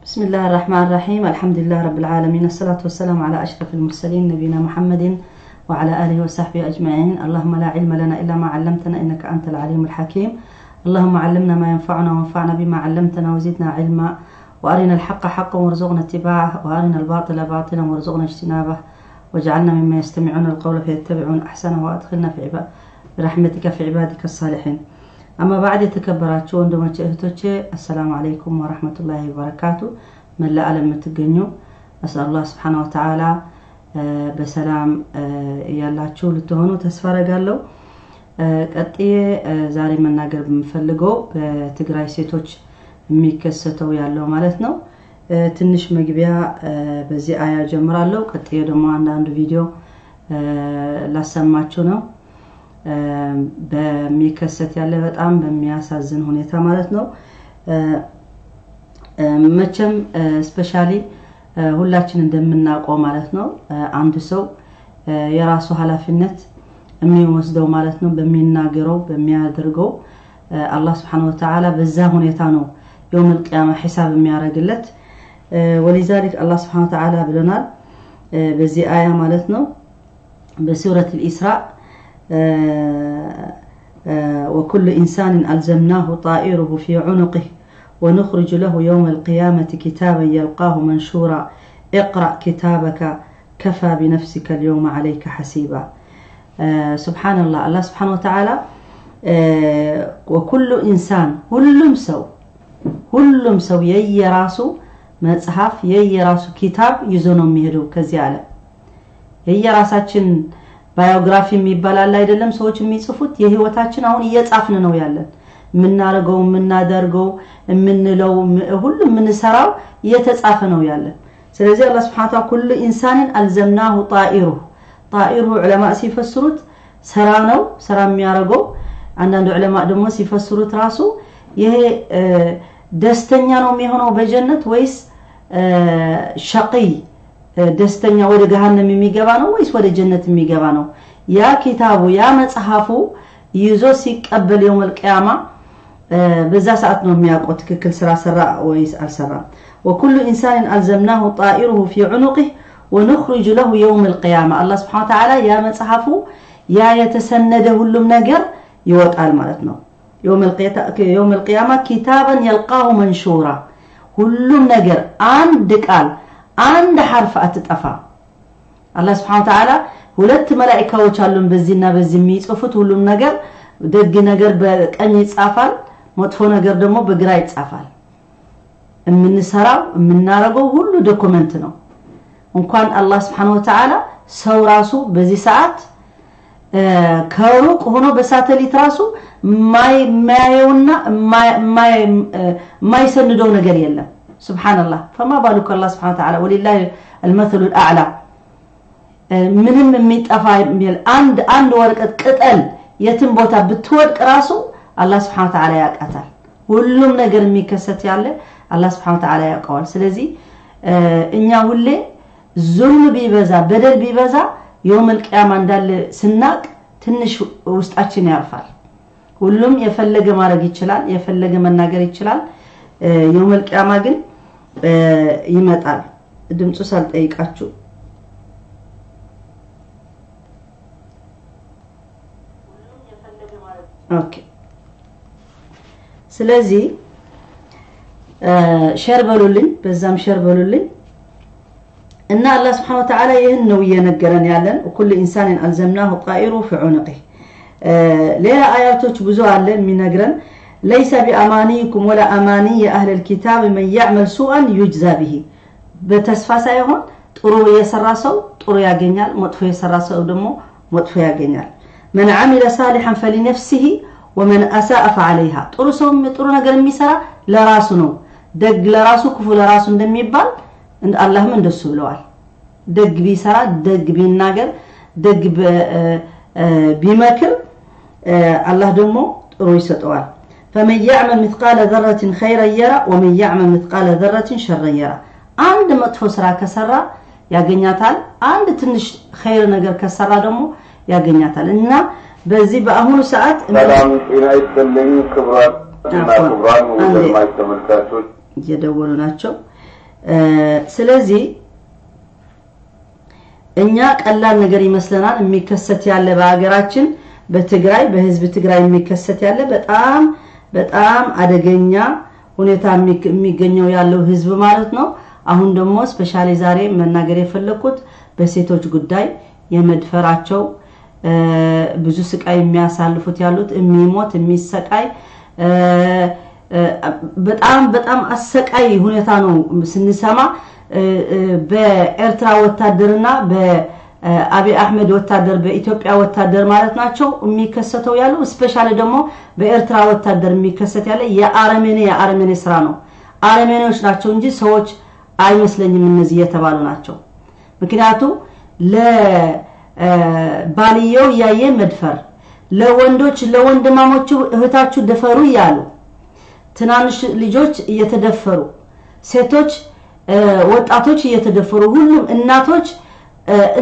بسم الله الرحمن الرحيم. الحمد لله رب العالمين، الصلاة والسلام على أشرف المرسلين نبينا محمد وعلى آله وصحبه أجمعين. اللهم لا علم لنا إلا ما علمتنا إنك أنت العليم الحكيم. اللهم علمنا ما ينفعنا وانفعنا بما علمتنا وزدنا علما، وأرنا الحق حقا وارزقنا اتباعه، وأرنا الباطل باطلا وارزقنا اجتنابه، واجعلنا مما يستمعون القول فيتبعون أحسنه، وأدخلنا في برحمتك في عبادك الصالحين. أما بعد، የተከበራችሁ ወንድሞቼ እህቶቼ፣ السلام عليكم ورحمة الله وبركاته። መላ ዓለም የምትገኙ أسأل الله سبحانه وتعالى በሰላም ያላችሁ ልትሆኑ ተስፋ አረጋለሁ። ቀጥዬ ዛሬ መናገር የምፈልገው በትግራይ ሴቶች የሚከሰተው ያለው ማለት ነው። ትንሽ መግቢያ በዚህ አያ ጀምራለሁ። ቀጥዬ ደግሞ አንዳንድ ቪዲዮ ላሰማችሁ ነው። በሚከሰት ያለ በጣም በሚያሳዝን ሁኔታ ማለት ነው። መቼም specially ሁላችን እንደምናውቀው ማለት ነው፣ አንድ ሰው የራሱ ኃላፊነት የሚወስደው ማለት ነው በሚናገረው፣ በሚያደርገው። አላህ سبحانه وتعالى በዛ ሁኔታ ነው يوم القيامة ሒሳብ የሚያደርግለት። ولذلك አላህ سبحانه وتعالى ብለናል በዚህ አያ ማለት ነው በሱረት الإسراء: وكل إنسان ألزمناه طائره في عنقه ونخرج له يوم القيامة كتابا يلقاه منشورا اقرأ كتابك كفى بنفسك اليوم عليك حسيبا. سبحان الله، አላህ سبحانه وتعالى وكل إنسان ሁሉም ሰው፣ ሁሉም ሰው የየራሱ መጽሐፍ፣ የየራሱ ኪታብ ይዞ ነው የሚሄደው ከዚህ ዓለም። የየራሳችን biography የሚባል አለ አይደለም? ሰዎች የሚጽፉት የህይወታችን አሁን እየጻፍን ነው ያለን። የምናደርገው፣ የምናደርገው፣ የምንለው፣ ሁሉ የምንሰራው እየተጻፈ ነው ያለን። ስለዚህ አላህ سبحانه وتعالى كل إنسان ألزمناه طائره። طائره ዑለማ ሲፈስሩት ስራ ነው፣ ስራ የሚያደርገው። አንዳንድ ዑለማ ደግሞ ሲፈስሩት ራሱ ይሄ ደስተኛ ነው የሚሆነው በጀነት ወይስ شقي፣ ደስተኛ ወደ ገሃነም የሚገባ ነው ወይስ ወደ ጀነት የሚገባ ነው? ያ ኪታቡ፣ ያ መጽሐፉ ይዞ ሲቀበል يوم القيامة በዛ ሰዓት ነው የሚያውቀው ትክክል ስራ ሰራ ወይስ አልሰራም። وكل إنسان ألزمناه طائره في عنقه ونخرج له يوم القيامة። አላህ سبحانه وتعالى ያ መጽሐፉ፣ ያ የተሰነደ ሁሉም ነገር ይወጣል ማለት ነው። يوم القيامة كتابا يلقاه منشورا። ሁሉም ነገር፣ አንድ ቃል፣ አንድ ሐርፍ አትጠፋ። አላህ سبحانه وتعالى ሁለት መላኢካዎች አሉን በዚህና በዚህ የሚጽፉት ሁሉም ነገር። ደግ ነገር በቀኝ ይጻፋል፣ መጥፎ ነገር ደግሞ በግራ ይጻፋል። የምንሰራው፣ የምናረገው ሁሉ document ነው። እንኳን አላህ سبحانه وتعالى ሰው ራሱ በዚህ ሰዓት ከሩቅ ሆኖ በሳተሊት ራሱ የማያየውና የማይሰንደው ነገር የለም። سبحان الله، فما بالك አላህ سبحانه وتعالى، ولله المثل الأعلى። ምንም የሚጠፋ አንድ አንድ ወረቀት ቅጠል የትም ቦታ ብትወድቅ ራሱ አላህ سبحانه وتعالى ያውቃታል። ሁሉም ነገር የሚከሰት ያለ አላህ سبحانه وتعالى ያውቀዋል። ስለዚህ እኛ ሁሌ ዙልም ቢበዛ፣ በደል ቢበዛ يوم القيامة እንዳለ ስናቅ ትንሽ ውስጣችን ያርፋል። ሁሉም የፈለገ ማድረግ ይችላል፣ የፈለገ መናገር ይችላል። يوم القيامة ግን ይመጣል። ድምፁ ሳልጠይቃችሁ። Okay። ስለዚህ share በሉልኝ፣ በዛም share በሉልኝ። እና አላህ سبحانه وتعالى ይህን ነው እየነገረን ያለን፣ كل إنسان ألزمناه طائره في عنقه። ሌላ አያቶች ብዙ አለ የሚነግረን። ليس بأمانيكم ولا أماني أهل الكتاب، من يعمل سوءا يجز به። በተስፋ ሳይሆን ጥሩ የሰራ ሰው ጥሩ ያገኛል፣ መጥፎ የሰራ ሰው ደግሞ መጥፎ ያገኛል። من عمل صالحا فلنفسه ومن أساء فعليها። ጥሩ ሰው፣ ጥሩ ነገር የሚሰራ ለራሱ ነው። ደግ ለራሱ ክፉ ለራሱ እንደሚባል አላህም እንደሱ ብለዋል። ደግ ቢሰራ፣ ደግ ቢናገር፣ ደግ ቢመክር አላህ ደግሞ ጥሩ ይሰጠዋል። فمن يعمل مثقال ذرة خيرا يره ومن يعمل مثقال ذرة شرا يره። አንድ መጥፎ ስራ ከሰራ ያገኛታል። አንድ ትንሽ ኸይር ነገር ከሰራ ደግሞ ያገኛታል። እና በዚህ በአሁኑ ሰዓት ሰላም ጤና ይስጥልኝ ክቡራት እና ክቡራን ወደማይ ተመልካቾች። እየደወሉ ናቸው። ስለዚህ እኛ ቀላል ነገር ይመስለናል የሚከሰት ያለ በሀገራችን በትግራይ በህዝብ ትግራይ የሚከሰት ያለ በጣም በጣም አደገኛ ሁኔታ የሚገኘው ያለው ህዝብ ማለት ነው። አሁን ደግሞ specially ዛሬ መናገር የፈለኩት በሴቶች ጉዳይ የመድፈራቸው ብዙ ስቃይ የሚያሳልፉት ያሉት የሚሞት የሚሰቃይ በጣም በጣም አሰቃይ ሁኔታ ነው ስንሰማ። በኤርትራ ወታደርና በአብይ አህመድ ወታደር በኢትዮጵያ ወታደር ማለት ናቸው የሚከሰተው ያለው። specially ደግሞ በኤርትራ ወታደር የሚከሰት ያለ የአረመኔ ስራ ነው። አረመኔዎች ናቸው እንጂ ሰዎች አይመስለኝም እነዚህ የተባሉ ናቸው። ምክንያቱም ለባልየው ያየ መድፈር፣ ለወንዶች ለወንድማሞቹ እህታችሁ ደፈሩ ያሉ ትናንሽ ልጆች እየተደፈሩ፣ ሴቶች ወጣቶች እየተደፈሩ፣ ሁሉም እናቶች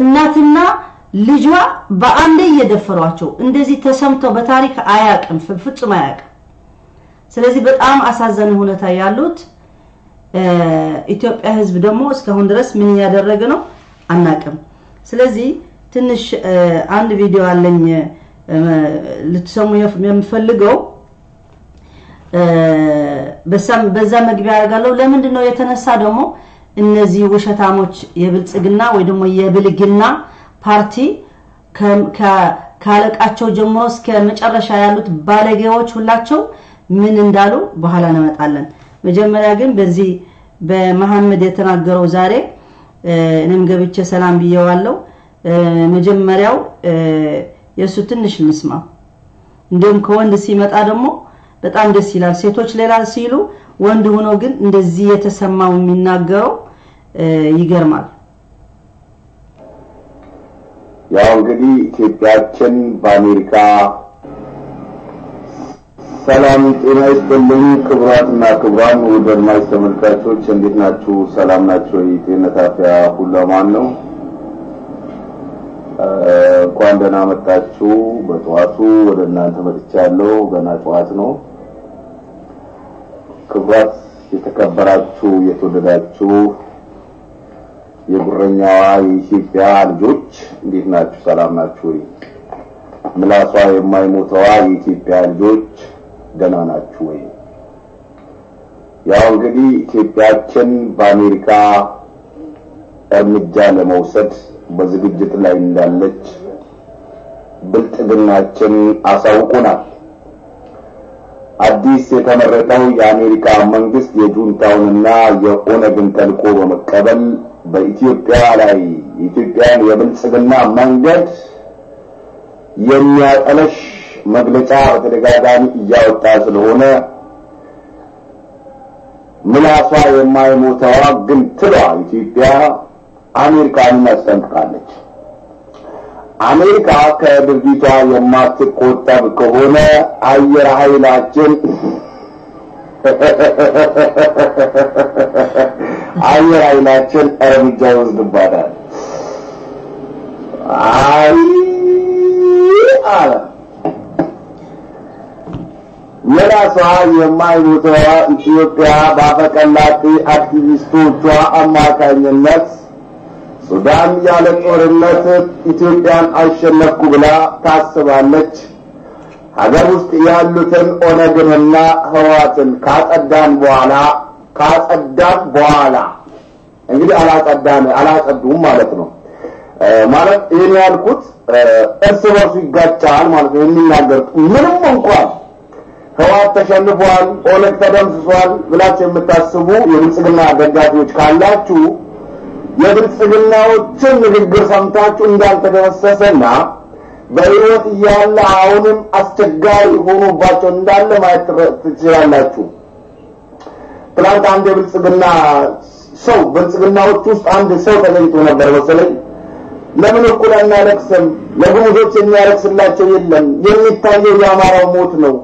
እናትና ልጇ በአንዴ እየደፈሯቸው እንደዚህ ተሰምቶ በታሪክ አያውቅም፣ ፍጹም አያውቅም። ስለዚህ በጣም አሳዛኝ ሁኔታ ያሉት ኢትዮጵያ ህዝብ ደግሞ እስካሁን ድረስ ምን እያደረገ ነው አናውቅም። ስለዚህ ትንሽ አንድ ቪዲዮ አለኝ ልትሰሙ የምፈልገው፣ በዛ መግቢያ አደርጋለሁ። ለምንድን ነው የተነሳ ደግሞ እነዚህ ውሸታሞች የብልጽግና ወይ ደግሞ የብልግና ፓርቲ ካለቃቸው ጀምሮ እስከ መጨረሻ ያሉት ባለጌዎች ሁላቸው ምን እንዳሉ በኋላ እንመጣለን። መጀመሪያ ግን በዚህ በመሐመድ የተናገረው ዛሬ እኔም ገብቼ ሰላም ብየዋለሁ። መጀመሪያው የሱ ትንሽ እንስማ። እንደውም ከወንድ ሲመጣ ደግሞ በጣም ደስ ይላል። ሴቶች ሌላ ሲሉ ወንድ ሆኖ ግን እንደዚህ የተሰማው የሚናገረው ይገርማል። ያው እንግዲህ ኢትዮጵያችን በአሜሪካ ሰላም ጤና ይስጥልኝ ክቡራትና ክቡራን ውድ አድማጭ ተመልካቾች እንዴት ናችሁ? ሰላም ናችሁ? የጤንነት አፍያ ሁሉ አማን ነው? እንኳን ደህና መጣችሁ። በጠዋቱ ወደ እናንተ መጥቻለሁ። ገና ጠዋት ነው። ክቡራት የተከበራችሁ የተወደዳችሁ የጉረኛዋ የኢትዮጵያ ልጆች እንዴት ናችሁ? ሰላም ናችሁ ወይ? ምላሷ የማይሞተዋ የኢትዮጵያ ልጆች ደህና ናችሁ ወይ? ያው እንግዲህ ኢትዮጵያችን በአሜሪካ እርምጃ ለመውሰድ በዝግጅት ላይ እንዳለች ብልጽግናችን አሳውቆናል። አዲስ የተመረጠው የአሜሪካ መንግስት የጁንታውንና የኦነግን ተልዕኮ በመቀበል በኢትዮጵያ ላይ የኢትዮጵያን የብልጽግና መንገድ የሚያጠለሽ መግለጫ በተደጋጋሚ እያወጣ ስለሆነ ምላሷ የማይሞተዋ ግን ትሏ ኢትዮጵያ አሜሪካንን አስጠንቅቃለች። አሜሪካ ከድርጊቷ የማትቆጠብ ከሆነ አየር ኃይላችን አየር ኃይላችን እርምጃ ይወስድባታል። አይ አለ ምላሷ የማይሞተዋ ኢትዮጵያ ባፈቀላጤ አክቲቪስቶቿ አማካኝነት ሱዳን ያለ ጦርነት ኢትዮጵያን አሸነፍኩ ብላ ታስባለች። ሀገር ውስጥ ያሉትን ኦነግንና ህወሓትን ካጸዳን በኋላ እንግዲህ አላጸዱም ማለት ነው። ማለት ይሄን ያልኩት እርስ በርሱ ይጋጫል ማለት ነው የሚናገሩት። ምንም እንኳን ህወሓት ተሸንፏል፣ ኦነግ ተደምስሷል ብላችሁ የምታስቡ የብልጽግና ደጋፊዎች ካላችሁ የብልጽግናዎችን ንግግር ሰምታችሁ እንዳልተደመሰሰና በህይወት እያለ አሁንም አስቸጋሪ ሆኖባቸው እንዳለ ማየት ትችላላችሁ። ትላንት አንድ የብልጽግና ሰው ብልጽግናዎች ውስጥ አንድ ሰው ተገኝቶ ነበር መሰለኝ። ለምን እኩል አናለቅስም? ለጉሙዞች የሚያለቅስላቸው የለም። የሚታየው የአማራው ሞት ነው።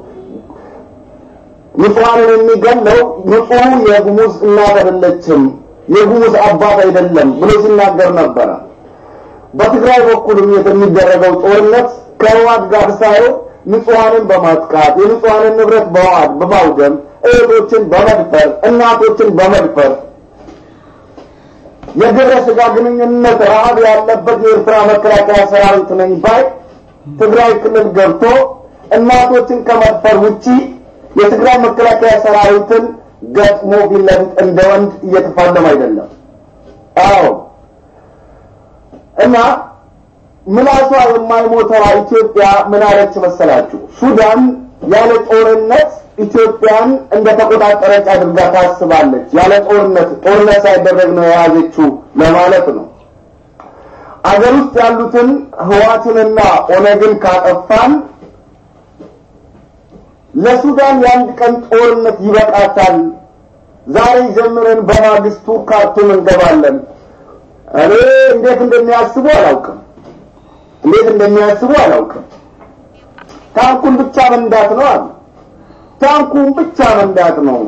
ንጹሐንን የሚገለው ንጹህ የጉሙዝ እናት አይደለችም፣ የጉሙዝ አባት አይደለም ብሎ ሲናገር ነበረ። በትግራይ በኩልም የሚደረገው ጦርነት ከህወሓት ጋር ሳይሆን ንጹሐንን በማጥቃት የንጹሐንን ንብረት በማውደም እህቶችን በመድፈር እናቶችን በመድፈር የግብረ ስጋ ግንኙነት ረሃብ ያለበት የኤርትራ መከላከያ ሰራዊት ነኝ ባይ ትግራይ ክልል ገብቶ እናቶችን ከመድፈር ውጪ የትግራይ መከላከያ ሰራዊትን ገጥሞ ፊት ለፊት እንደ ወንድ እየተፋለመ አይደለም። አዎ፣ እና ምላሷ የማይሞተዋ ኢትዮጵያ ምን አለች መሰላችሁ? ሱዳን ያለ ጦርነት ኢትዮጵያን እንደተቆጣጠረች አድርጋ ታስባለች። ያለ ጦርነት፣ ጦርነት ሳይደረግ ነው የያዘችው ለማለት ነው። አገር ውስጥ ያሉትን ህወሓትንና ኦነግን ካጠፋን ለሱዳን የአንድ ቀን ጦርነት ይበቃታል። ዛሬ ጀምረን በማግስቱ ካርቱም እንገባለን። እኔ እንዴት እንደሚያስቡ አላውቅም። እንዴት እንደሚያስቡ አላውቅም። ታንኩን ብቻ መንዳት ነው አሉ። ታንኩን ብቻ መንዳት ነው።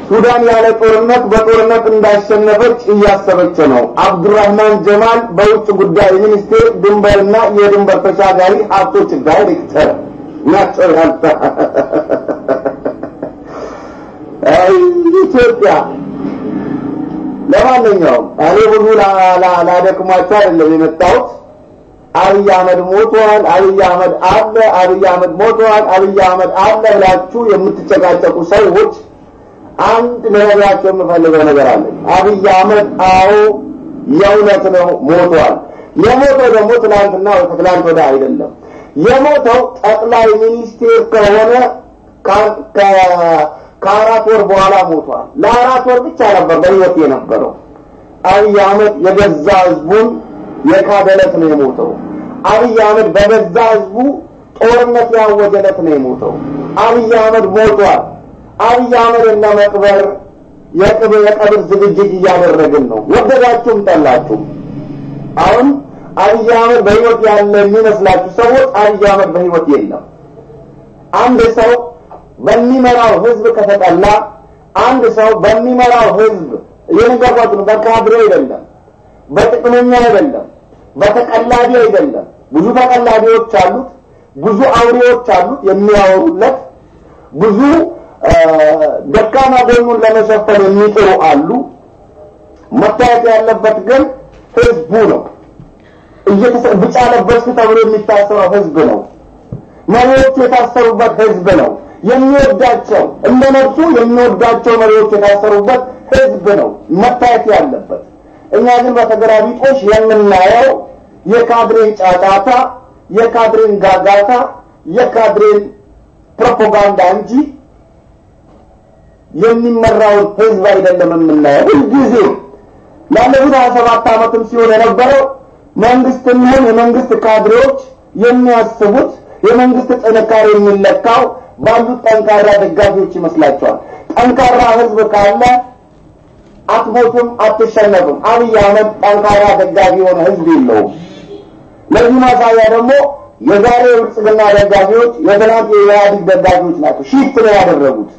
ሱዳን ያለ ጦርነት በጦርነት እንዳሸነፈች እያሰበች ነው። አብዱራህማን ጀማል በውጭ ጉዳይ ሚኒስቴር ድንበርና የድንበር ተሻጋሪ ሀብቶች ዳይሬክተር ናቸው። ያልታ አይ ኢትዮጵያ። ለማንኛውም እኔ ብዙ ላደክማችሁ አይደለም የመጣሁት። አብይ አህመድ ሞቷል፣ አብይ አህመድ አለ፣ አብይ አህመድ ሞቷል፣ አብይ አህመድ አለ ብላችሁ የምትጨቃጨቁ ሰዎች አንድ ልነግራችሁ የምፈልገው ነገር አለ። አብይ አህመድ አዎ የእውነት ነው ሞቷል። የሞተው ደግሞ ትናንትና ወይ ከትናንት ወዲያ አይደለም። የሞተው ጠቅላይ ሚኒስቴር ከሆነ ከ4 ወር በኋላ ሞቷል። ለ4 ወር ብቻ ነበር በህይወት የነበረው። አብይ አህመድ የገዛ ህዝቡን የካደለት ነው የሞተው። አብይ አህመድ በገዛ ህዝቡ ጦርነት ያወጀለት ነው የሞተው። አብይ አህመድ ሞቷል። አብይ አህመድን ለመቅበር የቀብር ዝግጅት እያደረግን ነው፣ ወደዳችሁም ጠላችሁም። አሁን አብይ አህመድ በህይወት ያለ የሚመስላችሁ ሰዎች አብይ አህመድ በህይወት የለም። አንድ ሰው በሚመራው ህዝብ ከተጠላ፣ አንድ ሰው በሚመራው ህዝብ የነገርኳችሁ ነው፣ በካድሬ አይደለም፣ በጥቅመኛ አይደለም፣ በተቀላቢ አይደለም። ብዙ ተቀላቢዎች አሉት፣ ብዙ አውሬዎች አሉት የሚያወሩለት፣ ብዙ ደካማ ጎኑን ለመሸፈን የሚጥሩ አሉ። መታየት ያለበት ግን ህዝቡ ነው። ብጫ ለበስክ ተብሎ የሚታሰረው ህዝብ ነው። መሪዎቹ የታሰሩበት ህዝብ ነው። የሚወዳቸው እንደ ነፍሱ የሚወዳቸው መሪዎች የታሰሩበት ህዝብ ነው መታየት ያለበት። እኛ ግን በተገላቢጦሽ የምናየው የካድሬን ጫጫታ፣ የካድሬን ጋጋታ፣ የካድሬን ፕሮፓጋንዳ እንጂ የሚመራውን ህዝብ አይደለም የምናየው። ሁልጊዜ ላለፉት 27 ዓመትም ሲሆን የነበረው መንግስትም ይሁን የመንግስት ካድሬዎች የሚያስቡት የመንግስት ጥንካሬ የሚለካው ባሉት ጠንካራ ደጋፊዎች ይመስላቸዋል። ጠንካራ ህዝብ ካለ አትሞትም፣ አትሸነፍም። አብይ አህመድ ጠንካራ ደጋፊ የሆነ ህዝብ የለውም። ለዚህ ማሳያ ደግሞ የዛሬ የብልጽግና ደጋፊዎች የትናንት የኢህአዴግ ደጋፊዎች ናቸው። shift ነው ያደረጉት።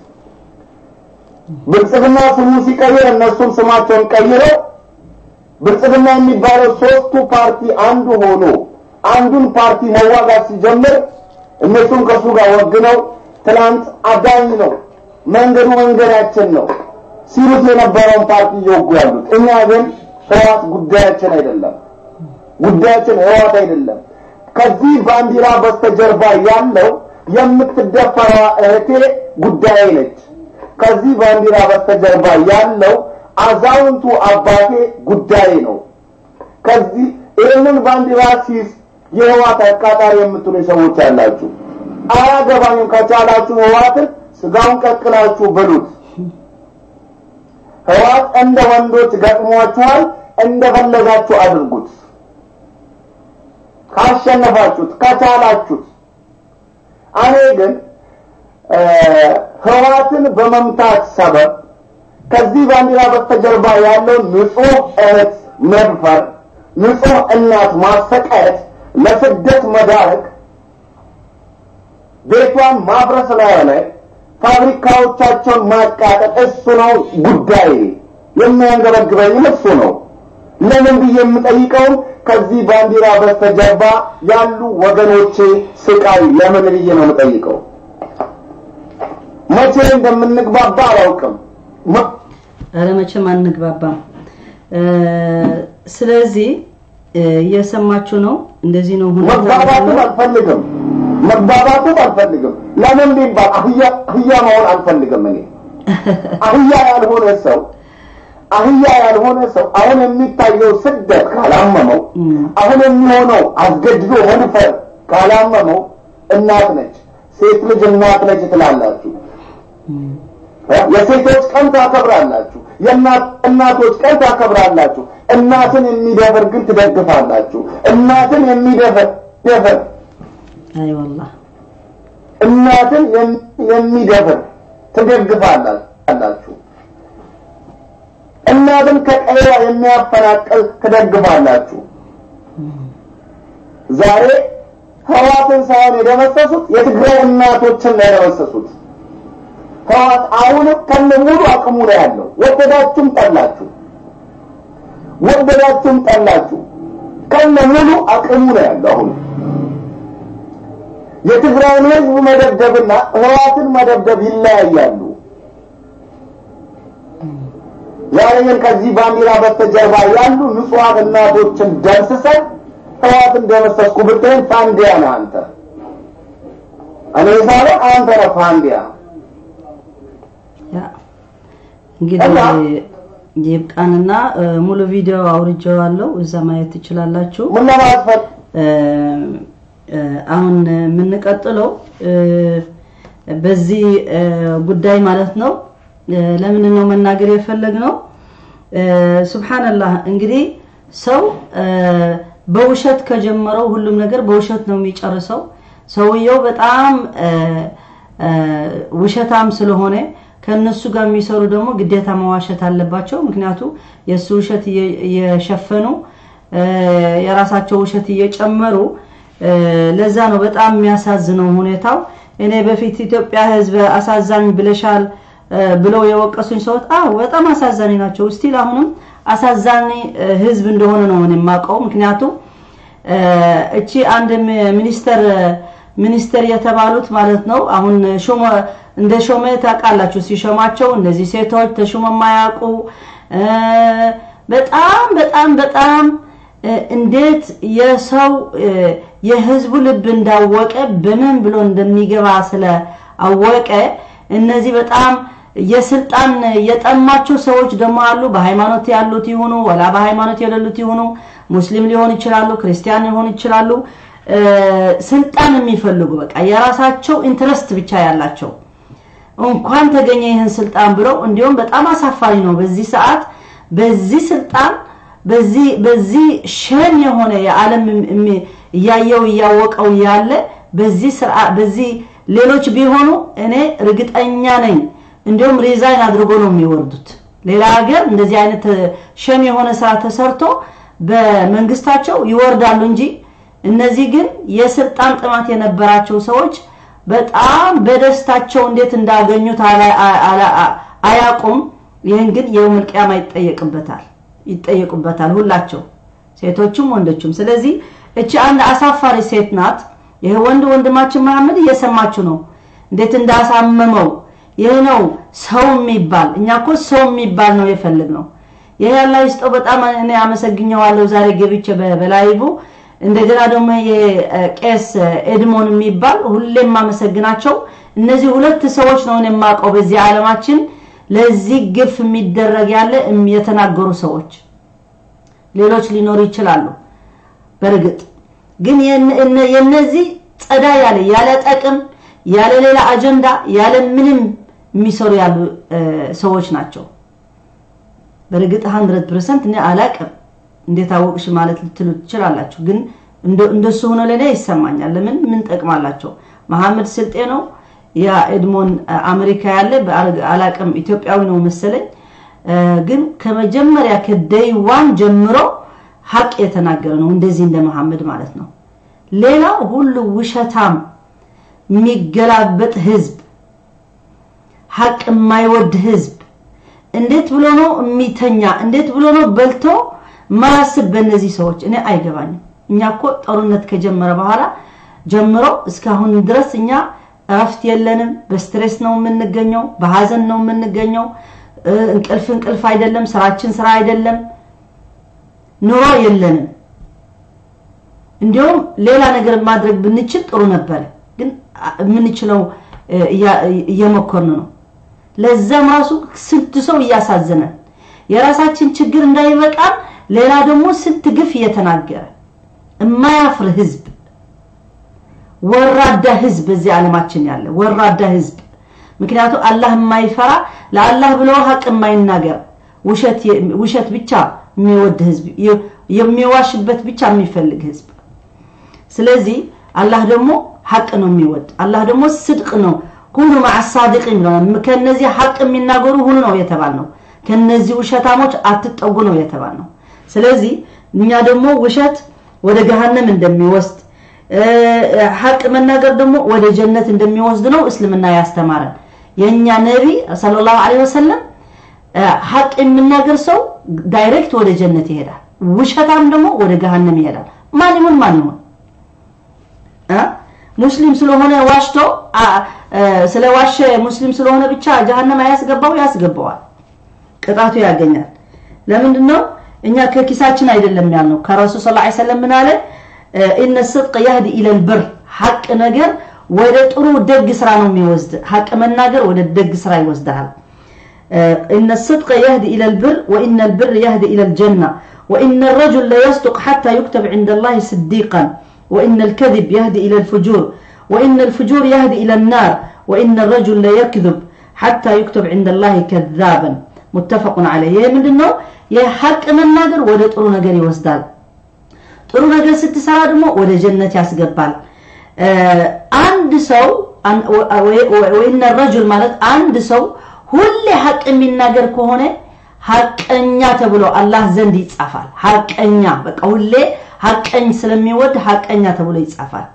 ብልጽግና ስሙ ሲቀይር እነሱም ስማቸውን ቀይረው ብልጽግና የሚባለው ሶስቱ ፓርቲ አንዱ ሆኖ አንዱን ፓርቲ መዋጋት ሲጀምር እነሱም ከሱ ጋር ወግነው ትናንት አዳኝ ነው፣ መንገዱ መንገዳችን ነው ሲሉት የነበረውን ፓርቲ እየወጉ ያሉት። እኛ ግን ህወሓት ጉዳያችን አይደለም። ጉዳያችን ህወሓት አይደለም። ከዚህ ባንዲራ በስተጀርባ ያለው የምትደፈረዋ እህቴ ጉዳይ ነች። ከዚህ ባንዲራ በስተጀርባ ያለው አዛውንቱ አባቴ ጉዳይ ነው። ከዚህ ይህንን ባንዲራ ሲይዝ የህወሓት አቃጣሪ የምትሉ ሰዎች አላችሁ። አያገባኝም። ከቻላችሁ ህወሓትን ስጋውን ቀቅላችሁ ብሉት። ህወሓት እንደ ወንዶች ገጥሟችኋል፣ እንደፈለጋችሁ አድርጉት። ካሸነፋችሁት፣ ከቻላችሁት። እኔ ግን ህወሓትን በመምታት ሰበብ ከዚህ ባንዲራ በስተጀርባ ያለው ንጹህ እህት መድፈር፣ ንጹህ እናት ማሰቃየት፣ ለስደት መዳረግ፣ ቤቷን ማፍረስ ላይ ፋብሪካዎቻቸውን ማቃጠል እሱ ነው ጉዳይ። የሚያንገበግበኝ እሱ ነው። ለምን ብዬ የምጠይቀው ከዚህ ባንዲራ በስተጀርባ ያሉ ወገኖቼ ስቃይ ለምን ብዬ ነው የምጠይቀው። መቼ እንደምንግባባ አላውቅም። ኧረ መቼም አንግባባም። ስለዚህ እየሰማችሁ ነው። እንደዚህ ነው ሁኔታ። መግባባቱን አልፈልግም፣ መግባባቱን አልፈልግም። ለምን ቢባል አህያ አህያ መሆን አልፈልግም። እኔ አህያ ያልሆነ ሰው፣ አህያ ያልሆነ ሰው አሁን የሚታየው ስደት ካላመመው፣ አሁን የሚሆነው አስገድዶ መድፈር ካላመመው፣ እናት ነች፣ ሴት ልጅ እናት ነች ትላላችሁ። የሴቶች ቀን ታከብራላችሁ፣ የእናቶች ቀን ታከብራላችሁ። እናትን የሚደፍር ግን ትደግፋላችሁ። እናትን የሚደፍር ደፍር አይ ወላሂ እናትን የሚደፍር ትደግፋላችሁ። እናትን ከቀይዋ የሚያፈናቅል ትደግፋላችሁ። ዛሬ ህወሓትን ሳይሆን የደመሰሱት የትግራይ እናቶችን ነው የደመሰሱት። ህወሓት አሁንም ከነ ሙሉ አቅሙ ነው ያለው። ወደዳችሁም ጠላችሁ፣ ወደዳችሁም ጠላችሁ ከነ ሙሉ አቅሙ ነው ያለው። አሁን የትግራይን ህዝብ መደብደብና ህወሓትን መደብደብ ይለያያሉ። ዛሬ ግን ከዚህ ባንዲራ በስተጀርባ ያሉ ንጹሐን እናቶችን ደምስሰን ህወሓትን ደመሰስኩ ብትለኝ ፋንዲያ ነህ አንተ። እኔ ሳልሆን አንተ ነህ ፋንዲያ። ያ እንግዲህ ይብቃንና ሙሉ ቪዲዮ አውርጄዋለሁ፣ እዛ ማየት ትችላላችሁ። ምን ለማለት አሁን የምንቀጥለው በዚህ ጉዳይ ማለት ነው። ለምን ነው መናገር የፈለግነው? ሱብሃንአላህ፣ እንግዲህ ሰው በውሸት ከጀመረው ሁሉም ነገር በውሸት ነው የሚጨርሰው። ሰውየው በጣም ውሸታም ስለሆነ ከነሱ ጋር የሚሰሩ ደግሞ ግዴታ መዋሸት አለባቸው። ምክንያቱ የሱ ውሸት እየሸፈኑ የራሳቸው ውሸት እየጨመሩ፣ ለዛ ነው በጣም የሚያሳዝነው ሁኔታው። እኔ በፊት ኢትዮጵያ ህዝብ አሳዛኝ ብለሻል ብለው የወቀሱኝ ሰዎች፣ አዎ በጣም አሳዛኝ ናቸው። Still አሁንም አሳዛኝ ህዝብ እንደሆነ ነው እኔ የማውቀው። ምክንያቱም እቺ አንድ ሚኒስተር የተባሉት ማለት ነው፣ አሁን ሾመ እንደ ሾመ ታውቃላችሁ። ሲሾማቸው እነዚህ ሴቶች ተሾመ የማያውቁ፣ በጣም በጣም በጣም እንዴት የሰው የህዝቡ ልብ እንዳወቀ፣ በምን ብሎ እንደሚገባ ስለ አወቀ፣ እነዚህ በጣም የስልጣን የጠማቸው ሰዎች ደግሞ አሉ። በሃይማኖት ያሉት ይሁኑ ወላ በሃይማኖት የሌሉት ይሁኑ፣ ሙስሊም ሊሆን ይችላሉ፣ ክርስቲያን ሊሆኑ ይችላሉ። ስልጣን የሚፈልጉ፣ በቃ የራሳቸው interest ብቻ ያላቸው፣ እንኳን ተገኘ ይህን ስልጣን ብለው፣ እንዲሁም በጣም አሳፋሪ ነው። በዚህ ሰዓት በዚህ ስልጣን በዚህ shame የሆነ የዓለም እያየው እያወቀው ያለ በዚህ ስርዓ በዚህ ሌሎች ቢሆኑ እኔ እርግጠኛ ነኝ እንዲሁም resign አድርጎ ነው የሚወርዱት። ሌላ ሀገር እንደዚህ አይነት shame የሆነ ስራ ተሰርቶ በመንግስታቸው ይወርዳሉ እንጂ፣ እነዚህ ግን የስልጣን ጥማት የነበራቸው ሰዎች በጣም በደስታቸው እንዴት እንዳገኙት አያውቁም። ይህን ግን የውመል ቂያማ ይጠየቅበታል፣ ይጠየቁበታል ሁላቸው፣ ሴቶችም ወንዶችም። ስለዚህ እቺ አንድ አሳፋሪ ሴት ናት። ይህ ወንድ ወንድማችን መሐመድ እየሰማችሁ ነው እንዴት እንዳሳመመው። ይህ ነው ሰው የሚባል። እኛ እኮ ሰው የሚባል ነው የፈለግነው። ይሄ አላህ ይስጠው፣ በጣም እኔ አመሰግኘዋለሁ። ዛሬ ገብቼ በ live እንደገና ደግሞ የቄስ ኤድሞን የሚባል ሁሌም አመሰግናቸው። እነዚህ ሁለት ሰዎች ነው እኔ የማውቀው በዚህ ዓለማችን ለዚህ ግፍ የሚደረግ ያለ የተናገሩ ሰዎች። ሌሎች ሊኖሩ ይችላሉ። በእርግጥ ግን የነዚህ ጸዳ ያለ፣ ያለ ጥቅም፣ ያለ ሌላ አጀንዳ፣ ያለ ምንም የሚሰሩ ያሉ ሰዎች ናቸው። በእርግጥ 100% እኔ አላቅም፣ እንዴት አወቅሽ ማለት ልትሉ ትችላላችሁ። ግን እንደሱ ሆኖ ለኔ ይሰማኛል። ለምን ምን ጠቅማላቸው? መሐመድ ስልጤ ነው፣ ያ ኤድሞን አሜሪካ ያለ፣ አላቅም ኢትዮጵያዊ ነው መሰለኝ። ግን ከመጀመሪያ ከ day one ጀምሮ ሀቅ የተናገረ ነው። እንደዚህ እንደ መሐመድ ማለት ነው። ሌላው ሁሉ ውሸታም፣ የሚገላበጥ ህዝብ፣ ሀቅ የማይወድ ህዝብ እንዴት ብሎ ነው የሚተኛ? እንዴት ብሎ ነው በልቶ ማያስብ? በእነዚህ ሰዎች እኔ አይገባኝም። እኛ እኮ ጦርነት ከጀመረ በኋላ ጀምሮ እስካሁን ድረስ እኛ እረፍት የለንም። በ stress ነው የምንገኘው፣ በሀዘን ነው የምንገኘው። እንቅልፍ እንቅልፍ አይደለም፣ ስራችን ስራ አይደለም፣ ኑሮ የለንም። እንዲያውም ሌላ ነገር ማድረግ ብንችል ጥሩ ነበር፣ ግን የምንችለው እየሞከርን ነው። ለዛም ራሱ ስንት ሰው እያሳዘነን የራሳችን ችግር እንዳይበቃን ሌላ ደግሞ ስንት ግፍ እየተናገረ የማያፍር ህዝብ፣ ወራዳ ህዝብ በዚህ ዓለማችን ያለ ወራዳ ህዝብ። ምክንያቱም አላህ የማይፈራ፣ ለአላህ ብሎ ሀቅ የማይናገር፣ ውሸት ብቻ የሚወድ ህዝብ፣ የሚዋሽበት ብቻ የሚፈልግ ህዝብ። ስለዚህ አላህ ደግሞ ሀቅ ነው የሚወድ። አላህ ደግሞ ስድቅ ነው። ኩኑ መዓ ሳዲቂን ብለናል። ከነዚህ ሀቅ የሚናገሩ ሁኑ ነው የተባልነው። ከነዚህ ውሸታሞች አትጠጉ ነው የተባልነው። ስለዚህ እኛ ደግሞ ውሸት ወደ ገሃነም እንደሚወስድ፣ ሀቅ መናገር ደግሞ ወደ ጀነት እንደሚወስድ ነው እስልምና ያስተማረን። የኛ ነቢ ሰለላሁ ዐለይሂ ወሰለም ሀቅ የሚናገር ሰው direct ወደ ጀነት ይሄዳል፣ ውሸታም ደግሞ ወደ ገሃነም ይሄዳል። ማን ይሁን ማን ይሁን ሙስሊም ስለሆነ ዋሽቶ ስለዋሸ ሙስሊም ስለሆነ ብቻ ጀሃነም አያስገባው፣ ያስገባዋል፣ ቅጣቱ ያገኛል። ለምንድነው እኛ ከኪሳችን አይደለም ያልነው። ከረሱል ሰለላሁ ዐለይሂ ወሰለም ምን አለ? ኢነ الصدق يهدي الى البر፣ ሀቅ ነገር ወደ ጥሩ ደግ ስራ ነው የሚወስድ። ሀቅ መናገር ወደ ደግ ስራ ይወስዳል። إن الصدق يهدي إلى البر وإن البر يهدي إلى الجنة وإن الرجل لا يصدق حتى يكتب عند الله صديقا وإن الكذب يهدي إلى الفجور وإن الفجور يهدي إلى النار وإن الرجل لا يكذب حتى يكتب عند الله كذابا متفق عليه። ይሄ ምንድነው? የሐቅ መናገር ወደ ጥሩ ነገር ይወስዳል። ጥሩ ነገር ስትሰራ ደግሞ ወደ ጀነት ያስገባል። አንድ ሰው ወኢነ الرجل ማለት አንድ ሰው ሁሌ ሐቅ የሚናገር ከሆነ ሐቀኛ ተብሎ አላህ ዘንድ ይጻፋል። ሐቀኛ በቃ ሁሌ ሐቀኝ ስለሚወድ ሐቀኛ ተብሎ ይጻፋል።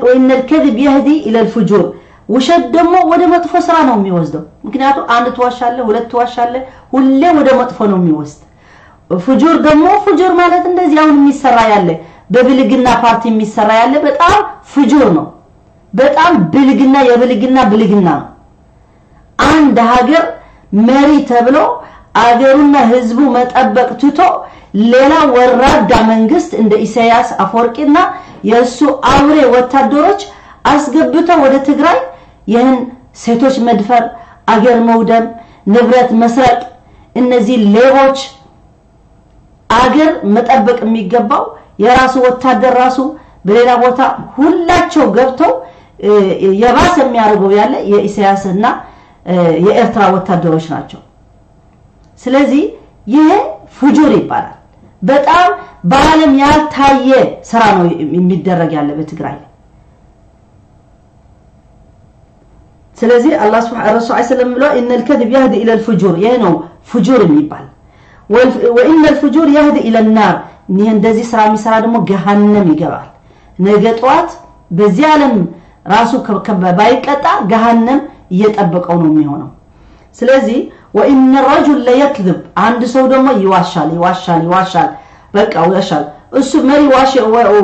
ወኢነ الكذب يهدي الى الفجور፣ ውሸት ደግሞ ወደ መጥፎ ስራ ነው የሚወስደው። ምክንያቱም አንድ ትዋሻለህ፣ ሁለት ትዋሻለህ፣ ሁሌ ወደ መጥፎ ነው የሚወስድ። ፍጁር ደግሞ ፍጁር ማለት እንደዚህ አሁን የሚሰራ ያለ በብልግና ፓርቲ የሚሰራ ያለ በጣም ፍጁር ነው። በጣም ብልግና፣ የብልግና ብልግና ነው። አንድ ሀገር መሪ ተብሎ አገሩና ህዝቡ መጠበቅ ትቶ ሌላ ወራዳ መንግስት እንደ ኢሳያስ አፈወርቂና የሱ አውሬ ወታደሮች አስገብተው ወደ ትግራይ ይህን ሴቶች መድፈር፣ አገር መውደም፣ ንብረት መስረቅ፣ እነዚህ ሌቦች አገር መጠበቅ የሚገባው የራሱ ወታደር ራሱ በሌላ ቦታ ሁላቸው ገብተው የባሰ የሚያደርገው ያለ የኢሳያስና የኤርትራ ወታደሮች ናቸው። ስለዚህ ይሄ ፍጁር ይባላል። በጣም በዓለም ያልታየ ስራ ነው የሚደረግ ያለ በትግራይ። ስለዚህ አላህ ሱብሓነሁ ረሱል ሰለላሁ ዐለይሂ ወሰለም ኢነ الكذب يهدي الى الفجور፣ ይሄ ነው ፍጁር የሚባል። ወኢነ الفجور يهدي الى النار፣ ይሄ እንደዚህ ስራ የሚሰራ ደግሞ ገሃነም ይገባል። ነገ ጠዋት በዚህ ዓለም ራሱ ባይቀጣ ገሃነም እየጠበቀው ነው የሚሆነው። ስለዚህ ወኢነ الرجل ليكذب፣ አንድ ሰው ደግሞ ይዋሻል ይዋሻል ይዋሻል፣ በቃ ይዋሻል። እሱ መሪ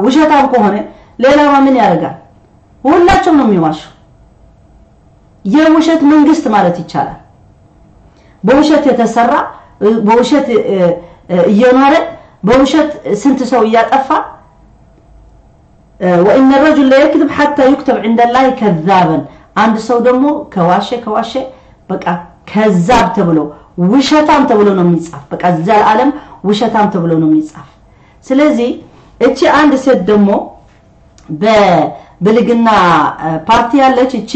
ውሸታም ከሆነ ሌላማ ምን ያደርጋል? ሁላቸውም ነው የሚዋሹ። የውሸት መንግስት ማለት ይቻላል። በውሸት የተሰራ፣ በውሸት እየኖረ፣ በውሸት ስንት ሰው እያጠፋ። ወኢነ الرجل ليكذب حتى يكتب عند الله كذابا፣ አንድ ሰው ደግሞ ከዋሸ ከዋሸ በቃ ከዛብ ተብሎ ውሸታም ተብሎ ነው የሚጻፍ። በቃ ዘላለም ውሸታም ተብሎ ነው የሚጻፍ። ስለዚህ እቺ አንድ ሴት ደግሞ በብልግና ፓርቲ ያለች እቺ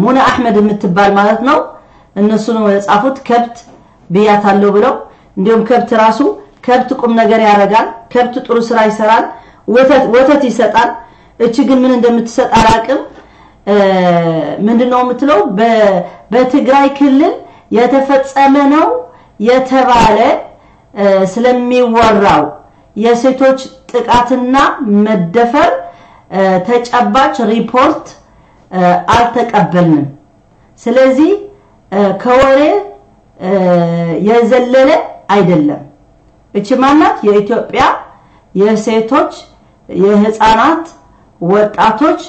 ሙና አህመድ የምትባል ማለት ነው። እነሱ ነው የጻፉት ከብት ብያታለሁ ብለው። እንዲሁም ከብት ራሱ ከብት ቁም ነገር ያደርጋል፣ ከብት ጥሩ ስራ ይሰራል፣ ወተት ይሰጣል። እቺ ግን ምን እንደምትሰጥ አላቅም። ምንድነው የምትለው? በትግራይ ክልል የተፈጸመ ነው የተባለ ስለሚወራው የሴቶች ጥቃትና መደፈር ተጨባጭ ሪፖርት አልተቀበልንም። ስለዚህ ከወሬ የዘለለ አይደለም። እቺ ማናት? የኢትዮጵያ የሴቶች የህፃናት ወጣቶች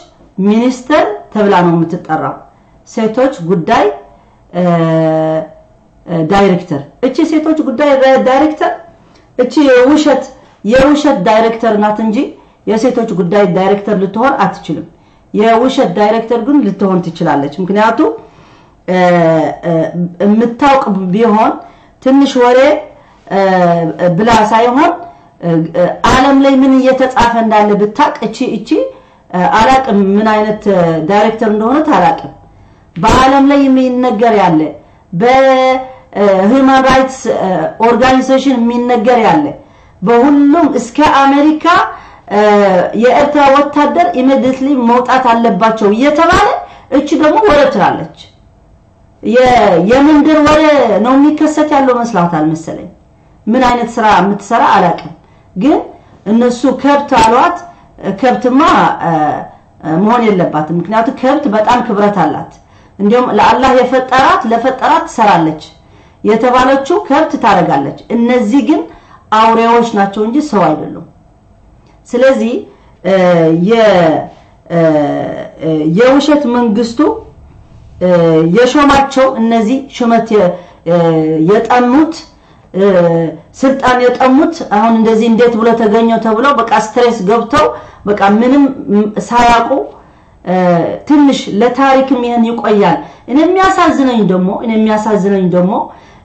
ሚኒስተር ተብላ ነው የምትጠራው። ሴቶች ጉዳይ ዳይሬክተር። እቺ ሴቶች ጉዳይ ዳይሬክተር እቺ የውሸት ዳይሬክተር ናት እንጂ የሴቶች ጉዳይ ዳይሬክተር ልትሆን አትችልም። የውሸት ዳይሬክተር ግን ልትሆን ትችላለች። ምክንያቱም የምታውቅ ቢሆን ትንሽ ወሬ ብላ ሳይሆን ዓለም ላይ ምን እየተጻፈ እንዳለ ብታቅ እቺ አላቅም ምን አይነት ዳይሬክተር እንደሆነ ታላቅም። በዓለም ላይ የሚነገር ያለ በ human rights organization የሚነገር ያለ በሁሉም እስከ አሜሪካ የኤርትራ ወታደር immediately መውጣት አለባቸው እየተባለ እቺ ደግሞ ወሬ ትላለች። የመንደር ወሬ ነው የሚከሰት ያለው መስላታል መሰለኝ። ምን አይነት ስራ የምትሰራ አላቅም። ግን እነሱ ከብት አሏት። ከብትማ መሆን የለባትም። ምክንያቱም ከብት በጣም ክብረት አላት። እንዲሁም ለአላህ የፈጠራት ለፈጠራት ትሰራለች የተባለችው ከብት ታረጋለች። እነዚህ ግን አውሬዎች ናቸው እንጂ ሰው አይደሉም። ስለዚህ የውሸት መንግስቱ የሾማቸው እነዚህ ሹመት የጠሙት ስልጣን የጠሙት አሁን እንደዚህ እንዴት ብሎ ተገኘው ተብሎ በቃ stress ገብተው በቃ ምንም ሳያውቁ ትንሽ ለታሪክም ይሄን ይቆያል። እኔ የሚያሳዝነኝ ደግሞ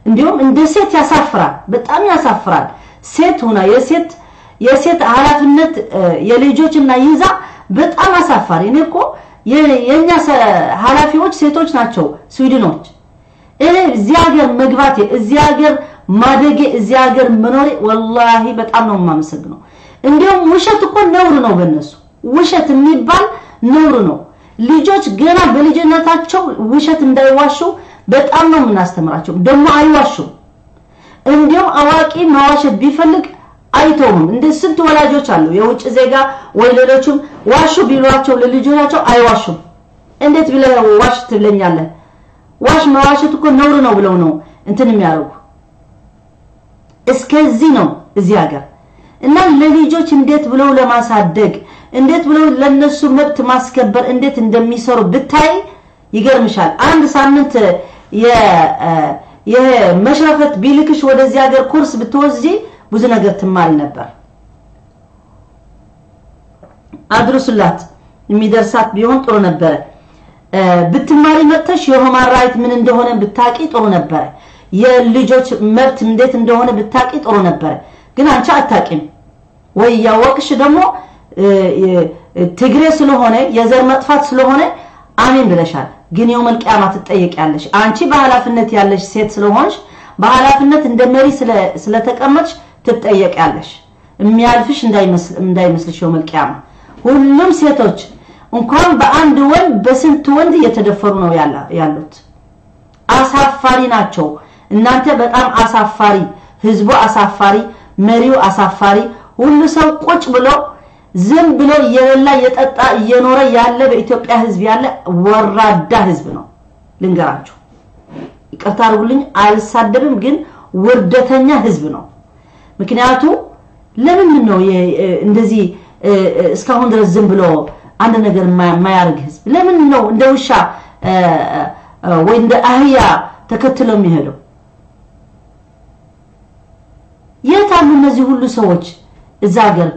እንዲሁም እንደ ሴት ያሳፍራል፣ በጣም ያሳፍራል። ሴት ሆና የሴት ኃላፊነት የልጆችና ይዛ በጣም አሳፋሪ። እኔ እኮ የኛ ኃላፊዎች ሴቶች ናቸው ስዊድኖች። እኔ እዚህ ሀገር መግባቴ እዚህ ሀገር ማደጌ እዚህ ሀገር መኖሬ ወላሂ በጣም ነው የማመሰግነው። እንዲሁም ውሸት እኮ ነውር ነው በእነሱ፣ ውሸት የሚባል ነውር ነው። ልጆች ገና በልጅነታቸው ውሸት እንዳይዋሹ በጣም ነው የምናስተምራቸው። ደግሞ አይዋሹም። እንዲሁም አዋቂ መዋሸት ቢፈልግ አይተውም። እንደ ስንት ወላጆች አሉ የውጭ ዜጋ ወይ ሌሎችም ዋሹ ቢሏቸው ለልጆቻቸው አይዋሹም። እንዴት ብለህ ዋሽ ትብለኛለህ? ዋሽ መዋሸት እኮ ነውር ነው ብለው ነው እንትን የሚያደርጉ። እስከዚህ ነው እዚህ ሀገር። እና ለልጆች እንዴት ብለው ለማሳደግ እንዴት ብለው ለነሱ መብት ማስከበር እንዴት እንደሚሰሩ ብታይ ይገርምሻል። አንድ ሳምንት የመሽረፈት ቢልክሽ ወደዚህ ሀገር ኮርስ ብትወስጂ ብዙ ነገር ትማሪ ነበር። አድርሱላት፣ የሚደርሳት ቢሆን ጥሩ ነበረ። ብትማሪ መጥተሽ የ human right ምን እንደሆነ ብታቂ ጥሩ ነበረ። የልጆች መብት እንዴት እንደሆነ ብታቂ ጥሩ ነበረ። ግን አንቺ አታቂም። ወይ ያወቅሽ ደግሞ ትግሬ ስለሆነ የዘር መጥፋት ስለሆነ አሜን ብለሻል። ግን يوم القيامة ትጠየቂያለሽ። አንቺ በኃላፊነት ያለሽ ሴት ስለሆንሽ በኃላፊነት እንደ መሪ ስለተቀመጥሽ ትጠየቂያለሽ። የሚያልፍሽ እንዳይመስልሽ يوم القيامة። ሁሉም ሴቶች እንኳን በአንድ ወንድ በስንት ወንድ እየተደፈሩ ነው ያሉት። አሳፋሪ ናቸው። እናንተ በጣም አሳፋሪ፣ ህዝቡ አሳፋሪ፣ መሪው አሳፋሪ። ሁሉ ሰው ቁጭ ብሎ ዝም ብሎ እየበላ እየጠጣ እየኖረ ያለ በኢትዮጵያ ህዝብ ያለ ወራዳ ህዝብ ነው። ልንገራችሁ፣ ይቅርታ አድርጉልኝ፣ አልሳደብም፣ ግን ውርደተኛ ህዝብ ነው። ምክንያቱ ለምን ነው እንደዚህ እስካሁን ድረስ ዝም ብሎ አንድ ነገር የማያደርግ ህዝብ? ለምን ነው እንደ ውሻ ወይ እንደ አህያ ተከትሎ የሚሄደው? የት አሉ እነዚህ ሁሉ ሰዎች? እዛ ሀገር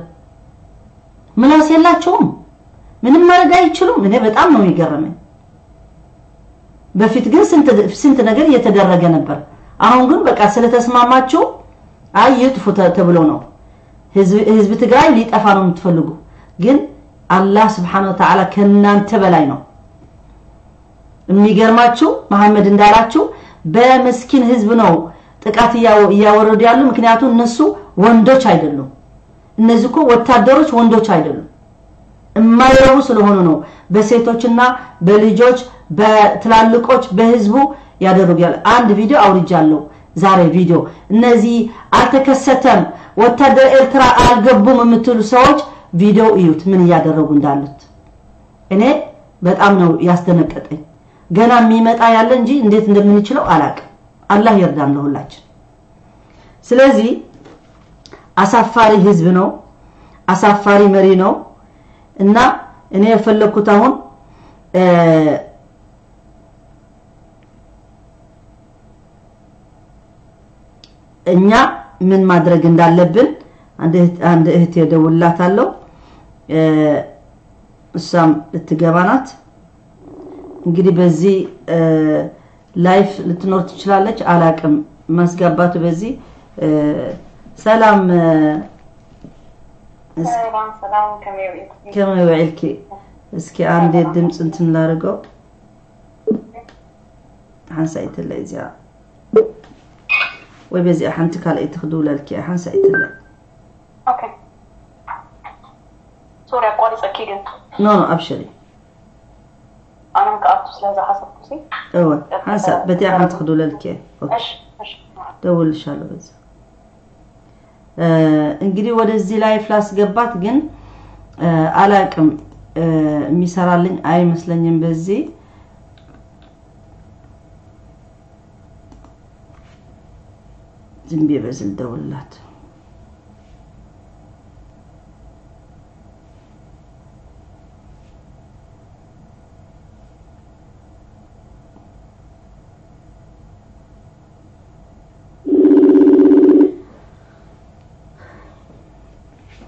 ምላስ የላቸውም፣ ምንም ማድረግ አይችሉም። እኔ በጣም ነው የሚገርመኝ። በፊት ግን ስንት ነገር እየተደረገ ነበር። አሁን ግን በቃ ስለተስማማችሁ አይ ይጥፉ ተብሎ ነው። ህዝብ ትግራይ ሊጠፋ ነው የምትፈልጉ። ግን አላህ Subhanahu Wa Ta'ala ከናንተ በላይ ነው። የሚገርማችሁ መሐመድ እንዳላችሁ በመስኪን ህዝብ ነው ጥቃት እያወረዱ ያሉ። ምክንያቱም እነሱ ወንዶች አይደሉም። እነዚህ እኮ ወታደሮች ወንዶች አይደሉም። የማይረቡ ስለሆኑ ነው በሴቶችና በልጆች በትላልቆች በህዝቡ ያደርጉ ያለ። አንድ ቪዲዮ አውርጃለሁ ዛሬ ቪዲዮ። እነዚህ አልተከሰተም ወታደር ኤርትራ አልገቡም የምትሉ ሰዎች ቪዲዮ እዩት ምን እያደረጉ እንዳሉት። እኔ በጣም ነው ያስደነቀጠኝ። ገና የሚመጣ ያለ እንጂ እንዴት እንደምንችለው አላቅም። አላህ ይርዳን ለሁላችን። ስለዚህ አሳፋሪ ህዝብ ነው፣ አሳፋሪ መሪ ነው። እና እኔ የፈለኩት አሁን እኛ ምን ማድረግ እንዳለብን አንድ እህት የደውላታለሁ፣ እሷም ልትገባ ናት። እንግዲህ በዚህ live ልትኖር ትችላለች፣ አላቅም ማስገባቱ በዚህ። ሰላም ሰላም፣ ከመይ ውዒልኪ? እስኪ አንዴ ድምፅ እንትን ላድርገው። ሓንሳእ ይትለይ እዚኣ ወይ በዚኣ ሓንቲ ካልአይቲ ክድውለልኪ እያ። ሓንሳእ ይትለይ። Okay, sorry ኣቋሪፀኪ ግን። No, no, ኣብሽሪ። ኣነም ክኣቱ ስለዝሓሰብኩ። እወ፣ ሓንሳእ በቲኣ ሓንቲ ክድውለልኪ እየ። ደውልልሻለሁ በዛ። እንግዲህ ወደዚህ live ላስገባት ግን አላቅም፣ የሚሰራልኝ አይመስለኝም። በዚህ ዝም ብዬ በዚህ ልደውልላት።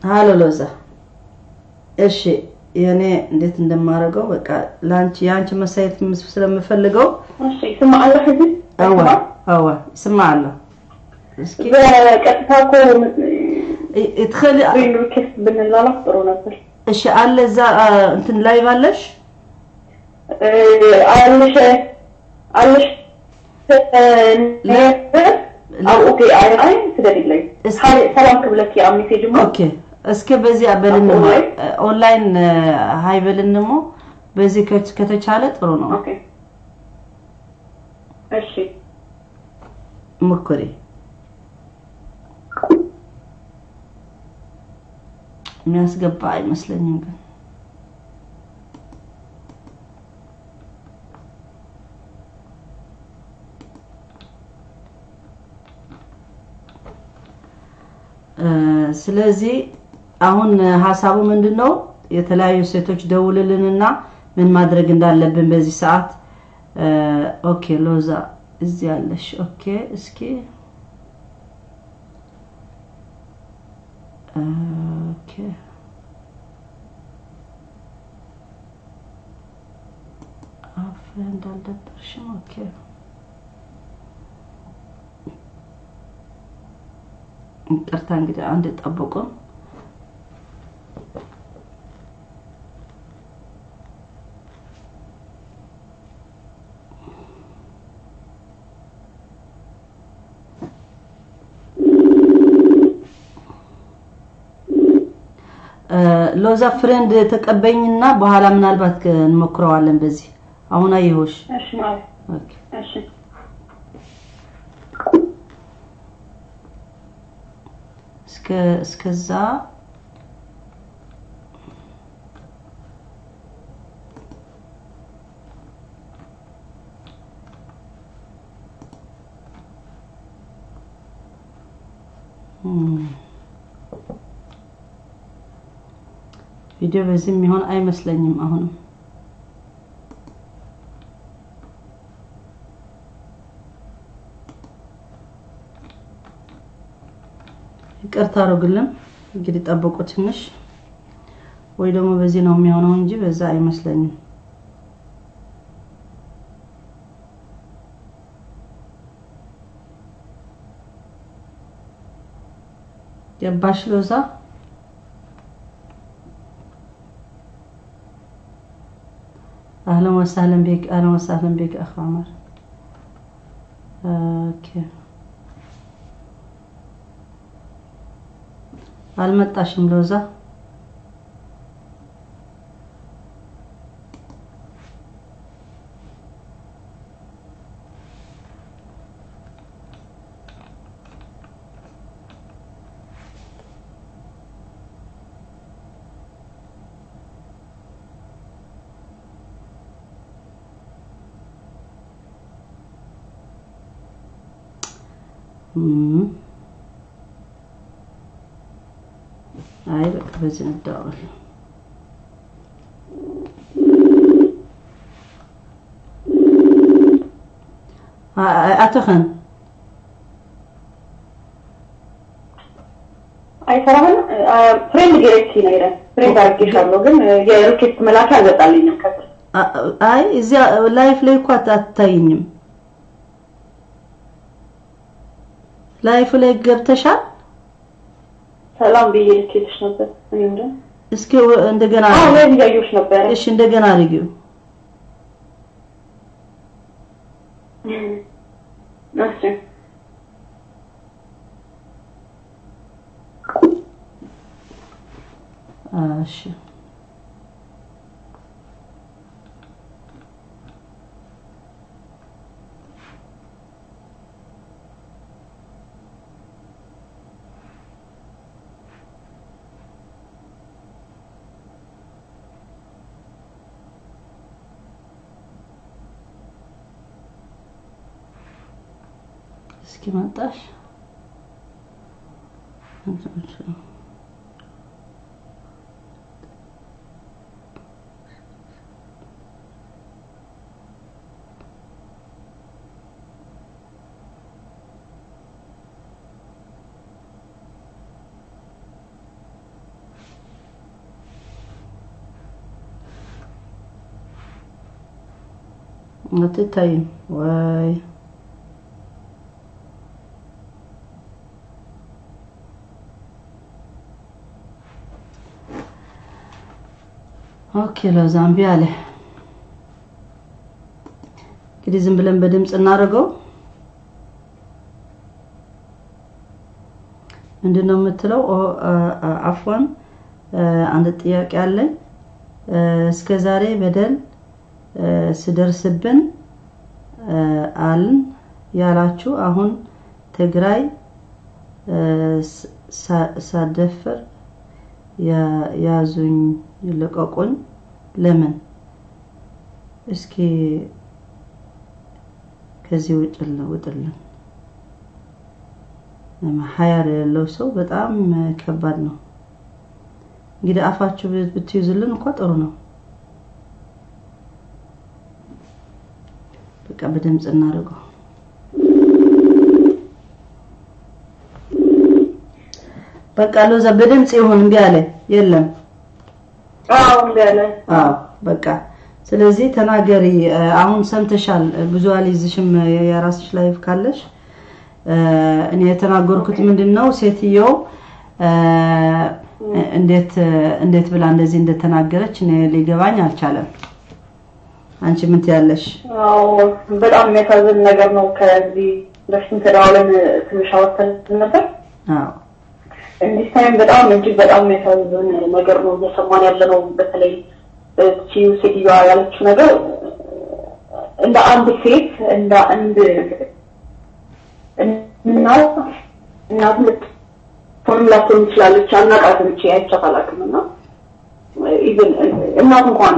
ሃሎ ሎዛ። እሺ፣ የኔ እንዴት እንደማደርገው በቃ ላንቺ የአንቺ መሳየት ስለምፈልገው። እሺ፣ ይስማዓል ሕዚ? እወ እወ፣ ይስማዓለሁ። እስኪ በቀጥታ እኮ ትኽእል friend request ብንላላክ ጥሩ ነበር። እሺ፣ አለ እዛ እንትን live አለሽ? አለሽ አለሽ ኣብኡ ከይኣይ ስደድለይ ሰላም ክብለኪ ኣብ message እሞ። Okay፣ እስኪ በዚህ በልንሞ online hi በልንሞ በዚህ ከተቻለ ጥሩ ነው። Okay፣ እሺ። ሞክሪ። የሚያስገባ አይመስለኝም ግን። ስለዚህ አሁን ሀሳቡ ምንድነው? የተለያዩ ሴቶች ደውልልንና ምን ማድረግ እንዳለብን በዚህ ሰዓት። Okay፣ ሎዛ እዚህ አለሽ። Okay፣ እስኪ okay friend አልደበርሽም። Okay፣ ይቅርታ እንግዲህ አንድ ጠብቁን። ሎዛ friend ተቀበኝና በኋላ ምናልባት እንሞክረዋለን። በዚህ አሁን አየሁሽ። እሺ ማለት Okay። እሺ። እስከ እስከዛ ቪዲዮ በዚህ የሚሆን አይመስለኝም። አሁንም ይቅርታ አድርጉልን። እንግዲህ ጠብቁ ትንሽ፣ ወይ ደግሞ በዚህ ነው የሚሆነው እንጂ በዛ አይመስለኝም። ገባሽ ሎዛ? اهلا وسهلا بك، اهلا وسهلا بك اخ عمر. Okay፣ አልመጣሽም ሎዛ? አይ በቃ በዚህ እንደዋወል። ኣተኸን አይሰራም። Friend ጌሬቲ ነው ይላል። Friend አድርጌሻለሁ ግን የ request መላኪያ አልመጣልኝም ከስር። አይ እዚያ live ላይ እኮ አትታይኝም። ላይፍ ላይ ገብተሻል? ሰላም ብዬ ልኬልሽ ነበር። እኔ እንጃ። እስኪ እንደገና። አዎ live እያየሁሽ ነበር። እሺ እንደገና አድርጊው። እሺ እሺ እስኪ መጣሽ። አትታይም ወይ? Okay ለዛምቢያ አለ። እንግዲህ ዝም ብለን በድምጽ እናደርገው። ምንድነው የምትለው? አፍዋን አንድ ጥያቄ አለኝ። እስከዛሬ በደል ስደርስብን አልን ያላችሁ አሁን ትግራይ ሳደፍር ያዙኝ ልቀቁኝ ለምን? እስኪ ከዚህ ውጥልን። ሀያ የሌለው ሰው በጣም ከባድ ነው። እንግዲህ አፋችሁ ብትይዙልን እንኳን ጥሩ ነው። በቃ በድምጽ እናደርገው። በቃ ሎዛ በድምጽ ይሁን። እምቢ አለ። የለም። አዎ እምቢ አለ። አዎ በቃ ስለዚህ ተናገሪ። አሁን ሰምተሻል። ብዙ አልይዝሽም። የራስሽ live ካለሽ እኔ የተናገርኩት ምንድነው ሴትየው እንዴት ብላ እንደዚህ እንደተናገረች እኔ ሊገባኝ አልቻለም። አንቺ ምን ትያለሽ? አዎ በጣም የሚያሳዝን ነገር ነው። ከዚህ በፊት ተደዋውለን ትንሽ አወርተን ነበር። አዎ እንዲህ time በጣም እጅግ በጣም የሚያሳዝን ነገር ነው እየሰማን ያለነው። በተለይ እቺ ሴትዮዋ ያለችው ነገር እንደ አንድ ሴት እንደ አንድ እናት ልትሆንም ላትሆን ትችላለች፣ አናውቃትም። እቺ አይቻት አላውቅም እና even እናት እንኳን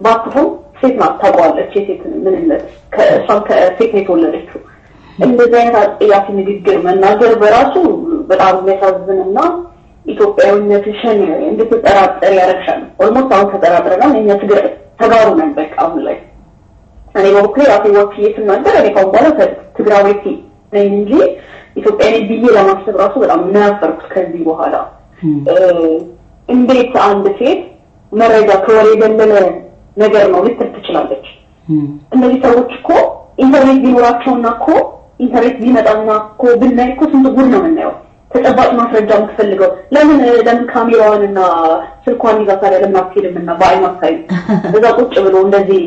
ባትሆን ሴት ናት፣ ታውቀዋለች የሴት ምንነት። ከእሷም ከሴት ነው የተወለደችው። እንደዚህ አይነት አጸያፊ ንግግር መናገር በራሱ በጣም የሚያሳዝንና ኢትዮጵያዊነትሽን እንድትጠራጠር ያደርግሻል። Almost አሁን ተጠራጥረናል። እኛ ተጋሩ ነን በቃ አሁን ላይ። እኔ በበኩሌ ራሴ ወክዬ ስናገር እኔ ከአሁን በኋላ ትግራዋይቲ ነኝ እንጂ ኢትዮጵያዊ ብዬ ለማሰብ ራሱ በጣም ነው ያፈርኩት ከዚህ በኋላ። እንዴት አንድ ሴት መረጃ ከወሬ የዘለለ ነገር ነው ልትል ትችላለች? እነዚህ ሰዎች እኮ ኢንተርኔት ቢኖራቸውና እኮ ኢንተርኔት ቢመጣና እኮ ብናይ እኮ ስንት ጉድ ነው የምናየው። ተጨባጭ ማስረጃ የምትፈልገው ለምን ካሜራዋንና ስልኳን ይዛ ታዲያ ለምን አትሄድም እና በአይኗ አታይም? እዛ ቁጭ ብሎ እንደዚህ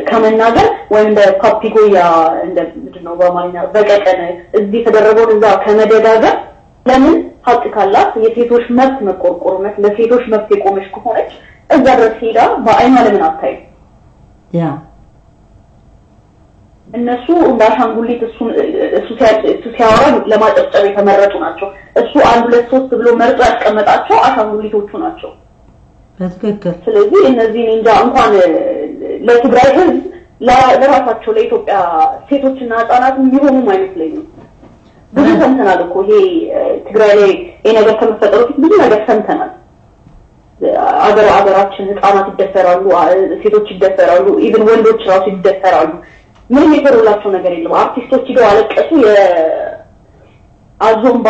ከመናገር ወይም እንደ ፓፒጎያ እንደ ምንድን ነው በአማርኛ በቀቀን እዚህ የተደረገውን እዛ ከመደጋገም ለምን ሀቅ ካላት የሴቶች መብት መቆርቆርነት ለሴቶች መብት የቆመች ከሆነች እዛ ድረስ ሄዳ በአይኗ ለምን አታይም? ያ እነሱ እንደ አሻንጉሊት እሱ ሲያወራ ለማጨብጨብ የተመረጡ ናቸው። እሱ 1 2 3 ብሎ መርጦ ያስቀመጣቸው አሻንጉሊቶቹ ናቸው። በትክክል። ስለዚህ እነዚህ እንጃ እንኳን ለትግራይ ህዝብ ለራሳቸው ለኢትዮጵያ ሴቶችና ህጻናት የሚሆኑም አይመስለኝም። ብዙ ሰምተናል እኮ ይሄ ትግራይ ላይ ይሄ ነገር ከመፈጠሩ በፊት ብዙ ነገር ሰምተናል። አገራችን ህጻናት ይደፈራሉ፣ ሴቶች ይደፈራሉ፣ even ወንዶች ራሱ ይደፈራሉ። ምንም የተሮላቸው ነገር የለም። አርቲስቶች ሄደው አለቀሱ። የአዞምባ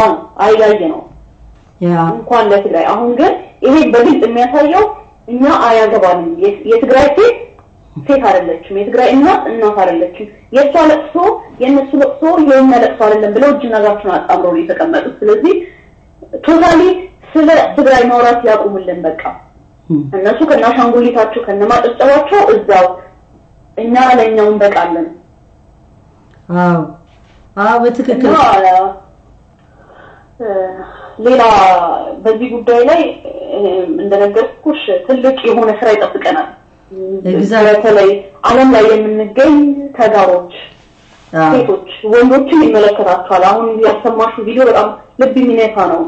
ነው አይያየ ነው። እንኳን ለትግራይ። አሁን ግን ይሄ በግልጽ የሚያሳየው እኛ አያገባንም፣ የትግራይ ሴት ሴት አይደለችም፣ የትግራይ እናት እናት አይደለችም፣ የእሷ ለቅሶ የእነሱ ለቅሶ የእኛ ለቅሶ አይደለም ብለው እጅና እግራቸውን አጣምረው ነው የተቀመጡት። ስለዚህ totally ስለ ትግራይ ማውራት ያቁሙልን በቃ። እነሱ ከነአሻንጉሊታቸው ከነማጨብጨባቸው እዛው፣ እኛ ለእኛው እንበቃለን። አዎ አዎ በትክክል። ሌላ በዚህ ጉዳይ ላይ እንደነገርኩሽ ትልቅ የሆነ ስራ ይጠብቀናል። በተለይ ዓለም ላይ የምንገኝ ተጋሮች፣ ሴቶች፣ ወንዶችን ይመለከታቸዋል። አሁን ያሰማሽው ቪዲዮ በጣም ልብ የሚነካ ነው።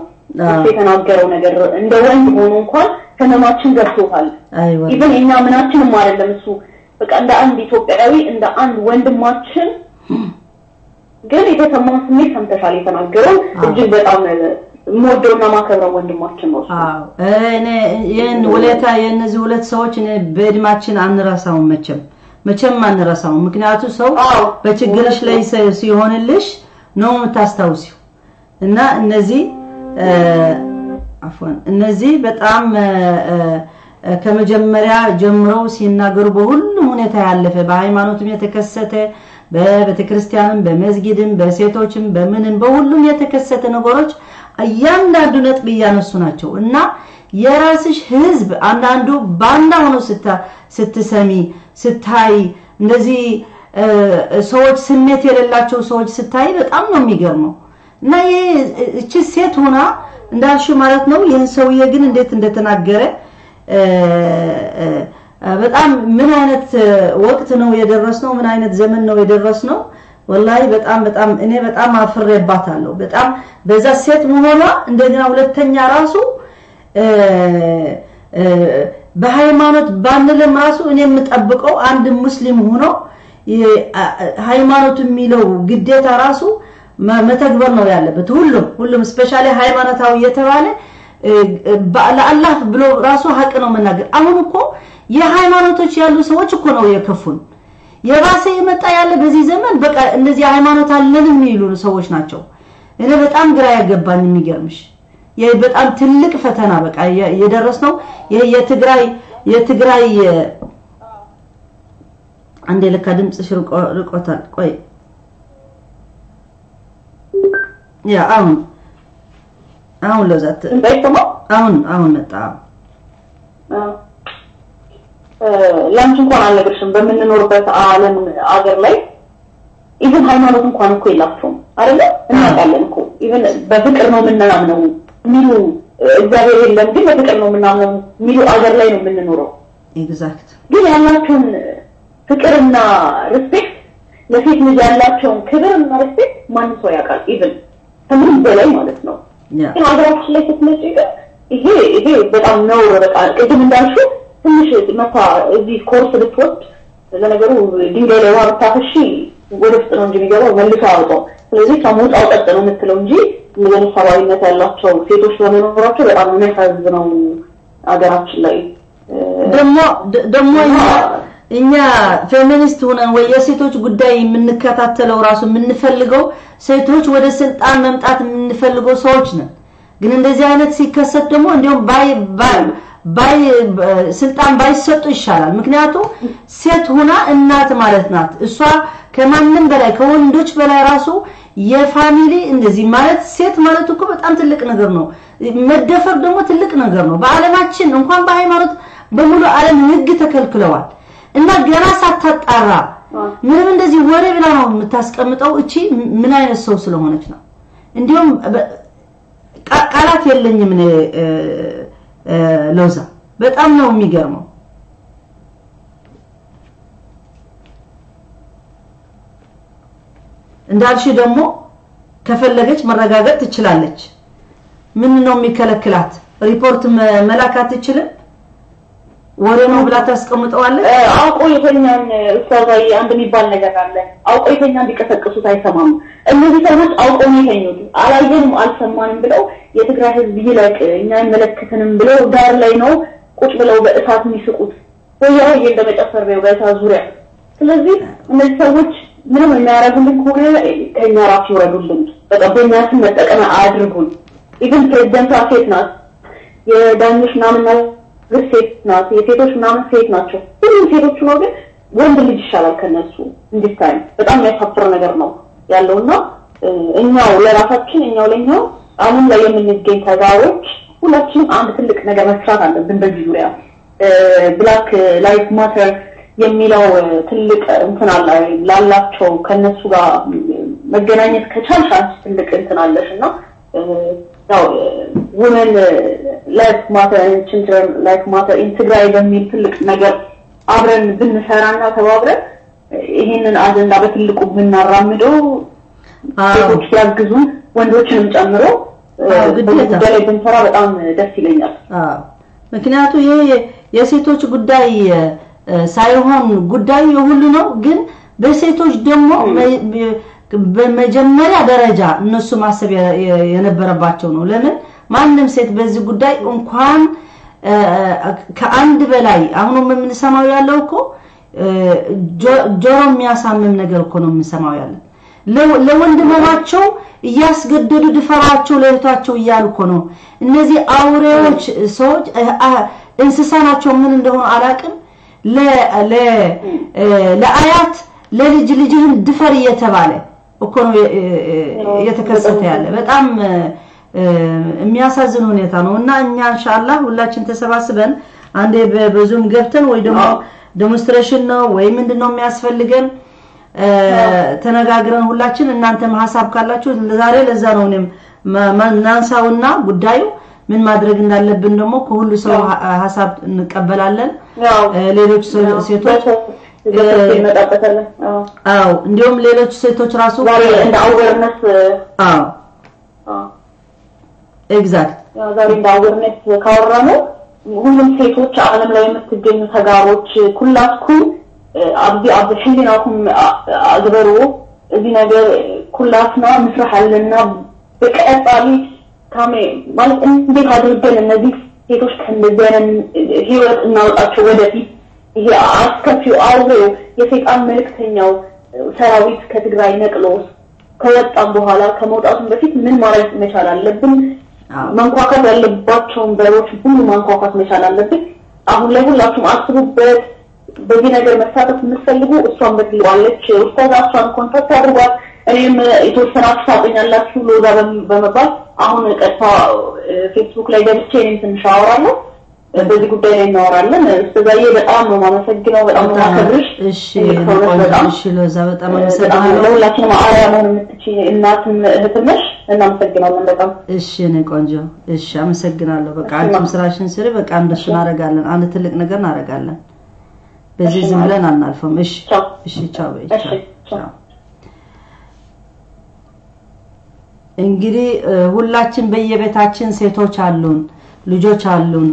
እሱ የተናገረው ነገር እንደ ወንድ ሆኖ እንኳን ህመማችን ገብቶታል። even የኛ ምናችንም አይደለም እሱ በቃ እንደ አንድ ኢትዮጵያዊ እንደ አንድ ወንድማችን ግን የተሰማውን ስሜት ሰምተሻል። የተናገረው እጅግ በጣም የምወደውና ማከብረው ወንድማችን ነው። አዎ እኔ ይሄን ውለታ የእነዚህ ሁለት ሰዎች እኔ በእድማችን አንረሳውም፣ መቼም መቼም አንረሳውም። ምክንያቱ ሰው በችግርሽ ላይ ሲሆንልሽ ነው የምታስታውሲው። እና እነዚህ አፎን እነዚህ በጣም ከመጀመሪያ ጀምረው ሲናገሩ በሁሉም ሁኔታ ያለፈ በሃይማኖትም የተከሰተ በቤተክርስቲያንም በመስጊድም በሴቶችም በምንም በሁሉም የተከሰተ ነገሮች እያንዳንዱ ነጥብ እያነሱ ናቸው። እና የራስሽ ህዝብ አንዳንዱ ባንዳ ሆኖ ስትሰሚ ስታይ እንደዚህ ሰዎች ስሜት የሌላቸው ሰዎች ስታይ በጣም ነው የሚገርመው። እና እቺ ሴት ሆና እንዳልሽው ማለት ነው ይህን ሰውዬ ግን እንዴት እንደተናገረ በጣም ምን አይነት ወቅት ነው የደረስነው? ምን አይነት ዘመን ነው የደረስነው? ወላሂ በጣም በጣም እኔ በጣም አፍሬባታለሁ። በጣም በዛ ሴት መሆኗ እንደገና ሁለተኛ ራሱ በሃይማኖት ባንልም ራሱ እኔ የምጠብቀው አንድ ሙስሊም ሆኖ ሃይማኖት የሚለው ግዴታ ራሱ መተግበር ነው ያለበት። ሁሉም ሁሉም specially ሃይማኖታዊ የተባለ ለአላህ ብሎ ራሱ ሀቅ ነው መናገር። አሁን እኮ የሃይማኖቶች ያሉ ሰዎች እኮ ነው የከፉን። የባሰ የመጣ ያለ በዚህ ዘመን በቃ እነዚህ ሃይማኖት አለን የሚሉ ሰዎች ናቸው። እኔ በጣም ግራ ያገባኝ የሚገርምሽ ይሄ በጣም ትልቅ ፈተና በቃ የደረስነው ይሄ የትግራይ የትግራይ አንዴ ለካ ድምጽሽ ርቆታል። ቆይ ያ አሁን አሁን ለዛት አሁን አሁን መጣ። ላንቺ እንኳን አልነግርሽም። በምንኖርበት ዓለም አገር ላይ even ሃይማኖት እንኳን እኮ የላቸውም አይደለ? እናውቃለን እኮ even በፍቅር ነው የምናምነው የሚሉ እግዚአብሔር የለም ግን በፍቅር ነው የምናምነው የሚሉ አገር ላይ ነው የምንኖረው። exact ግን ያላቸውን ፍቅርና respect ለሴት ልጅ ያላቸውን ክብርና respect ማንም ሰው ያውቃል። even ከምንም በላይ ማለት ነው። ግን ሀገራችን ላይ ስትመጪ ግን ይሄ ይሄ በጣም ነውር። በቃ ቅድም እንዳልሽው ትንሽ መታ እዚህ ኮርስ ብትወስድ ለነገሩ ድንጋይ ላይ ውሃ ብታፈሺ ወደ ውስጥ ነው እንጂ የሚገባው መልሶ አያወጣውም። ስለዚህ ከመውጣው ቀጥ ነው የምትለው እንጂ እንደዚህ ሰብአዊነት ያላቸው ሴቶች በመኖራቸው በጣም የሚያሳዝነው ሀገራችን ላይ። ደግሞ ደግሞ እኛ ፌሚኒስት ሆነን ወይ የሴቶች ጉዳይ የምንከታተለው ራሱ የምንፈልገው ሴቶች ወደ ስልጣን መምጣት የምንፈልገው ሰዎች ነን። ግን እንደዚህ አይነት ሲከሰት ደግሞ እንዲያውም ባይ ባይ ስልጣን ባይሰጡ ይሻላል። ምክንያቱም ሴት ሆና እናት ማለት ናት። እሷ ከማንም በላይ ከወንዶች በላይ ራሱ የ family እንደዚህ ማለት ሴት ማለት እኮ በጣም ትልቅ ነገር ነው። መደፈር ደግሞ ትልቅ ነገር ነው። በዓለማችን እንኳን በሃይማኖት በሙሉ ዓለም ህግ ተከልክለዋል። እና ገና ሳታጣራ ምንም እንደዚህ ወሬ ብላ ነው የምታስቀምጠው። እቺ ምን አይነት ሰው ስለሆነች ነው? እንዲሁም ቃላት የለኝም እኔ ሎዛ፣ በጣም ነው የሚገርመው። እንዳልሽ ደግሞ ከፈለገች መረጋገጥ ትችላለች። ምን ነው የሚከለክላት? ሪፖርት መላክ አትችልም? ወሬ ነው ብላ ታስቀምጠዋለች። አውቆ የተኛን ኡስታዛይ አንድ የሚባል ነገር አለ። አውቆ የተኛን ቢቀሰቅሱት አይሰማም። እነዚህ ሰዎች አውቀው ነው የተኙት። አላየንም አልሰማንም ብለው የትግራይ ህዝብ ይለቅ እኛ አይመለከተንም ብለው ዳር ላይ ነው ቁጭ ብለው በእሳት የሚስቁት፣ ሆያ ሆዬ እንደመጨፈር ነው በእሳት ዙሪያ። ስለዚህ እነዚህ ሰዎች ምንም የሚያደርጉልን ከሆነ ከኛ ራስ ይውረዱልን። በቃ በእኛ ስም መጠቀም አያድርጉን። Even ፕሬዚደንቷ ሴት ናት። የዳኞች ምናምን ሴት ናት። የሴቶች ምናምን ሴት ናቸው። ሁሉም ሴቶች ነው፣ ግን ወንድ ልጅ ይሻላል ከነሱ እንዲታይ በጣም የሚያሳፍር ነገር ነው ያለውና እኛው ለራሳችን እኛው ለኛው አሁን ላይ የምንገኝ ተጋሮች ሁላችንም አንድ ትልቅ ነገር መስራት አለብን። በዚህ ዙሪያ Black Life Matter የሚለው ትልቅ እንትን አለ ላላቸው ከነሱ ጋር መገናኘት ከቻልሽ አንቺ ትልቅ እንትን አለሽ እና ያው Women Life Matter, Children Life Matter in ትግራይ በሚል ትልቅ ነገር አብረን ብንሰራና ተባብረን ይሄንን አጀንዳ በትልቁ ብናራምደው ሴቶች ያግዙ ወንዶችንም ጨምሮ ጉዳይ ላይ ብንሰራ በጣም ደስ ይለኛል። አዎ፣ ምክንያቱ ይሄ የሴቶች ጉዳይ ሳይሆን ጉዳዩ የሁሉ ነው። ግን በሴቶች ደግሞ በመጀመሪያ ደረጃ እነሱ ማሰብ የነበረባቸው ነው። ለምን ማንም ሴት በዚህ ጉዳይ እንኳን ከአንድ በላይ አሁን የምንሰማው ያለው እኮ ጆሮ የሚያሳምም ነገር እኮ ነው የምንሰማው ያለው። ለወንድማቸው እያስገደዱ ድፈራቸው ለእህታቸው እያሉ እኮ ነው። እነዚህ አውሬዎች ሰዎች እንስሳ ናቸው፣ ምን እንደሆኑ አላቅም። ለአያት ለልጅ ልጅህን ድፈር እየተባለ እኮ ነው እየተከሰተ ያለ። በጣም የሚያሳዝን ሁኔታ ነው። እና እኛ ኢንሻአላህ ሁላችን ተሰባስበን አንዴ በ Zoom ገብተን ወይ ደግሞ demonstration ነው ወይ ምንድነው የሚያስፈልገን ተነጋግረን ሁላችን፣ እናንተም ሐሳብ ካላችሁ ዛሬ ለዛ ነው እኔም እናንሳውና ጉዳዩ ምን ማድረግ እንዳለብን ደግሞ ከሁሉ ሰው ሐሳብ እንቀበላለን። ሌሎች ሴቶች አዎ፣ እንዲሁም ሌሎች ሴቶች ራሱ ዛሬ እንደ awareness አዎ፣ exact ዛሬ እንደ awareness ካወራነው ሁሉም ሴቶች ዓለም ላይ የምትገኙ ተጋሮች ኩላትኩም ኣብዚ ኣብ ሕሊናኩም ኣግበርዎ። እዚ ነገር ኩላትና ምስራሕ ኣለና በቀጣሊ ካሜ ማለት እንዴት አድርገን እነዚህ ሴቶች ከእንደዚህ አይነት ህይወት እናወጣቸው ወደፊት። ይሄ አስከፊው አውሬው የሰይጣን መልእክተኛው ሰራዊት ከትግራይ ነቅሎ ከወጣም በኋላ ከመውጣቱም በፊት ምን ማድረግ መቻል አለብን? መንኳኳት ያለባቸውን በሮች ሁሉ ማንኳኳት መቻል አለብን። አሁን ላይ ሁላችሁም አስቡበት። በዚህ ነገር መሳተፍ የምትፈልጉ እሷን በትልዋለች ኡስታዝ እሷን contact አድርጓት። እኔም የተወሰናችሁ ታውቁኛላችሁ ሎዛ በመባል አሁን ቀጥታ ፌስቡክ ላይ ገብቼ እኔም ትንሽ አወራለሁ። በዚህ ጉዳይ ላይ እናወራለን። ኡስታዝዬ በጣም ነው የማመሰግነው፣ በጣም ነው የማከብርሽ። እሺ እሺ ሎዛ በጣም አመሰግናለሁ። ለሁላችንም አርአያ መሆን የምትችይ እናትም እህትም ነሽ። እናመሰግናለን በጣም። እሺ እኔ ቆንጆ፣ እሺ አመሰግናለሁ። በቃ አንቺም ስራሽን ስሪ። በቃ እንደሱ እናደርጋለን። አንድ ትልቅ ነገር እናደርጋለን። በዚህ ዝም ብለን አናልፈም። እሺ እሺ፣ ቻው በይ፣ ቻው። እንግዲህ ሁላችን በየቤታችን ሴቶች አሉን፣ ልጆች አሉን።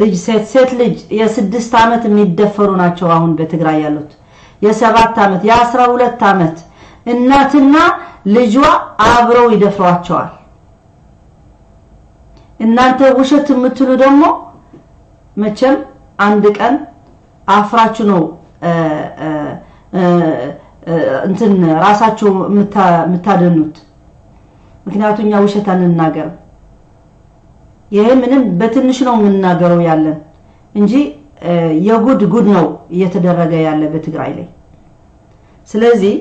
ልጅ ሴት ሴት ልጅ የ6 ዓመት የሚደፈሩ ናቸው አሁን በትግራይ ያሉት። የ7 ዓመት የ12 ዓመት እናትና ልጇ አብረው ይደፍሯቸዋል። እናንተ ውሸት የምትሉ ደግሞ መቼም አንድ ቀን አፍራችሁ ነው እንትን ራሳችሁ የምታደኑት። ምክንያቱም እኛ ውሸት አንናገርም። ይሄ ምንም በትንሽ ነው የምንናገረው ያለን እንጂ የጉድ ጉድ ነው እየተደረገ ያለ በትግራይ ላይ። ስለዚህ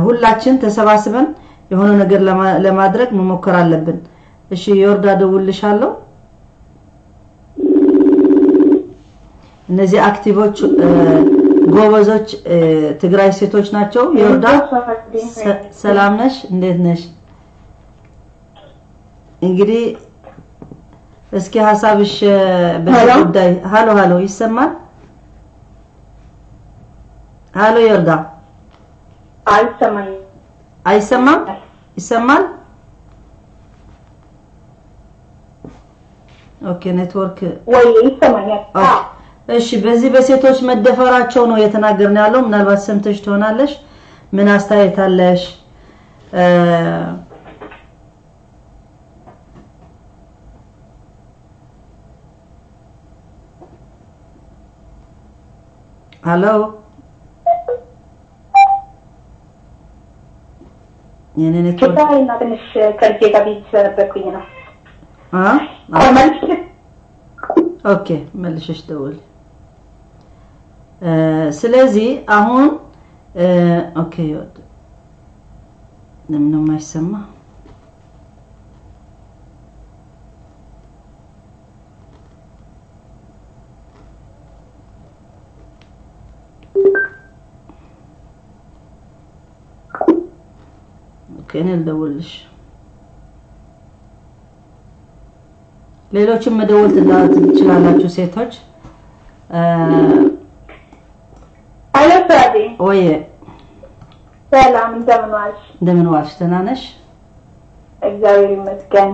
ሁላችን ተሰባስበን የሆነ ነገር ለማድረግ መሞከር አለብን። እሺ ዮርዳ ደውልልሻለሁ። እነዚህ active ኦች ጎበዞች ትግራይ ሴቶች ናቸው። ዮርዳ ሰላም ነሽ? እንዴት ነሽ? እንግዲህ እስኪ ሐሳብሽ በዚህ ጉዳይ። ሃሎ ሃሎ፣ ይሰማል? ሃሎ ዮርዳ። አይሰማም። አይሰማም? ይሰማል? Okay network ወይ ይሰማኛል። እሺ በዚህ በሴቶች መደፈራቸው ነው የተናገርን ያለው። ምናልባት ሰምተሽ ትሆናለሽ። ምን አስተያየት አለሽ? ሃሎ የኔ ኔትወርክ እና ትንሽ ከልጄ ጋር busy ስለነበርኩኝ ነው። Okay መልሽሽ ደውል። ስለዚህ አሁን okay ለምን ነው የማይሰማ? Okay እኔ ልደውልልሽ። ሌሎችም መደወል ትችላላችሁ ሴቶች። Hello ፍራዴ። ወይ ሰላም፣ እንደምን ዋልሽ? እንደምን ዋልሽ? ደህና ነሽ? እግዚአብሔር ይመስገን።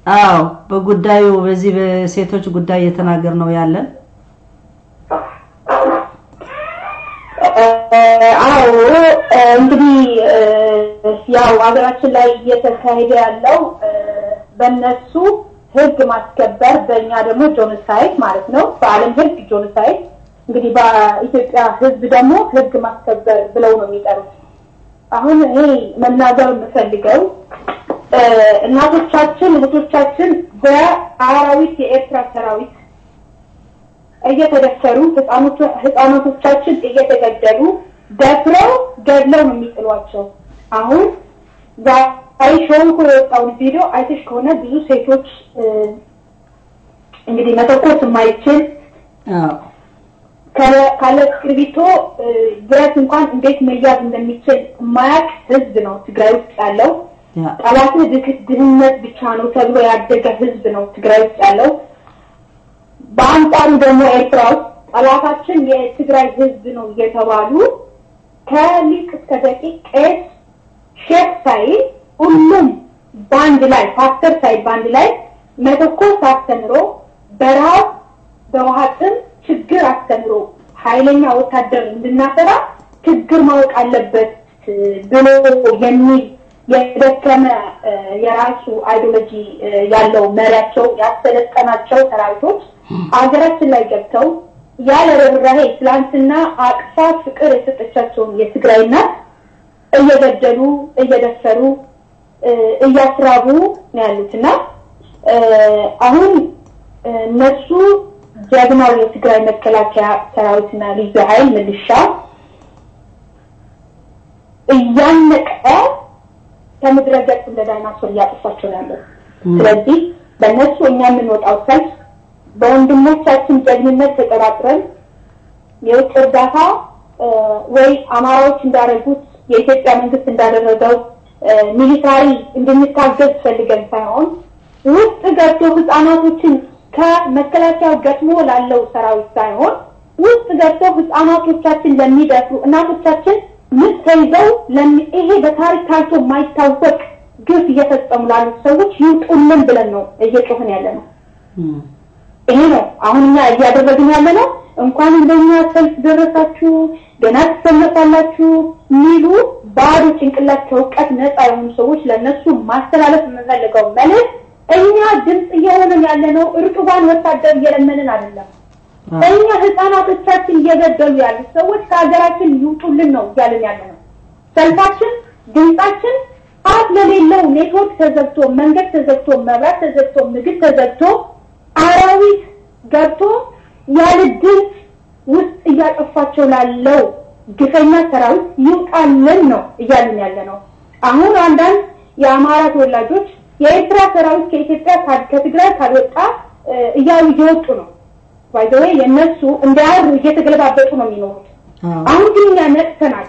አዎ በጉዳዩ በዚህ በሴቶች ጉዳይ እየተናገር ነው ያለን። አዎ እንግዲህ ያው ሀገራችን ላይ እየተካሄደ ያለው በእነሱ ህግ ማስከበር በእኛ ደግሞ genocide ማለት ነው። በዓለም ህግ genocide፣ እንግዲህ በኢትዮጵያ ህዝብ ደግሞ ህግ ማስከበር ብለው ነው የሚጠሩት። አሁን እኔ መናገር የምፈልገው እናቶቻችን እህቶቻችን በአራዊት የኤርትራ ሰራዊት እየተደፈሩ ህፃናቶቻችን እየተገደሉ ደፍረው ገድለው ነው የሚጥሏቸው። አሁን ዛሬ ሾልኮ የወጣውን ቪዲዮ አይተሽ ከሆነ ብዙ ሴቶች እንግዲህ መተኮስ የማይችል ካለ እስክሪብቶ ብረት እንኳን እንዴት መያዝ እንደሚችል የማያውቅ ህዝብ ነው ትግራይ ውስጥ ያለው። ጠላትህ ድህነት ብቻ ነው ተብሎ ያደገ ህዝብ ነው ትግራይ ውስጥ ያለው። በአንጻሩ ደግሞ ኤርትራ ውስጥ ጠላታችን የትግራይ ህዝብ ነው እየተባሉ ከሊቅ እስከ ደቂቅ ቄስ ሼክ ሳይል ሁሉም ባንድ ላይ ፓስተር ሳይል ባንድ ላይ መተኮስ አስተምሮ በረሃብ በውሃ ጥም ችግር አስተምሮ ኃይለኛ ወታደር እንድናፈራ ችግር ማወቅ አለበት ብሎ የሚል የደከመ የራሱ ideology ያለው መሪያቸው ያሰለጠናቸው ሰራዊቶች አገራችን ላይ ገብተው ያለ ርህራሄ ትላንትና አቅፋ ፍቅር የሰጠቻቸውን የትግራይ እናት እየገደሉ እየደፈሩ እያስራቡ ነው ያሉትና አሁን እነሱ ጀግናው የትግራይ መከላከያ ሰራዊትና ልዩ ኃይል ሚሊሻ እያነቀ ከምድረ ገጽ እንደ ዳይናሶር እያጠፋቸው ነው ያለው። ስለዚህ በእነሱ እኛ የምንወጣው ሰልፍ በወንድሞቻችን ጀግንነት ተጠራጥረን የውጭ እርዳታ ወይ አማራዎች እንዳደረጉት የኢትዮጵያ መንግስት እንዳደረገው military እንድንታገዝ ፈልገን ሳይሆን ውስጥ ገብቶ ህፃናቶችን ከመከላከያው ገጥሞ ላለው ሰራዊት ሳይሆን ውስጥ ገብቶ ህፃናቶቻችን ለሚደፍሩ እናቶቻችን ምጥ ተይዘው ይሄ በታሪክ ታይቶ የማይታወቅ ግፍ እየፈጸሙ ላሉት ሰዎች ይውጡልን ብለን ነው እየጮህን ያለ ነው። ይሄ ነው አሁን እኛ እያደረግን ያለ ነው። እንኳን እንደኛ ሰልፍ ደረሳችሁ ገና ትሰለፋላችሁ ሚሉ ባዶ ጭንቅላት ከእውቀት ነፃ የሆኑ ሰዎች ለነሱ ማስተላለፍ የምንፈልገው መልእክት እኛ ድምጽ እየሆነን ያለ ነው። እርጥባን ወታደር እየለመንን አይደለም። እኛ ህፃናቶቻችን እየገደሉ ያሉ ሰዎች ከሀገራችን ይውጡልን ነው እያልን ያለ ነው። ሰልፋችን ድምጻችን አፍ ለሌለው ኔትወርክ ተዘግቶ መንገድ ተዘግቶ መብራት ተዘግቶ ምግብ ተዘግቶ አራዊት ገብቶ ያለ ድምጽ ውስጥ እያጠፋቸው ላለው ግፈኛ ሰራዊት ይውጣልን ነው እያልን ያለ ነው። አሁን አንዳንድ የአማራ ተወላጆች የኤርትራ ሰራዊት ከኢትዮጵያ ከትግራይ ካልወጣ እያሉ እየወጡ ነው። By the way የነሱ እንዳያሩ እየተገለባበጡ ነው የሚኖሩት። አሁን ግን እኛ ነቅተናል።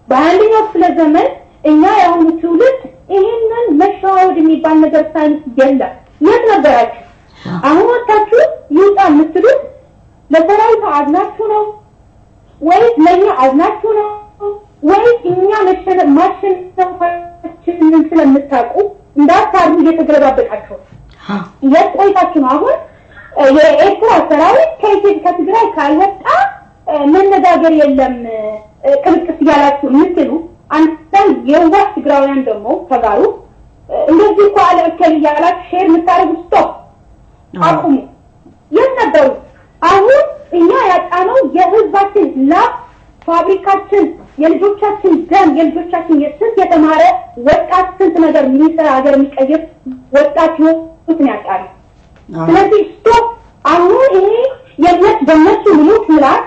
በአንደኛው ክፍለ ዘመን እኛ የአሁኑ ትውልድ ይሄንን መሸዋወድ የሚባል ነገር ሳይንስ የለም። የት ነበራችሁ? አሁን ወጣችሁ ይውጣ የምትሉት ለሰራዊቱ አዝናችሁ ነው ወይስ ለኛ አዝናችሁ ነው ወይስ እኛ ማሸነፋችንን ስለምታውቁ እንዳታሩ እየተገለባበጣችሁ የት ቆይታችሁ ነው? አሁን የኤርትራ ሰራዊት ከኢትዮጵያ ከትግራይ ካልወጣ መነጋገር የለም ቅብቅስ እያላችሁ የምትሉ አንዳንድ የዋህ ትግራውያን ደግሞ ተጋሩ እንደዚህ እኮ አለ እከል እያላችሁ share የምታደርጉ stop አቁሙ። የት ነበሩ? አሁን እኛ ያጣነው የህዝባችን ላብ ፋብሪካችን የልጆቻችን ደም የልጆቻችን የስንት የተማረ ወጣት ስንት ነገር የሚሰራ ሀገር የሚቀይር ወጣት ህይወቱን ያጣል። ስለዚህ stop። አሁን ይሄ የነት በእነሱ ሙት ምላት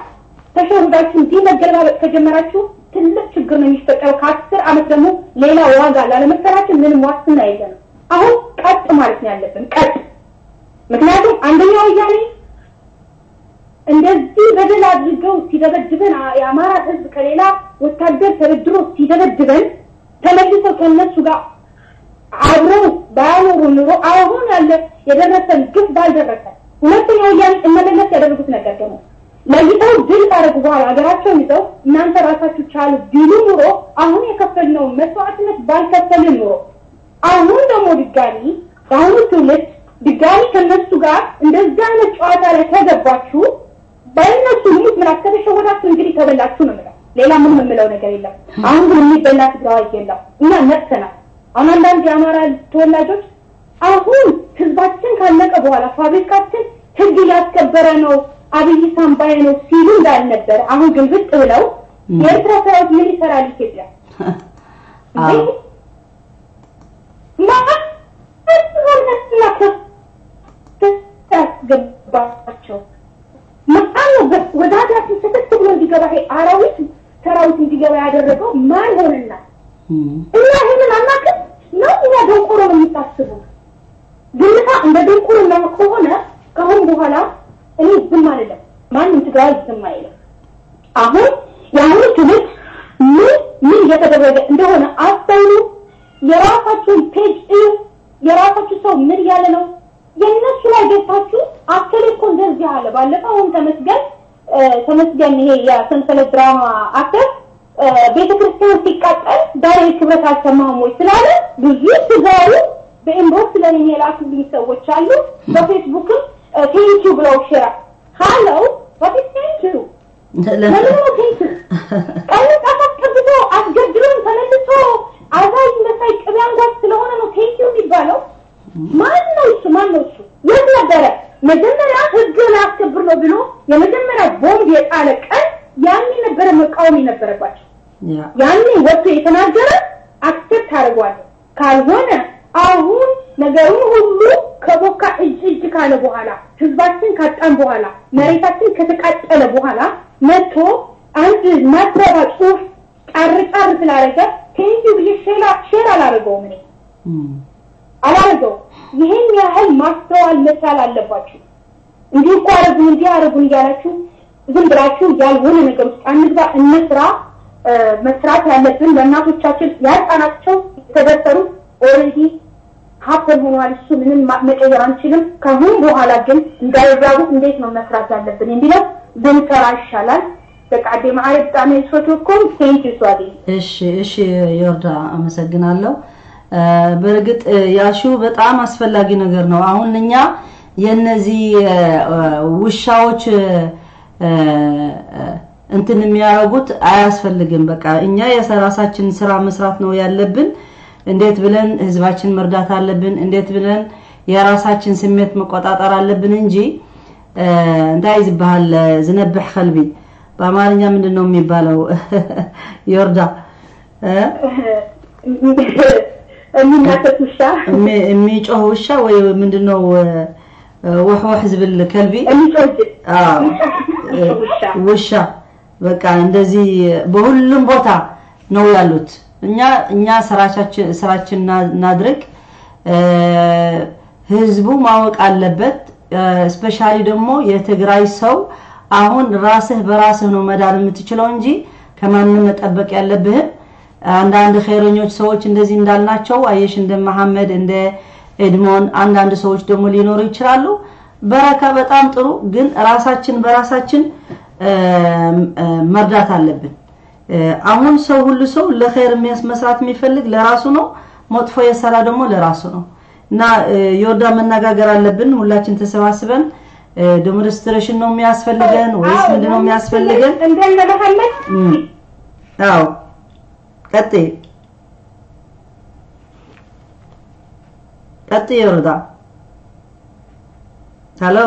ተሸውዳችሁ እንዲህ መገለባበጥ ከጀመራችሁ ትልቅ ችግር ነው የሚፈጠረው። ከ10 ዓመት ደግሞ ሌላ ዋጋ ላለመክፈላችን ምንም ዋስትና የለንም። አሁን ቀጥ ማለት ነው ያለብን ቀጥ። ምክንያቱም አንደኛው ወያኔ እንደዚህ በደል አድርገው ሲደበድበን የአማራ ህዝብ ከሌላ ወታደር ተበድሮ ሲደበድበን ተመልሰው ከነሱ ጋር አብረው ባያኖሩ ኑሮ አሁን ያለ የደረሰን ግፍ ባልደረሰን። ሁለተኛው ወያኔ እመለስ ያደረጉት ነገር ደግሞ ለይተው ድል ካደረጉ በኋላ ሀገራቸውን ይዘው እናንተ ራሳችሁ ቻሉ ቢሉ ኑሮ አሁን የከፈልነው መስዋዕትነት ባልከፈልን ኑሮ አሁን ደግሞ ድጋሚ በአሁኑ ትውልድ ድጋሚ ከነሱ ጋር እንደዚህ አይነት ጨዋታ ላይ ከገባችሁ በእነሱ ሙት ምናምን ከተሸወዳችሁ እንግዲህ ተበላችሁ ነው የምለው። ሌላ ምንም የምለው ነገር የለም። አሁን ግን የሚበላ ትግራዋይ የለም። እኛ ነቅተናል። አሁን አንዳንድ የአማራ ተወላጆች አሁን ህዝባችን ካለቀ በኋላ ፋብሪካችን ህግ እያስከበረ ነው አብይ ሳምባዬ ነው ሲሉ እንዳልነበረ አሁን ግን ብቅ ብለው የኤርትራ ሰራዊት ምን ይሰራል ኢትዮጵያ? ያስገባቸው ማን ነው? ወደ ሀገራችን ሰተት ብሎ እንዲገባ ይሄ አራዊት ሰራዊት እንዲገባ ያደረገው ማን ሆነና? እኛ ይሄንን አናውቅም ነው? እኛ ደንቆሮ ነው የምታስቡት? ግምታ እንደ ደንቆሮ ነው ከሆነ ከአሁን በኋላ እኔ ዝም አልልም። ማንም ትግራይ ዝም አይልም። አሁን የአሁኑ ትውልድ ምን ምን እየተደረገ እንደሆነ አስተውሉ። የራሳችሁን page እዩ። የራሳችሁ ሰው ምን እያለ ነው? የእነሱ ላይ ገብታችሁ አከሌ እኮ እንደዚህ አለ። ባለፈው አሁን ተመስገን ይሄ የሰንሰለት ድራማ actor ቤተክርስቲያን ሲቃጠል ዳሬ ክብረት አልሰማህም ወይ ስላለ ብዙ ትግራዊ በ inbox ለኔ የላኩልኝ ሰዎች አሉ። በፌስቡክም thank you ብለው share hello what is thank you? ለምን ነው thank you? ቀን ቀጥቅጦ አስገድሎን ተመልሶ አዛኝ መሳይ ቅቤ አንጓች ስለሆነ ነው thank you የሚባለው? ማን ነው እሱ? ማን ነው እሱ? የት ነበረ? መጀመሪያ ህግ ላስከብር ነው ብሎ የመጀመሪያ ቦምብ የጣለ ቀን ያኔ ነበረ መቃወም የነበረባቸው። ያኔ ወጥቶ የተናገረ accept አድርጓል። ካልሆነ አሁን ነገሩን ሁሉ ከቦካ እጅ እጅ ካለ በኋላ ህዝባችን ካጣን በኋላ መሬታችን ከተቃጠለ በኋላ መጥቶ አንድ ማትረባ ጽሁፍ ጫር ጫር ስላደረገ thank you ብዬ share አላደረገውም። እኔ አላደረገውም። ይሄን ያህል ማስተዋል መቻል አለባችሁ። እንዲህ እኮ አደረጉን እንዲህ አደረጉን እያላችሁ ዝም ብላችሁ ያልሆነ ነገር ውስጥ አንግባ። እንስራ። መስራት ያለብን ለእናቶቻችን ያጣናቸው የተደፈሩት already happen ሆኗል። እሱ ምንም መቀየር አንችልም። ከአሁን በኋላ ግን እንዳይራቡ እንዴት ነው መስራት ያለብን የሚለው ብንሰራ ይሻላል። በቃ ማዕረግ በጣም ይሶቶኩም thank you ሷዲ። እሺ እሺ ዮርዳ አመሰግናለሁ። በእርግጥ ያሹ በጣም አስፈላጊ ነገር ነው። አሁን እኛ የነዚህ ውሻዎች እንትን የሚያረጉት አያስፈልግም። በቃ እኛ የራሳችን ስራ መስራት ነው ያለብን። እንዴት ብለን ህዝባችን መርዳት አለብን፣ እንዴት ብለን የራሳችን ስሜት መቆጣጠር አለብን እንጂ እንታይ ዝበሃል ዝነብሕ ከልቢ በአማርኛ ምንድነው የሚባለው? ዮርዳ የሚናከስ ውሻ፣ የሚጮህ ውሻ ወይ ምንድነው ወህወህ ዝብል ከልቢ ውሻ። በቃ እንደዚህ በሁሉም ቦታ ነው ያሉት። እኛ ስራችን እናድርግ። ህዝቡ ማወቅ አለበት። specially ደግሞ የትግራይ ሰው አሁን ራስህ በራስህ ነው መዳን የምትችለው እንጂ ከማንም መጠበቅ ያለብህም። አንዳንድ ኸይረኞች ሰዎች እንደዚህ እንዳልናቸው አየሽ እንደ መሐመድ እንደ ኤድሞን አንዳንድ ሰዎች ደግሞ ሊኖሩ ይችላሉ። በረካ በጣም ጥሩ፣ ግን ራሳችን በራሳችን መርዳት አለብን። አሁን ሰው ሁሉ ሰው ለኸይር መስራት የሚፈልግ ለራሱ ነው፣ መጥፎ የሰራ ደግሞ ለራሱ ነው። እና ዮርዳ መነጋገር አለብን ሁላችን ተሰባስበን። demonstration ነው የሚያስፈልገን ወይስ ምንድነው የሚያስፈልገን? እንደነ መሐመድ አዎ ቀጥይ ቀጥይ ዮርዳ። hello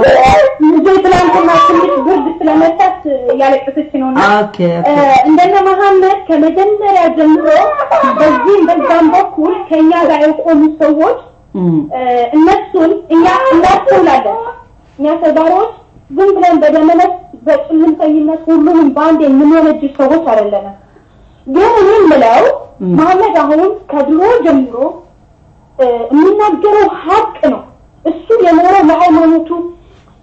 ልጄ ትናንትና ትንሽ ብርድ ስለመታት እያለቀሰች ነውና okay okay እንደነ መሐመድ ከመጀመሪያ ጀምሮ በዚህም በዛም በኩል ከኛ ጋር የቆሙ ሰዎች እነሱን እኛ እናስተውላለን። እኛ ተጋሮች ዝም ብለን በደመነፍስ በጭልምተኝነት ሁሉንም በአንድ የምንወነጅል ሰዎች አይደለንም። ግን እኔ የምለው መሐመድ አሁን ከድሮ ጀምሮ የሚናገረው ሀቅ ነው። እሱ የኖረው ለሃይማኖቱ፣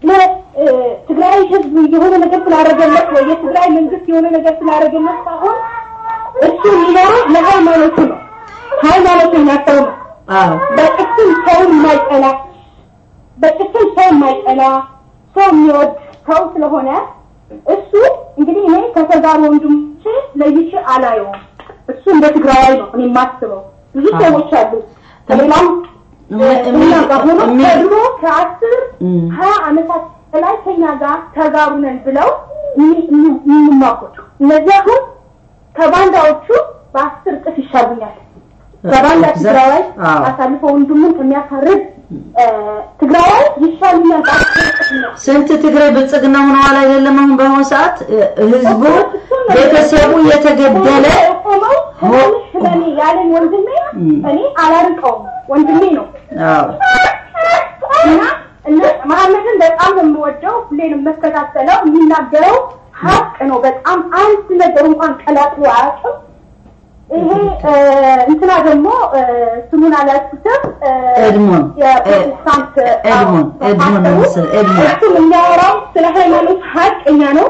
ለትግራይ ህዝብ የሆነ ነገር ስላደረገለት ወይ የትግራይ መንግስት የሆነ ነገር ስላደረገለት ሳይሆን እሱ የሚኖረው ለሃይማኖቱ ነው። ሃይማኖተኛ ሰው ነው። በጭፍን ሰው የማይጠላ፣ በጭፍን ሰው የማይጠላ፣ ሰው የሚወድ ሰው ስለሆነ እሱ እንግዲህ እኔ ከተጋሩ ወንድሞቼ ለይቼ አላየውም። እሱ እንደ ትግራዋይ ነው እኔ የማስበው። ብዙ ሰዎች አሉ ከሌላም እኛ ጋር ሆኖ ከድሮ ከ10 20 ዓመታት በላይ ከኛ ጋር ተጋሩ ነን ብለው የሚሟገቱ፣ እነዚህ አሁን ከባንዳዎቹ በ10 እጥፍ ይሻሉኛል። ከባንዳ ትግራዋይ አሳልፎ ወንድሙን ከሚያሳርድ ትግራዋይ ይሻሉኛል በ10 እጥፍ ነው። ስንት ትግራይ ብልጽግና ሆነዋል አይደለም? አሁን በአሁኑ ሰዓት ህዝቡ ቤተሰቡ የተገደለ ቆመው ህመሜ ያለኝ ወንድሜ እኔ አላርቀውም፣ ወንድሜ ነው። እና መሐመድን በጣም ነው የምወደው፣ ሁሌ ነው የምከታተለው። የሚናገረው ሀቅ ነው። በጣም አንድ ነገር እንኳን ቀላቅሎ አያውቅም። ይሄ እንትና ደግሞ ስሙን አላልኩትም፣ ኤድሞን የፕሮቴስታንት ኤድሞን ኤድሞን ነው መሰለኝ፣ ኤድሞን። እሱም የሚያወራው ስለ ሃይማኖት ሀቀኛ ነው።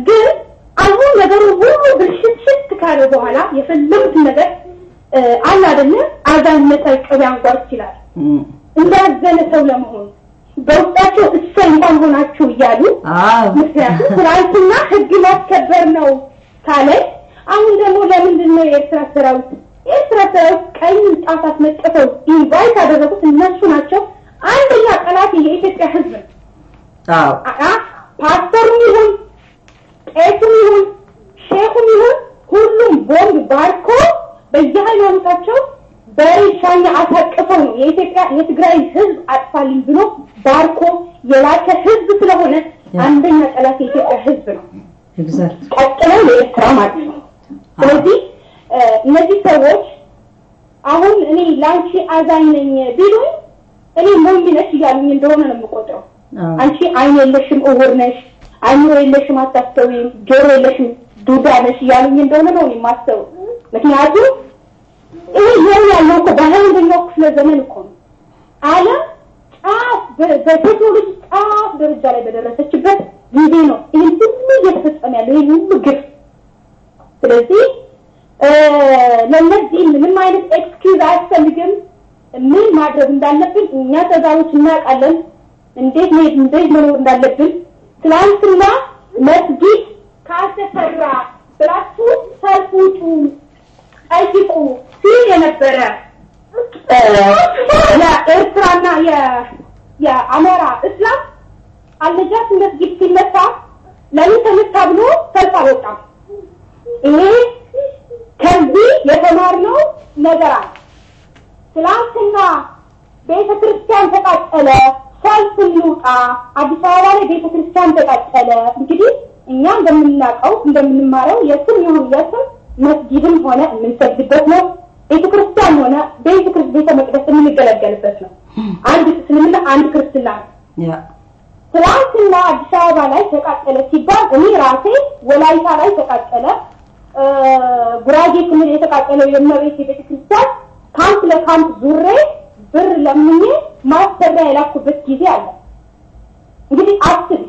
ግን አሁን ነገሩ ሁሉ ብልሽትሽት ካለ በኋላ የፈለጉትን ነገር አለ አይደለ፣ አዛኝ መሳይ ቅቤ አንጓች ይላል። እንዳዘነ ሰው ለመሆን በውስጣቸው እሰይ እንኳን ሆናችሁ እያሉ፣ ምክንያቱም ትናንትና ህግ ማስከበር ነው ካለ አሁን ደግሞ ለምንድን ነው የኤርትራ ሰራዊት፣ የኤርትራ ሰራዊት ቀይ ጣት አስመጥተው invite ያደረጉት እነሱ ናቸው። አንደኛ ጠላት የኢትዮጵያ ህዝብ ነው። ፓስተሩም ይሁን ቄሱም ይሁን ሼኹም ይሁን ሁሉም ቦምብ ባርኮ በየሃይማኖታቸው በሬሻኛ አሳቅፈው ነው የኢትዮጵያ የትግራይ ህዝብ አጥፋልኝ ብሎ ባርኮ የላከ ህዝብ ስለሆነ አንደኛ ጠላት የኢትዮጵያ ህዝብ ነው። ቀጥሎ የኤርትራ ማለት ነው። ስለዚህ እነዚህ ሰዎች አሁን እኔ ላንቺ አዛኝ ነኝ ቢሉኝ እኔ ሞኝ ነሽ እያሉኝ እንደሆነ ነው የምቆጥረው። አንቺ አይን የለሽም እውር ነሽ፣ አይምሮ የለሽም አታስተውይም፣ ጆሮ የለሽም ዱዳ ነሽ እያሉኝ እንደሆነ ነው የማስበው። ምክንያቱም ይሄ የሆነ ያለው እኮ በ21ኛው ክፍለ ዘመን እኮ ነው። ዓለም ጫፍ በቴክኖሎጂ ጫፍ ደረጃ ላይ በደረሰችበት ጊዜ ነው ይሄን ሁሉ እየተፈጸመ ያለው፣ ይሄን ሁሉ ግፍ። ስለዚህ ለእነዚህ ምንም አይነት excuse አያስፈልግም። ምን ማድረግ እንዳለብን እኛ ተጋሮች እናውቃለን፣ እንዴት መሄድ እንዴት መኖር እንዳለብን። ትናንትና መስጊድ ካልተሰራ ብላችሁ ሰልፍ ውጡ ጠይቁ ሲል የነበረ የኤርትራና የአማራ እስላም አልነጃሽ መስጊድ ሲመታ ለምን ተመታ ብሎ ሰልፍ አልወጣም። ይሄ ከዚህ የተማርነው ነገር አለ። ትናንትና ቤተክርስቲያን ተቃጠለ፣ ሰልፍ እንውጣ፣ አዲስ አበባ ላይ ቤተክርስቲያን ተቃጠለ። እንግዲህ እኛ እንደምናውቀው እንደምንማረው የትም ይሁን የትም መስጊድም ሆነ የምንሰግድበት ነው፣ ቤተክርስቲያን ሆነ ቤተ መቅደስ የምንገለገልበት ነው። አንድ እስልምና አንድ ክርስትና ነው። ትናንትና አዲስ አበባ ላይ ተቃጠለ ሲባል እኔ ራሴ ወላይታ ላይ ተቃጠለ፣ ጉራጌ ክልል የተቃጠለው የእመቤቴ ቤተክርስቲያን ካምፕ ለካምፕ ዙሬ ብር ለምኜ ማሰሪያ የላኩበት ጊዜ አለ። እንግዲህ አስብ።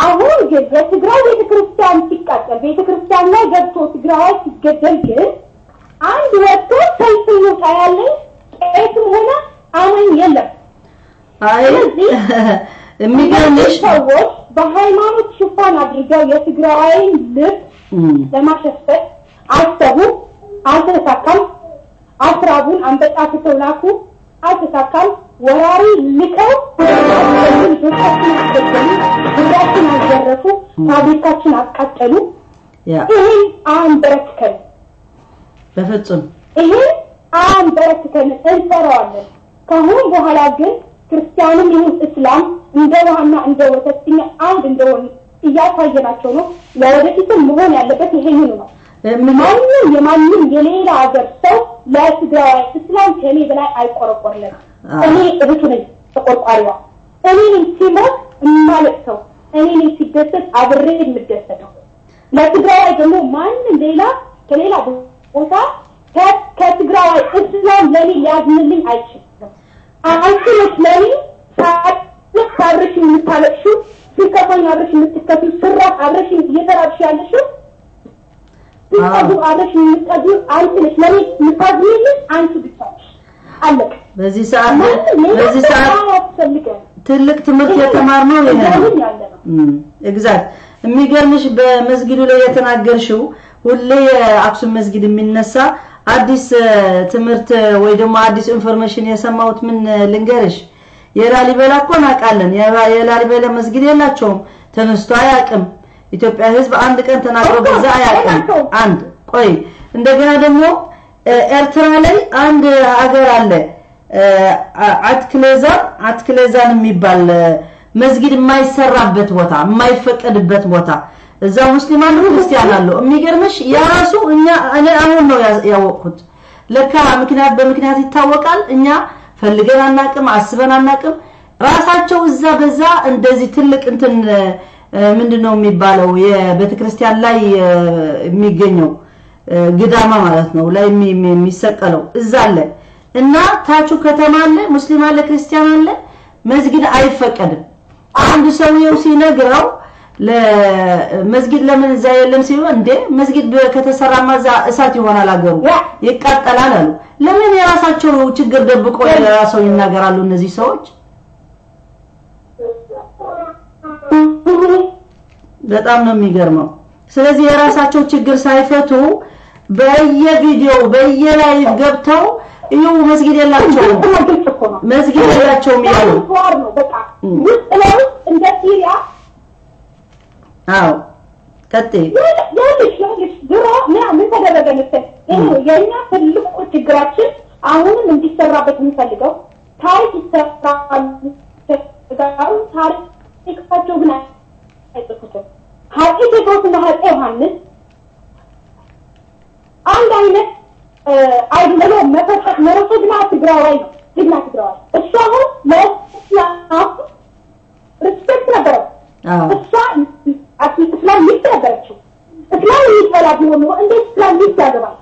አሁን ግን የትግራይ ቤተክርስቲያን ሲቃጠል ቤተክርስቲያን ላይ ገብቶ ትግራዋይ ሲገደል ግን አንድ ወጥቶ ሰልፍ ይውጣ ያለኝ ቄስም ሆነ አማኝ የለም። አይ የሚገርምሽ ሰዎች በሃይማኖት ሽፋን አድርገው የትግራዋይን ልብ ለማሸፈት አሰቡ፣ አልተሳካም። አስራቡን አንበጣ ትተው ላኩ፣ አልተሳካም። ወራሪ ልከው ልጆቻችን አስገደሉ፣ ብራችን አዘረፉ፣ ፋብሪካችን አቃጠሉ። ይህን አንበረክከን፣ በፍጹም ይህን አንበረክከን እንሰራዋለን። ከአሁን በኋላ ግን ክርስቲያንም ይሁን እስላም እንደ ውሃና እንደ ወተት እኛ አንድ እንደሆን እያሳየናቸው ነው። ለወደፊትም መሆን ያለበት ይሄንን ነው። ማንም የማንም የሌላ ሀገር ሰው ለትግራይ እስላም ከኔ በላይ አይቆረቆርለትም። እኔ እህቱ ነኝ ተቆርቋሪዋ። እኔ ነኝ ሲሞት የማለቅሰው፣ እኔ ነኝ ሲደሰት አብሬ የምደሰተው። ለትግራይ ደግሞ ማንም ሌላ ከሌላ ቦታ ከትግራይ እስላም ለኔ ሊያዝንልኝ አይችልም። አንቺ ነሽ ለኔ አብረሽ የምታለቅሺው፣ ሲከፋኝ አብረሽ የምትከፊው፣ ስራብ አብረሽ እየተራብሽ ያለሽው፣ ሲጠጉ አብረሽ የምትጠጊው አንቺ ነሽ። ለኔ የምታዝኚልኝ አንቺ ብቻ ነሽ። አለቀ። በዚህ ሰዓት ትልቅ ትምህርት የተማርነው ይሄ ነው። Exact። የሚገርምሽ በመስጊዱ ላይ የተናገርሽው ሁሌ የአክሱም መስጊድ የሚነሳ አዲስ ትምህርት ወይ ደግሞ አዲስ information የሰማሁት ምን ልንገርሽ፣ የላሊበላ እኮ እናውቃለን። የላሊበላ መስጊድ የላቸውም፣ ተነስቶ አያውቅም። ኢትዮጵያ ሕዝብ አንድ ቀን ተናግሮ በዛ አያውቅም። አንድ ቆይ፣ እንደገና ደግሞ ኤርትራ ላይ አንድ ሀገር አለ አትክሌዛን የሚባል መስጊድ የማይሰራበት ቦታ፣ የማይፈቀድበት ቦታ፣ እዛ ሙስሊም አሉ ክርስቲያን አሉ። የሚገርምሽ የራሱ እኛ እኔ አሁን ነው ያወቅኩት። ለካ ምክንያት በምክንያት ይታወቃል። እኛ ፈልገን አናቅም፣ አስበን አናቅም። ራሳቸው እዛ በዛ እንደዚህ ትልቅ እንትን ምንድነው የሚባለው የቤተክርስቲያን ላይ የሚገኘው ግዳማ ማለት ነው ላይ የሚሰቀለው እዛ አለ እና ታቹ ከተማ አለ፣ ሙስሊም አለ፣ ክርስቲያን አለ። መስጊድ አይፈቀድም። አንድ ሰውየው ሲነግረው ለመስጊድ ለምን እዛ የለም ሲሆን፣ እንዴ መስጊድ ከተሰራማ እዛ እሳት ይሆናል፣ አገሩ ይቃጠላል አሉ። ለምን የራሳቸው ችግር ደብቆ የራሳቸው ይናገራሉ እነዚህ ሰዎች? በጣም ነው የሚገርመው። ስለዚህ የራሳቸው ችግር ሳይፈቱ በየቪዲዮው በየ live ገብተው ይኸው መስጊድ የላቸውም መስጊድ የላቸውም ይላሉ። በቃ ውስጥ ለውስጥ እንደ ሲሪያ። አዎ ቀጥይ። ይኸውልሽ ድሮ ምን ተደረገ መሰለሽ፣ የእኛ ትልቁ ችግራችን አሁንም እንዲሰራበት የምንፈልገው ታሪክ ይሰራል፣ ታሪካቸው ግን አይጽፉትም። አፄ ቴዎድሮስና አፄ ዮሐንስ አንድ አይነት አይደለም። መፈጠጥ መረሶ ግና ትግራዋይ ነው፣ ግና ትግራዋይ። እሷ አሁን ለእስላም respect ነበረው። እሷ እስላም ሚስት ነበረችው። እስላም የሚጠላ ቢሆን ኖሮ እንዴት እስላም ሚስት ያገባል?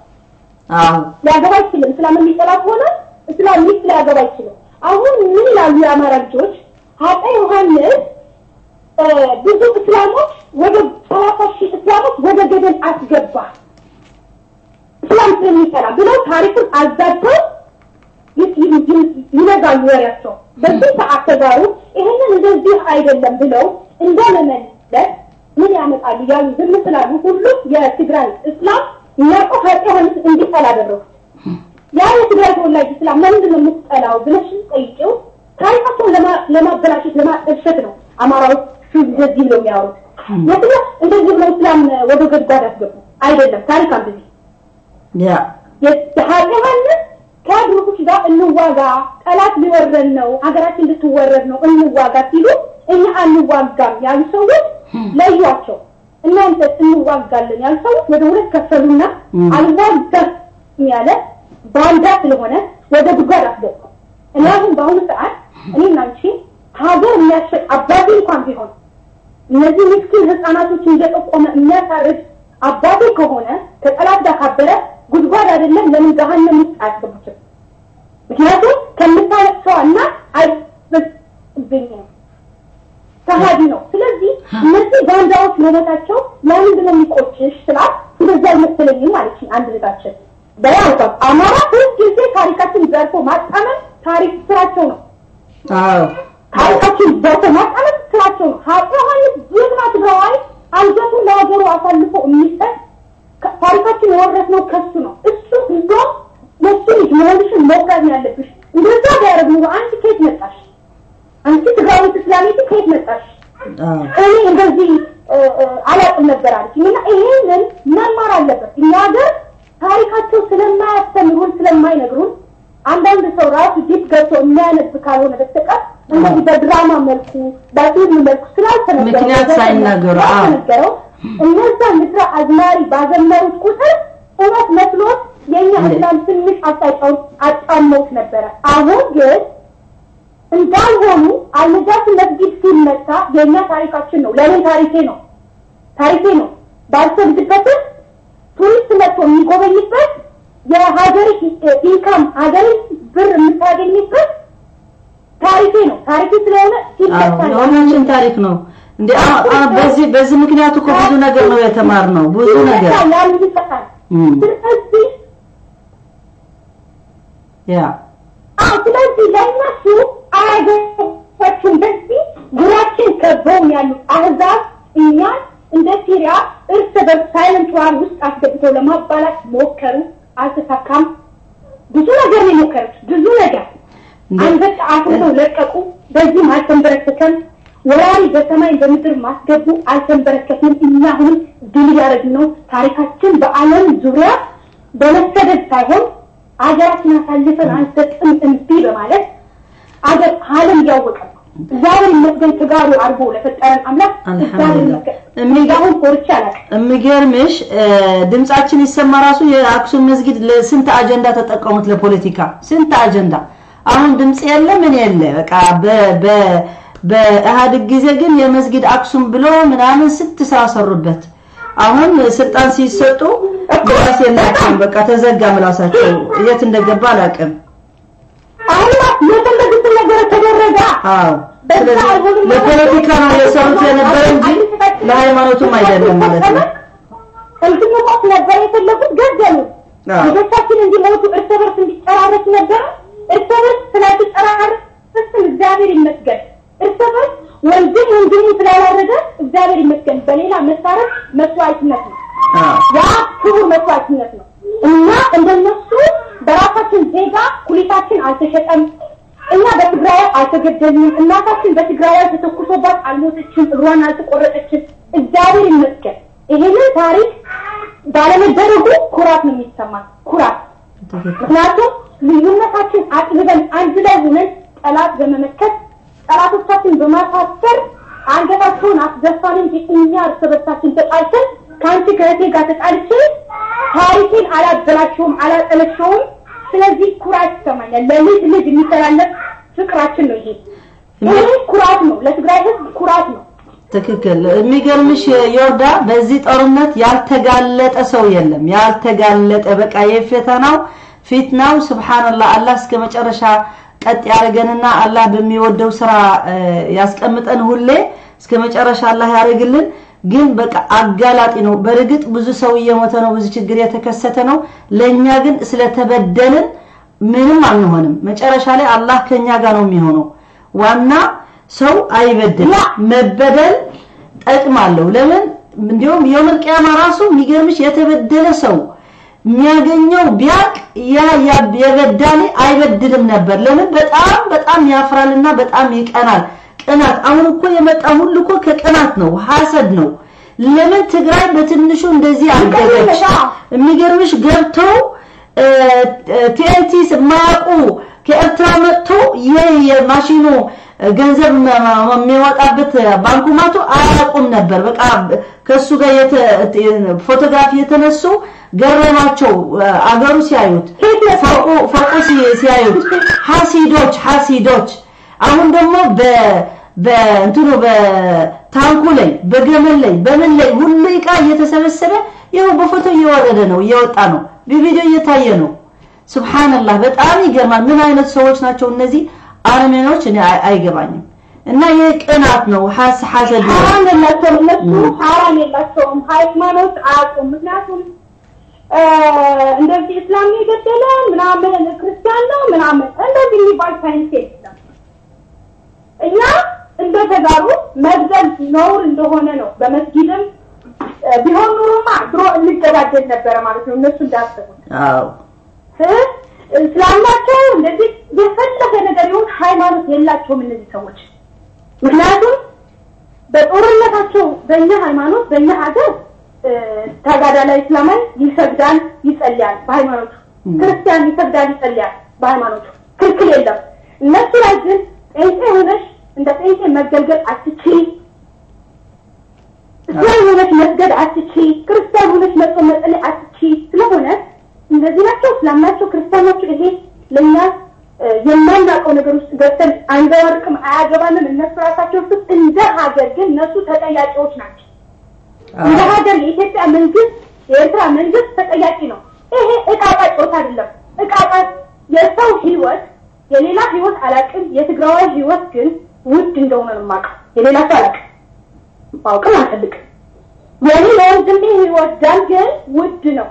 ሊያገባ አይችልም። እስላም የሚጠላ ከሆነ እስላም ሚስት ሊያገባ አይችልም። አሁን ምን ይላሉ የአማራ ልጆች? አፄ ዮሐንስ ብዙ እስላሞች ወደ 30,000 እስላሞች ወደ ገደል አስገባ እስላም ስለሚጠላ ብለው ታሪኩን አዛብተው ይነዛሉ ወሬያቸው። በዚህ ሰዓት ተጋሩ ይሄንን እንደዚህ አይደለም ብለው እንደመመለስ ምን ያመጣሉ ያሉ ዝም ስላሉ ሁሉም የትግራይ እስላም መርጦ አፄ ዮሐንስ እንዲጠላ አደረጉት። ያ የትግራይ ተወላጅ እስላም ለምንድን ነው የምትጠላው ብለሽ ጠይቂው፣ ታሪካቸውን ለማበላሸት ለማጠልሸት ነው አማራዎቹ እንደዚህ ብለው የሚያወሩት። የትግራይ እንደዚህ ብለው እስላም ወደ ጉድጓድ አስገቡ አይደለም ታሪክ አንብቢ። ያ አፄ ዮሐንስ ከግሪኮች ጋር እንዋጋ፣ ጠላት ሊወረን ነው፣ ሀገራችን ልትወረር ነው፣ እንዋጋ ሲሉ እኛ አንዋጋም ያሉ ሰዎች ለዩአቸው። እናንተ እንዋጋለን ያሉ ሰዎች ወደ ሁለት ከፈሉና አልዋጋም ያለ ባንዳ ስለሆነ ወደ ጉድጓድ አስገቡ። እኔ አሁን በአሁኑ ሰዓት እኔና አንቺ ሀገር የሚያሸጥ አባቴ እንኳን ቢሆን እነዚህ ምስኪን ህፃናቶችን እየጠቆመ የሚያሳርድ አባቴ ከሆነ ከጠላት ጋር ካበረ ጉድጓድ አይደለም ለምን ገሃነም ውስጥ አያስገቡትም? ምክንያቱም ከምታለቅሰው እናት አይበልጥብኝም፣ ከሃዲ ነው። ስለዚህ እነዚህ ባንዳዎች መሞታቸው ለምንድን ነው የሚቆጭሽ ስላት እንደዛ አልመሰለኝም አለችኝ አንድ እህታችን። በይ አልኳት፣ አማራ ሁልጊዜ ታሪካችን ዘርፎ ማጣመም ታሪክ ስራቸው ነው። አዎ ታሪካችን ዘርፎ ማጣመም ስራቸው ነው። አፄ ዮሐንስ ጀግና ትግራዋይ አንገቱን ለሀገሩ አሳልፎ የሚሰጥ ታሪካችን የወረስነው ከሱ ነው። እሱ እንደውም የእሱ ልጅ መሆንሽን መውጋት ነው ያለብሽ። እንደዛ ቢያደርግ ኑሮ አንቺ ከየት መጣሽ? አንቺ ትግራዊት እስላሚት ከየት መጣሽ? እኔ እንደዚህ አላውቅም ነበር አለችኝ። እና ይሄንን መማር አለበት። እኛ ሀገር ታሪካቸው ስለማያስተምሩን ስለማይነግሩን አንዳንድ ሰው ራሱ deep ገብቶ የሚያነብ ካልሆነ በስተቀር እንደዚህ በድራማ መልኩ በፊልም መልኩ ስላልተነገረ ምክንያት እንዳይናገሩ። ነገረው። እነዛ ምድረ አዝማሪ ባዘመሩት ቁጥር እውነት መስሎት የኛ እስላም ትንሽ አቅጣጫውን አጣመውት ነበረ። አሁን ግን እንዳልሆኑ አልነጃሺ መስጊድ ሲመታ የኛ ታሪካችን ነው። ለኔ ታሪኬ ነው፣ ታሪኬ ነው። ባልሰግድበትም ቱሪስት መጥቶ የሚጎበኝበት የሀገር income ሀገር ብር የምታገኝበት ታሪኬ ነው። ታሪኬ ስለሆነ ሲመታ የሁላችን ታሪክ ነው። እንዴ በዚህ ምክንያት እኮ ብዙ ነገር ነው የተማርነው፣ ብዙ ነገር ስለዚህ ያ ስለዚህ ለእነሱ አያገባቸውም። በዚህ ጉራችን ከበውን ያሉት አህዛብ እኛን እንደ ሲሪያ እርስ በርስ silent war ውስጥ አስገብተው ለማባላት ሞከሩ፣ አልተሳካም። ብዙ ነገር ነው የሞከሩት፣ ብዙ ነገር አንበጣ አፍርተው ለቀቁ። በዚህም አልተንበረከከም። ወራሪ በሰማይ በምድር ማስገቡ አልተንበረከክንም። እኛ አሁንም ድል እያደረግን ነው። ታሪካችን በዓለም ዙሪያ በመሰደድ ሳይሆን አገራችን አሳልፈን አንሰጥም እምቢ በማለት አገር ዓለም እያወቀ ነው። እግዚአብሔር ይመስገን ተጋሩ አድርጎ ለፈጠረን አምላክ እግዚአብሔር ይመስገን። አሁን ኮርቼ አላውቅም። የሚገርምሽ ድምጻችን ይሰማ ራሱ የአክሱም መስጊድ ለስንት አጀንዳ ተጠቀሙት፣ ለፖለቲካ ስንት አጀንዳ። አሁን ድምጽ የለ ምን የለ በቃ በኢህአዴግ ጊዜ ግን የመስጊድ አክሱም ብሎ ምናምን ስንት ስራ ሰሩበት። አሁን ስልጣን ሲሰጡ ምላስ የላቸውም። በቃ ተዘጋ ምላሳቸው፣ የት እንደገባ አላውቅም። አሁን የፈለጉት ነገር ተደረገ። አዎ ስለዚህ ለፖለቲካ ነው የሰሩት የነበረ እንጂ ለሃይማኖቱም አይደለም ማለት ነው። እንድንሞት ነበር የፈለጉት፣ ገደሉ። ልጆቻችን እንዲሞቱ እርስ በርስ እንዲጨራረስ ነበረ። እርስ በርስ ስላልተጨራረስን እግዚአብሔር ይመስገን። እርስ በርስ ወንድም ወንድሙ ስላላረደ እግዚአብሔር ይመስገን። በሌላ መሳረፍ መስዋዕትነት ነው፣ ያ ክቡር መስዋዕትነት ነው። እና እንደነሱ በራሳችን ዜጋ ኩሊታችን አልተሸጠም። እኛ በትግራይ አልተገደልንም። እናታችን በትግራይ ተተኩሶባት አልሞተችም፣ እግሯን አልተቆረጠችም። እግዚአብሔር ይመስገን። ይሄንን ታሪክ ባለመደረጉ ኩራት ነው የሚሰማን፣ ኩራት። ምክንያቱም ልዩነታችን አጥብበን አንድ ላይ ሆነን ጠላት በመመከት ጠላቶቻችን በማሳሰር አንገታቸውን አስደፋን እንጂ እኛ እርስ በርሳችን ተጣልተን ከአንቺ ከእህቴ ጋር ተጣልቼ ታሪኬን አላበላሸውም፣ አላጠለሸውም። ስለዚህ ኩራት ይሰማኛል። ለልጅ ልጅ የሚተላለፍ ፍቅራችን ነው ይሄ። ይሄ ኩራት ነው፣ ለትግራይ ህዝብ ኩራት ነው። ትክክል። የሚገርምሽ ዮርዳ፣ በዚህ ጦርነት ያልተጋለጠ ሰው የለም። ያልተጋለጠ በቃ የፈተናው ፊትናው ሱብሃንአላህ፣ አላህ እስከ መጨረሻ ቀጥ ያደርገንና አላህ በሚወደው ስራ ያስቀምጠን። ሁሌ እስከ መጨረሻ አላህ ያደርግልን። ግን በቃ አጋላጢ ነው። በእርግጥ ብዙ ሰው እየሞተ ነው፣ ብዙ ችግር የተከሰተ ነው። ለኛ ግን ስለተበደልን ምንም አንሆንም። መጨረሻ ላይ አላህ ከኛ ጋር ነው የሚሆነው። ዋና ሰው አይበድል፣ መበደል ጠቅም አለው። ለምን እንዲሁም የውመል ቂያማ ራሱ የሚገርምሽ የተበደለ ሰው የሚያገኘው ቢያቅ ያ የበዳሊ አይበድልም ነበር። ለምን በጣም በጣም ያፍራልና በጣም ይቀናል። ቅናት አሁን እኮ የመጣ ሁሉ እኮ ከቅናት ነው፣ ሐሰድ ነው። ለምን ትግራይ በትንሹ እንደዚህ አደገች? የሚገርምሽ ገብተው TNT የማያውቁ ከኤርትራ መጥተው የማሽኑ ገንዘብ የሚወጣበት ባንኩማቱ አያውቁም ነበር። በቃ ከሱ ጋር ፎቶግራፊ የተነሱ ገረማቸው። አገሩ ሲያዩት ፎቁ ሲያዩት ሐሲዶች ሐሲዶች። አሁን ደግሞ በእንትኑ በታንኩ ላይ በገመል ላይ በምን ላይ ሁሉ እቃ እየተሰበሰበ ይኸው በፎቶ እየወረደ ነው፣ እየወጣ ነው፣ በቪዲዮ እየታየ ነው። ሱብሃንአላህ በጣም ይገርማል። ምን አይነት ሰዎች ናቸው እነዚህ አረመኔዎች? እኔ አይገባኝም። እና ይሄ ቅናት ነው፣ ሐሰድ ነው። ሐራም የላቸውም እነሱ፣ ሐራም የላቸውም። ሃይማኖት አያውቁም። ምክንያቱም እንደዚህ እስላም የገደለ ምናምን ክርስቲያን ነው ምናምን እንደዚህ የሚባል ሳይንስ የለም። እኛ እንደ ተጋሩ መግደል ነውር እንደሆነ ነው። በመስጊድም ቢሆን ኑሮማ ድሮ እንገዳደል ነበረ ማለት ነው። እነሱ እንዳሰቡት አዎ እስላም ናቸው እንደዚህ የፈለገ ነገር ይሁን ሃይማኖት የላቸውም እነዚህ ሰዎች። ምክንያቱም በጦርነታቸው በእኛ ሃይማኖት በእኛ ሀገር ተጋዳላይ እስላማዊ ይሰግዳል፣ ይጸልያል በሃይማኖቱ። ክርስቲያን ይሰግዳል፣ ይጸልያል በሃይማኖቱ፣ ክልክል የለም። እነሱ ላይ ግን ጴንጤ ሆነሽ እንደ ጴንጤ መገልገል አትችይም። መስገድ አትችይ፣ ክርስቲያን ሆነሽ መጾም መጸለይ አትችይ። ስለሆነ እንደዚህ ናቸው፣ እስላም ናቸው፣ ክርስቲያን ናቸው። ይሄ ለእኛ የማናውቀው ነገር ውስጥ ገብተን አንዘባርቅም፣ አያገባንም። እነሱ ራሳቸው ውስጥ እንደ ሀገር ግን እነሱ ተጠያቂዎች ናቸው። እንደ ሀገር የኢትዮጵያ መንግስት፣ የኤርትራ መንግስት ተጠያቂ ነው። ይሄ እቃ እቃ ጨዋታ አይደለም። እቃ እቃ የሰው ህይወት የሌላ ህይወት አላውቅም፣ የትግራዋይ ህይወት ግን ውድ እንደሆነ ነው የማውቀው። የሌላ ሰው አላውቅም፣ ማወቅም አልፈልግም። የኔ የወንድሜ ህይወት ደም ግን ውድ ነው።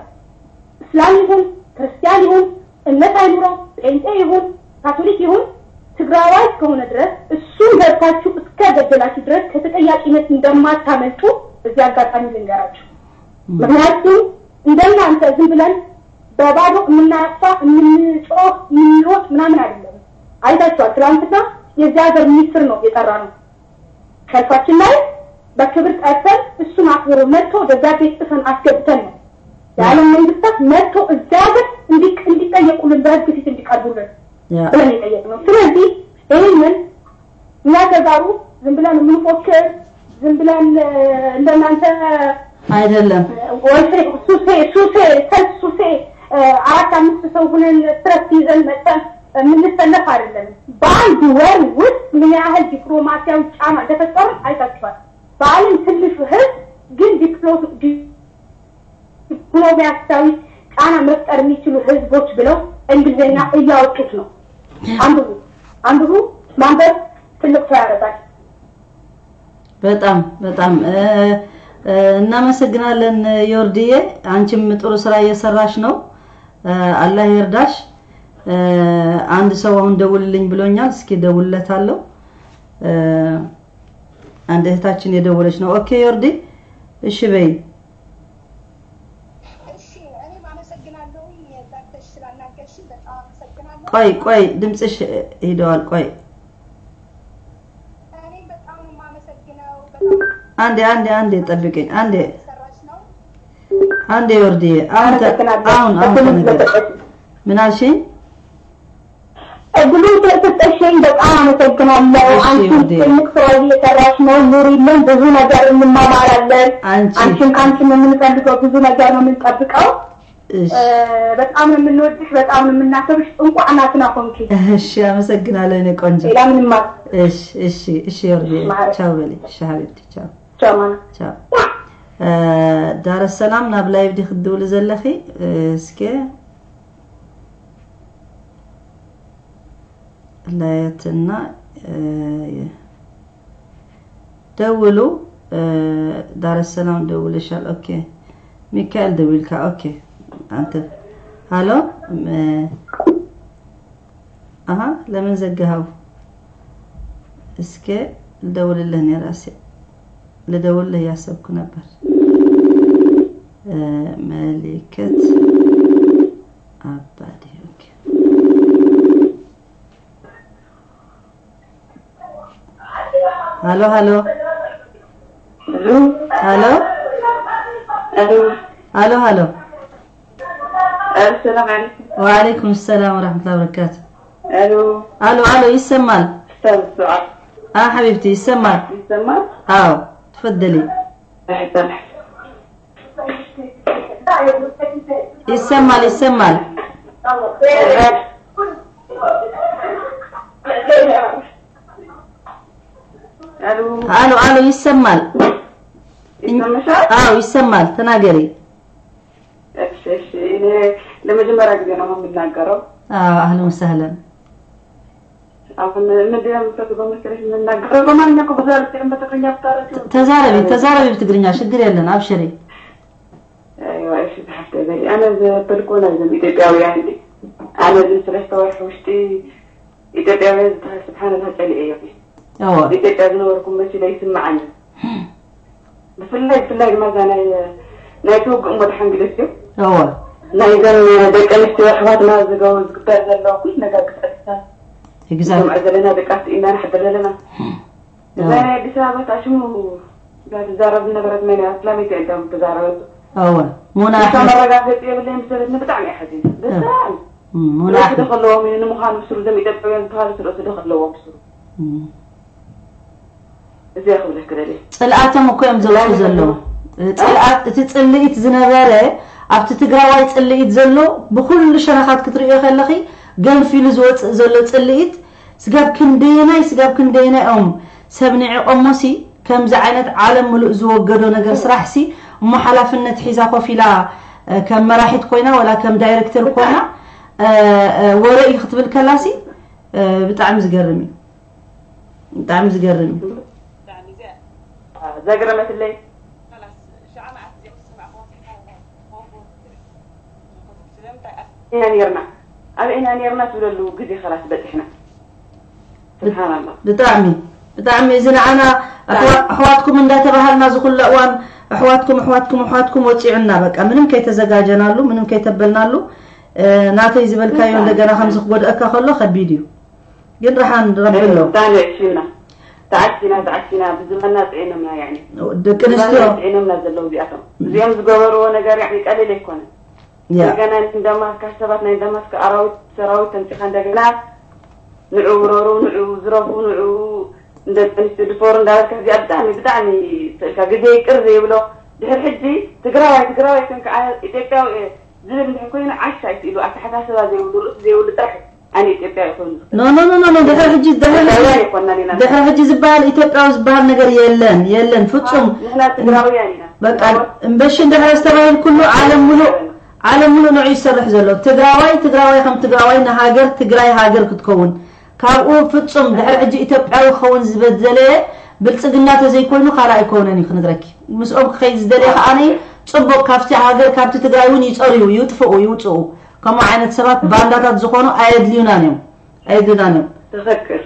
እስላም ይሁን ክርስቲያን ይሁን እምነት አይኑረው ጴንጤ ይሁን ካቶሊክ ይሁን ትግራዋይ እስከሆነ ድረስ እሱን ገብታችሁ እስከ ገደላችሁ ድረስ ከተጠያቂነት እንደማታመልጡ እዚህ አጋጣሚ ልንገራችሁ። ምክንያቱም እንደናንተ ዝም ብለን በባዶ የምናጠፋ የምንጮህ የምንሮጥ ምናምን አይደለም። አይታችኋል። ትናንትና የዚህ ሀገር ሚኒስትር ነው የጠራ ነው ሰልፋችን ላይ በክብር ጠርተን እሱን አክብሮ መጥቶ ደብዳቤ ጽፈን አስገብተን ነው የዓለም መንግስታት መጥቶ እዚያ ሀገር እንዲጠየቁልን በህግ ፊት እንዲቀርቡልን ብለን የጠየቅነው። ስለዚህ ይህንን እኛ ተጋሩ ዝም ብለን የምንፎክር ዝም ብለን እንደናንተ አይደለም። ወይሴ ሱሴ ሱሴ ሰልፍ ሱሴ አራት አምስት ሰው ሁነን stress ይዘን መጥተን የምንሰለፍ አይደለም። በአንድ ወር ውስጥ ምን ያህል ዲፕሎማሲያዊ ጫና እንደፈጠሩ አይታችኋል። በዓለም ትንሹ ህዝብ ግን ዲፕሎማሲያዊ ጫና መፍጠር የሚችሉ ህዝቦች ብለው እንግሊዝኛ እያወጡት ነው። አንብቡ አንብቡ። ማንበብ ትልቅ ሰው ያደርጋል። በጣም በጣም እናመሰግናለን ዮርዲዬ፣ አንቺም ጥሩ ስራ እየሰራሽ ነው። አላህ ይርዳሽ። አንድ ሰው አሁን ደውልልኝ ብሎኛል። እስኪ ደውልለታለሁ። አንድ እህታችን የደወለች ነው። okay ዮርዲ፣ እሺ በይ። እሺ እኔም አመሰግናለሁ ጠርተሽ ስላናገርሽኝ በጣም አመሰግናለሁ። ቆይ ቆይ ድምፅሽ ሄደዋል። ቆይ እኔም በጣም ነው የማመሰግነው። በጣም አንዴ አንዴ አንዴ ጠብቀኝ። አንዴ ሰራሽ ነው። አንዴ ዮርዲዬ፣ አሁን አሁን አሁን ተነገር። ምን አልሽኝ? እድሉን ስለሰጠሽኝ በጣም አመሰግናለሁ። አንቺ ትልቅ ስራ እየሰራሽ ነው። ኑሪልን፣ ብዙ ነገር እንማማራለን። አንቺን ከአንቺም የምንፈልገው ብዙ ነገር ነው የምንጠብቀው። በጣም ነው የምንወድሽ፣ በጣም ነው የምናከብርሽ። እንኳን ናትና ሆንኪ። እሺ አመሰግናለሁ እኔ ቆንጆ። ሌላ ምንም እሺ እሺ እሺ ዮርዲዬ፣ ቻው በለኝ። እሺ حبيبتي ቻው ቻው ቻው። ዳር ሰላም ናብ live ዲ ክትድውሊ ዘለኺ እስኪ ላየትና ደውሉ። ዳር ሰላም ደውልሻል። okay ሚካኤል ደውልካ። okay አንተ ሃሎ። አሃ ለምን ዘጋኸው? እስኪ ልደውልልህ እኔ ራሴ ልደውልልህ እያሰብኩ ነበር። መሊከት አባዴ። okay ሃሎ ሃሎ ሃሎ ሃሎ ሃሎ። السلام عليكم. وعليكم السلام ورحمة الله وبركاته. الو الو الو ይሰማል? حبيبتي ይሰማል? ይሰማል? አዎ تفضلي. ይሰማል ይሰማል። አሎ አሎ ይሰማል። አዎ ይሰማል። ተናገሪ። እሺ እሺ። እኔ ለመጀመሪያ ጊዜ ነው የምናገረው። አዎ አህለን ወሰህለን። አሁን ምንድን ነው የምትፈልገው መሰለሽ የምናገረው በአማርኛ እኮ ብዙ አልችልም፣ በትግርኛ ብታረጂው። ተዛረቢ ተዛረቢ በትግርኛ ችግር የለን አብሽሪ። አይዋ እሺ ተሐፍተ በይ። ኣነ ዘበልኩ ናይዞም ኢትዮጵያውያን ኣነ እዚ 3 ወርሒ ውሽጢ ኢትዮጵያውያን ዝበሃል ስብሓን ላ ፀሊአ እዮም። ኢትዮጵያ ዝነበርኩም መሲለ ይስማዓኒ። ብፍላይ ብፍላይ ድማ እዛ ናይ ትውግእ እሞ ድሓን ግደፍ እዩ ናይዘን ደቂ ኣንስትዮ ኣሕዋትና ዝግበር ዘሎ ኩሉ ነገር ክፀጥታ ንሰምዖ ዘለና ደቃሲ ኢና ንሕድር ዘለና። እዛ ናይ ኣዲስ ኣበባ ታሽሙ እዛ ትዛረብ ዝነበረት መን እያ? እስላመይቲ እያ ተዛረበቶ። ሙና መረጋገፂ የብለይን ብሰለትኒ ብጣዕሚ እያ ሓዚነ። ብጣዕሚ ሙና ርእሲ ደኸለዎም እዩ ንምዃኑ ብስሩ እዞም ኢትዮጵያውያን ዝበሃሉ ርእሲ ደኸለዎም ብስሩ እዚኣ ክብለክ ደልየ። ፅልኣቶም እኮ እዮም ዘውፅኡ ዘለዉ። ፅልኣት እቲ ፅልኢት ዝነበረ ኣብቲ ትግራዋይ ፅልኢት ዘሎ ብኩሉ ሸነኻት ክትሪኦ ከለኺ ገንፊሉ ዝወፅእ ዘሎ ፅልኢት ስጋብ ክንደየናይ ስጋብ ክንደየናይ ኦም ሰብ ንዕቆሞሲ ከምዚ ዓይነት ዓለም ሙሉእ ዝወገዶ ነገር ስራሕሲ እሞ ሓላፍነት ሒዛ ኮፍ ኢላ ከም መራሒት ኮይና ወላ ከም ዳይሬክተር ኮይና ወረኢ ክትብል ከላሲ ብጣዕሚ ዝገርም እዩ ብጣዕሚ ዝገርም እዩ ዘግረመትለይ ኢና ነርና ኣብ ኢና ነርና ትብለሉ ግዜ خلاص በፂሕና ስብሓን ኣላህ ብጣዕሚ ብጣዕሚ እዚ ንዓና ኣሕዋትኩም እንዳተባሃልና ዝኩሉ እዋን ኣሕዋትኩም ኣሕዋትኩም ኣሕዋትኩም ወፂዑና በቃ ምንም ከይተዘጋጀናሉ ምንም ከይተበልናሉ ናተይ ዝበልካዮ እንደገና ከምዚ ክጎድአካ ከሎ ከቢድ እዩ ግን ረሓን ረቢ ኣሎ ተዓሽና ተዓሽና ተዓሽና ብዝመና ፅዒኖምና يعني ደቂ ኣንስትዮ ፅዒኖምና ዘለው እዚኣቶም እዚኦም ዝገበርዎ ነገር يعني ቀሊል ኣይኮነን እንደገና እንደማስካ ሰባት ናይ እንደማስካ ኣራዊት ሰራዊት ተምፂኻ እንደገና ንዑ ውረሩ ንዑ ዝረፉ ንዑ እንደ ኣንስትዮ ድፈሩ እንዳበልካ እዚኣ ብጣዕሚ ብጣዕሚ ስእልካ ግዜ ይቅር ዘይብሎ ድሕሪ ሕጂ ትግራዋይ ትግራዋይ ኮንካ ኢትዮጵያዊ ዝብል እንድሕር ኮይኑ ዓሻ ይስኢሉ ኣተሓሳስባ ዘይብሉ ርእሲ ዘይብሉ ጥራሕ ኣነ ኢትዮጵያዊ ኮይኑ no no no no ድሕሪ ሕጂ ድሕሪ ሕጂ ዝበሃል ኢትዮጵያዊ ዝበሃል ነገር የለን የለን ፍፁም ንሕና ትግራውያን ኢና በቃ እምበሽ እንድሕር ዝተባሂል ኩሉ ዓለም ሙሉእ ዓለም ሙሉእ ንዑ ይሰርሕ ዘሎ ትግራዋይ ትግራዋይ ከም ትግራዋይ ንሃገር ትግራይ ሃገር ክትከውን ካብኡ ፍፁም ድሕሪ ሕጂ ኢትዮጵያዊ ክኸውን ዝበደለየ ብልፅግና ተዘይኮይኑ ካልእ ኣይኮነን እዩ ክንግረኪ ምስኦም ክኸይድ ዝደለየ ከዓኒ ፅቡቅ ካብቲ ሃገር ካብቲ ትግራይ እውን ይፀርዩ ይጥፍኡ ይውፅኡ ከምኡ ዓይነት ሰባት ባንዳታት ዝኾኑ ኣየድልዩናን እዮም ኣየድልዩናን እዮም ትኽክል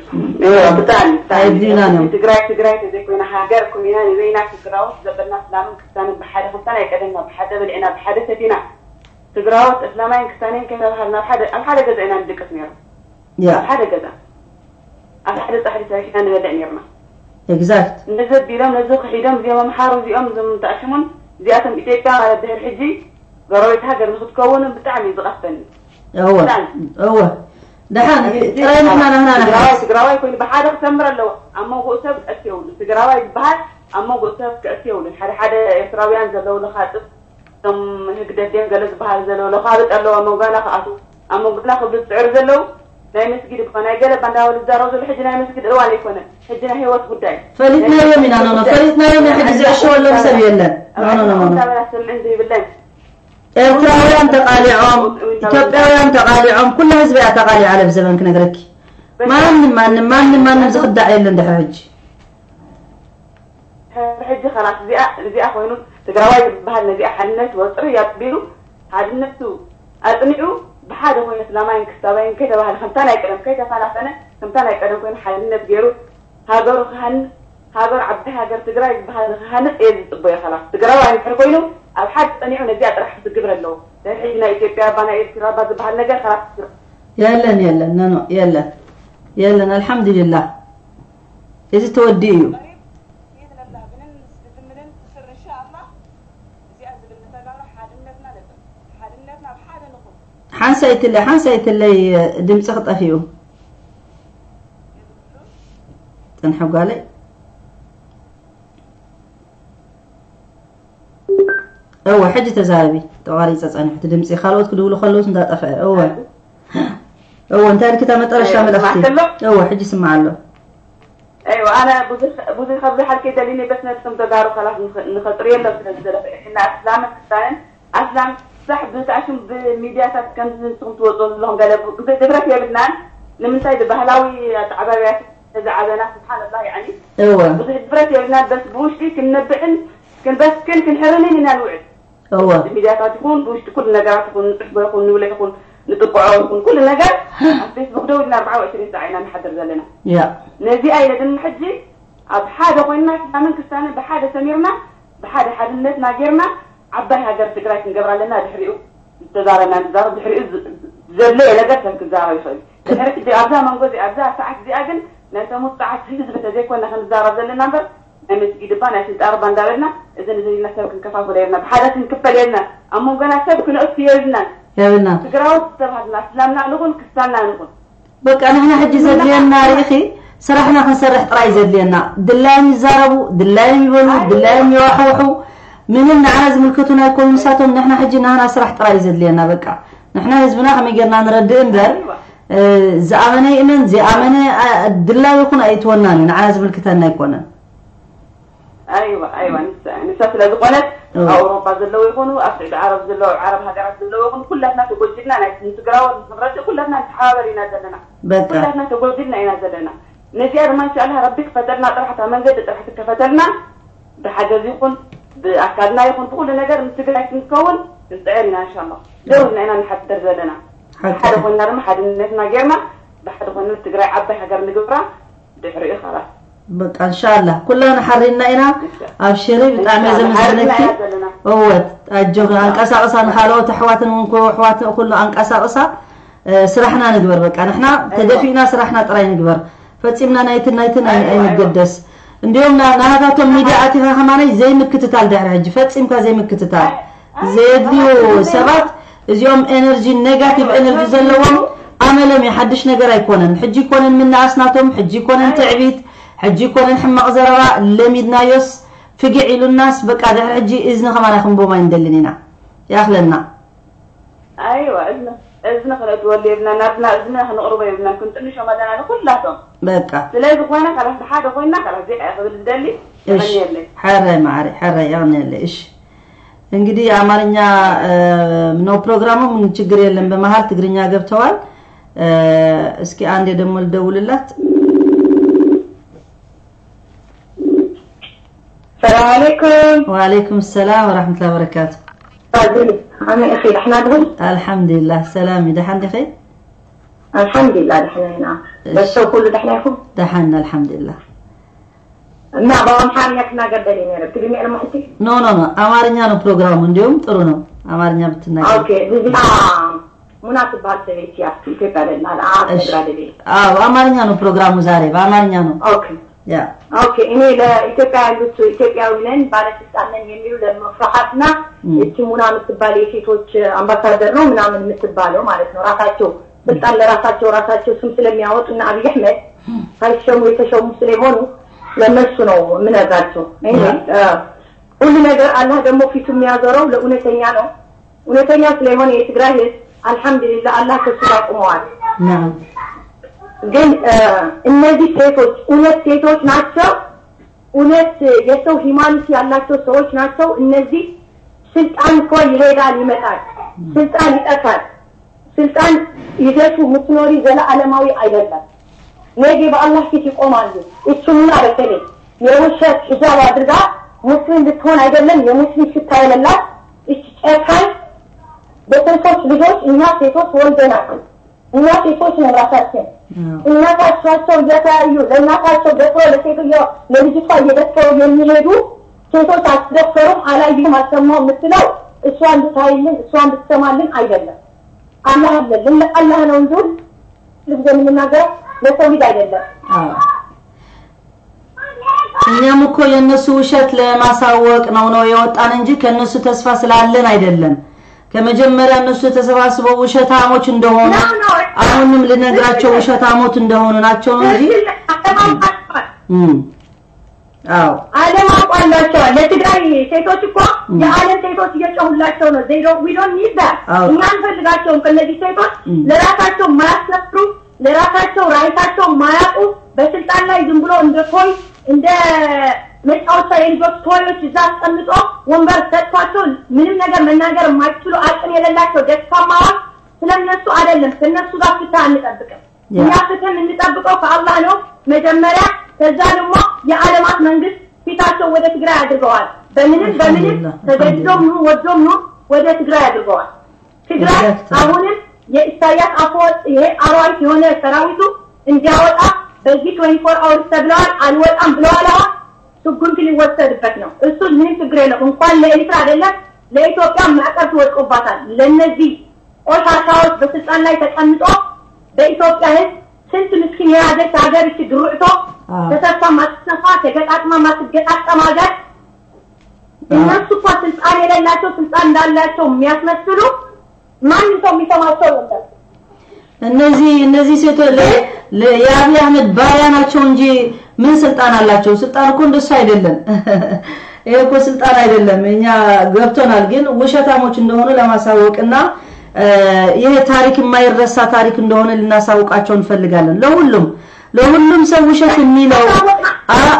ብጣዕሚ ኣየድልዩናን እዮም ትግራይ ትግራይ ተዘይኮይና ሃገር ኮይና ንበይና ትግራዎት ዘበልና እስላምን ክርስቲያንን ብሓደ ክልተና ይቀደምና ብሓደ በሊዕና ብሓደ ሰቲና ትግራዎት እስላማይን ክርስቲያንን ከይተባሃልና ኣብ ሓደ ገዛ ኢና ንድቅስ ነይሩ ኣብ ሓደ ገዛ ኣብ ሓደ ፃሕሊ ሰሪሕና ንበልዕ ነርና exact ነዚ ቢሎም ነዚ ክሒዶም እዚኦም ኣምሓሩ እዚኦም እዞም ተኣሽሙን እዚኣቶም ኢትዮጵያ ማለት ድሕሪ ሕጂ ጎረቤት ሃገር ንክትከውን ብጣዕሚ እዩ ዝቐፈኒ እወ እወ ድሓን ጥራይ ንሕና ንሕና ትግራዋይ ትግራዋይ ኮይኑ ብሓደ ክሰምር ኣለዎ ኣብ መንጎኡ ሰብ ክእቲ የብሉን ትግራዋይ ዝበሃል ኣብ መንጎኡ ሰብ ክእቲ የብሉን ሓደ ሓደ ኤርትራውያን ዘለው ለኻጥፍ እቶም ህግደት ድዮም ገለ ዝበሃል ዘለው ለኻብጥ ኣለዎ ኣብ መንጎና ክኣትዉ ኣብ መንጎና ክብሉ ዝፅዕሩ ዘለው ናይ መስጊድ እኳ ናይ ገለ ባንዳወሉ ዝዛረቡ ዘሎ ሕጂ ናይ መስጊድ እዋን ኣይኮነን ሕጂ ናይ ሂወት ጉዳይ ፈሊጥናዮም ኢና no ፈሊጥናዮም ኢና ሕጂ ዝዕሸወሎም ሰብ የለን no no no ሰምዕን ዘይብለን ኤርትራውያን ተቃሊዖም ኢትዮጵያውያን ተቃሊዖም ኩሉ ህዝቢ እያ ተቃሊዓ ለብ ዘመን ክነግረኪ ማንም ማንም ማንም ማንም ዝኽዳዕ የለን ድሕሪ ሕጂ ሕጂ خلاص እዚኣ ኮይኑ ትግራዋይ ዝበሃል ነዚኣ ሓድነት ወፅሪ ኣቢሉ ሓድነቱ ኣፅኒዑ ብሓደ ኮይኑ እስላማይን ክስታባይን ከይተባሃለ ከምታ ናይ ቀደም ከይተፈላፈነ ከምታ ናይ ቀደም ኮይኑ ሓድነት ገይሩ ሃገሩ ክሃንፅ ሃገር ዓባይ ሃገር ትግራይ ዝበሃል ንክሃንፅ እየ ዝፅበዮ خلاص ትግራዋይ እንድሕር ኮይኑ ኣብ ሓደ ፀኒዑ ነዚኣ ጥራሕ ክትግብር ኣለዎ ድሕሪ ሕጂ ናይ ኢትዮጵያ ባ ናይ ኤርትራ ባ ዝበሃል ነገር خلاص የለን የለን no no የለን የለን አልሐምዱሊላህ እዚ ተወዲኡ እዩ ሓንሳይትለይ ድምፂ ክጠፊኡ ፅንሑ ጓለይ እወ ሕጂ ተዛረቢ ተቋሪፀ ፀኒሑ እቲ ድምፂ ካልኦት ክድውሉ ከለውስ እንዳጠፍአ እወ እወ እንታይ ልክታ መጠረሻ መልእኽቲ እወ ሕጂ ስማዕ ኣሎ ايوه انا بوزي خبزي حالكي دليني بس نتكم تجارو خلاص نخطري له سلازدلف احنا اسلام كريستيان اسلام صح بتعشم بميدياتات كان نسوم توصل لهم قال دبرك يا لبنان لمنتاي بهلاوي تعبابيات زعبنا سبحان الله يعني ايوه بوزي دبرك يا لبنان بس بوشتي كنبعن كن بس كن كنحرنين الوعد ايوه الميدياتات تكون بوشتي كل نجار تكون نحبه يكون ولا يكون نطبعه يكون كل نجار فيسبوك دولنا 24 ساعه انا نحضر لنا يا نزي ايله دم حجي اب حاجه قلنا من كستانه بحاجه سميرنا بحاجه حدنتنا غيرنا عباي هاجر تግራይ ክንገብራ ኣለና ድሕሪኡ ዝተዛረብና ንዛረብ ድሕሪኡ ዘድለየ ነገር ሰብ ክዛረብ ይኽእል ድሕሪ ሕጂ ኣብዛ መንጎ እዚኣ ኣብዛ ሰዓት እዚኣ ግን ናይ ሰሙት ሰዓት ህዝቢ ተዘይኮና ክንዛረብ ዘለና እምበር ናይ መስጊድ ባ ናይ ስልጣን ባ እንዳበልና እዚ ንዘይና ሰብ ክንከፋፍሎ የብልና ብሓደ ክንክፈል የብልና ኣብ መንጎና ሰብ ክንእቱ የብልናን የብልና ትግራዎት ዝተባሃልና እስላምና ንኹን ክርስቲያንና ንኹን በቃ ንሕና ሕጂ ዘድልየና ርኢኺ ስራሕና ክንሰርሕ ጥራይ ዘድልየና ድላዮም ይዛረቡ ድላዮም ይበሉ ድላዮም ይዋሕውሑ ምንም ንዓና ዝምልከቱና ኣይኮኑ ንሳቶም። ንሕና ሕጂ ናህና ስራሕ ጥራይ ዘድልየና በቃ ንሕና ህዝብና ከመይ ጌርና ንረድእ እምበር ዝኣመነ ይእመን ዘይኣመነ ድላው ይኹን ኣይትወናን እዩ፣ ንዓና ዝምልክተና ኣይኮነን። ኣይዋ ኣይዋ፣ ንሳ ስለ ዝኾነት ኣብ ኣውሮፓ ዘለዉ ይኹኑ፣ ኣብ ስዑዲ ዓረብ ዘለዉ፣ ዓረብ ሃገራት ዘለዉ ይኹኑ፣ ኩላትና ተጎጂልና ናይ ንትግራዎት ንክንረድእ ኩላትና ንተሓባበር ኢና ዘለና። በቃ ኩላትና ተጎጂልና ኢና ዘለና። ነዚኣ ድማ እንሻ ረቢ ክፈተልና ጥራሕ፣ እታ መንገዲ ጥራሕ ትከፈተልና፣ ብሓገዝ ይኹን ብኣካልና ይኹን ብኩሉ ነገር ምስ ትግራይ ክንከውን ክንፅዕር ኢና እንሻ ላ። ደውልና ኢና ንሓድር ዘለና። ሓደ ኮይንና ድማ ሓድነትና ጌርና ብሓደ ኮይና ትግራይ ዓባይ ሃገር ንግብራ፣ ድሕሪኡ خلاص። በቃ እንሻላ ኩላና ሓሪና ኢና። ኣብሽሪ፣ ብጣዕሚ እየ ዘመስግነኪ። እወት ኣጆ፣ ኣንቀሳቕሳ፣ ንካልኦት ኣሕዋትን እውን ኣሕዋት ኩሉ ኣንቀሳቕሳ። ስራሕና ንግበር፣ በቃ ንሕና ተደፊእና ስራሕና ጥራይ ንግበር፣ ፈፂምና ናይትን ናይትን ኣይንገደስ። እንዲሁም ናሃታቶም ሚድያ ኣቲኻ ከማነይ ዘይምክትታል፣ ድሕሪ ሕጂ ፈፂምካ ዘይምክትታል። ዘየድልዩ ሰባት እዚኦም energy፣ negative energy ዘለዎም ኣመሎም እዩ፣ ሓድሽ ነገር ኣይኮነን። ሕጂ ኮነን ምናኣስናቶም፣ ሕጂ ኮነን ትዕቢት፣ ሕጂ ኮነን ሕማቕ ዘረባ ለሚድናዮስ ፍግዕ ኢሉናስ በቃ ድሕሪ ሕጂ እዝኒ ከማና ክንቦም ኣይንደልን ኢና፣ ይኣኽለና። ኣይዋ፣ እዝኒ እዝኒ ክነእትወሉ የብልና፣ ናትና እዝኒ ክንቕርቦ የብልና፣ ክንጥንሾም ኣለና ንኩላቶም። በቃ ስለዚ ኮይና خلاص ብሓደ ኮይና خلاص ዚኣ ክብል ዝደሊ። እሺ። ይቐኒየለይ። ሕራይ ማዕሪ፣ ሕራይ፣ ይቐኒየለይ። እሺ፣ እንግዲህ የአማርኛ ነው ፕሮግራሙ፣ ምን ችግር የለም። በመሀል ትግርኛ ገብተዋል። እስኪ አንዴ ደግሞ ልደውልላት። السلام عليكم. وعليكم السلام ورحمة الله وبركاته. عامل اخي دحنا دغل؟ الحمد لله سلامي، دحن دخي؟ الحمد لله دحنا هنا، بس سو كله دحنا يخو. دحنا الحمد لله. እና በአምሓርኛ ክናገር ደልየ ነይረ፣ ብትግርኛ ኢለ ማሕቲ። No no no፣ አማርኛ ነው ፕሮግራሙ። እንዲሁም ጥሩ ነው አማርኛ ብትናገር። Okay፣ እዚኣ ሙና ትበሃል ሰበይቲ እያ ኢትዮጵያ ደላ ትግራ ደልየ። አዎ፣ አማርኛ ነው ፕሮግራሙ ዛሬ፣ በአማርኛ ነው። Okay. ያ። Okay፣ እኔ ለኢትዮጵያ ያሉት ኢትዮጵያዊ ነን ባለስልጣን ነን የሚሉ ለመፍራሃትና እቺ ሙና የምትባል የሴቶች አምባሳደር ነው ምናምን የምትባለው ማለት ነው፣ ራሳቸው ስልጣን ለራሳቸው ራሳቸው ስም ስለሚያወጡ እና አብይ አሕመድ ሳይሸሙ የተሸሙ ስለሆኑ ለነሱ ነው የምነግራቸው። ሁሉ ነገር አላህ ደግሞ ፊቱ የሚያዞረው ለእውነተኛ ነው። እውነተኛ ስለሆነ የትግራይ ህዝብ አልሐምዱሊላህ አላህ ከሱ ጋር ቆመዋል። ግን እነዚህ ሴቶች እውነት ሴቶች ናቸው። እውነት የሰው humanity ያላቸው ሰዎች ናቸው። እነዚህ ስልጣን እኮ ይሄዳል ይመጣል፣ ስልጣን ይጠፋል። ስልጣን ይዘቱ ምትኖሪ ዘለዓለማዊ አይደለም። ነገ በአላህ ፊት ይቆማሉ። እሱና በተለይ የውሸት ሂጃብ አድርጋ ሙስሊም ልትሆን አይደለም፣ የሙስሊም ሽታ የሌላት እች ጨካኝ በሴቶች ልጆች፣ እኛ ሴቶች ወልደናል። እኛ ሴቶች ነን ራሳችን። እናታቸው እየተያዩ ለእናታቸው ደፍሮ ለሴትዮ ለልጅቷ እየደፈሩ የሚሄዱ ሴቶች አስደፈሩም፣ አላዩም፣ አልሰማሁም የምትለው እሷ እንድታይልን እሷ እንድትሰማልን አይደለም። አላህ አለልን፣ ለአላህ ነው እንጂ ሁል ጊዜ የምንናገረው ለሰው ልጅ አይደለም። እኛም እኮ የእነሱ ውሸት ለማሳወቅ ነው የወጣን እንጂ ከእነሱ ተስፋ ስላለን አይደለም። ከመጀመሪያ እነሱ ተሰባስበው ውሸታሞች እንደሆኑ አሁንም ልነግራቸው ውሸታሞች እንደሆኑ ናቸው ነው እንጂ። አዎ። ዓለም አውቋላቸዋል። ለትግራይ ሴቶች እኮ የዓለም ሴቶች እየጮሁላቸው ነው። They don't we don't need that። እኛ አንፈልጋቸውም። ከእነዚህ ሴቶች ለራሳቸው ማያስነፍሩ፣ ለራሳቸው right ኣቸው ማያውቁ፣ በስልጣን ላይ ዝም ብሎ እንደ toy፣ እንደ መጫወቻ የልጆች toy ኦች እዛ አስቀምጦ ወንበር ሰጥቷቸው ምንም ነገር መናገር የማይችሉ አቅም የሌላቸው ደካማዎች፣ ስለነሱ አይደለም። ከነሱ ጋር ፍትህ አንጠብቅም። እኛ ፍትህ የምንጠብቀው ከአላህ ነው መጀመሪያ። ከዛ ደግሞ የዓለማት መንግስት ፊታቸው ወደ ትግራይ አድርገዋል። በምንም በምንም ተገድዶም ይሁን ወዶም ይሁን ወደ ትግራይ አድርገዋል። ትግራይ አሁንም የኢሳያስ አፈወርቂ ይሄ አራዊት የሆነ ሰራዊቱ እንዲያወጣ በዚህ 24 hours ተብለዋል። አልወጣም ብለዋል። አሁን ስጉምት ሊወሰድበት ነው። እሱ ምንም ችግር የለም። እንኳን ለኤርትራ አይደለም ለኢትዮጵያ ማዕቀብ ትወድቆባታል። ለእነዚህ ቆሻሻዎች በስልጣን ላይ ተቀምጦ በኢትዮጵያ ሕዝብ ስንት ምስኪን የያዘች ሀገር እቺ ድሩዕቶ ተሰርታ ማትሰፋ ተገጣጥማ ማትገጣጠም ሀገር፣ እነሱ እኮ ስልጣን የሌላቸው ስልጣን እንዳላቸው የሚያስመስሉ ማንም ሰው የሚሰማቸው የለም። እነዚህ ሴቶች የአብይ አህመድ ባሪያ ናቸው እንጂ ምን ስልጣን አላቸው? ስልጣን እኮ እንደሱ አይደለም። ይሄ እኮ ስልጣን አይደለም፣ እኛ ገብቶናል። ግን ውሸታሞች እንደሆኑ ለማሳወቅና ይሄ ታሪክ የማይረሳ ታሪክ እንደሆነ ልናሳውቃቸው እንፈልጋለን። ለሁሉም ሰው ውሸት የሚለው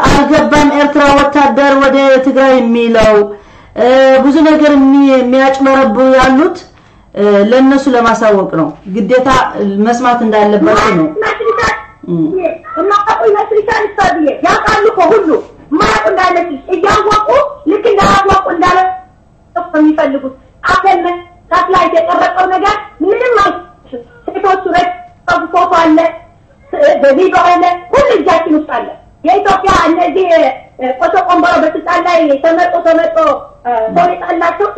አልገባም፣ ኤርትራ ወታደር ወደ ትግራይ የሚለው ብዙ ነገር የሚያጭበረብሩ ያሉት ለነሱ ለማሳወቅ ነው። ግዴታ መስማት እንዳለባቸው ነው። የማያውቁ ይመስልሻል? እሷ ያውቃሉ እኮ ሁሉ የማያውቁ እንዳይመስልሽ፣ እያወቁ ልክ እንዳያወቁ እንዳለ የሚፈልጉት አፈን ሳትላይት የቀረጸው ነገር ምንም አይመስልም። ሴቶቹ ፎቶ አለ፣ በቪዲዮ አለ፣ ሁሉ እጃችን ውስጥ አለ። የኢትዮጵያ እነዚህ ቆሶ ቆንበሮ በስልጣን ላይ ተመርጦ ሰው የጣላቸው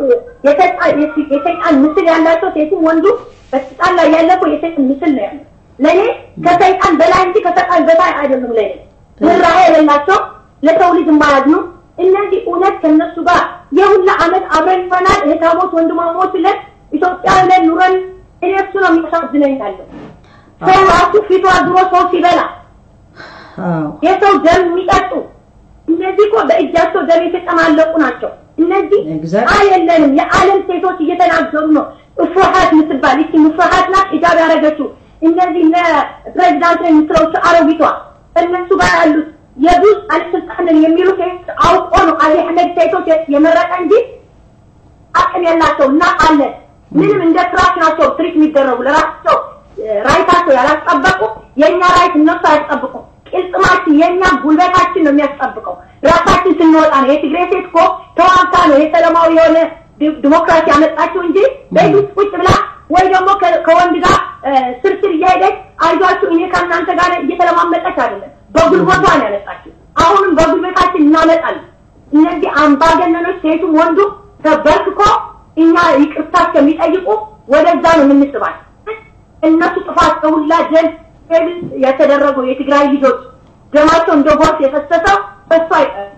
የሰይጣን ምስል ያላቸው ሴቱም ወንዱ በስልጣን ላይ ያለ እኮ የሰይጣን ምስል ነው ያለው። ለኔ ከሰይጣን በላይ እንጂ ከሰይጣን በታይ አይደሉም። ለኔ ርህራሄ የሌላቸው ለሰው ልጅ የማያዝኑ እነዚህ እውነት ከነሱ ጋር የሁላ አመት አብረን ይሆናል እህታሞች ወንድማሞች ለን ኢትዮጵያ ለን ኑረን እኔ እሱ ነው የሚያሳዝነኝ ያለው። ሰው ራሱ ፊቱ አድሮ ሰው ሲበላ የሰው ደም የሚጠጡ እነዚህ እኮ በእጃቸው ደም የተጨማለቁ ናቸው። እነዚህ አየለንም። የዓለም ሴቶች እየተናገሩ ነው። እፉሃት የምትባል ይቺ ሙፋሃት ናት ሂጃብ ያደረገችው። እነዚህ ፕሬዚዳንት ነው የምትለው አሮጊቷ እነሱ ጋር ያሉት የብዙ ባለስልጣን የሚሉ ሴቶች አውቆ ነው አብይ አህመድ ሴቶች የመረጠ እንጂ አቅም የላቸው እናውቃለን። ምንም እንደ trash ናቸው treat የሚደረጉ ለራሳቸው right ኣቸው ያላስጠበቁ የኛ right እነሱ አያስጠብቁም። ቅልጥማችን የኛ ጉልበታችን ነው የሚያስጠብቀው። ራሳችን ስንወጣ ነው። የትግሬ ሴት እኮ ተዋግታ ነው የሰላማዊ የሆነ ዲሞክራሲ ያመጣችው እንጂ ቤት ውስጥ ቁጭ ብላ ወይ ደግሞ ከወንድ ጋር ስርስር እየሄደች አይዟችሁ እኔ ከእናንተ ጋር እየተለማመጠች አይደለም። በጉልበቷ ነው ያመጣችው። አሁንም በጉልበታችን እናመጣለን። እነዚህ አምባገነኖች ሴቱም ወንዱ ተበርክኮ እኛ ይቅርታ እስከሚጠይቁ ወደዛ ነው የምንስባቸው። እነሱ ጥፋት ከሁላ ደም የተደረገው የትግራይ ልጆች ደማቸው እንደ ጎርፍ የፈሰሰው በሷ አይቀርም።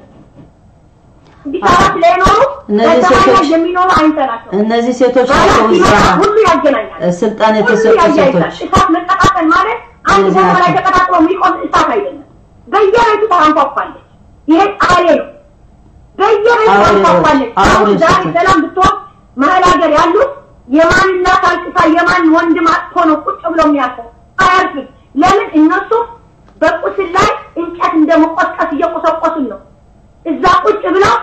የሚኖሩ አይንጠላቸው። እነዚህ ሴቶች ናቸው እዛ ሁሉ ያገናኛል። ስልጣን የተሰጡ ሴቶች። እሳት መቀጣጠል ማለት አንድ ቦታ ላይ ተቀጣጥሎ የሚቆም እሳት አይደለም። በየቤቱ ታንኳኳለች። ይሄ ጣሬ ነው። በየቤቱ ታንኳኳለች። አሁን ዛሬ ሰላም ብትሆን መሀል ሀገር ያሉት የማን እናት አልቅሳ የማን ወንድም አጥቶ ነው ቁጭ ብሎ የሚያርፈው? አያርፍም። ለምን? እነሱ በቁስል ላይ እንጨት እንደመቆስቀስ እየቆሰቆሱን ነው። እዛ ቁጭ ብለው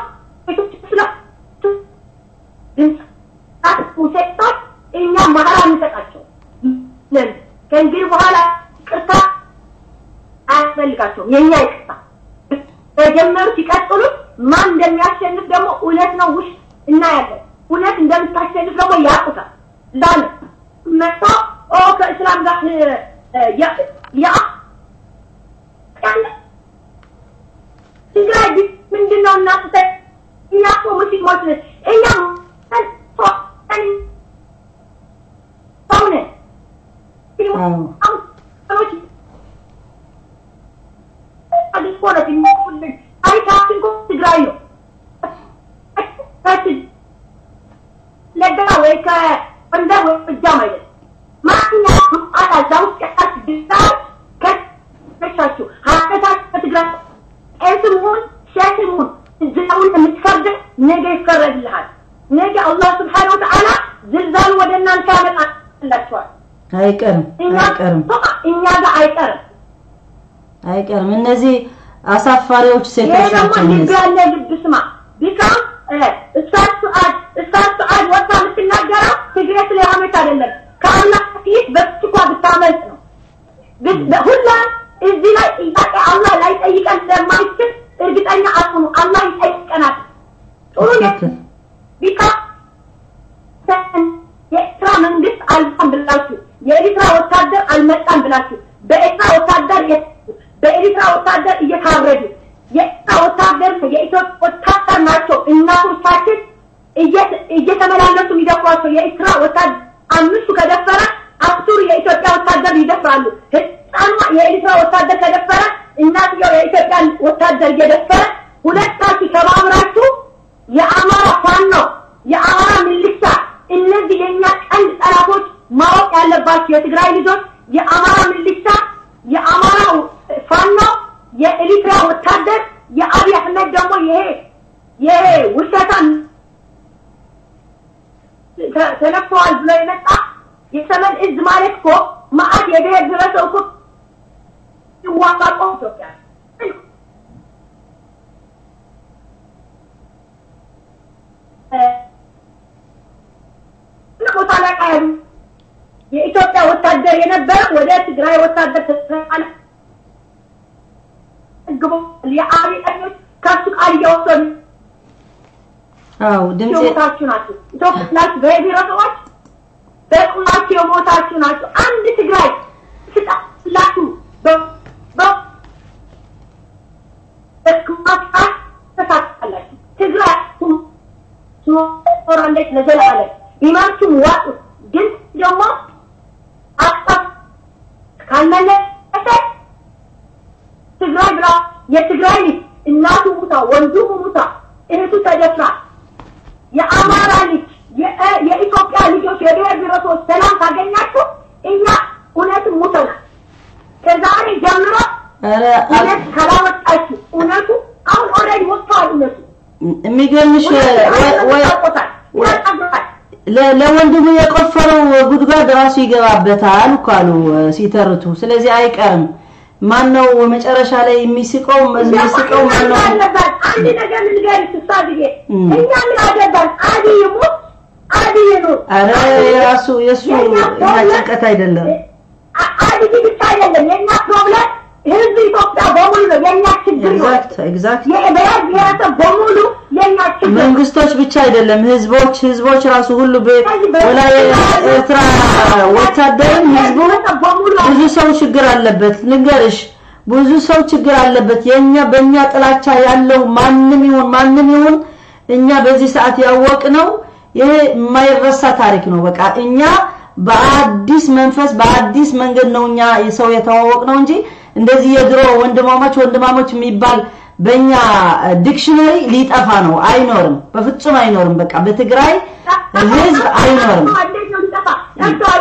ሴቶች እኛ መሀራ እንሰጣቸው። ለምን ከእንግዲህ በኋላ ይቅርታ አያስፈልጋቸውም። የኛ ይቅርታ በጀመሩት ይቀጥሉት። ማን እንደሚያሸንፍ ደግሞ እውነት ነው ውሽ እናያለን። እውነት እንደምታሸንፍ ደግሞ ያውቁታል። ለምን መጥቶ ከእስላም ጋር ያ ትግራይ ምንድነው እናንተ እኛ እኮ ሙስሊሞች ነን። እኛ ሰው ነን። ትግራይ ነው ለጋ ወይ ከጎንደር ወይ ጎጃም አይደለም። ማንኛውም እዛ ውስጥ ያላችሁ ከሻችሁ ሀገታችሁ ከትግራይ ቄስም ሁን ሼክም ሁን እዛውን የምትፈርድ ነገ ይፈረድልሃል። ነገ አላህ ስብሓነሁ ወተዓላ ዝልዛሉ ወደ እናንተ ያመጣላችኋል። አይቀርም አይቀርም፣ እኛ ጋር አይቀርም አይቀርም። እነዚህ አሳፋሪዎች ሴቶች ናቸው። ልብ ያለ ልብ ስማ ቢካ እሳት ሱዓድ ወጥታ የምትናገረው ትግሬ ስለሆነች አይደለም። ከአላህ ፊት በትኳ ብታመልጥ ነው። ሁላ እዚህ ላይ ጥያቄ አላህ ላይጠይቀን እንደማይችል እርግጠኛ አትሁኑ። አላህ ይጠይቀናል። ጥሩ ነው ቢካ የኤርትራ መንግስት አልመጣም ብላችሁ የኤርትራ ወታደር አልመጣም ብላችሁ በኤርትራ ወታደር እየታረዱ የኤርትራ ወታደር የኢትዮጵያ ወታደር ናቸው እናቶቻችን እየተመላለሱ የሚደፍሯቸው የኤርትራ ወታደር 5 ከደፈረ 10 የኢትዮጵያ ወታደር ይደፍራሉ። ህፃኗ የኤርትራ ወታደር ከደፈረ እናትየው የኢትዮጵያ ወታደር እየደፈረ ሁለታችሁ ተባብራችሁ የአማራ ፋኖ የአማራ ሚሊሻ እነዚህ የኛ ቀንድ ጠላቶች ማወቅ ያለባችሁ የትግራይ ልጆች የአማራ ሚሊሻ የአማራ ፋኖ የኤርትራ ወታደር የአብይ አህመድ ደግሞ ይሄ ይሄ ውሸታም ተነክተዋል ብሎ የመጣ የሰሜን እዝ ማለት እኮ መዓት የብሔር ብሔረሰብ እኮ ሲዋጋ ቆሞ ኢትዮጵያ ቦታ ላይ ቃሉ የኢትዮጵያ ወታደር የነበረ ወደ ትግራይ ወታደር ተሰቃለ ግቦ የአብይ ከሱ ቃል እየወሰዱ አው ድምጽ የሞታችሁ ናችሁ። ኢትዮጵያ ናችሁ፣ በብሔረሰቦች በቁማችሁ የሞታችሁ ናችሁ። አንድ ትግራይ ስጣላችሁ በቁማችሁ ተሳካላችሁ። ትግራይ ትኖራለች ለዘላለም። ኢማችሁ ዋጡ። ግን ደግሞ አቅጣጫ ካልመለሰ ትግራይ ብላ የትግራይ ልጅ እናቱ ሙታ፣ ወንድሙ ሙታ፣ እህቱ ተደፍራ የአማራ ልጅ የኢትዮጵያ ልጆች የብሔር ብሔረሰቦች ሰላም ካገኛችሁ እኛ እውነትም ሙተናል። ከዛሬ ጀምሮ እውነት ካላወጣችሁ እውነቱ አሁን already ወጥቷል። እውነቱ የሚገርምሽ ለወንድሙ የቆፈረው ጉድጓድ ራሱ ይገባበታል እኮ አሉ ሲተርቱ። ስለዚህ አይቀርም። ማነው መጨረሻ ላይ የሚስቀው? የሚስቀው ማነው? አንድ ነገር ልንገርሽ ኡስታዝዬ፣ እኛ ምን አገባን? አብይ ይሙት አብይ ይኑር፣ ኧረ የራሱ የሱ ጭንቀት አይደለም። አብይ ብቻ አይደለም የኛ problem፣ ህዝብ ኢትዮጵያ በሙሉ ነው የኛ ችግር። exact exact። የብሔር ብሔረሰብ በሙሉ የኛ ችግር፣ መንግስቶች ብቻ አይደለም፣ ህዝቦች ህዝቦች ራሱ ሁሉ ወላ የኤርትራ ወታደርም ህዝቡ ብዙ ሰው ችግር አለበት። ልንገርሽ ብዙ ሰው ችግር አለበት። የኛ በእኛ ጥላቻ ያለው ማንም ይሁን ማንም ይሁን እኛ በዚህ ሰዓት ያወቅነው ይሄ የማይረሳ ታሪክ ነው። በቃ እኛ በአዲስ መንፈስ በአዲስ መንገድ ነው እኛ የሰው የተዋወቅነው እንጂ እንደዚህ የድሮ ወንድማማች ወንድማሞች የሚባል በእኛ dictionary ሊጠፋ ነው። አይኖርም፣ በፍጹም አይኖርም። በቃ በትግራይ ህዝብ አይኖርም።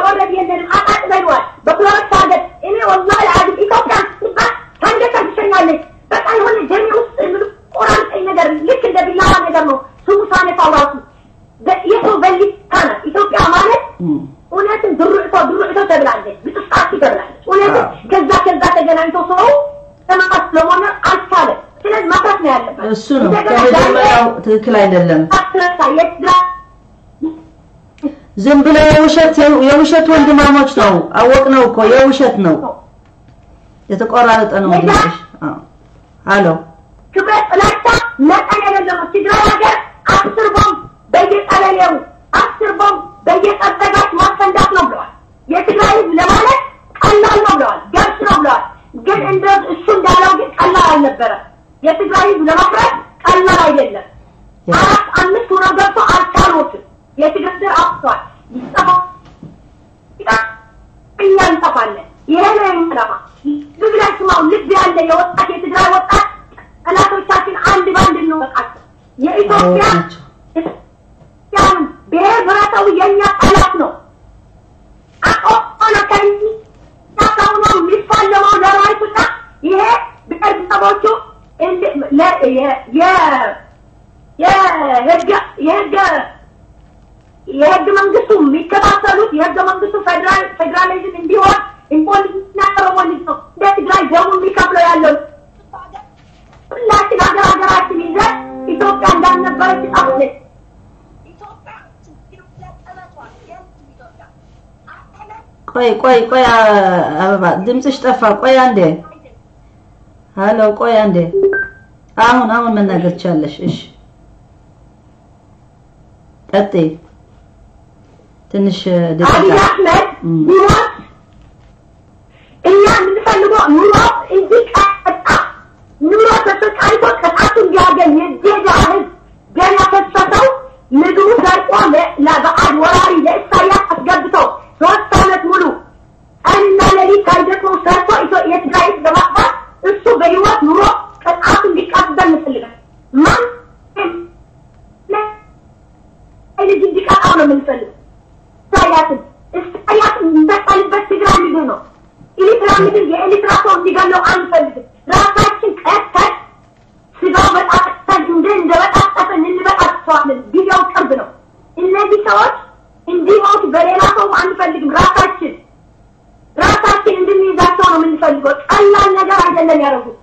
already የለንም፣ አቃጥለነዋል። በክሎሮክስ አገር እኔ ወላሂ አዲስ ኢትዮጵያ ስትባል ታንገሸግሸኛለች። በቃ የሆነ ደሜ ውስጥ ቆራርጠኝ ነገር ልክ እንደ ቢላዋ ነገር ነው ስሙ ሳነሳው ራሱ የሰው በሊታ ናት ኢትዮጵያ ማለት። እውነትም ድርዕቶ ድርዕቶ ተብላለች፣ ብጥስጣሲ ተብላለች። እውነትም ከዛ ከዛ ተገናኝቶ ሰው ተመሳስሎ ለመኖር አልቻለም። ስለዚህ ማፍራት ነው ያለበት። እሱ ነው ከመጀመሪያው ትክክል አይደለም። ዝም ብለው የውሸት የውሸት ወንድማሞች ነው አወቅነው እኮ የውሸት ነው የተቆራረጠ ነው ድምፅሽ። አዎ ሃሎ ክብረት ጥላቻ መጠን የሌለው ነው። ትግራይ ሀገር 10 ቦምብ በየቀበሌው 10 ቦምብ በየቀበጋት ማፈንዳት ነው ብለዋል። የትግራይ ህዝብ ለማለት ቀላል ነው ብለዋል፣ ገብስ ነው ብለዋል። ግን እንደ እሱ እንዳለው ግን ቀላል አልነበረም። የትግራይ ህዝብ ለማፍራት ቀላል አይደለም። 4 5 ሆነው ገብቶ አልቻሉትም። የትግራይ ዘር አጥቷል። እኛ እንጠፋለን። ይሄ ነው የምንለፋ። ልብ ብለን ስማው፣ ልብ ያለ የወጣት የትግራይ ወጣት ጠላቶቻችን አንድ ባንድ እንወቃቸው። የኢትዮጵያ ብሔር ብሔረሰቡ የኛ ጠላት ነው። አቆና ከኛ ከሆነ የሚፋለመው ለራይቱና ይሄ ብሔር ብሔረሰቦቹ የህገ መንግስቱ የሚከታተሉት የህገ መንግስቱ ፌዴራሊዝም እንዲሆን እንቆልና ኦሮሞ ልጅ ነው እንደ ትግራይ ደሙ የሚከፍለው ያለው። ሁላችን ሀገር ሀገራችን ይዘን ኢትዮጵያ እንዳልነበረች ጻፉልን። ቆይ ቆይ ቆይ አበባ ድምፅሽ ጠፋ። ቆይ አንዴ ሃሎ ቆይ አንዴ። አሁን አሁን መናገር ትችያለሽ። እሺ ቀጥይ። ትንሽ ደቂቃ አብይ አህመድ ቢሞት እኛ የምንፈልገው ኑሮ እንዲቀጣ ኑሮ ተሰቃይቶ ቅጣቱ እንዲያገኝ የዜጋ ህዝብ ገና ፈሰሰው ምግቡ ሰርቆ ለባዕድ ወራሪ ለኢሳያስ አስገብተው 3 ዓመት ሙሉ ቀንና ሌሊት ሳይደክመው ሰርቶ የትግራይ ህዝብ ለማጥፋት እሱ በህይወት ኑሮ ቅጣቱ እንዲቀበል እንፈልጋለን። ማን ልጅ እንዲቀጣው ነው የምንፈልገው። ኢሳያስን ኢሳያስን የሚበቀልበት ትግራይ ምድር ነው። ኤሪትራ ምድር የኤሪትራ ሰው እንዲገለው አንፈልግም። ራሳችን ቀጥተን ስጋው በጣጥተን እንደበጣጠፈን እንበጣጥፈዋለን። ጊዜው ቅርብ ነው። እነዚህ ሰዎች እንዲሞቱ በሌላ ሰው አንፈልግም። ራሳችን እንድንይዛቸው ነው የምንፈልገው። ቀላል ነገር አይደለም ያደረጉት።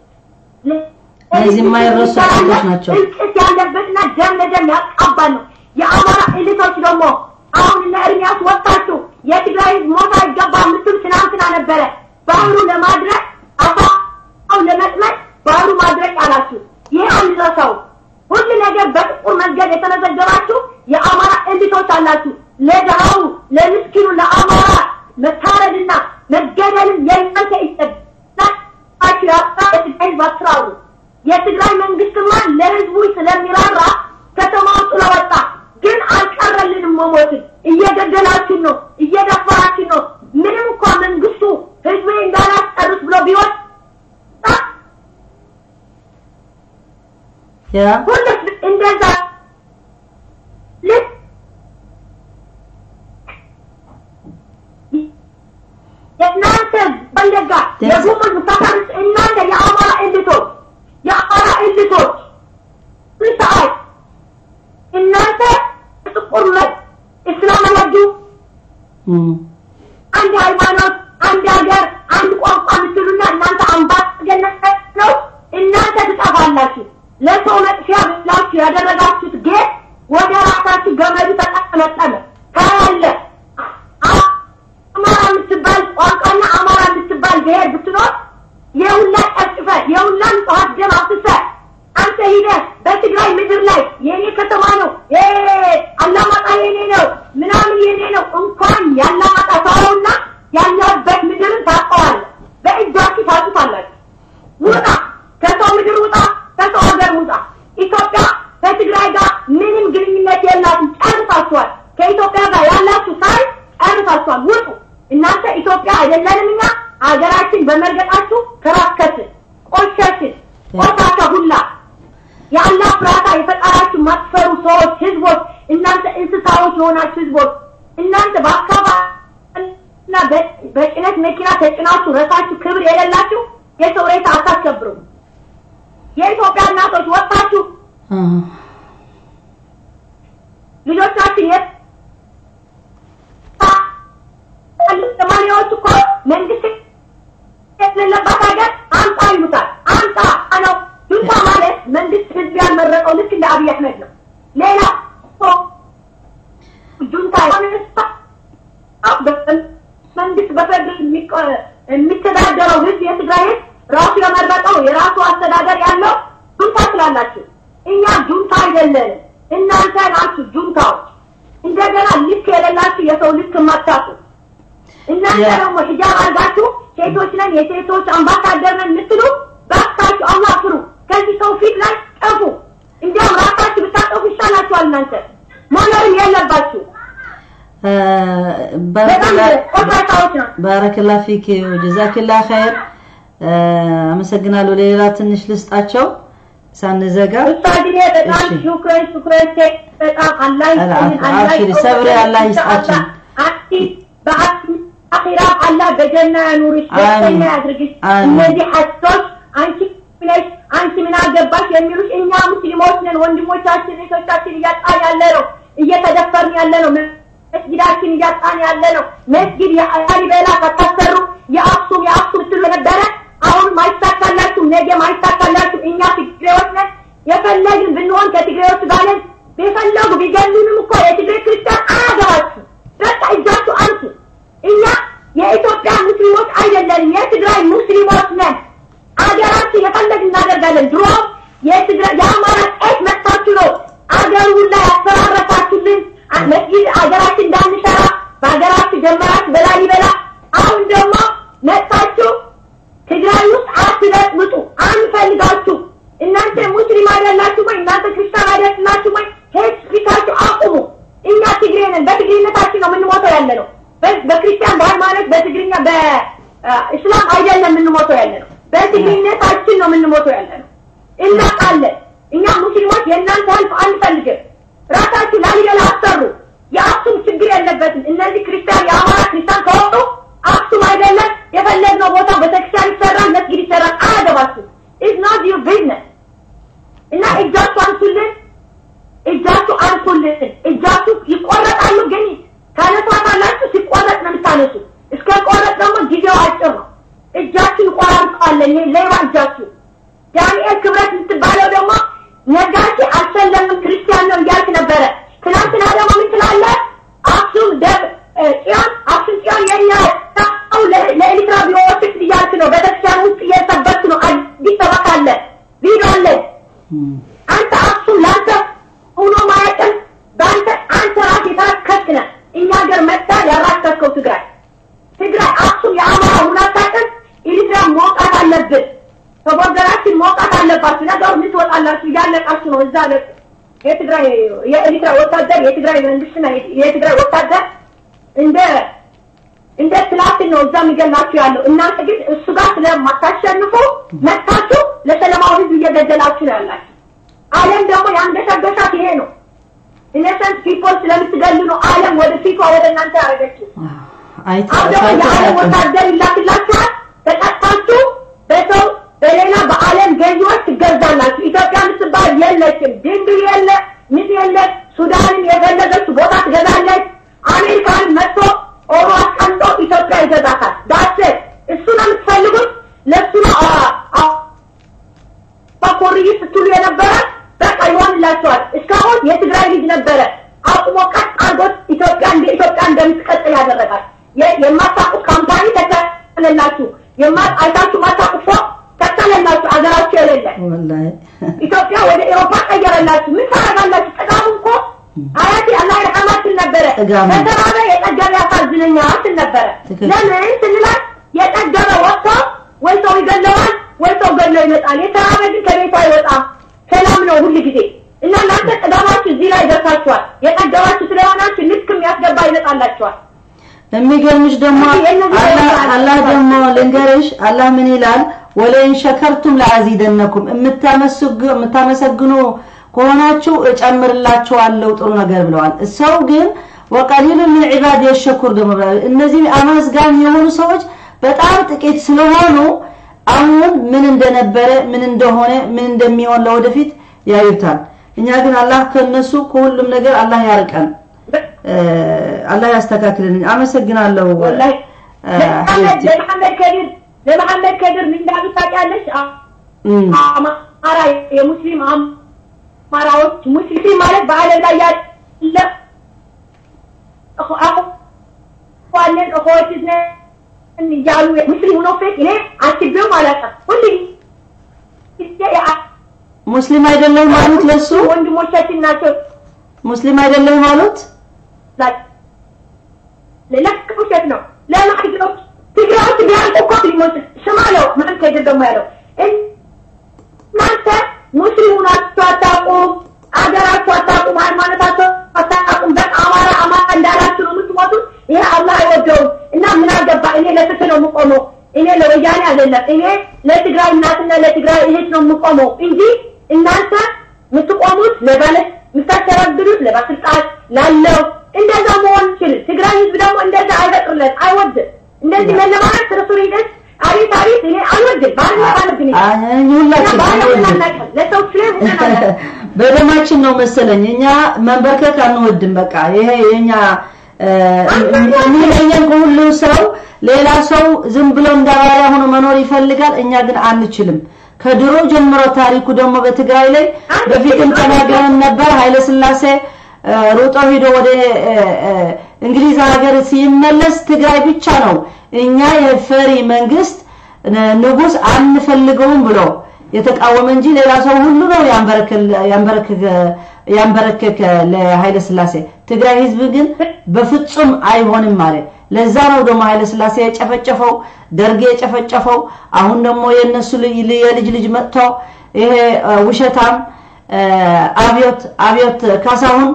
እነዚህ የማይረሱ ሰዎች ናቸው። እልቂት ያለበትና ደም ለደም ያቃባል ነው። የአማራ ኤሊቶች ደግሞ አሁን እነ ኤርሚያስ ወጣችሁ የትግራይ ሞት አይገባም የምትሉ ትናንትና ነበረ። ባህሩ ለማድረግ አሳው ለመጥመድ ባህሩ ማድረግ አላችሁ። ይሄ አንረሳው። ሁሉ ነገር በጥቁር መዝገብ የተመዘገባችሁ የአማራ ኤሊቶች አላችሁ። ለድሃው ለምስኪኑ ለአማራ መታረድና መገደልም የእናንተ ይጠብቃችሁ። ያጣ ባትራው የትግራይ መንግስትማ ለህዝቡ ስለሚራራ ከተማው ጥሎ ወጣ። ግን አልቀረልንም መሞትን። እየገደላችሁ ነው፣ እየደፈራችሁ ነው። ምንም እንኳን መንግስቱ ህዝቤ እንዳላስጨርስ ብሎ ቢወጣ ያ ሁሉ እንደዛ ልክ የእናንተ ወለጋ የጉሙዝ ተፈርስ እናንተ የአማራ ኤሊቶች ሰዓት እናንተ ጥቁር እስላም አላችሁ። አንድ ሃይማኖት፣ አንድ ሀገር፣ አንድ ቋንቋ የምትሉና እናንተ አምባገነን ነው። እናንተ ትጠፋላችሁ። ለሰው መጥፊያ ብላችሁ ያደረጋችሁት ጌጥ ወደ ራሳችሁ ገመዱ ተጠመጠመ። ታያለ አማራ የምትባል ቋንቋና አማራ የምትባል ብሔር ብትኖር የሁላ ጨፍጭፈ የሁላ ንጹሃት ደም አፍስሰ አንተ ሂደህ በትግራይ ምድር ላይ የኔ ከተማ ነው አላማጣ የኔ ነው ምናምን የኔ ነው እንኳን ያላማጣ ሰውና ያለበት ምድርን ታውቀዋለህ። በእጃችሁ ታጡታላችሁ። ውጣ፣ ከሰው ምድር ውጣ፣ ከሰው ሀገር ውጣ። ኢትዮጵያ ከትግራይ ጋር ምንም ግንኙነት የላትም። ጨርሳችኋል። ከኢትዮጵያ ጋር ያላችሁ ሳይ ጨርሳችኋል። ውጡ። እናንተ ኢትዮጵያ አይደለንም እኛ ሀገራችን በመርገጣችሁ ከራከስን፣ ቆሸሽን፣ ቆሻሻ ሁላ የአላህ ፍራታ የፈጠራችሁ ማትፈሩ ሰዎች ህዝቦች፣ እናንተ እንስሳዎች የሆናችሁ ህዝቦች፣ እናንተ በአካባና በጭነት መኪና ተጭናችሁ ረሳችሁ ክብር የሌላችሁ የሰው ሬሳ አታስከብሩ። የኢትዮጵያ እናቶች ወጣችሁ ልጆቻችን ሶማሊያዎች እኮ መንግስት የሌለባት ሀገር አምጣ ይሉታል። አምጣ ነው ጁንታ ማለት መንግስት ህዝብ ያልመረጠው ልክ እንደ አብይ አህመድ ነው። ሌላ ጁንታ መንግስት በፌደራል የሚተዳደረው ህዝብ የትግራይ ህዝብ ራሱ የመረጠው የራሱ አስተዳደር ያለው ጁንታ ስላላችሁ እኛ ጁንታ አይደለንም። እናንተ ናችሁ ጁንታዎች። እንደገና ልክ የሌላችሁ የሰው ልክ የማታውቁ እናንተ ደግሞ ሂጃብ አድርጋችሁ ሴቶች ነን የሴቶች አምባሳደር ነን የምትሉ ባካችሁ አላህ ፍሩ። ከዚህ ሰው ፊት ላይ ጠፉ። እንዲያውም ራሳችሁ ብታጠፉ ይሻላችኋል። እናንተ መኖርም የለባችሁ። بارك الله فيك وجزاك الله خير። አመሰግናለሁ። ሌላ ትንሽ ልስጣቸው ሳንዘጋ። ኡስታዝዬ በጣም شكرا شكرا በጣም አላህ ይስጥልን። አላህ ሰብር አላህ ይስጣችን። አንቺ በአኺራ አላህ በጀና ያኑርሽ፣ ደስተኛ ያድርግሽ። እነዚህ ሐሶች አንቺ ነሽ አንቺ ምን አገባሽ የሚሉሽ እኛ ሙስሊሞች ነን። ወንድሞቻችን እህቶቻችን እያጣን ያለ ነው፣ እየተደፈርን ያለ ነው፣ መስጊዳችን እያጣን ያለ ነው። መስጊድ የላሊበላ ከታሰሩ የአክሱም የአክሱም ትሉ ነበረ። አሁንም አይሳካላችሁም፣ ነገም አይሳካላችሁም። እኛ ትግሬዎች ነን። የፈለግን ብንሆን ከትግሬዎች ጋር ነን። ቢፈለጉ ቢገሉንም እኮ የትግሬ ክርስቲያን አያገባችሁ። በቃ እጃችሁ አንሱ። እኛ የኢትዮጵያ ሙስሊሞች አይደለንም፣ የትግራይ ሙስሊሞች ነን። አገራችን የፈለግን እናደርጋለን። ድሮ የትግራይ የአማራ ጤፍ መጥታችሁ ነው አገሩ ሁላ ያፈራረሳችሁልን። መስጊድ አገራችን እንዳንሰራ በሀገራችሁ ጀመራችሁ በላሊበላ። አሁን ደግሞ መጥታችሁ ትግራይ ውስጥ አትበጥብጡ፣ አንፈልጋችሁ። እናንተ ሙስሊም አይደላችሁ ወይ? እናንተ ክርስቲያን አይደላችሁ ወይ? hate speech ኣችሁ አቁሙ። እኛ ትግሬ ነን። በትግሬነታችን ነው የምንሞተው ያለ ነው። በክርስቲያን በሃይማኖት በትግርኛ በእስላም አይደለም የምንሞተው ያለ ነው። በትግሬነታችን ነው የምንሞተው ያለ ነው። እናውቃለን። እኛ ሙስሊሞች የእናንተ help አንፈልግም። ራሳችሁ ላሊበላ አሰሩ። የአክሱም ችግር የለበትም። እነዚህ ክርስቲያን የአማራ ክርስቲያን ከወጡ አክሱም አይደለም የፈለግነው ቦታ ቤተክርስቲያን ይሰራል፣ መስጊድ ይሰራል። አያገባችሁ። It's not your business። እና እጃችሁ አንሱልን። እናውቀዋለን። ይሄ ሌባ እጃችሁ ዳንኤል ክብረት የምትባለው ደግሞ ነጋሽ አልሰለምም ክርስቲያን ነው እያልክ ነበረ። ትናንትና ደግሞ ምን ትላለህ? አክሱም ጽዮን አክሱም ጽዮን የኛ ነው ለኤርትራ ቢወስድ እያልክ ነው። ቤተክርስቲያን ውስጥ እየሰበክ ነው። አዲስ ሰበካ አለ፣ ቪዲዮ አለ። አንተ አክሱም ለአንተ ሆኖ ማያውቅም። በአንተ አንተ ራስህ የተረከስክ ነህ። እኛ ሀገር መጥተህ ያራከስከው ትግራይ ትግራይ አክሱም የአማራ ሁና አታውቅም። ኤርትራ መውጣት አለብን፣ ከቦርደራችን መውጣት አለባችሁ። ነገሩ ምን ትወጣላችሁ? እያለቃችሁ ነው። እዛ የትግራይ የኤርትራ ወታደር የትግራይ መንግስትና የትግራይ ወታደር እንደ እንደ ትላንት ነው እዛ የሚገላችሁ ያለው። እናንተ ግን እሱ ጋር ስለማታሸንፉ መታችሁ ለሰላማዊ ህዝብ እየገደላችሁ ነው ያላችሁ። ዓለም ደግሞ ያንገሸገሻት ይሄ ነው። innocent people ስለምትገሉ ነው ዓለም ወደ ፊቷ ወደ እናንተ ያደረገችው። አሁን ደግሞ የዓለም ወታደር ይላክላችኋል። ተቀጣችሁ በሰው በሌላ በዓለም ገዢዎች ትገዛላችሁ። ኢትዮጵያ የምትባል የለችም። ድንበር የለ ምን የለ። ሱዳንም የፈለገችው ቦታ ትገዛለች። አሜሪካን መጥቶ ኦሮ አስቀምጦ ኢትዮጵያ ይገዛታል። ዳሴ እሱ ነው የምትፈልጉት። ለእሱ ነው አባኮርይ ስትሉ የነበረ በቃ ይሆንላችኋል። እስካሁን የትግራይ ልጅ ነበረ አቁሞ ቀጥ አድርጎት ኢትዮጵያ እንደ ኢትዮጵያ እንደምትቀጥል ያደረጋል። የማታውቁት company ተተለላችሁ፣ አይታችሁ ማታውቁት ፎቅ ተተለላችሁ፣ አገራችሁ የሌለ ኢትዮጵያ ወደ ኤሮፓ ቀየረላችሁ። ምን ታደርጋላችሁ? ጥጋቡ እኮ አያቴ አላህ ይርሐማት ትል ነበረ። በተራበ የጠገበ ያሳዝነኛል ትል ነበረ። ለምን ስንላት የጠገበ ወጥቶ ወይ ሰው ይገለዋል ወይ ሰው ገሎ ይመጣል። የተራበ ግን ከቤቱ አይወጣም። ሰላም ነው ሁል ጊዜ። እና እናንተ ጥጋባችሁ እዚህ ላይ ደርሳችኋል። የጠገባችሁ ስለሆናችሁ ልክ የሚያስገባ ይመጣላችኋል። የሚገርምሽ ደግሞ አላህ ደግሞ ልንገርሽ፣ አላህ ምን ይላል? ወለኢን ሸከርቱም ለአዚደነኩም፣ የምታመሰግኑ ከሆናችሁ እጨምርላችኋለሁ ጥሩ ነገር ብለዋል። ሰው ግን ወቀሊሉ ምን ዒባድ የሸኩር ደግሞ ብለዋል። እነዚህ አመስጋኝ የሆኑ ሰዎች በጣም ጥቂት ስለሆኑ አሁን ምን እንደነበረ ምን እንደሆነ ምን እንደሚሆን ለወደፊት ያዩታል። እኛ ግን አላህ ከነሱ ከሁሉም ነገር አላህ ያርቀን፣ አላህ ያስተካክልልን። አመሰግናለሁ። ወላሂ ለመሐመድ ከድር ምን እንዳሉ ታውቂያለሽ? አማራ የሙስሊም አማራዎች ሙስሊም ማለት በዓለም ላይ ያለ አቋለን እኾት ነን እያሉ ሙስሊም ሆኖ fake እኔ አስቤውም አላውቅም። ሁሉ ጊዜ ሙስሊም አይደለም ማለት ለሱ ወንድሞቻችን ናቸው። ሙስሊም አይደለም ማለት ለክ ውሸት ነው። ለምን ትግራዮች ቢያንስ እኮ ሙስሊሞች ስማ ነው መሐመድ ከድር ደግሞ ያለው እናንተ ሙስሊም ሆናችሁ አታውቁም፣ አገራችሁ አታውቁም፣ ሃይማኖታችሁ አታውቁም። በቃ አማራ አማራ እንዳላችሁ ነው የምትሞቱት። ይሄ አላህ አይወደውም። እና ምን አገባ እኔ ለፍትህ ነው የምቆመው። እኔ ለወያኔ አይደለም፣ እኔ ለትግራይ እናትና ለትግራይ እህት ነው የምቆመው እንጂ እናንተ የምትቆሙት ለባለ የምታሸረግዱት ለባለስልጣን ላለው እንደዛ መሆን ይችላል። ትግራይ ህዝብ ደግሞ እንደዛ አይፈቅርለት፣ አይወድም። እንደዚህ መለማመጥ ስርስር ሂደት አቤት አቤት እኔ አልወድም። ባርነት አለብኝ ሁላችን ለሰው ስለሆነ በደማችን ነው መሰለኝ እኛ መንበርከክ አንወድም። በቃ ይሄ የኛ የሚለየን ከሁሉ ሰው ሌላ ሰው ዝም ብሎ እንዳባሪያ ሆኖ መኖር ይፈልጋል። እኛ ግን አንችልም። ከድሮ ጀምሮ ታሪኩ ደግሞ በትግራይ ላይ በፊትም ተናግረን ነበር። ኃይለ ሥላሴ ሮጦ ሄዶ ወደ እንግሊዝ ሀገር ሲመለስ ትግራይ ብቻ ነው እኛ የፈሪ መንግስት ንጉስ አንፈልገውም ብሎ የተቃወመ እንጂ ሌላ ሰው ሁሉ ነው ያንበረከከ ለኃይለ ሥላሴ። ትግራይ ህዝብ ግን በፍጹም አይሆንም ማለት። ለዛ ነው ደግሞ ኃይለ ሥላሴ የጨፈጨፈው፣ ደርግ የጨፈጨፈው። አሁን ደግሞ የነሱ የልጅ ልጅ መጥቶ ይሄ ውሸታም አብዮት ካሳሁን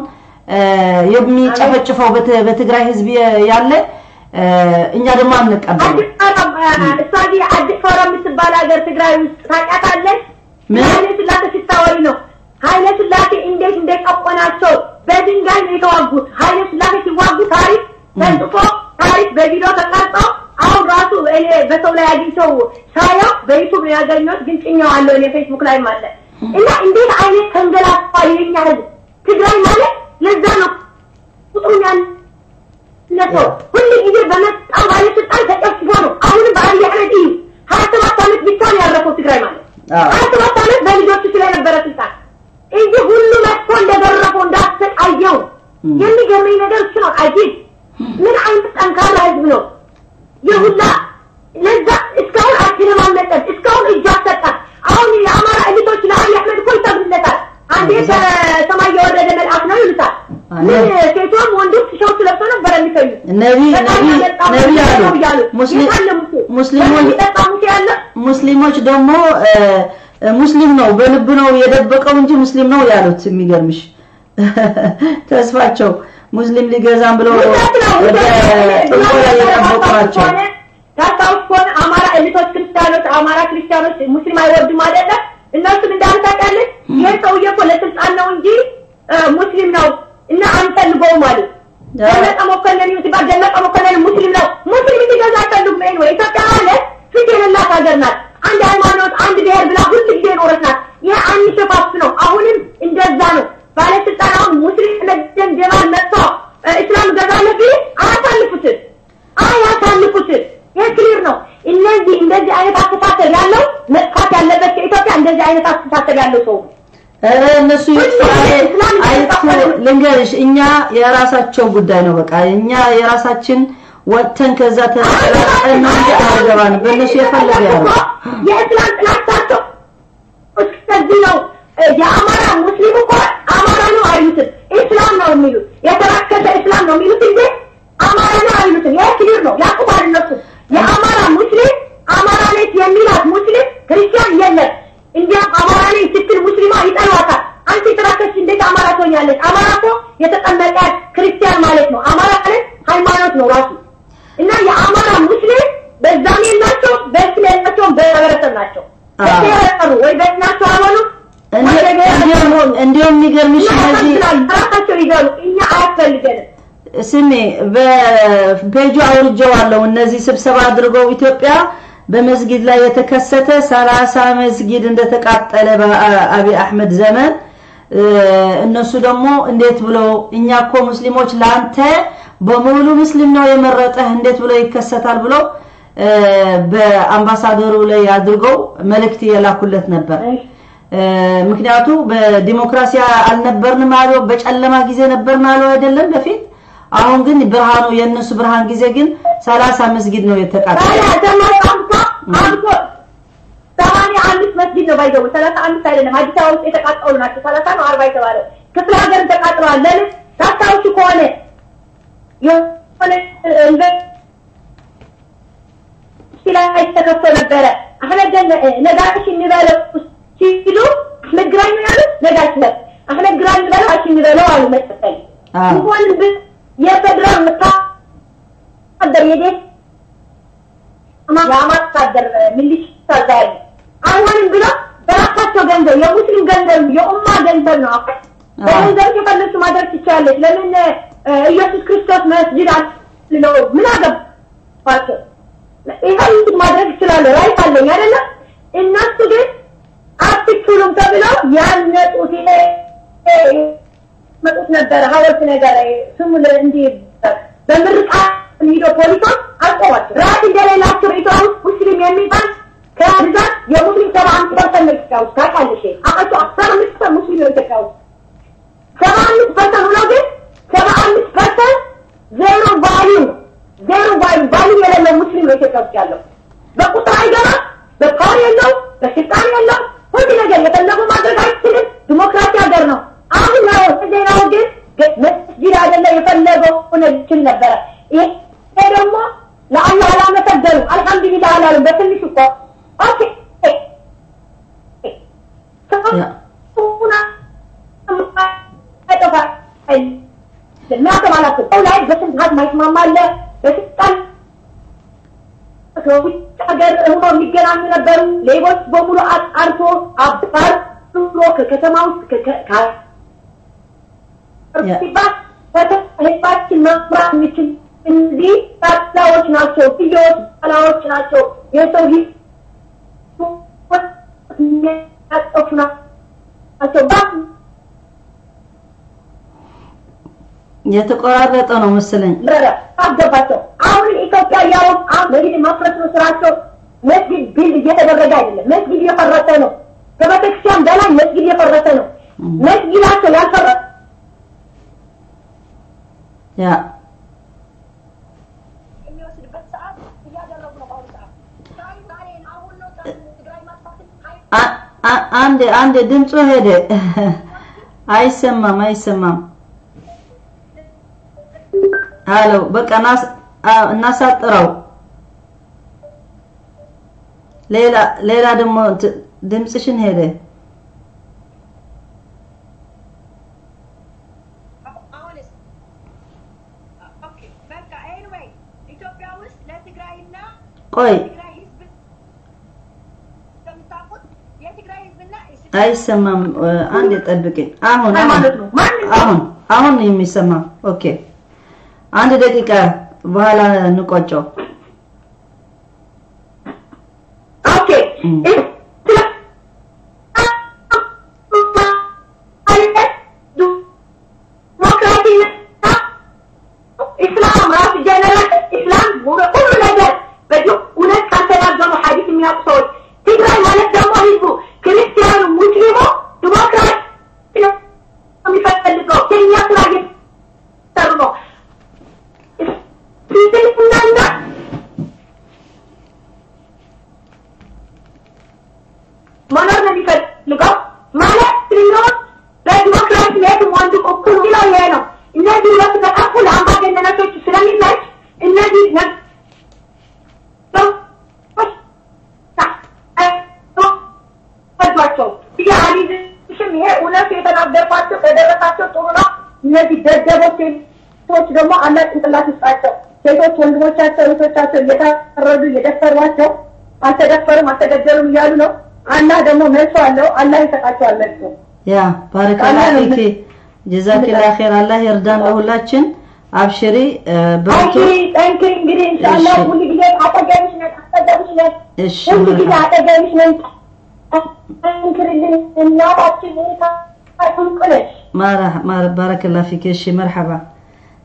የሚጨፈጭፈው በትግራይ ህዝብ ያለ እኛ ደግሞ አንቀበልም። እሷ አዲስ ፎረም የምትባል ሀገር ትግራይ ውስጥ ታውቂያታለሽ? ኃይለ ሥላሴ ሲታወሪ ነው። ኃይለ ሥላሴ እንዴት እንደጨቆናቸው በድንጋይ ነው የተዋጉት። ኃይለ ሥላሴ ሲዋጉ ታሪክ ተጽፎ ታሪክ በቪዲዮ ተቀርጾ አሁን ራሱ እኔ በሰው ላይ አግኝቼው ሳየው በዩቲዩብ ነው ያገኘሁት፣ ግን ጭኜዋለሁ እኔ ፌስቡክ ላይም አለ። እና እንዴት አይነት ተንገላቷል የኛ ህዝብ ትግራይ ማለት። ለዛ ነው ቁጥሩን ያነሰው። ሁሉ ጊዜ በመጣ ባለስልጣን ተጨፍጭፎ ነው። አሁንም በአብይ አህመድ እዩ 27 ዓመት ብቻ ነው 27 ዓመት በልጆቹ ስለነበረ ስልጣን እንጂ ሁሉ መጥቶ እንደገረፈው እንዳሰቃየው። የሚገርመኝ ነገር እሱ ነው። አጂብ ምን አይነት ጠንካራ ህዝብ ነው የሁላ ለዛ እስካሁን አልተለማመጠም፣ እስካሁን እጅ አልሰጠም። አሁን የአማራ elite ኦች ለአብይ አህመድ እኮ ይሰግዱለታል። አንዴ ከሰማይ የወረደ መልአክ ነው ይሉታል። ምን ሴቷም ወንዶች ሸውት ለብሰው ነበር የሚተኙት። ነቢ ነቢ አሉ። ሙስሊሞች ደግሞ ሙስሊም ነው በልብ ነው የደበቀው እንጂ ሙስሊም ነው ያሉት። የሚገርምሽ ተስፋቸው ሙስሊም ሊገዛም ብሎ ጥንቆላ የጠበቁ ናቸው። ታስታውስ ከሆነ አማራ elite ኦች ክርስቲያኖች፣ አማራ ክርስቲያኖች ሙስሊም አይወዱም አይደለ? እነሱም እንዳሉ ታውቂያለሽ። ይሄ ሰውዬ እኮ ለስልጣን ነው እንጂ ሙስሊም ነው እና አንፈልገውም አሉ። ደመቀ መኮንን ሲባል ደመቀ መኮንን ሙስሊም ነው፣ ሙስሊም እንዲገዛ አይፈልጉም። anyway ኢትዮጵያ ማለት ፊት የሌላት ሀገር ናት። አንድ ሃይማኖት፣ አንድ ብሔር ብላ ሁል ጊዜ የኖረች ናት። ይሄ አንሸፋፍ ነው። አሁንም እንደዛ ነው። ባለስልጣን አሁን ሙስሊም መደን ጀማል መጥቶ እስላም ገዛለሁ ቢል አያሳልፉትም፣ አያሳልፉትም። ይሄ clear ነው። እነዚህ እንደዚህ አይነት አስተሳሰብ ያለው መጥፋት ያለበት ከኢትዮጵያ እንደዚህ አይነት አስተሳሰብ ያለው ሰው እነሱ ይጥፋ። ልንገርሽ፣ እኛ የራሳቸው ጉዳይ ነው። በቃ እኛ የራሳችን ወጥተን ከዛ ተላቀን ነው እንጂ አያገባንም። በእነሱ የፈለገ ያለው የእስላም ጥላቻቸው እስከዚህ ነው። የአማራ ሙስሊም እኮ አማራ ነው አይሉትም፣ እስላም ነው የሚሉት። የተራከሰ እስላም ነው የሚሉት እንጂ አማራ ነው አይሉትም። ይሄ clear ነው፣ ያውቁታል እነሱ። የአማራ ሙስሊም አማራ ነች የሚላት ሙስሊም ክርስቲያን የለም። እንዲያም አማራ ነኝ ስትል ሙስሊማ ይጠሏታል። አንቺ የተራከስሽ እንዴት አማራ ትሆኛለሽ? አማራ እኮ የተጠመቀ ክርስቲያን ማለት ነው። አማራ ማለት ሃይማኖት ነው ራሱ። እና የአማራ ሙስሊም በዛም የላቸው በስም የላቸውም፣ በማህበረሰብ ናቸው። በተያያሩ ወይ በእናቸው አልሆኑ። እንዲያውም የሚገርምሽ እነዚህ ራሳቸው ይዘሉ፣ እኛ አያስፈልገንም። ስሜ በፔጁ አውርጄዋለሁ። እነዚህ ስብሰባ አድርገው ኢትዮጵያ በመስጊድ ላይ የተከሰተ 30 መስጊድ እንደተቃጠለ በአብይ አህመድ ዘመን፣ እነሱ ደግሞ እንዴት ብሎ እኛ እኮ ሙስሊሞች ላንተ በሙሉ ሙስሊም ነው የመረጠህ እንዴት ብሎ ይከሰታል ብሎ በአምባሳደሩ ላይ አድርገው መልእክት የላኩለት ነበር። ምክንያቱ በዲሞክራሲ አልነበርንም አሉ፣ በጨለማ ጊዜ ነበርን አሉ አይደለም በፊት። አሁን ግን ብርሃኑ የነሱ ብርሃን ጊዜ ግን 30 መስጊድ ነው የተቃጠለው። 85 መስጊድ ነው ባይዘው፣ 35 አይደለም። አዲስ አበባ ውስጥ የተቃጠሉ ናቸው። 30 ነው 40 የተባለው ክፍለ ሀገር ተቃጥለዋል። ለምን ታስታውሱ ከሆነ የሆነ ዩኒቨርሲቲ ላይ ተከፍቶ ነበረ። አህመድ ነጋሽ የሚበለው ሲሉ አህመድ ግራኝ ነው ያሉት። ነጋሽ ነው አህመድ ግራኝ የሚበለው አሽ የሚበለው አሉ መሰለኝ። እንኳን የፌደራል ወታደር የዴት የአማራ ወታደር ሚሊሻ ዛሬ አይሆንም ብሎ በራሳቸው ገንዘብ፣ የሙስሊም ገንዘብ፣ የኡማ ገንዘብ ነው። በገንዘብ የፈለግሽው ማድረግ ትችላለች። ለምን ኢየሱስ ክርስቶስ መስጊድ አለው? ምን አገባቸው? ይሄን ማድረግ ይችላሉ፣ right አለኝ አይደለም? እነሱ ግን አትችሉም ተብለው ያነጡት መጡት ነበረ ሐውልት ነገር ስሙ እንዲህ በምርቃት ሂዶ ፖሊሶች አቆሟቸው። right እንደሌላቸው ኢትዮጵያ ውስጥ ሙስሊም የሚባል ከብዛት የሙስሊም 75% ነው ኢትዮጵያ ውስጥ ታውቂያለሽ። አቃቸው 15% ሙስሊም ነው ኢትዮጵያ ውስጥ። 75% ሆኖ ግን 75% zero value፣ zero value፣ value የሌለው ሙስሊም ነው ኢትዮጵያ ውስጥ ያለው። በቁጥር አይገባም፣ በ power የለው፣ በስልጣን የለው፣ ሁሉ ነገር የፈለገው ማድረግ አይችልም። ዲሞክራሲ ሀገር ነው። አሁን ነው ዜናው ግን መስጊድ አይደለ የፈለገው ይችል ነበረ። ይሄ ደግሞ ለአላህ አላመሰገኑም፣ አልሐምዱሊላህ አላሉም። በትንሽ እኮ okay ላይ በስልጣን ማይስማማ አለ፣ በስልጣን ከውጭ ሀገር ሆኖ የሚገናኙ ነበሩ። ሌቦች በሙሉ አጣርቶ አባርሮ ከከተማ ውስጥ ሲባል ህዝባችን መምራት የሚችል እንዲህ ባላዎች ናቸው፣ ፍየዎች ባላዎች ናቸው፣ የሰው ህይወት የሚያጠፉ ናቸው። የተቆራረጠ ነው መሰለኝ። አገባቸው። አሁን ኢትዮጵያ ያው አሁን መስጊድ ማፍረስ ነው ስራቸው። መስጊድ build እየተደረገ አይደለም፣ መስጊድ እየፈረሰ ነው። ከቤተክርስቲያን በላይ መስጊድ የፈረሰ ነው። መስጊዳቸው ያልፈረሰ ያ የሚወስድበት ሰዓት እያደረጉ ነው። በአሁኑ ሰዓት አሁን ነው ትግራይ ማጥፋት። አንድ ድምፁ ሄደ፣ አይሰማም አይሰማም። አሎ በቃ እናሳጥረው። ሌላ ደግሞ ድምፅሽን ሄደ። አሁንስ okay በቃ anyway ኢትዮጵያ ውስጥ ለትግራይና ቆይ ትግራይ ህዝብ እንደምታውቁት የትግራይ ህዝብና አይሰማም። አንድ ጠብቂኝ። አሁን አሁን አሁን የሚሰማ okay። አንድ ደቂቃ በኋላ እንቆጨው። okay ኢስላም ራሱ ጀነራል ኢስላም ሁሉ ነገር በዚህ እውነት ካልተናገሩ ሐዲስ የሚያውቁ ሰዎች ትግራይ ማለት ደግሞ ህዝቡ ክርስቲያኑ፣ ሙስሊሙ ዲሞክራሲ ነው የሚፈልገው። የኛ ስራ እየሰሩ ነው። እስልምናና መኖር ነው የሚፈልገው ማለት ነው። በዲሞክራሲ የትም ወንዱ እኩል የሚለው ይሄ ነው። እነዚህ ሁለቱ ከጠፉ ለአምባገነኖች ስለሚመች እነዚህ ነገሮች አሊዝሽም ይሄ እውነቱ የተናገርኳቸው ከደረሳቸው ጥሩ ነው። እነዚህ ደደቦች ሴቶች ደግሞ አላህ ጭንቅላት ይስጣቸው። ሴቶች ወንድሞቻቸው እህቶቻቸው እየታረዱ እየደፈሯቸው አልተደፈሩም አልተገደሉም እያሉ ነው። አላህ ደግሞ መልሶ አለው። አላህ ይሰጣቸዋል መልሶ። ያ بارك الله فيك جزاك الله خير። አላህ ይርዳን ለሁላችን። አብሽሪ በርቱ። አብሽሪ ጠንክሪ። እንግዲህ ኢንሻአላህ ሁሉ ጊዜ አጠገብሽ ነን፣ አጠገብሽ ነን፣ ሁሉ ጊዜ አጠገብሽ ነን። ጠንክሪልን እናታችን ነሽ። بارك الله فيك። እሺ مرحبا።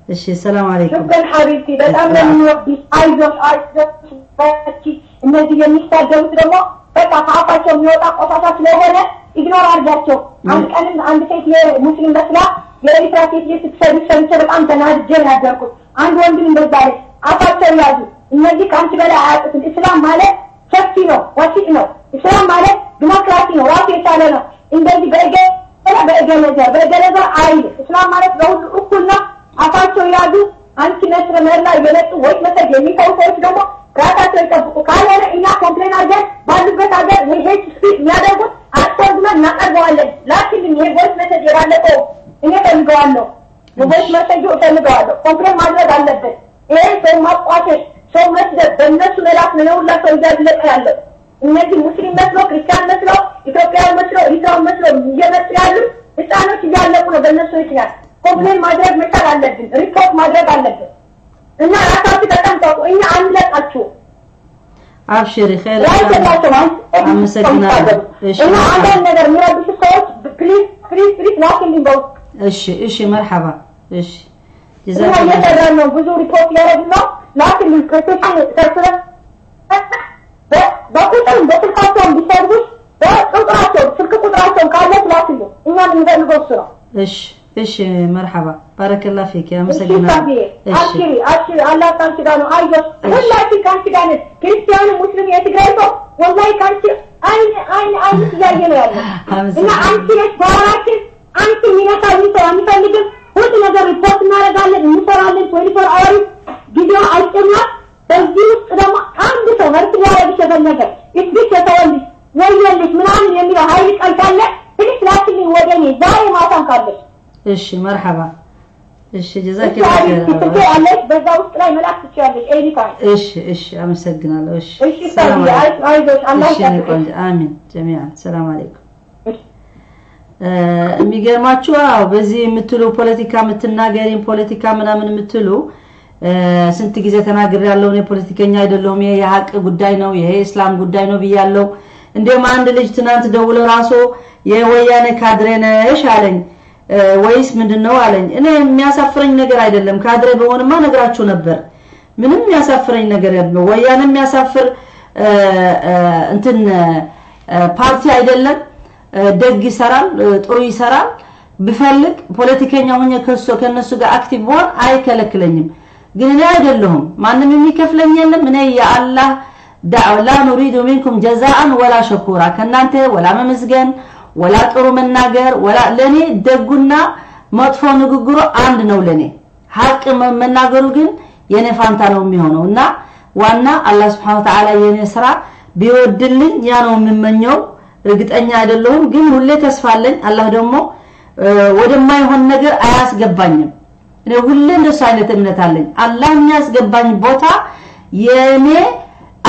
እሺ سلام عليكم። شكرا حبيبتي በጣም ነው የምንወድሽ። አይዞሽ አይዞሽ በርቺ። እነዚህ የሚሳደቡት ደግሞ በቃ ከአፋቸው የሚወጣ ቆሻሻ ስለሆነ ignore አድርጋቸው። አንድ ቀንም አንድ ሴት የሙስሊም መስላ የኤርትራ ሴት ስትሰድብ ሰምቼ በጣም ተናድጄ ነው ያደርኩት። አንድ ወንድም እንደዛ አለ። አፋቸው ያዙ። እነዚህ ከአንቺ በላይ አያውቁትም። እስላም ማለት ሰፊ ነው፣ واسع ነው። እስላም ማለት ዲሞክራሲ ነው፣ ራሱ የቻለ ነው። እንደዚህ በእገሌ በእገሌ ዘር በእገሌ ዘር አይልም። እስላም ማለት ለሁሉ እኩል ነው። አፋቸው ያዙ። አንቺ መስረ መላ እየመጡ ወይ መሰጅ የሚተው ሰዎች ደግሞ ራሳቸው ይጠብቁ። ካልሆነ እኛ complain አድርገን ባሉበት ሀገር hate speech የሚያደርጉት አስፈርድመን እናቀርበዋለን። ላኪልኝ ይሄ voice message የባለፈው እኔ እፈልገዋለሁ፣ voice message እፈልገዋለሁ። complain ማድረግ አለብን። ይሄ ሰው ማቋሸሽ፣ ሰው መስደብ በእነሱ መላክ ነው የሁላ ሰው እያለቀ ያለው። እነዚህ ሙስሊም መስሎ ክርስቲያን መስሎ ኢትዮጵያዊ መስሎ ኤርትራዊ መስሎ እየመጡ ያሉት ህፃኖች እያለቁ ነው በእነሱ ምክንያት። complain ማድረግ መቻል አለብን። ሪፖርት ማድረግ አለብን። እና ራሳችሁ ተጠንቀቁ። እኛ አንለቃችሁ። አብሽሪ خير። አመሰግናለሁ። እና አንዳንድ ነገር የሚረብሹ ሰዎች please please please ላኪልኝ በውስጥ። እሺ እሺ مرحبا። እሺ እኛ እየሰራን ነው፣ ብዙ ሪፖርት እያደረግን ነው። ላኪልኝ petition ሰብስበን በቁጥርም በስልካቸውም ቢሰድቡሽ በቁጥራቸው ስልክ ቁጥራቸውን ካለች ላኪልኝ። እኛ የምንፈልገው እሱ ነው። እሺ እሺ مرحبا بارك الله فيك። አመሰግናለሁ። አብሽሪ አብሽሪ፣ አላህ ከአንቺ ጋር ነው። አይዞሽ፣ ሁላችን ከአንቺ ጋር ነን። ክርስቲያኑ፣ ሙስሊም፣ የትግራይ ሰው والله ከአንቺ አይን አይን አይን እያየ ነው ያለው እና አንቺ ነሽ power ኣችን። አንቺ የሚነካ ሰው አንፈልግም። ሁሉ ነገር ሪፖርት እናደርጋለን፣ እንሰራለን። 24 hour ጊዜው አጭር ናት። በዚህ ውስጥ ደግሞ አንድ ሰው hurt ሊያደርግሽ የፈለገ እስቢሽ የተወልሽ ወየልሽ ምናምን የሚለው ሀይል ቃል ካለ please ላኪልኝ ወደ እኔ ዛሬ ማታም ካለሽ። እሺ مرحبا። እሺ جزاك ትችያለሽ፣ በዛ ውስጥ ላይ መላክ ትችያለሽ። any time። እሺ እሺ አመሰግናለሁ። እሺ እሺ አይዞሽ፣ አላህ ይጠብቅሽ። آمين جميعا። سلام عليكم። የሚገርማችሁ አዎ በዚህ የምትሉ ፖለቲካ የምትናገሪን ፖለቲካ ምናምን የምትሉ ስንት ጊዜ ተናግሬያለሁ። እኔ ፖለቲከኛ አይደለሁም። ይሄ የሀቅ ጉዳይ ነው፣ ይሄ የእስላም ጉዳይ ነው ብያለሁ። እንዲሁም አንድ ልጅ ትናንት ደውሎ ራሱ የወያኔ ካድሬ ነሽ አለኝ ወይስ ምንድነው አለኝ። እኔ የሚያሳፍረኝ ነገር አይደለም። ካድሬ በሆንማ ነግራችሁ ነበር። ምንም የሚያሳፍረኝ ነገር የለም። ወያኔ የሚያሳፍር እንትን ፓርቲ አይደለም። ደግ ይሰራል፣ ጥሩ ይሰራል። ብፈልግ ፖለቲከኛ ሆኜ ከነሱ ጋር active ብሆን አይከለክለኝም። ግን እኔ አይደለሁም፣ ማንም የሚከፍለኝ የለም። እኔ የአላህ ዳዕዋ لا نريد منكم جزاء ولا شكورا፣ ከናንተ ወላ መመስገን ወላ ጥሩ መናገር ወላ ለኔ ደጉና መጥፎ ንግግሩ አንድ ነው ለኔ። ሐቅ መናገሩ ግን የኔ ፋንታ ነው የሚሆነው። እና ዋና አላህ Subhanahu Wa Ta'ala የኔ ስራ ቢወድልኝ ያ ነው የምመኘው። እርግጠኛ አይደለሁም ግን ሁሌ ተስፋ አለኝ። አላህ ደግሞ ወደማይሆን ነገር አያስገባኝም። እኔ ሁሌ እንደሱ አይነት እምነት አለኝ። አላህ የሚያስገባኝ ቦታ የኔ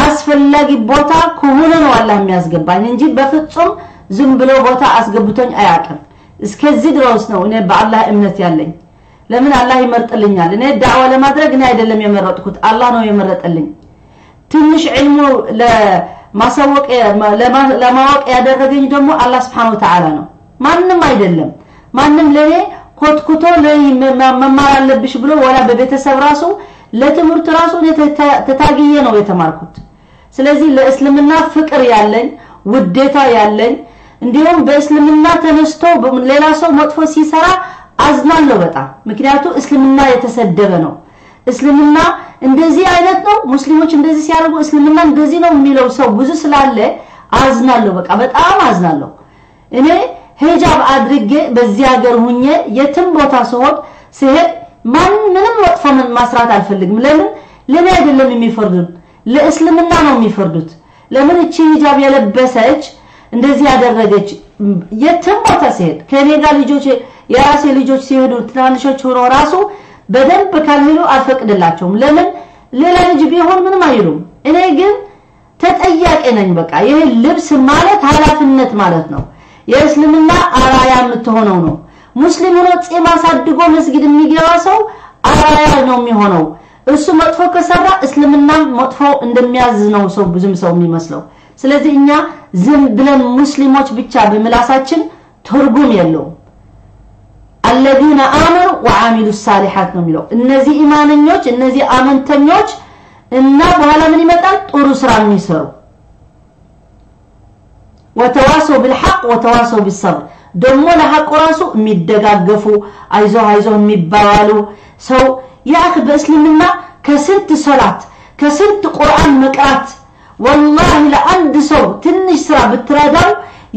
አስፈላጊ ቦታ ከሆነ ነው አላህ የሚያስገባኝ እንጂ በፍጹም ዝም ብሎ ቦታ አስገብቶኝ አያውቅም። እስከዚህ ድረስ ነው እኔ በአላህ እምነት ያለኝ። ለምን አላህ ይመርጥልኛል? እኔ ዳዕዋ ለማድረግ እኔ አይደለም የመረጥኩት፣ አላህ ነው የመረጠልኝ። ትንሽ ዒልሙ ለማሳወቅ ለማወቅ ያደረገኝ ደግሞ አላህ Subhanahu Wa Ta'ala ነው፣ ማንም አይደለም። ማንም ለኔ ኮትኩቶ ለኔ መማር አለብሽ ብሎ ወላ በቤተሰብ ራሱ ለትምህርት ራሱ እኔ ተታግዬ ነው የተማርኩት። ስለዚህ ለእስልምና ፍቅር ያለኝ ውዴታ ያለኝ፣ እንዲሁም በእስልምና ተነስቶ ሌላ ሰው መጥፎ ሲሰራ አዝናለሁ በጣም። ምክንያቱም እስልምና የተሰደበ ነው። እስልምና እንደዚህ አይነት ነው፣ ሙስሊሞች እንደዚህ ሲያደርጉ እስልምና እንደዚህ ነው የሚለው ሰው ብዙ ስላለ አዝናለሁ፣ በቃ በጣም አዝናለሁ። እኔ ሂጃብ አድርጌ በዚህ ሀገር ሁኜ የትም ቦታ ስሄድ ማንንም መጥፎ ማስራት አልፈልግም። ለምን ለኔ አይደለም የሚፈርዱት፣ ለእስልምና ነው የሚፈርዱት። ለምን እቺ ሂጃብ የለበሰች እንደዚህ ያደረገች? የትም ቦታ ሲሄድ ከኔ ጋር ልጆች የራሴ ልጆች ሲሄዱ ትናንሾች ሆኖ ራሱ በደንብ ካልሄዱ አልፈቅድላቸውም። ለምን ሌላ ልጅ ቢሆን ምንም አይሉም። እኔ ግን ተጠያቂ ነኝ። በቃ ይሄ ልብስ ማለት ኃላፊነት ማለት ነው። የእስልምና አራያ የምትሆነው ነው። ሙስሊም ሆኖ ጺም አሳድጎ መስጊድ የሚገባ ሰው አራያ ነው የሚሆነው። እሱ መጥፎ ከሰራ እስልምና መጥፎ እንደሚያዝ ነው ሰው ብዙም ሰው የሚመስለው። ስለዚህ እኛ ዝም ብለን ሙስሊሞች ብቻ በምላሳችን ትርጉም የለውም። الذين آمنوا وعملوا الصالحات ነው የሚለው። እነዚህ ኢማንኞች እነዚህ አመንተኞች እና በኋላ ምን ይመጣል? ጥሩ ስራ የሚሰሩ وتواصوا بالحق وتواصوا بالصبر ደግሞ ለሐቅ ራሱ የሚደጋገፉ አይዞህ አይዞህ የሚባባሉ ሰው ያ አኺ በእስልምና ከስንት ሶላት ከስንት ቁርአን መቅራት ወላሂ ለአንድ ሰው ትንሽ ስራ ብትረዳው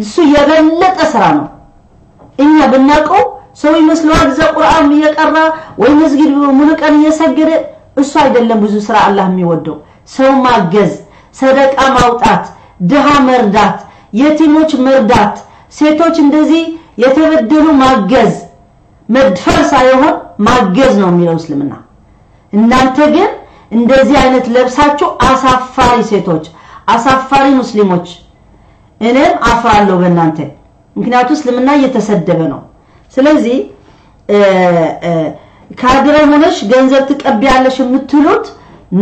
እሱ የበለጠ ስራ ነው። እኛ ብናውቀው ሰው ይመስለዋል እዛ ቁርአን እየቀራ ወይ መስጊድ ሙሉ ቀን እየሰገደ፣ እሱ አይደለም ብዙ ስራ አላህ የሚወደው። ሰው ማገዝ፣ ሰደቃ ማውጣት፣ ድሃ መርዳት፣ የቲሞች መርዳት፣ ሴቶች እንደዚህ የተበደሉ ማገዝ፣ መድፈር ሳይሆን ማገዝ ነው የሚለው እስልምና። እናንተ ግን እንደዚህ አይነት ለብሳችሁ አሳፋሪ ሴቶች፣ አሳፋሪ ሙስሊሞች፣ እኔም አፍራለሁ በእናንተ። ምክንያቱም እስልምና እየተሰደበ ነው። ስለዚህ ካድሬ ሆነሽ ገንዘብ ትቀበያለሽ የምትሉት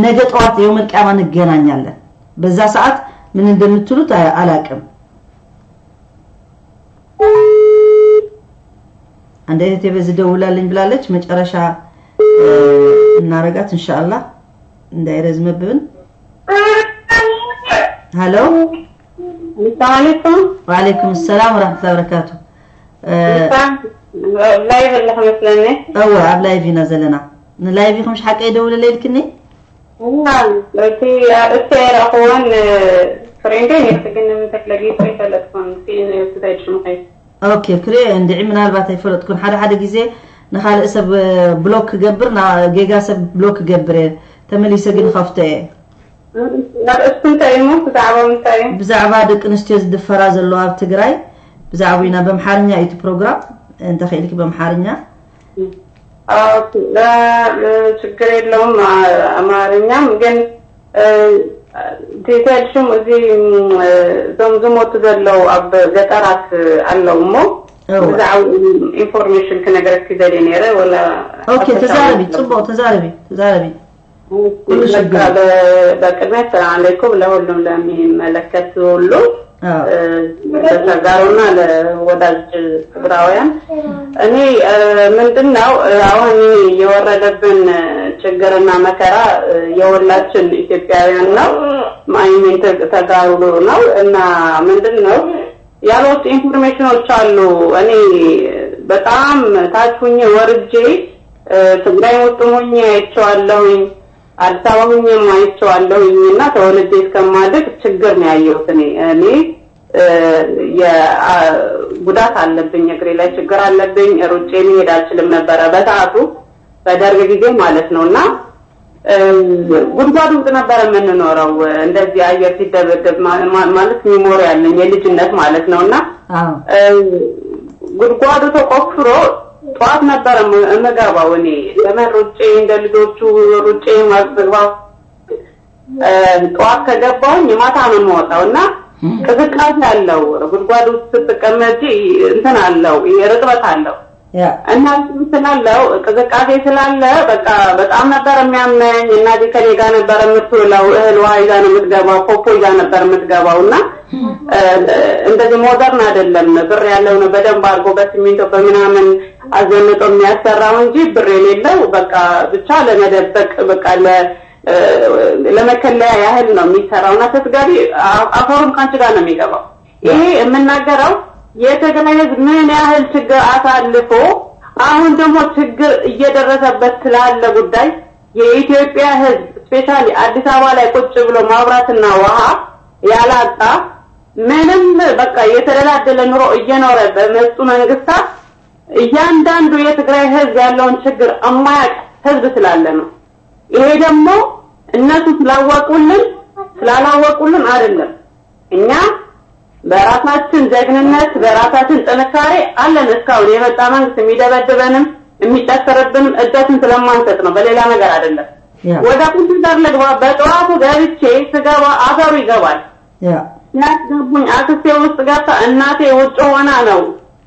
ነገ ጠዋት የውመል ቂያማ እንገናኛለን። በዛ ሰዓት ምን እንደምትሉት አላቅም። አንድ እህቴ በዚህ ደውላልኝ ብላለች። መጨረሻ እናረጋት ኢንሻአላህ እንዳይረዝምብን። ሄሎ ሰላም አለይኩም። ወአለይኩም ሰላም ወራህመቱላሂ ወበረካቱ። live ኣለኹ መስለኒ። እወ ኣብ live ኢና ዘለና። ን live ኢኹም ሓቀ ይደውለለይ ኢልክኒ? እቲ ኣርእስቲ ኣይረኣኽዎን friend ይ ነርሲ ግን ንምንታይ ክለጊሶ ኣይፈለጥኩን። እንታይ ድሽሙ ኸይ? okay ክሪኦ እንድዒ ምናልባት ኣይፈለጥኩን። ሓደ ሓደ ግዜ ንካልእ ሰብ block ክገብር ጌጋ ሰብ block ክገብር እየ፣ ተመሊሰ ግን ከፍቶ እየ። ኣርእስቱ እንታይ እዩ? ብዛዕባ ምንታይ እዩ? ብዛዕባ ደቂ ኣንስትዮ ዝድፈራ ዘለዋ ኣብ ትግራይ ብዛዕባ ኢና። በኣምሓርኛ እዩ እቲ ፕሮግራም፣ እንተኽኢልኪ በኣምሓርኛ። ችግር የለውም አማርኛም። ግን ቴልሽም እዚ እዞም ዝሞቱ ዘለው ኣብ ገጠራት ኣለው እሞ ብዛዕባ information ክነገረኪ ደልየ ነይረ ወላ። okay ተዛረቢ፣ ፅቡቅ ተዛረቢ ተዛረቢ። በቅድሚያ ሰላም አለይኩም ለሁሉም ለሚመለከት ሁሉ ለተጋሩና ለወዳጅ ትግራውያን። እኔ ምንድነው አሁን የወረደብን ችግርና መከራ የሁላችን ኢትዮጵያውያን ነው፣ ማይሚን ተጋሩ ነው። እና ምንድነው ያልወጡ information ኦች አሉ። እኔ በጣም ታች ሁኜ ወርጄ ትግራይ ውስጥ ሆኜ አይቼዋለሁኝ፣ አዲስ አበባ ሆኜም አይቼዋለሁኝ እና ተወልጄ እስከማድግ ችግር ነው ያየሁት። እኔ ጉዳት አለብኝ፣ እግሬ ላይ ችግር አለብኝ። ሩጬ መሄድ አልችልም ነበረ በሰዓቱ በደርግ ጊዜ ማለት ነው። እና ጉድጓድ ውስጥ ነበር የምንኖረው። እንደዚህ አየር ሲደበደብ ማለት memory አለኝ የልጅነት ማለት ነው። እና ጉድጓዱ ተቆፍሮ ጠዋት ነበር የምገባው እኔ ለምን ሩጬ እንደ ልጆቹ ሩጬ ማግባት ጠዋት ከገባሁኝ ማታ ነው የምወጣው። እና ቅዝቃዜ አለው ጉድጓድ ውስጥ ስትቀመጪ እንትን አለው ርጥበት አለው እና ስላለው ቅዝቃዜ ስላለ በቃ በጣም ነበር የሚያመኝ። እናቴ ከኔ ጋር ነበር የምትውለው፣ እህል ውሃ ይዛ ነው የምትገባው፣ ፖፖ ይዛ ነበር የምትገባው። እና እንደዚህ modern አይደለም፣ ብር ያለው ነው በደንብ አድርጎ በሲሚንቶ በምናምን አዘንጦ የሚያሰራው እንጂ ብር የሌለው በቃ ብቻ ለመደበቅ በቃ ለመከለያ ያህል ነው የሚሰራው። እና ስትገቢ አፈሩም ካንቺ ጋር ነው የሚገባው። ይሄ የምናገረው የትግራይ ህዝብ ምን ያህል ችግር አሳልፎ አሁን ደግሞ ችግር እየደረሰበት ስላለ ጉዳይ የኢትዮጵያ ህዝብ specially አዲስ አበባ ላይ ቁጭ ብሎ ማብራትና ውሃ ያላጣ ምንም በቃ የተደላደለ ኑሮ እየኖረ በመጡ መንግስታት እያንዳንዱ የትግራይ ህዝብ ያለውን ችግር የማያውቅ ህዝብ ስላለ ነው። ይሄ ደግሞ እነሱ ስላወቁልን ስላላወቁልን አይደለም። እኛ በራሳችን ጀግንነት በራሳችን ጥንካሬ አለን። እስካሁን የመጣ መንግስት የሚደበድበንም የሚጨፍርብንም እጃችን ስለማንሰጥ ነው፣ በሌላ ነገር አይደለም። ወደ ኮምፒውተር ልግባ፣ በጠዋቱ ገብቼ ስገባ አፈሩ ይገባል። ያስገቡኝ አክስቴ ውስጥ ገብታ እናቴ ውጭ ሆና ነው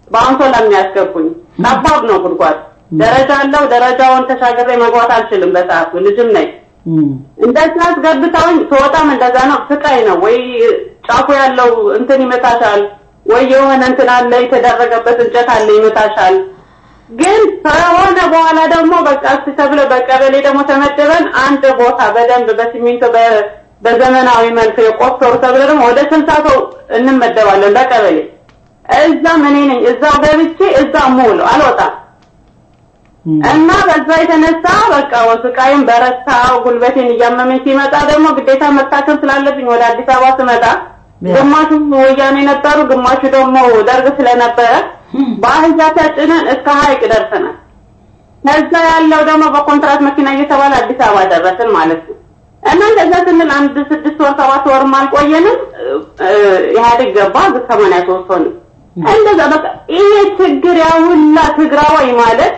በአንሶላ የሚያስገቡኝ። ጠባብ ነው ጉድጓድ፣ ደረጃ አለው። ደረጃውን ተሻግሬ መግባት አልችልም በሰዓቱ ልጅም ነኝ። እንደዛ አስገብተውኝ ስወጣም እንደዛ ነው፣ ስቃይ ነው። ወይ ጫፉ ያለው እንትን ይመታሻል፣ ወይ የሆነ እንትን አለ የተደረገበት እንጨት አለ ይመታሻል። ግን ከሆነ በኋላ ደግሞ በቃ እስቲ ተብሎ በቀበሌ ደግሞ ተመደበን አንድ ቦታ በደንብ በሲሚንቶ በዘመናዊ መልክ የቆፈሩ ተብሎ ደግሞ ወደ 60 ሰው እንመደባለን በቀበሌ። እዛም እኔ ነኝ እዛው ገብቼ እዛው የምውለው አልወጣም። እና በዛ የተነሳ በቃ ስቃይም በረታ፣ ጉልበቴን እያመመኝ ሲመጣ ደግሞ ግዴታ መታከም ስላለብኝ ወደ አዲስ አበባ ስመጣ ግማሹ ወያኔ ነበሩ፣ ግማሹ ደግሞ ደርግ ስለነበረ በአህያ ተጭነን እስከ ሀይቅ ደርሰናል። ከዛ ያለው ደግሞ በኮንትራት መኪና እየተባለ አዲስ አበባ ደረስን ማለት ነው። እና እንደዛ ስንል አንድ 6 ወር 7 ወርም አልቆየንም፣ ኢህአዴግ ገባ። 83 ሆነ። እንደዛ በቃ ይሄ ችግር ያውላ ትግራዋይ ማለት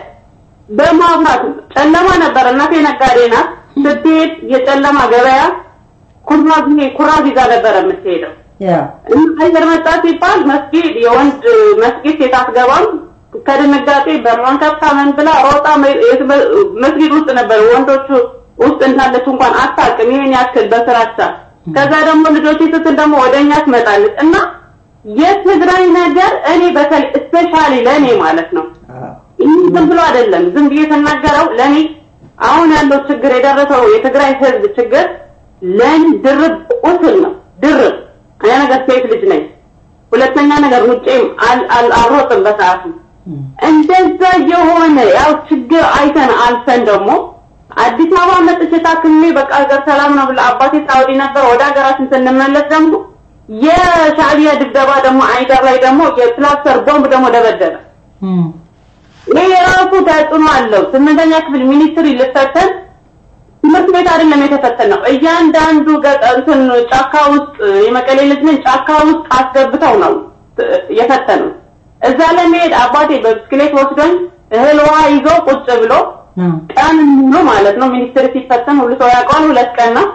በማብራት ጨለማ ነበር። እናቴ ነጋዴ ናት። ስትሄድ የጨለማ ገበያ ኩራዝ ይዛ ነበር የምትሄደው። አየር መጣ ሲባል መስጊድ የወንድ መስጊድ ሴት አትገባም። ከድንጋጤ በሯን ከፍታ ምን ብላ ሮጣ መስጊድ ውስጥ ነበር፣ ወንዶቹ ውስጥ እንዳለች እንኳን አታውቅም። ይሄን ያክል በስራቻ። ከዛ ደግሞ ልጆቼ ስትል ደግሞ ወደኛ ትመጣለች። እና የትግራይ ነገር እኔ በተለይ specially ለእኔ ማለት ነው ይህ ዝም ብሎ አይደለም፣ ዝም ብዬ የተናገረው ለኔ አሁን ያለው ችግር የደረሰው የትግራይ ህዝብ ችግር ለኔ ድርብ ቁስል ነው። ድርብ እኔ ነገር ሴት ልጅ ነኝ፣ ሁለተኛ ነገር ውጪም አልሮጥም በሰዓቱ። እንደዛ የሆነ ያው ችግር አይተን አልፈን ደግሞ አዲስ አበባ መጥቼ ታክሜ በቃ ሀገር ሰላም ነው ብለ አባቴ ሳውዲ ነበር። ወደ ሀገራችን ስንመለስ ደግሞ የሻዕቢያ ድብደባ ደግሞ አይደር ላይ ደግሞ የፕላስተር ቦምብ ደግሞ ደበደበ። ይሄ የራሱ ተጽዕኖ አለው። 8ኛ ክፍል ሚኒስትሪ ልፈተን ትምህርት ቤት አይደለም የተፈተነው። እያንዳንዱ እንትን ጫካ ውስጥ የመቀሌ ልጅ ነኝ፣ ጫካ ውስጥ አስገብተው ነው የፈተነው። እዛ ለመሄድ አባቴ በብስክሌት ወስዶኝ እህል ውሃ ይዞ ቁጭ ብሎ ቀን ሙሉ ማለት ነው ሚኒስትሪ ሲፈተን ሁሉ ሰው ያውቀዋል፣ 2 ቀን ነው።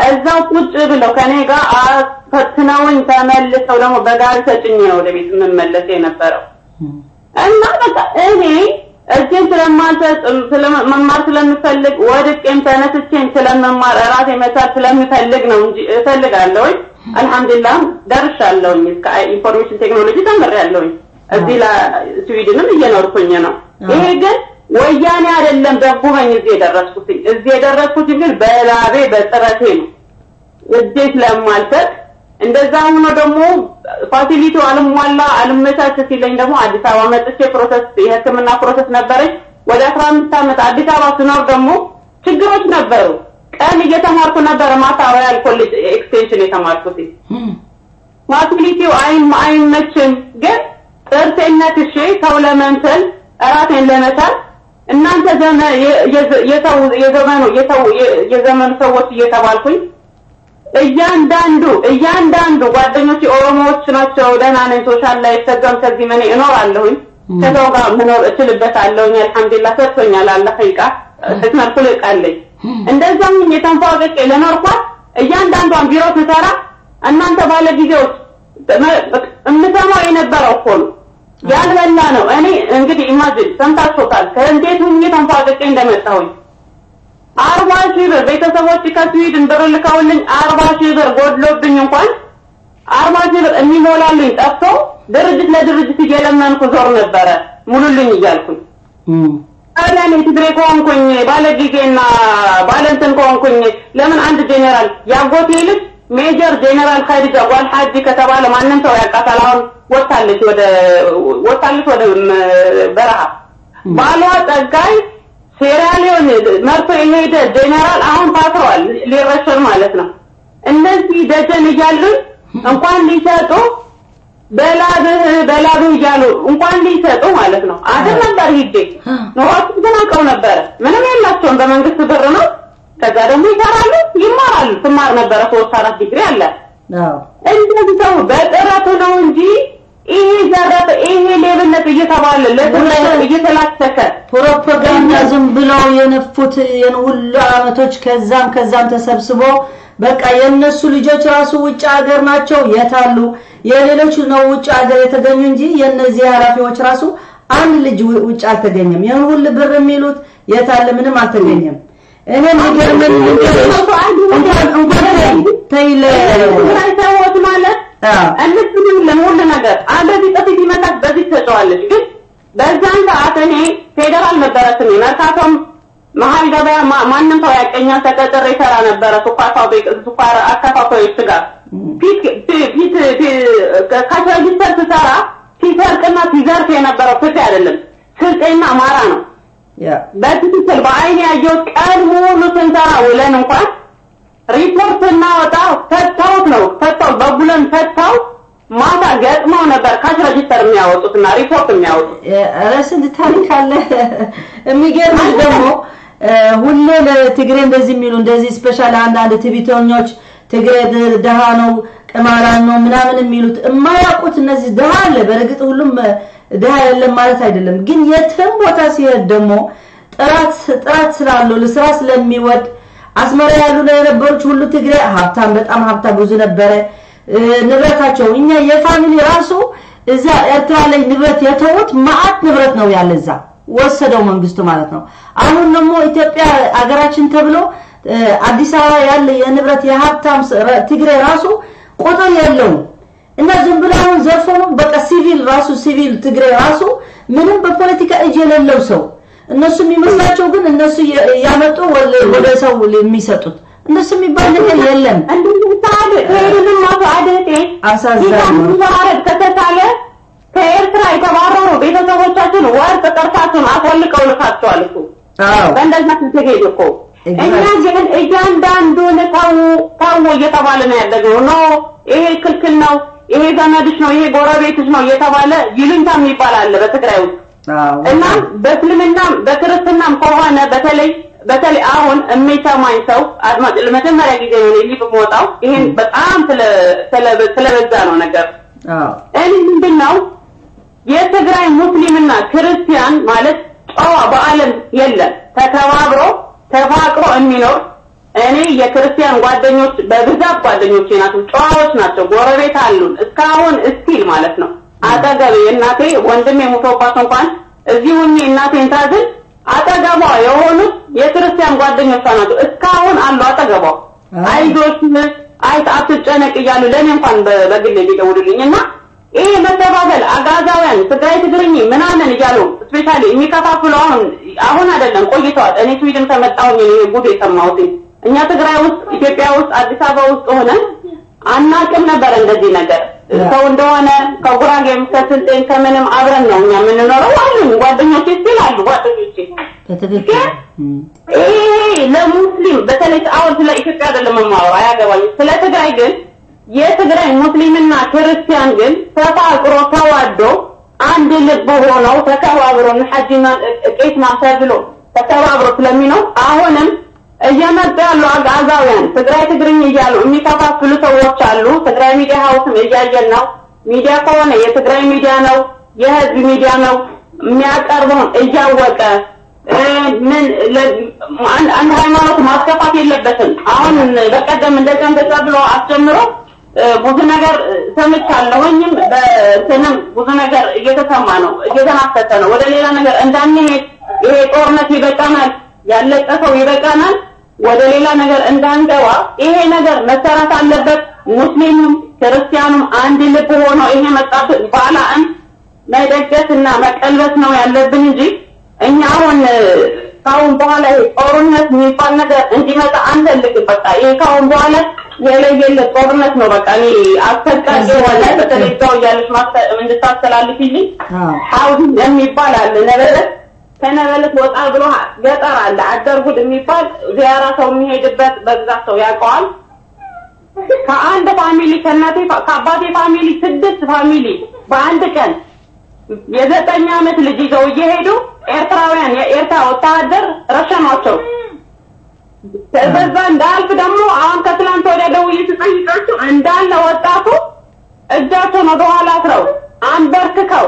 እዛው ቁጭ ብለው ከኔ ጋር ፈትነውኝ ተመልሰው ደግሞ በጋሪ ተጭኜ ነው ወደ ቤት የምመለስ የነበረው። እና በቃ እኔ እጄን ስለማልሰጥ ስለመማር ስለምፈልግ ወድቄም ተነስቼም ስለመማር ራሴ መቻል ስለምፈልግ ነው እንጂ እፈልጋለሁኝ። አልሐምዱሊላህ ደርሻለሁኝ። እስከ information technology ተምሬያለሁኝ። እዚህ ለስዊድንም እየኖርኩኝ ነው። ይሄ ግን ወያኔ አይደለም ደጉመኝ እዚህ የደረስኩት። እዚህ የደረስኩት ግን በላቤ በጥረቴ ነው። እጄ ስለማልሰጥ እንደዛ ሆኖ ደግሞ facility ው አልሟላ አልመቻች ሲለኝ ደግሞ አዲስ አበባ መጥቼ process የህክምና process ነበረኝ። ወደ 15 ዓመት አዲስ አበባ ስኖር ደግሞ ችግሮች ነበሩ። ቀን እየተማርኩ ነበር፣ ማታ ሮያል ኮሌጅ extension የተማርኩት። facility ው አይመችም፣ ግን ጥርሴን ነክሼ ሰው ለመምሰል ራሴን ለመቻል እናንተ የዘመኑ ሰዎች እየተባልኩኝ እያንዳንዱ ጓደኞቼ ኦሮሞዎች ናቸው። ደህና ነኝ፣ social life ከዛም ከዚህ እኔ እኖራለሁኝ፣ ከሰው ጋር መኖር እችልበታለሁኝ። አልሐምዱሊላህ ሰጥቶኛል አላህ ሐቂቃ ህክመት ኩልቅ አለኝ። እንደዛም የተንፏቀቄ ለኖርኳት እያንዳንዷን ቢሮ ስሰራ እናንተ ባለ ጊዜዎች የምሰማው የነበረው እኮ ነው ያልበላ ነው። እኔ እንግዲህ imagine ሰምታችሁታል ከእንዴት ሁኜ ተንፏቀቄ እንደመጣሁኝ። 40 ሺህ ብር ቤተሰቦች ከስዊድን ብር ልከውልኝ 40 ሺህ ብር ጎድሎብኝ እንኳን 40 ሺህ ብር የሚሞላልኝ ጠፍቶ ድርጅት ለድርጅት እየለመንኩ ዞር ነበረ ሙሉልኝ እያልኩኝ። ታዲያ እኔ ትግሬ ከሆንኩኝ ባለጊዜና ባለእንትን ከሆንኩኝ ለምን አንድ ጄኔራል ያጎቴ ልጅ ሜጀር ጄኔራል ኸዲጃ ጓል ሐጂ ከተባለ ማንም ሰው ያውቃታል። አሁን ወጣለች ወደ በረሃ። ባሏ ጸጋይ ሴራሊዮን መርቶ የሄደ ጄኔራል አሁን ታስሯል፣ ሊረሸን ማለት ነው። እነዚህ ደጀን እያሉ እንኳን ሊሰጡ በላብህ በላብህ እያሉ እንኳን ሊሰጡ ማለት ነው። አድር ነበር ሂጄ ኑሯቸው ግን አውቀው ነበረ። ምንም የላቸውም፣ በመንግስት ብር ነው። ከዛ ደግሞ ይሰራሉ፣ ይማራሉ። ትማር ነበረ 3 4 ዲግሪ አለ። እንደዚህ ሰው በጥረቱ ነው እንጂ ይሄ ዘረፈ ይሄ ሌብነት እየተባለ ለትግራይ እየተላከከ ፕሮፓጋንዳ ዝም ብለው የነፉት የሁሉ አመቶች ከዛም ከዛም ተሰብስቦ በቃ የነሱ ልጆች ራሱ ውጭ ሀገር ናቸው የታሉ የሌሎች ነው ውጭ ሀገር የተገኙ እንጂ የነዚህ ኃላፊዎች ራሱ አንድ ልጅ ውጭ አልተገኘም። ያን ሁሉ ብር የሚሉት የታለ? ምንም አልተገኘም። እኔ የሚገርመኝ እንኳን ተይለ ትግራይ ሰዎች ማለት እንስልም ሁሉ ነገር አንደዚህ ጥፊት ይመጣል፣ በዚህ ትሰጠዋለች። ግን በዛን ሰዓት እኔ ፌዴራል ነበረ ስሜ መርካቶም መሀል ገበያ ማንም ሰው ያቀኛል። ተቀጥሬ እሰራ ነበረ ስኳር ፋብሪካ ስኳር አከፋፋዮች ጋር ፊት ፊት cash register ስሰራ ሲሰርቅና ሲዘርፍ የነበረው ፍትህ አይደለም ስልጤና አማራ ነው። በትክክል በአይኔ ያየሁት ቀን ሙሉ ስንሰራ ውለን እንኳን ሪፖርት እናወጣ ፈታውት ነው ፈታው በቡለን ፈታው ማታ ገጥመው ነበር cash register የሚያወጡትና ሪፖርት የሚያወጡት። ኧረ ስንት ታሪክ አለ። የሚገርምሽ ደግሞ ሁሌ ለትግሬ እንደዚህ የሚሉ እንደዚህ special አንዳንድ ትዕቢተኞች ትግሬ ደሃ ነው ቅማላ ነው ምናምን የሚሉት የማያውቁት እነዚህ ደሃ አለ። በእርግጥ ሁሉም ደሃ የለም ማለት አይደለም፣ ግን የትም ቦታ ሲሄድ ደግሞ ጥራት ስላለው ለስራ ስለሚወድ አስመራ ያሉ የነበሩት ሁሉ ትግሬ ሀብታም በጣም ሀብታም ብዙ ነበረ ንብረታቸው። እኛ የ family ራሱ እዛ ኤርትራ ላይ ንብረት የተውት ማአት ንብረት ነው ያለ እዛ ወሰደው መንግስቱ ማለት ነው። አሁን ደግሞ ኢትዮጵያ አገራችን ተብሎ አዲስ አበባ ያለ የንብረት የሀብታም ትግሬ ራሱ ቁጥር የለውም። እና ዝም ብሎ አሁን ዘርፎ ነው በቃ ሲቪል ራሱ ሲቪል ትግሬ ራሱ ምንም በፖለቲካ እጅ የሌለው ሰው እነሱ የሚመስላቸው ግን እነሱ ያመጡ ወደ ሰው የሚሰጡት እነሱ የሚባል ነገር የለም። አሳዛኝ ነው። ከተቻለ ከኤርትራ የተባረሩ ቤተሰቦቻችን ወርቅ ጥርሳቸውን አስወልቀው ልካቸዋል እኮ። በእንደዛ ስትሄድ እኮ እኛ ግን እያንዳንዱን ተው ተው እየተባለ ነው ያደግነው። no ይሄ ክልክል ነው፣ ይሄ ዘመድሽ ነው፣ ይሄ ጎረቤትሽ ነው እየተባለ ይሉኝታ የሚባል አለ በትግራይ ውስጥ። እና በእስልምናም በክርስትናም ከሆነ በተለይ በተለይ አሁን የሚሰማኝ ሰው አድማጭ ለመጀመሪያ ጊዜ ነው እኔ live የምወጣው። ይሄን በጣም ስለበዛ ነው ነገር። እኔ ምንድነው የትግራይ ሙስሊምና ክርስቲያን ማለት ጨዋ በዓለም የለም ተከባብሮ ተፋቅሮ የሚኖር። እኔ የክርስቲያን ጓደኞች በብዛት ጓደኞቼ ናቸው፣ ጨዋዎች ናቸው፣ ጎረቤት አሉን እስካሁን እስቲል ማለት ነው። አጠገቤ እናቴ ወንድሜ ሞቶባት እንኳን እዚህ ሆኜ እናቴን ታዝል አጠገቧ የሆኑት የክርስቲያን ጓደኞቿ ናቸው። እስካሁን አሉ አጠገቧ። አይዞሽ አትጨነቅ እያሉ ለእኔ እንኳን በግል የሚደውሉልኝ። እና ይሄ መተባበል አጋዛውያን ትግራይ ትግርኝ ምናምን እያሉ specially የሚከፋፍሉ አሁን አይደለም ቆይተዋል። እኔ ስዊድን ከመጣሁኝ ይሄ ጉድ የሰማሁት። እኛ ትግራይ ውስጥ ኢትዮጵያ ውስጥ አዲስ አበባ ውስጥ ሆነን አናውቅም ነበር እንደዚህ ነገር ሰው እንደሆነ። ከጉራጌም ከስልጤም ከምንም አብረን ነው እኛ የምንኖረው። አሉኝ ጓደኞቼ ሲል አሉ ጓደኞቼ። በትክክል። ይሄ ለሙስሊም በተለይ፣ አሁን ስለ ኢትዮጵያ አይደለም የማወራው፣ አያገባኝም። ስለ ትግራይ ግን የትግራይ ሙስሊምና ክርስቲያን ግን ተፋቅሮ ተዋዶ አንድ ልብ ሆነው ተከባብሮ ሐጂና ቄስና ተብሎ ተከባብሮ ስለሚኖር፣ አሁንም እየመጡ ያሉ አጋዛውያን ትግራይ ትግርኝ እያሉ የሚከፋፍሉ ሰዎች አሉ። ትግራይ ሚዲያ ሀውስም እያየን ነው። ሚዲያ ከሆነ የትግራይ ሚዲያ ነው፣ የህዝብ ሚዲያ ነው። የሚያቀርበውን እያወቀ ምን አንድ ሃይማኖት ማስከፋት የለበትም። አሁን በቀደም እንደዛ እንደዛ ብሎ አስጀምሮ ብዙ ነገር ሰምቻለሁኝም፣ በእንትንም ብዙ ነገር እየተሰማ ነው፣ እየተናፈሰ ነው። ወደ ሌላ ነገር እንዳንሄድ ይሄ ጦርነት ይበቃናል፣ ያለቀ ሰው ይበቃናል። ወደ ሌላ ነገር እንዳንገባ ይሄ ነገር መሰራት አለበት። ሙስሊሙም ክርስቲያኑም አንድ ልብ ሆኖ ይሄ መጣበት ባላእን መደገፍ እና መቀልበስ ነው ያለብን እንጂ እኛ አሁን ካሁን በኋላ ይሄ ጦርነት የሚባል ነገር እንዲመጣ አንፈልግም። በቃ ይሄ ካሁን በኋላ የለየለት ጦርነት ነው። በቃ እኔ አሰቃቂ የሆነ፣ በተለይ እዛው እያለሽ እንድታስተላልፊልኝ፣ ሐውድ የሚባል አለ ነበለት፣ ከነበለት ወጣ ብሎ ገጠር አለ አደርጉድ የሚባል ዚያራ ሰው የሚሄድበት፣ በብዛት ሰው ያውቀዋል። ከአንድ family፣ ከእናቴ ከአባቴ family 6 family በአንድ ቀን የ9 ዓመት ልጅ ይዘው እየሄዱ ኤርትራውያን የኤርትራ ወታደር ረሸኗቸው። በዛ እንዳልፍ ደግሞ አሁን ከትላንት ወዲያ ደውዬ ስጠይቃቸው እንዳለ ወጣቱ እጃቸውን ወደኋላ አስረው አንበርክከው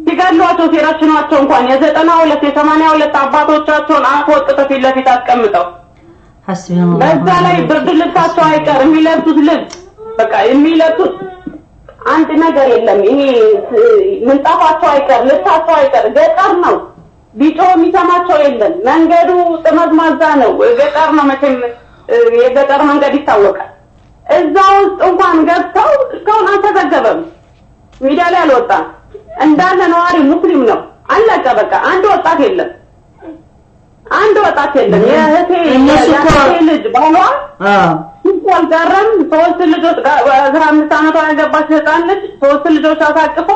ሲገድሏቸው ሲረሽኗቸው እንኳን የ92 የ82 አባቶቻቸውን አስወጥተው ፊት ለፊት አስቀምጠው፣ በዛ ላይ ብርድ ልብሳቸው አይቀር፣ የሚለብሱት ልብስ፣ በቃ የሚለብሱት አንድ ነገር የለም። ይሄ ምንጣፋቸው አይቀር፣ ልብሳቸው አይቀር፣ ገጠር ነው። ቢጮህ የሚሰማቸው የለም። መንገዱ ጥመዝማዛ ነው። ገጠር ነው፣ መቼም የገጠር መንገድ ይታወቃል። እዛ ውስጥ እንኳን ገብተው እስካሁን አልተዘገበም፣ ሚዲያ ላይ አልወጣም። እንዳለ ነዋሪ ሙስሊም ነው። አለቀ በቃ። አንድ ወጣት የለም። አንድ ወጣት የለም። የእህቴ ልጅ ባሏ አልቀረም። 3 ልጆች፣ 15 ዓመቷ ያገባች ህፃን ልጅ 3 ልጆች አሳቅፎ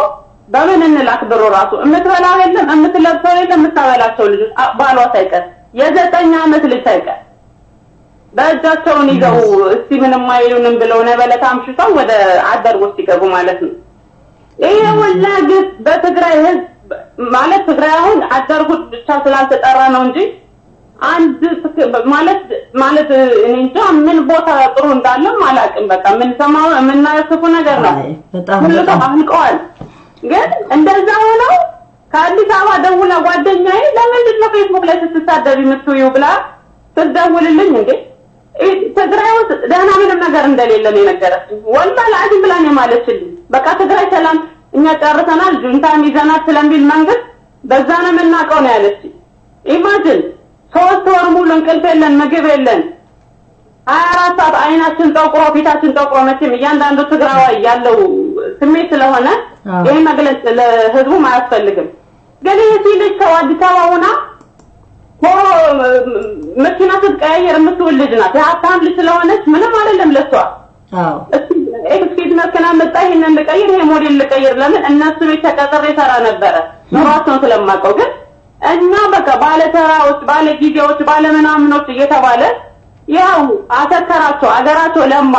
በምን እንላክ? ብሩ ራሱ የምትበላው የለም፣ የምትለብሰው የለም፣ የምታበላቸው ልጆች ባሏ ሳይቀር የ9 ዓመት ልጅ ሳይቀር በእጃቸውን ይዘው እስቲ ምንም አይሉንም ብለው ነበለት አምሽተው ወደ አደርጎ ሲገቡ ማለት ነው። ይሄ ሁላ ግፍ በትግራይ ህዝብ ማለት ትግራይ አሁን አደርጉት ብቻ ስላልተጠራ ነው እንጂ አንድ ማለት እኔ እንጃ ምን ቦታ ጥሩ እንዳለም አላውቅም። በቃ የምንሰማው የምናየው ክፉ ነገር ነው። በጣም ሁሉ ሰው አልቀዋል። ግን እንደዛ ሆነው ከአዲስ አበባ ደውላ ጓደኛዬ ለምንድን ነው ፌስቡክ ላይ ስትሳደቢ የምትውይው ብላ ስትደውልልኝ፣ እንዴ ትግራይ ውስጥ ደህና ምንም ነገር እንደሌለ ነው የነገረችኝ። ወላሂ ለአዚም ብላ ነው የማለችልኝ። በቃ ትግራይ ሰላም እኛ ጨርሰናል፣ ጁንታም ይዘናል ስለሚል መንግስት በዛ ነው የምናውቀው ነው ያለችኝ። Imagine 3 ወር ሙሉ እንቅልፍ የለን፣ ምግብ የለን፣ 24 ሰዓት አይናችን ጠቁሮ ፊታችን ጠቁሮ፣ መቼም እያንዳንዱ ትግራዋይ ያለው ስሜት ስለሆነ ይሄ መግለጽ ለህዝቡም አያስፈልግም። ግን ይህ ልጅ ሰው አዲስ አበባ ሆና መኪና ስትቀያየር የምትውል ልጅ ናት። የሀብታም ልጅ ስለሆነች ምንም አይደለም ለሷ። Excuse መኪና መጣ፣ ይሄንን ልቀይር፣ ይሄ ሞዴል ልቀይር። ለምን እነሱ ቤት ተቀጥሬ ሰራ ነበረ ኑሯቸውን ስለማውቀው። ግን እኛ በቃ ባለ ተራዎች፣ ባለ ጊዜዎች፣ ባለ ምናምኖች እየተባለ ያው አሰከራቸው፣ አገራቸው ለማ።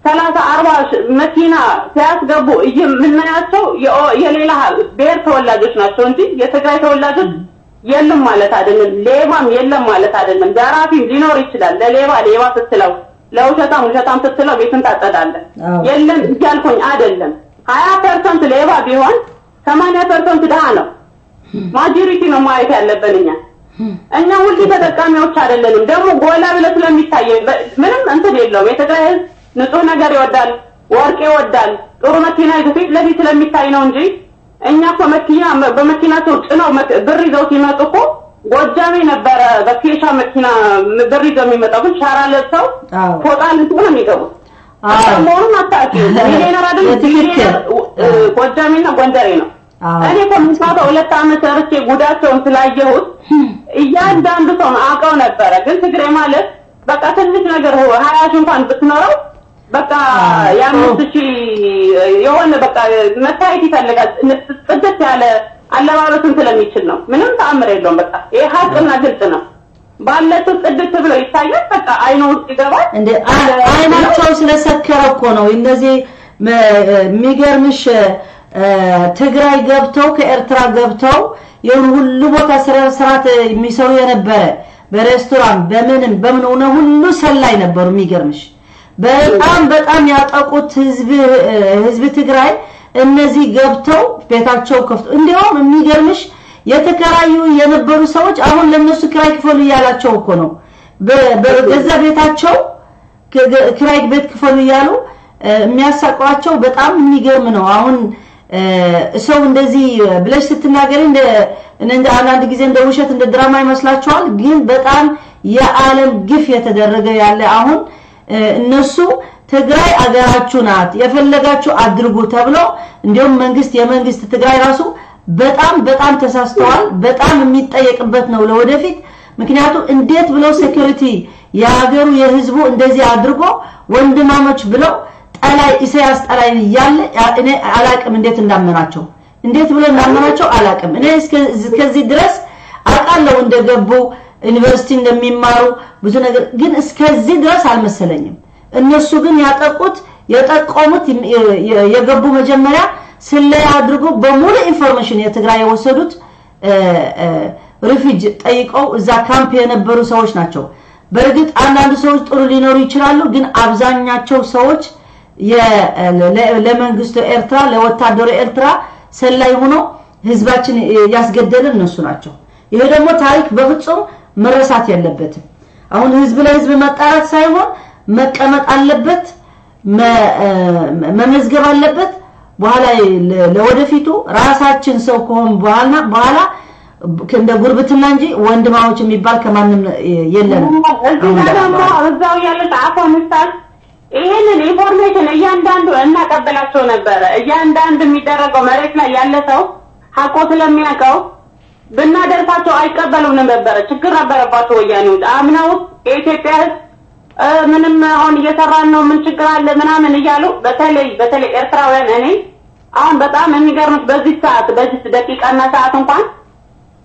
30 40 መኪና ሲያስገቡ የምናያቸው የሌላ ብሔር ተወላጆች ናቸው እንጂ የትግራይ ተወላጆች የሉም ማለት አይደለም። ሌባም የለም ማለት አይደለም። ዘራፊም ሊኖር ይችላል። ለሌባ ሌባ ስትለው፣ ለውሸታም ውሸታም ስትለው ቤቱን ታጸዳለህ። የለም እያልኩኝ አይደለም። 20% ሌባ ቢሆን 80% ድሃ ነው። Majority ነው ማየት ያለብን እኛ። እኛ ሁሉ ተጠቃሚዎች አይደለንም። ደግሞ ጎላ ብለ ስለሚታይ ምንም እንትን የለውም። የትግራይ ህዝብ ንጹህ ነገር ይወዳል፣ ወርቅ ይወዳል፣ ጥሩ መኪና ይዞ ፊት ለፊት ስለሚታይ ነው እንጂ እኛ እኮ መኪና በመኪናቸው ጭነው ብር ይዘው ሲመጡ እኮ ጎጃሜ ነበረ በኬሻ መኪና ብር ይዘው የሚመጣው፣ ግን ሻራ ለብሰው ፎጣ ለብሰው ነው የሚገቡት። መሆኑን አታውቂም። ሚሊዮነር አይደለም፣ ሚሊዮነር ጎጃሜና ጎንደሬ ነው። እኔ እኮ ምሳታ 2 ዓመት ሰርቼ ጉዳቸውን ስላየሁት እያንዳንዱ ሰው አውቀው ነበረ። ግን ትግሬ ማለት በቃ ትንሽ ነገር 20 ሺህ እንኳን ብትኖረው በቃ የ5000 የሆነ በቃ መታየት ይፈልጋል። ጽድት ያለ አለባበሱን ስለሚችል ነው። ምንም ተአምር የለውም። በቃ ይሄ ሀቅና ግልጽ ነው። ባለቱ ጽድት ብሎ ይታያል። በቃ አይኑ ውስጥ ይገባል። እንደ አይናቸው ስለሰከረ እኮ ነው። እነዚህ የሚገርምሽ ትግራይ ገብተው ከኤርትራ ገብተው የሆነ ሁሉ ቦታ ስራት የሚሰሩ የነበረ በሬስቶራንት በምንም በምን ሆነ ሁሉ ሰላይ ነበሩ። የሚገርምሽ በጣም በጣም ያጠቁት ህዝብ ትግራይ እነዚህ ገብተው ቤታቸው ከፍተው እንዲያውም የሚገርምሽ የተከራዩ የነበሩ ሰዎች አሁን ለነሱ ክራይ ክፈሉ ያላቸው እኮ ነው። በገዛ ቤታቸው ክራይ ቤት ክፈሉ ያሉ የሚያሳቋቸው በጣም የሚገርም ነው። አሁን ሰው እንደዚህ ብለሽ ስትናገሪ እንደ አንዳንድ ጊዜ እንደ ውሸት እንደ ድራማ ይመስላችኋል። ግን በጣም የዓለም ግፍ የተደረገ ያለ አሁን እነሱ ትግራይ አገራችሁ ናት የፈለጋችሁ አድርጉ ተብሎ እንዲያውም መንግስት የመንግስት ትግራይ ራሱ በጣም በጣም ተሳስተዋል። በጣም የሚጠየቅበት ነው ለወደፊት። ምክንያቱም እንዴት ብለው security የሀገሩ የህዝቡ እንደዚህ አድርጎ ወንድማሞች ብለው ጠላይ ኢሳያስ ጠላይ ያለ እኔ አላቅም እንዴት እንዳመናቸው እንዴት ብሎ እንዳመናቸው አላቅም። እኔ እስከዚህ ድረስ አውቃለሁ እንደገቡ ዩኒቨርሲቲ እንደሚማሩ ብዙ ነገር ግን እስከዚህ ድረስ አልመሰለኝም። እነሱ ግን ያጠቁት የጠቆሙት የገቡ መጀመሪያ ስለያ አድርጎ በሙሉ information የትግራይ የወሰዱት refugee ጠይቀው እዛ ካምፕ የነበሩ ሰዎች ናቸው። በእርግጥ አንዳንድ ሰዎች ጥሩ ሊኖሩ ይችላሉ። ግን አብዛኛቸው ሰዎች ለመንግስቱ ኤርትራ ለወታደሩ ኤርትራ ሰላይ ሆኖ ህዝባችን ያስገደለ እነሱ ናቸው። ይሄ ደግሞ ታሪክ በፍጹም መረሳት የለበትም። አሁን ህዝብ ለህዝብ መጣራት ሳይሆን መቀመጥ አለበት፣ መመዝገብ አለበት። በኋላ ለወደፊቱ ራሳችን ሰው ከሆን በኋላ እንደ ጉርብትና እንጂ ወንድማዎች የሚባል ከማንም የለንም። እዚህ ደግሞ እዛው ያሉት አፎንስታስ ይሄንን information እያንዳንዱ እናቀበላቸው ነበረ። እያንዳንዱ የሚደረገው መሬት ላይ ያለ ሰው ሀቆ ስለሚያውቀው ብናደርሳቸው አይቀበሉም ነበረ። ችግር ነበረባቸው ወያኔዎች። አምነው የኢትዮጵያ ህዝብ ምንም አሁን እየሰራን ነው ምን ችግር አለ ምናምን እያሉ በተለይ በተለይ ኤርትራውያን እኔ አሁን በጣም የሚገርምሽ በዚህ ሰዓት በዚህ ደቂቃና ሰዓት እንኳን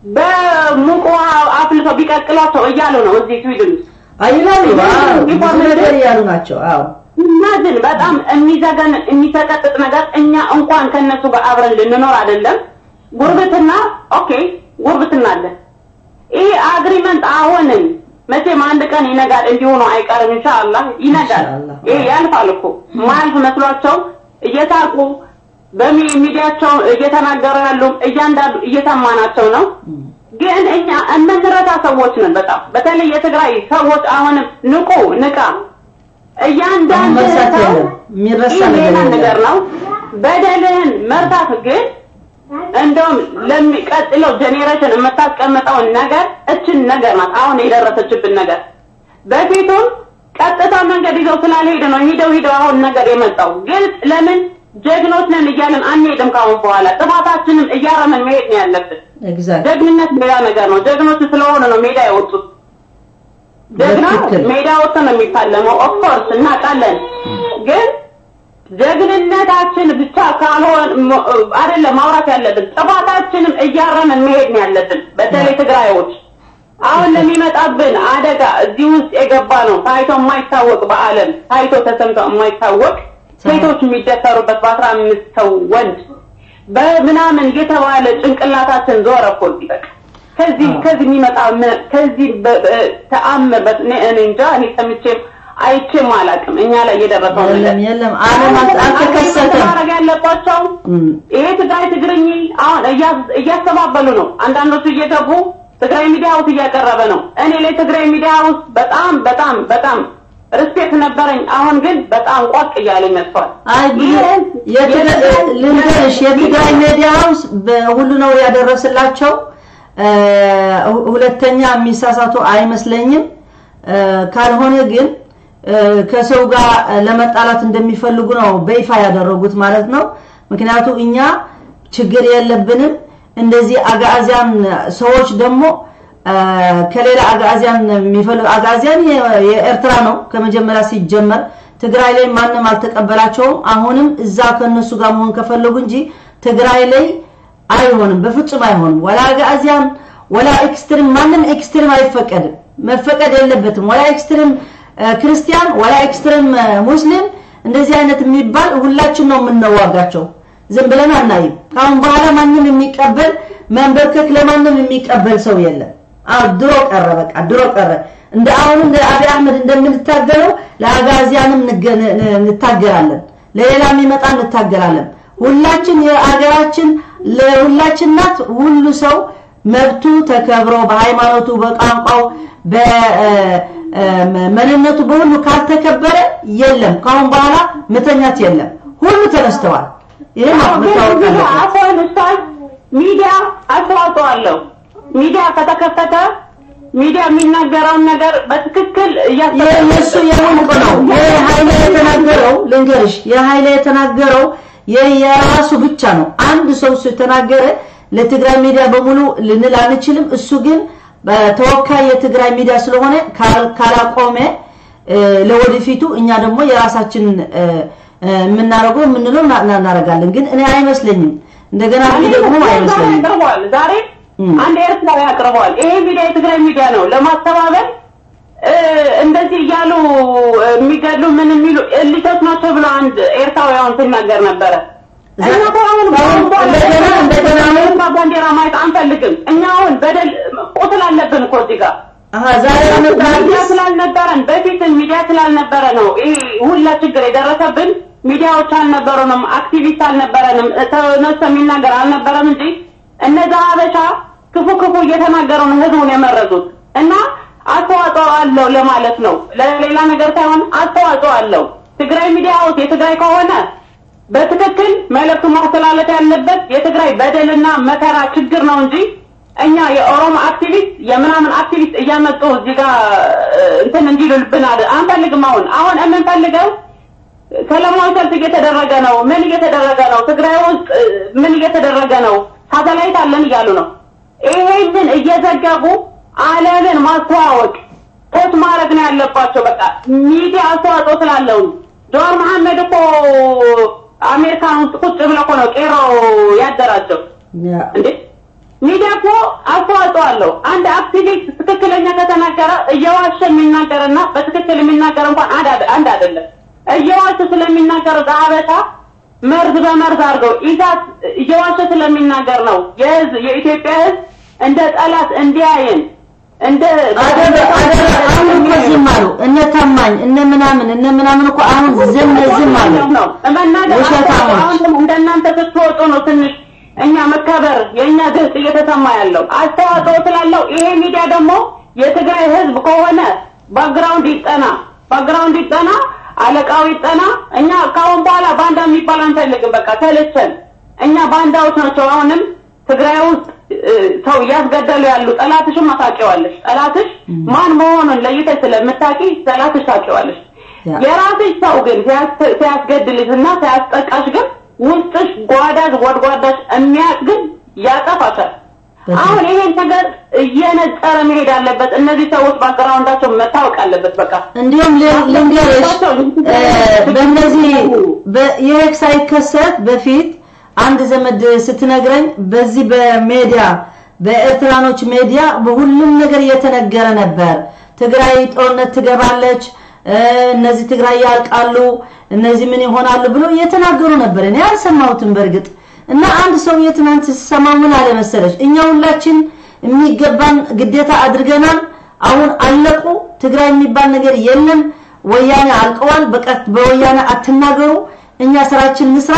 በሙቅ ውሃ አፍልተው ቢቀቅሏቸው እያሉ ነው እዚህ ስዊድን ውስጥ አይላሉ ነገር እያሉ ናቸው። አዎ imagine በጣም የሚዘገን የሚሰቀጥጥ ነገር እኛ እንኳን ከነሱ ጋር አብረን ልንኖር አይደለም። ጉርብትና okay ጉርብትና አለ። ይሄ agreement አሁንም መቼም አንድ ቀን ይነጋል እንዲሁ ነው አይቀርም። ኢንሻአላህ ይነጋል። ይሄ ያልፋል እኮ ማያልፍ መስሏቸው እየሳቁ በሚዲያቸው እየተናገሩ ያሉ እያንዳንዱ እየሰማናቸው ነው። ግን እኛ የምንረሳ ሰዎች ነን በጣም በተለይ የትግራይ ሰዎች አሁንም ንቁ ንቃ። እያንዳንዱ ሰው የሚረሳ ነገር ነው። በደልህን መርሳት ግን እንደውም ለሚቀጥለው generation የምታስቀምጠውን ነገር እችን ነገር ናት አሁን የደረሰችብን ነገር። በፊቱም ቀጥታ መንገድ ይዘው ስላልሄዱ ነው ሂደው ሂደው አሁን ነገር የመጣው። ግን ለምን ጀግኖች ነን እያልን አንሄድም? ካሁን በኋላ ጥፋታችንም እያረምን መሄድ ነው ያለብን። ጀግንነት ሌላ ነገር ነው። ጀግኖች ስለሆነ ነው ሜዳ የወጡት። ጀግና ሜዳ ወጥቶ ነው የሚፋለመው። of course እናውቃለን። ግን ጀግንነታችን ብቻ ካልሆነ አይደለም ማውራት ያለብን፣ ጥፋታችንም እያረምን መሄድ ነው ያለብን። በተለይ ትግራዮች አሁን ለሚመጣብን አደጋ እዚህ ውስጥ የገባ ነው ታይቶ የማይታወቅ በዓለም ታይቶ ተሰምቶ የማይታወቅ ሴቶች የሚደፈሩበት በ15 ሰው ወንድ በምናምን እየተባለ ጭንቅላታችን ዞረ እኮ እዚህ በቃ ከዚህ ከዚህ የሚመጣ ከዚህ ተአምር እኔ እንጃ እኔ ሰምቼም አይቼም አላውቅም። እኛ ላይ የደረሰው ነገር የለም ዓለም አልተከሰተም። ማድረግ ያለባቸው ይሄ ትግራይ ትግርኝ አሁን እያስተባበሉ ነው። አንዳንዶቹ እየገቡ ትግራይ ሚዲያ ውስጥ እያቀረበ ነው። እኔ ላይ ትግራይ ሚዲያ ውስጥ በጣም በጣም በጣም respect ነበረኝ። አሁን ግን በጣም ቋቅ እያለኝ መጥቷል። አይ ልንገርሽ የትግራይ ሚዲያ ውስጥ በሁሉ ነው ያደረስላቸው። ሁለተኛ የሚሳሳቱ አይመስለኝም። ካልሆነ ግን ከሰው ጋር ለመጣላት እንደሚፈልጉ ነው በይፋ ያደረጉት ማለት ነው። ምክንያቱም እኛ ችግር የለብንም። እንደዚህ አጋዚያን ሰዎች ደግሞ ከሌላ አጋዚያን የሚፈልጉ አጋዚያን የኤርትራ ነው ከመጀመሪያ ሲጀመር ትግራይ ላይ ማንም አልተቀበላቸውም። አሁንም እዛ ከነሱ ጋር መሆን ከፈለጉ እንጂ ትግራይ ላይ አይሆንም፣ በፍጹም አይሆንም። ወላ አጋዚያን ወላ extreme፣ ማንም extreme አይፈቀድም፣ መፈቀድ የለበትም። ወላ extreme ክርስቲያን ወላ extreme ሙስሊም እንደዚህ አይነት የሚባል ሁላችን ነው የምንዋጋቸው። ዝም ብለን አናይም። ካሁን በኋላ ማንም የሚቀበል መንበርከክ ለማንም የሚቀበል ሰው የለም። አዎ ድሮ ቀረ፣ በቃ ድሮ ቀረ። እንደ አሁን እንደ አብይ አህመድ እንደምንታገለው ለአጋዚያንም እንታገላለን፣ ለሌላ የሚመጣ እንታገላለን። ሁላችን የአገራችን ለሁላችን ናት። ሁሉ ሰው መብቱ ተከብሮ በሃይማኖቱ፣ በቋንቋው፣ በመንነቱ በሁሉ ካልተከበረ የለም። ካሁን በኋላ መተኛት የለም። ሁሉ ተነስተዋል። ይሄ መታወቅ አለበት። አሁን ኡስታዝ ሚዲያ አስተዋጽኦ አለው። ሚዲያ ከተከፈተ ሚዲያ የሚናገረውን ነገር በትክክል የእነሱ የውልቅ ነው። የኃይሌ የተናገረው ልንገርሽ፣ የኃይሌ የተናገረው የራሱ ብቻ ነው። አንድ ሰው ተናገረ ለትግራይ ሚዲያ በሙሉ ልንል አንችልም። እሱ ግን ተወካይ የትግራይ ሚዲያ ስለሆነ ካላቆመ ለወደፊቱ እኛ ደግሞ የራሳችን የምናደርገው የምንለው እናደርጋለን። ግን እኔ አይመስለኝም። እንደገና ደግሞ አይመስለኝም። ዛሬ አንድ ኤርትራዊ አቅርበዋል። ይሄ ሚዲያ የትግራይ ሚዲያ ነው ለማስተባበል እንደዚህ እያሉ የሚገድሉ ምን የሚሉ elite ኦች ናቸው ብሎ አንድ ኤርትራዊ ሲናገር ነበረ። እኛ አሁን እንደገና ባንዲራ ማየት አንፈልግም። እኛ አሁን በደል ቁስል አለብን እኮ እዚህ ጋር ዛሬ ሚዲያ ስላልነበረን በፊት ሚዲያ ስላልነበረ ነው ይሄ ሁላ ችግር የደረሰብን። ሚዲያዎች አልነበሩንም፣ አክቲቪስት አልነበረንም፣ ተነስቶ የሚናገር አልነበረም እንጂ እነዛ ሀበሻ ክፉ ክፉ እየተናገሩ ነው ህዝቡን የመረዙት። እና አስተዋጽኦ አለው ለማለት ነው፣ ለሌላ ነገር ሳይሆን አስተዋጽኦ አለው። ትግራይ ሚዲያ house የትግራይ ከሆነ በትክክል መልእክቱ ማስተላለፍ ያለበት የትግራይ በደልና መከራ ችግር ነው እንጂ እኛ የኦሮሞ አክቲቪስት የምናምን አክቲቪስት እያመጡ እዚህ ጋር እንትን እንዲሉልብን አንፈልግም። አሁን የምንፈልገው ሰላማዊ ሰልፍ እየተደረገ ነው፣ ምን እየተደረገ ነው፣ ትግራይ ውስጥ ምን እየተደረገ ነው፣ ሳተላይት አለን እያሉ ነው። ይሄንን እየዘገቡ ዓለምን ማስተዋወቅ post ማድረግ ነው ያለባቸው። በቃ ሚዲያ አስተዋጽኦ ስላለው ጀዋር መሐመድ እኮ አሜሪካን ውስጥ ቁጭ ብሎ እኮ ነው ቄሮ ያደራጀው እንዴ። ሚዲያ እኮ አስተዋጽኦ አለው። አንድ አክቲቪስት ትክክለኛ ከተናገረ እየዋሸ የሚናገርና በትክክል የሚናገር እንኳን አንድ አይደለም። እየዋሸ ስለሚናገር ዛበታ መርዝ በመርዝ አድርገው ኢሳት እየዋሸ ስለሚናገር ነው የህዝብ የኢትዮጵያ ህዝብ እንደ ጠላት እንዲያየን እንደ አሁን እኮ ዝም አሉ። እነ ታማኝ እነ ምናምን እነ ምናምን እኮ አሁን ዝም ዝም አሉ። ውሸታሞች እንደናንተ ስትወጡ ነው ትንሽ እኛ መከበር የኛ ድምጽ እየተሰማ ያለው አስተዋጽኦ ስላለው። ይሄ ሚዲያ ደግሞ የትግራይ ህዝብ ከሆነ background ይጠና፣ background ይጠና፣ አለቃው ይጠና። እኛ ካሁን በኋላ ባንዳ የሚባል አንፈልግም። በቃ ተልቸን። እኛ ባንዳዎች ናቸው አሁንም ትግራይ ውስጥ ሰው እያስገደሉ ያሉ። ጠላትሽም ታውቂዋለሽ። ጠላትሽ ማን መሆኑን ለይተሽ ስለምታውቂ ጠላትሽ ታውቂዋለሽ። የራስሽ ሰው ግን ሲያስገድልሽና ሲያስጠቃሽ ግን ውስጥሽ ጓዳሽ ጎድጓዳሽ የሚያውቅ ግን ያጠፋሻል። አሁን ይሄን ነገር እየነጠረ መሄድ አለበት። እነዚህ ሰዎች background ኣቸው መታወቅ አለበት። በቃ እንዲሁም ልንገርሽ በእነዚህ ይሄ ሳይከሰት በፊት አንድ ዘመድ ስትነግረኝ በዚህ በሜዲያ በኤርትራኖች ሜዲያ በሁሉም ነገር እየተነገረ ነበር። ትግራይ ጦርነት ትገባለች፣ እነዚህ ትግራይ ያልቃሉ፣ እነዚህ ምን ይሆናሉ ብሎ እየተናገሩ ነበር። እኔ አልሰማሁትም በእርግጥ። እና አንድ ሰው የትናንት ሲሰማ ምን አለ መሰለሽ፣ እኛ ሁላችን የሚገባን ግዴታ አድርገናል። አሁን አለቁ፣ ትግራይ የሚባል ነገር የለም፣ ወያኔ አልቀዋል፣ በቃ በወያኔ አትናገሩ፣ እኛ ስራችን ንስራ፣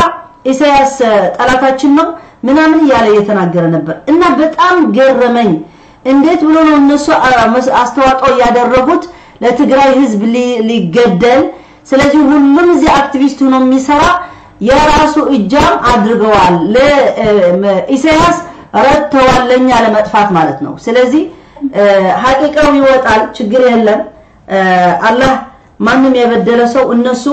ኢሳያስ ጠላታችን ነው ምናምን እያለ እየተናገረ ነበር። እና በጣም ገረመኝ። እንዴት ብሎ ነው እነሱ አስተዋጽኦ ያደረጉት ለትግራይ ህዝብ ሊገደል? ስለዚህ ሁሉም እዚህ አክቲቪስት ሆኖ የሚሰራ የራሱ እጃም አድርገዋል። ለኢሳያስ ረድተዋል ለኛ ለመጥፋት ማለት ነው። ስለዚህ ሐቂቃው ይወጣል፣ ችግር የለም። አላህ ማንም የበደለ ሰው እነሱ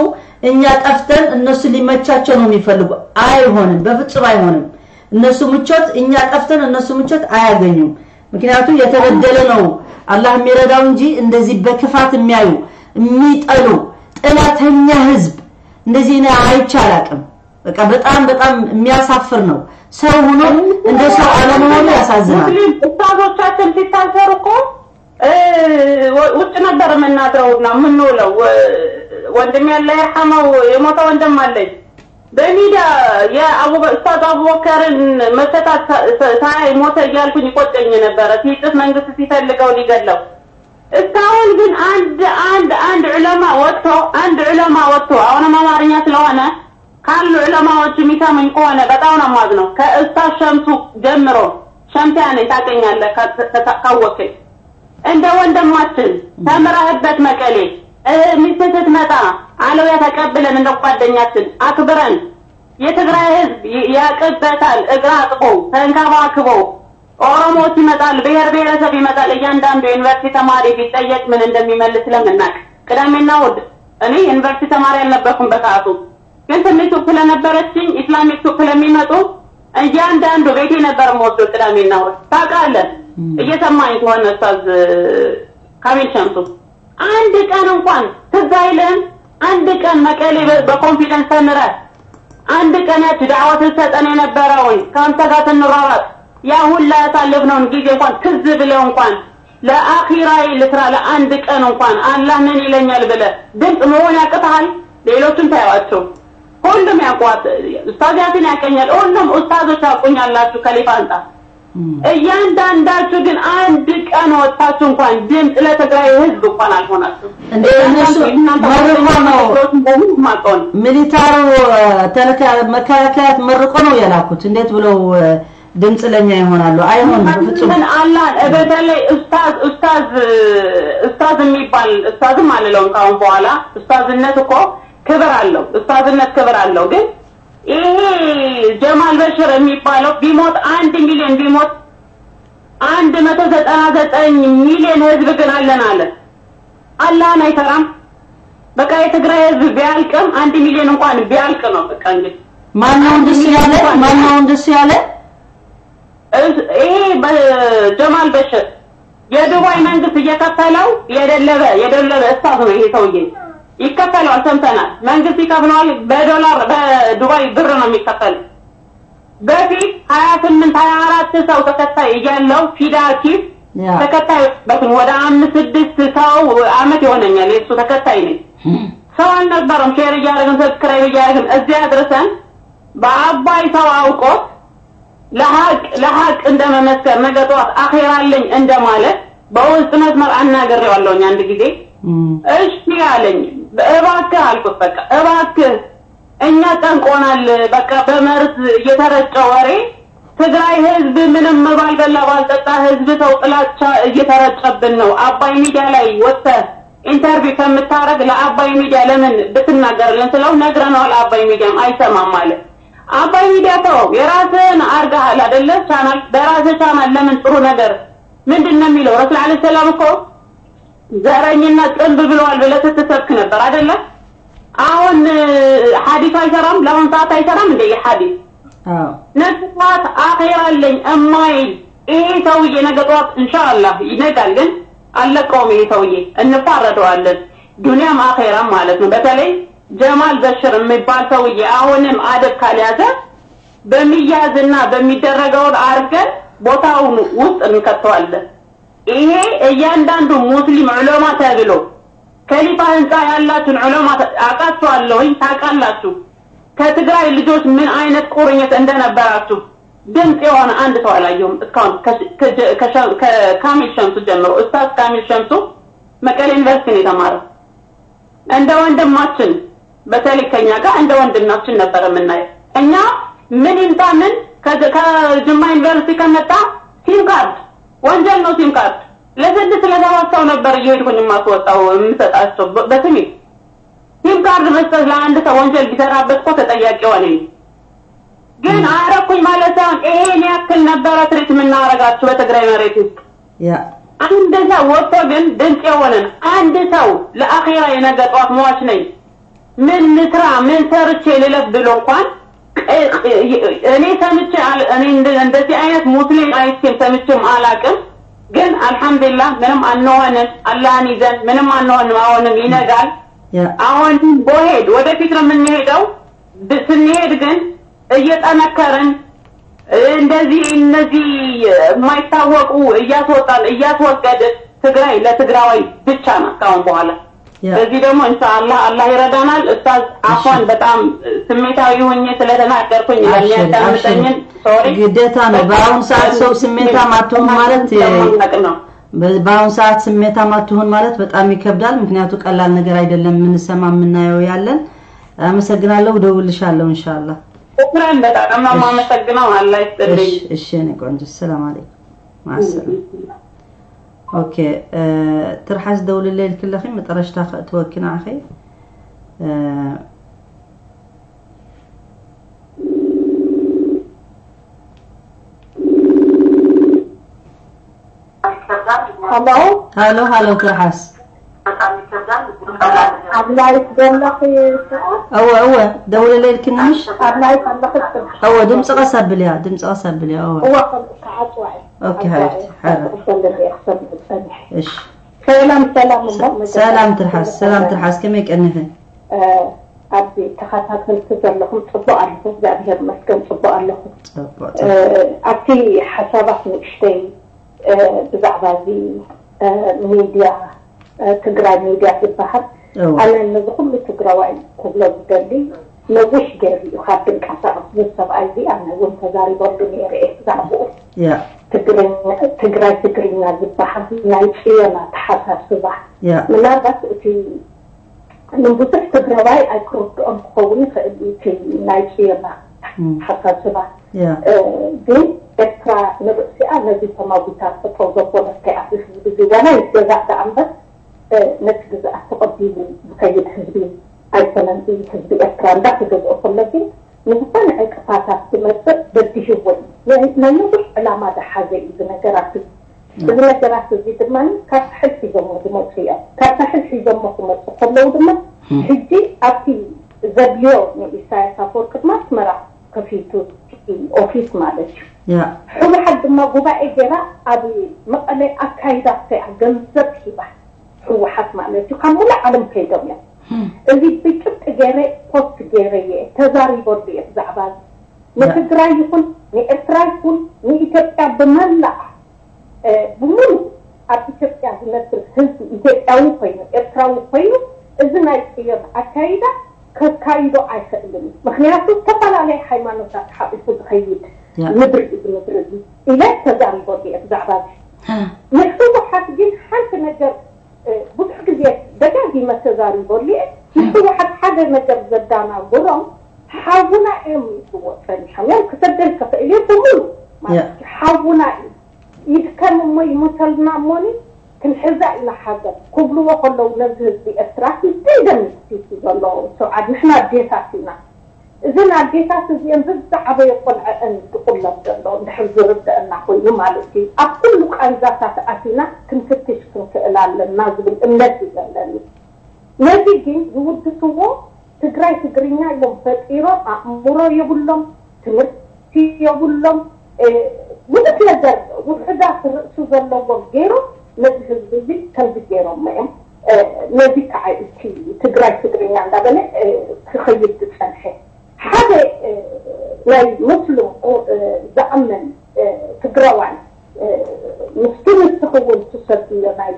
እኛ ጠፍተን እነሱ ሊመቻቸው ነው የሚፈልጉ። አይሆንም፣ በፍጹም አይሆንም። እነሱ ምቾት እኛ ጠፍተን እነሱ ምቾት አያገኙም። ምክንያቱም የተበደለ ነው አላህ የሚረዳው እንጂ እንደዚህ በክፋት የሚያዩ የሚጠሉ ጥላተኛ ህዝብ እንደዚህ እኔ አይቼ አላቅም። በቃ በጣም በጣም የሚያሳፍር ነው። ሰው ሆኖ እንደ ሰው አለመሆኑ ያሳዝናል። ሙስሊም ኡስታዞቻችን ሲታሰሩ እኮ ውጭ ነበር የምናድረውና የምንውለው። ወንድሜ አላህ ይርሐመው የሞተ ወንድም አለኝ። በሚዲያ ኡስታዝ አቡበከርን መፈታት ሳይ ሞተ እያልኩኝ ይቆጨኝ ነበረ። ሲጽፍ መንግስት ሲፈልገው ሊገድለው። እስካሁን ግን አንድ አንድ አንድ ዑለማ ወጥቶ አንድ ዑለማ ወጥቶ አሁንም አማርኛ ስለሆነ ካሉ ዑለማዎች የሚሰሙኝ ከሆነ በጣም ነው የማዝነው። ከኡስታዝ ሸምሱ ጀምሮ ሸምሲያ ነኝ ታውቀኛለህ፣ ካወቅኸኝ እንደ ወንድማችን ተምረህበት መቀሌ ሚስት ስትመጣ አለውያ ተቀብለን እንደ ጓደኛችን አክብረን የትግራይ ህዝብ ያቅበታል፣ እግር አጥቦ ተንከባክቦ ኦሮሞዎች ይመጣል፣ ብሔር ብሔረሰብ ይመጣል። እያንዳንዱ ዩኒቨርሲቲ ተማሪ ቢጠየቅ ምን እንደሚመልስ ስለምናውቅ ቅዳሜና እሑድ እኔ ዩኒቨርሲቲ ተማሪ አልነበርኩም በሰዓቱ፣ ግን ትንሽ ሱቅ ስለነበረችኝ Islamic ሱቅ ስለሚመጡ እያንዳንዱ ቤቴ ነበር የምወስደው ቅዳሜና እሑድ። ታውቃለህ፣ እየሰማኝ ከሆነ ኡስታዝ ካሚል ሸምሱ አንድ ቀን እንኳን ትዝ አይልህም? አንድ ቀን መቀሌ በ confidence ተምረህ አንድ ቀን ያቺ ዳዕዋ ስትሰጠን የነበረውን ከአንተ ጋር ስንሯሯጥ ያ ሁላ ያሳለፍነውን ጊዜ እንኳን ትዝ ብለህ እንኳን ለአኺራዬ ልስራ ለአንድ ቀን እንኳን አላህ ምን ይለኛል ብለህ ድምፅ መሆን ያቅትሃል? ሌሎቹን ታያቸው፣ ሁሉም ያውቋት። ኡስታዝ ያሲን ያቀኛል፣ ሁሉም ኡስታዞች ያውቁኛላችሁ ከሊፋ አንጻር። እያንዳንዳችሁ ግን አንድ ቀን ወጥታችሁ እንኳን ድምፅ ለትግራይ ህዝብ እንኳን አልሆናችሁ። እንደ እነሱ መርቆ ነው ሚሊታሩ መከላከያ መርቆ ነው የላኩት። እንዴት ብለው ድምፅ ለኛ ይሆናሉ? አይሆንም በፍጹም። ምን አላህ በተለይ ኡስታዝ ኡስታዝ ኡስታዝ የሚባል ኡስታዝም አልለውም ካሁን በኋላ። ኡስታዝነት እኮ ክብር አለው፣ ኡስታዝነት ክብር አለው። ግን ይሄ ጀማል በሽር የሚባለው ቢሞት 1 ሚሊዮን ቢሞት 199 ሚሊዮን ህዝብ ግን አለን አለ። አላህን አይፈራም። በቃ የትግራይ ህዝብ ቢያልቅም 1 ሚሊዮን እንኳን ቢያልቅ ነው በቃ። እንግዲህ ማነው እንደሱ ያለ? ማነው እንደሱ ያለ? ይሄ ጀማል በሽር የዱባይ መንግስት እየከፈለው የደለበ ኡስታዝ ነው ይሄ ሰውዬ። ይከፈለዋል፣ ሰምተናል። መንግስት ይከፍለዋል በዶላር በዱባይ ብር ነው የሚከፈለው። በፊት 28 24 ሰው ተከታይ እያለው ፊዳኪ ተከታይ በትን ወደ 5 6 ሰው አመት ይሆነኛል የሱ ተከታይ ነኝ። ሰው አልነበረም። share እያደረግን subscribe እያደረግን እዚያ አድርሰን በአባይ ሰው አውቆት ለሐቅ እንደመመስከር ነገ ጠዋት አኺራ አለኝ እንደማለት በውስጥ መስመር አናግሬዋለሁኝ አንድ ጊዜ። እሺ አለኝ። እባክህ አልኩት፣ በቃ እባክህ እኛ ጠንቆናል፣ በቃ በመርዝ እየተረጨ ወሬ ትግራይ ህዝብ ምንም ባልበላ ባልጠጣ ህዝብ ሰው ጥላቻ እየተረጨብን ነው። አባይ ሚዲያ ላይ ወጥተህ interview ከምታረግ ለአባይ ሚዲያ ለምን ብትናገርልን ስለው ነግረነዋል፣ አባይ ሚዲያም አይሰማም አለ። አባይ ሚዲያ ተው፣ የራስህን አርገሃል አይደለ ቻናል፣ በራስህ ቻናል ለምን ጥሩ ነገር ምንድን ነው የሚለው? ረሱል عليه السلام እኮ ዘረኝነት ጥንብ ብለዋል ብለህ ስትሰብክ ነበር አይደለ? አሁን ሐዲስ አይሰራም፣ ለአሁን ሰዓት አይሰራም እንደ ሐዲስ። አዎ ነገ ጠዋት አኺራ አለኝ እማይል ይሄ ሰውዬ ነገ ጠዋት ኢንሻአላህ ይነጋል፣ ግን አለቀውም። ይሄ ሰውዬ እንፋረደዋለን፣ ዱንያም አኺራም ማለት ነው። በተለይ ጀማል በሽር የሚባል ሰውዬ አሁንም አደብ ካልያዘ በሚያዝና በሚደረገውን አርገን ቦታውን ውስጥ እንከተዋለን። ይሄ እያንዳንዱ ሙስሊም ዑለማ ተብሎ ከሊፋ ህንፃ ያላችሁን ዑለማ አውቃችኋለሁኝ፣ ታውቃላችሁ ከትግራይ ልጆች ምን አይነት ቁርኝት እንደነበራችሁ። ድምፅ የሆነ አንድ ሰው አላየሁም እስካሁን ከካሚል ሸምሱ ጀምሮ። ኡስታዝ ካሚል ሸምሱ መቀሌ ዩኒቨርሲቲ ነው የተማረው። እንደ ወንድማችን በተለይ ከኛ ጋር እንደ ወንድማችን ነበር የምናየው። እኛ ምን ይምጣ ምን ከጅማ ዩኒቨርሲቲ ከመጣ SIM card ወንጀል ነው። SIM card ለስድስት ለሰባት ሰው ነበር እየሄድኩኝ የማስወጣው የምሰጣቸው በስሜ። SIM card መስጠት ለአንድ ሰው ወንጀል ቢሰራበት እኮ ተጠያቂ ሆነ። ግን አረኩኝ ማለት ሳይሆን ይሄን ያክል ነበረ treat የምናረጋችሁ በትግራይ መሬት ውስጥ። አንድ ሰው ወጥቶ ግን ድምፅ የሆነን አንድ ሰው ለአኺራ የነገ ጠዋት ሟች ነኝ ምን ልስራ ምን ሰርቼ ልለፍ ብሎ እንኳን እኔ ሰምቼ እኔ እንደዚህ አይነት ሙስሊም አይቼም ሰምቼም አላቅም። ግን አልሐምዱሊላህ ምንም አንሆንም፣ አላህን ይዘን ምንም አንሆንም። አሁንም ይነጋል። አሁን ቦሄድ ወደፊት ነው የምንሄደው። ስንሄድ ግን እየጠነከርን እንደዚህ እነዚህ የማይታወቁ እያስወጣን እያስወገድን ትግራይ ለትግራዋይ ብቻ ነው ካሁን በኋላ። በዚህ ደግሞ ኢንሻአላህ አላህ ይረዳናል። ኡስታዝ አፏን በጣም ስሜታዊ ሆኜ ስለተናገርኩኝ ለሚያዳምጠኝን sorry። ግዴታ ነው። በአሁን ሰዓት ሰው ስሜታም አትሁን ማለት በአሁን ሰዓት ስሜታም አትሁን ማለት በጣም ይከብዳል። ምክንያቱ ቀላል ነገር አይደለም የምንሰማ የምናየው ያለን። አመሰግናለሁ። ደውልሻለሁ ኢንሻአላህ። شكرا በጣም ነው የማመሰግነው። አላህ ይስጥልኝ። እሺ እኔ ቆንጆ ሰላም አለይኩም። ማሰላም። okay ትርሓስ ደውልለይ ልክለኺ መጠረሽታ ክእትወኪ ንዓኺ። ሃሎ ሃሎ ሃሎ ትርሓስ ኣብ live ዘለኺ? እወ እወ ደውልለይ ልክኒ ምሽ? ኣብ live ኣለኺ? እወ፣ ድምፂ ቀስ ኣብል እያ፣ ድምፂ ቀስ ኣብል እያ። እወ። እወ፣ ክዓፅዋ። okay حبيبتي حلو። እሺ። ሰላም ሰላም። ሰላም ትርሓስ፣ ሰላም ትርሓስ፣ ከመይ ቀኒኺ? ኣብዚ ተኸታተልቲ ዘለኹም ፅቡቅ ኣለኹ፣ እግዚኣብሔር ይመስገን ፅቡቅ ኣለኹ። ፅቡቅ። ኣብቲ ሓሳባት ንእሽተይ ብዛዕባ እዚ ሚድያ ትግራይ ሚድያ ዝበሃል፣ ኣነ ነዚ ኩሉ ትግራዋይ ክብሎ ዝደሊ ነዊሕ ገይሩ እዩ ካብ ድንቀሳቀስ እዚ ሰብኣይ እዚ። ኣነ እውን ተዛሪበሉ ነይረ እየ ብዛዕባኡ። ትግራይ ትግርኛ ዝበሃል ናይ ፅዮና ተሓሳስባ ምናልባት እቲ ንብዙሕ ትግራዋይ ኣይክርድኦም ክኸውን ይኽእል እዩ እቲ ናይ ፅዮና ተሓሳስባ። ግን ኤርትራ ንርእሲኣ ነዚ ተማዊታ ጠጠው ዘበለት እያ። ህዝቢ እዚ ዋላ ይገዛእ ዳኣ እምበር ነቲ ግዝኣት ተቐቢሉ ዝከይድ ህዝቢ ኣይኮነን። እዚ ህዝቢ ኤርትራ እንዳተገዝኦ ከሎ ግን ንዝኾነ ዕንቅፋታት ዝመፅእ በዲህዎ እዩ። ናይ ነዊሕ ዕላማ ዝሓዘ እዩ እዚ ነገራት እዚ። እዚ ነገራት እዚ ድማ ካብ ሳሕል ሒዞሞ ዝመፁ እዮም። ካብ ሳሕል ሒዞሞ ክመፁ ከለዉ ድማ ሕጂ ኣብቲ ዘድልዮ ንኢሳያስ ኣፈወርቂ ድማ ኣስመራ ከፊቱ office ማለት እዩ። ሕወሓት ድማ ጉባኤ ገይራ ኣብ መቐለ ኣካይዳቶ እያ፣ ገንዘብ ሂባ ሕወሓት ማለት እዩ። ካብ ሙሉእ ዓለም ከይዶም እዮም። እዚ ብጭብጢ ገይረ post ገይረ እየ፣ ተዛሪበሉ እየ ብዛዕባ እዚ። ንትግራይ ይኹን ንኤርትራ ይኹን ንኢትዮጵያ ብመላእ ብሙሉእ ኣብ ኢትዮጵያ ዝነብር ህዝቢ ኢትዮጵያዊ ኮይኑ ኤርትራዊ ኮይኑ እዚ ናይ ፅዮን ኣካይዳ ከካይዶ ኣይክእልን እዩ። ምክንያቱ ዝተፈላለዩ ሃይማኖታት ሓቂፉ ዝኸይድ ምድሪ እዩ ምድሪ እዚ ኢለ ተዛሪበሉ እየ ብዛዕባ እዚ። ንሕወሓት ግን ሓንቲ ነገር ብዙሕ ግዜ ደጋጊመ ተዛሪበሉ እየ። ንሕወሓት ሓደ ነገር ዘዳናግሮም ሓውና እዮም ይብልዎ ፀኒሖም እዮም። ክሰደል ክኽእል እየ ብሙሉእ ማለት እዩ። ሓውና እዩ ይድከም እሞ ይሞተልና እሞኒ ክንሕዛ ኢና ሓገር ክብልዎ ከለዉ ነዚ ህዝቢ ኤርትራ ክንደይ ደምስቲቱ ዘሎ ሰብዓድ ንሕና ኣዴታት ኢና። እዘን ኣዴታት እዚአን ብዝዓበየ ቆልዐአን ዝቁለብ ዘሎ እንድሕር ዝርድአና ኮይኑ ማለት እዩ። ኣብ ኩሉ ቃንዛታት ኣቲና ክንፍትሽ ክንክእል ኣለና ዝብል እምነት እዩ ዘለኒ። ነዚ ግን ዝውድስዎ ትግራይ ትግርኛ ኢሎም ፈጢሮም ኣእምሮ የብሎም፣ ትምህርቲ የብሎም፣ ብዙሕ ነገር ውሕዳት ርእሱ ዘለዎም ገይሮም ነዚ ህዝቢ እዚ ከምዚ ገይሮም እዮም። ነዚ ከዓ እቲ ትግራይ ትግርኛ እንዳበለ ክኸይድ ዝፀንሐ ሓደ ናይ ሙስሊም ዝኣምን ትግራዋይ ምስቲ ንስኽውን ትሰብዮ ናይ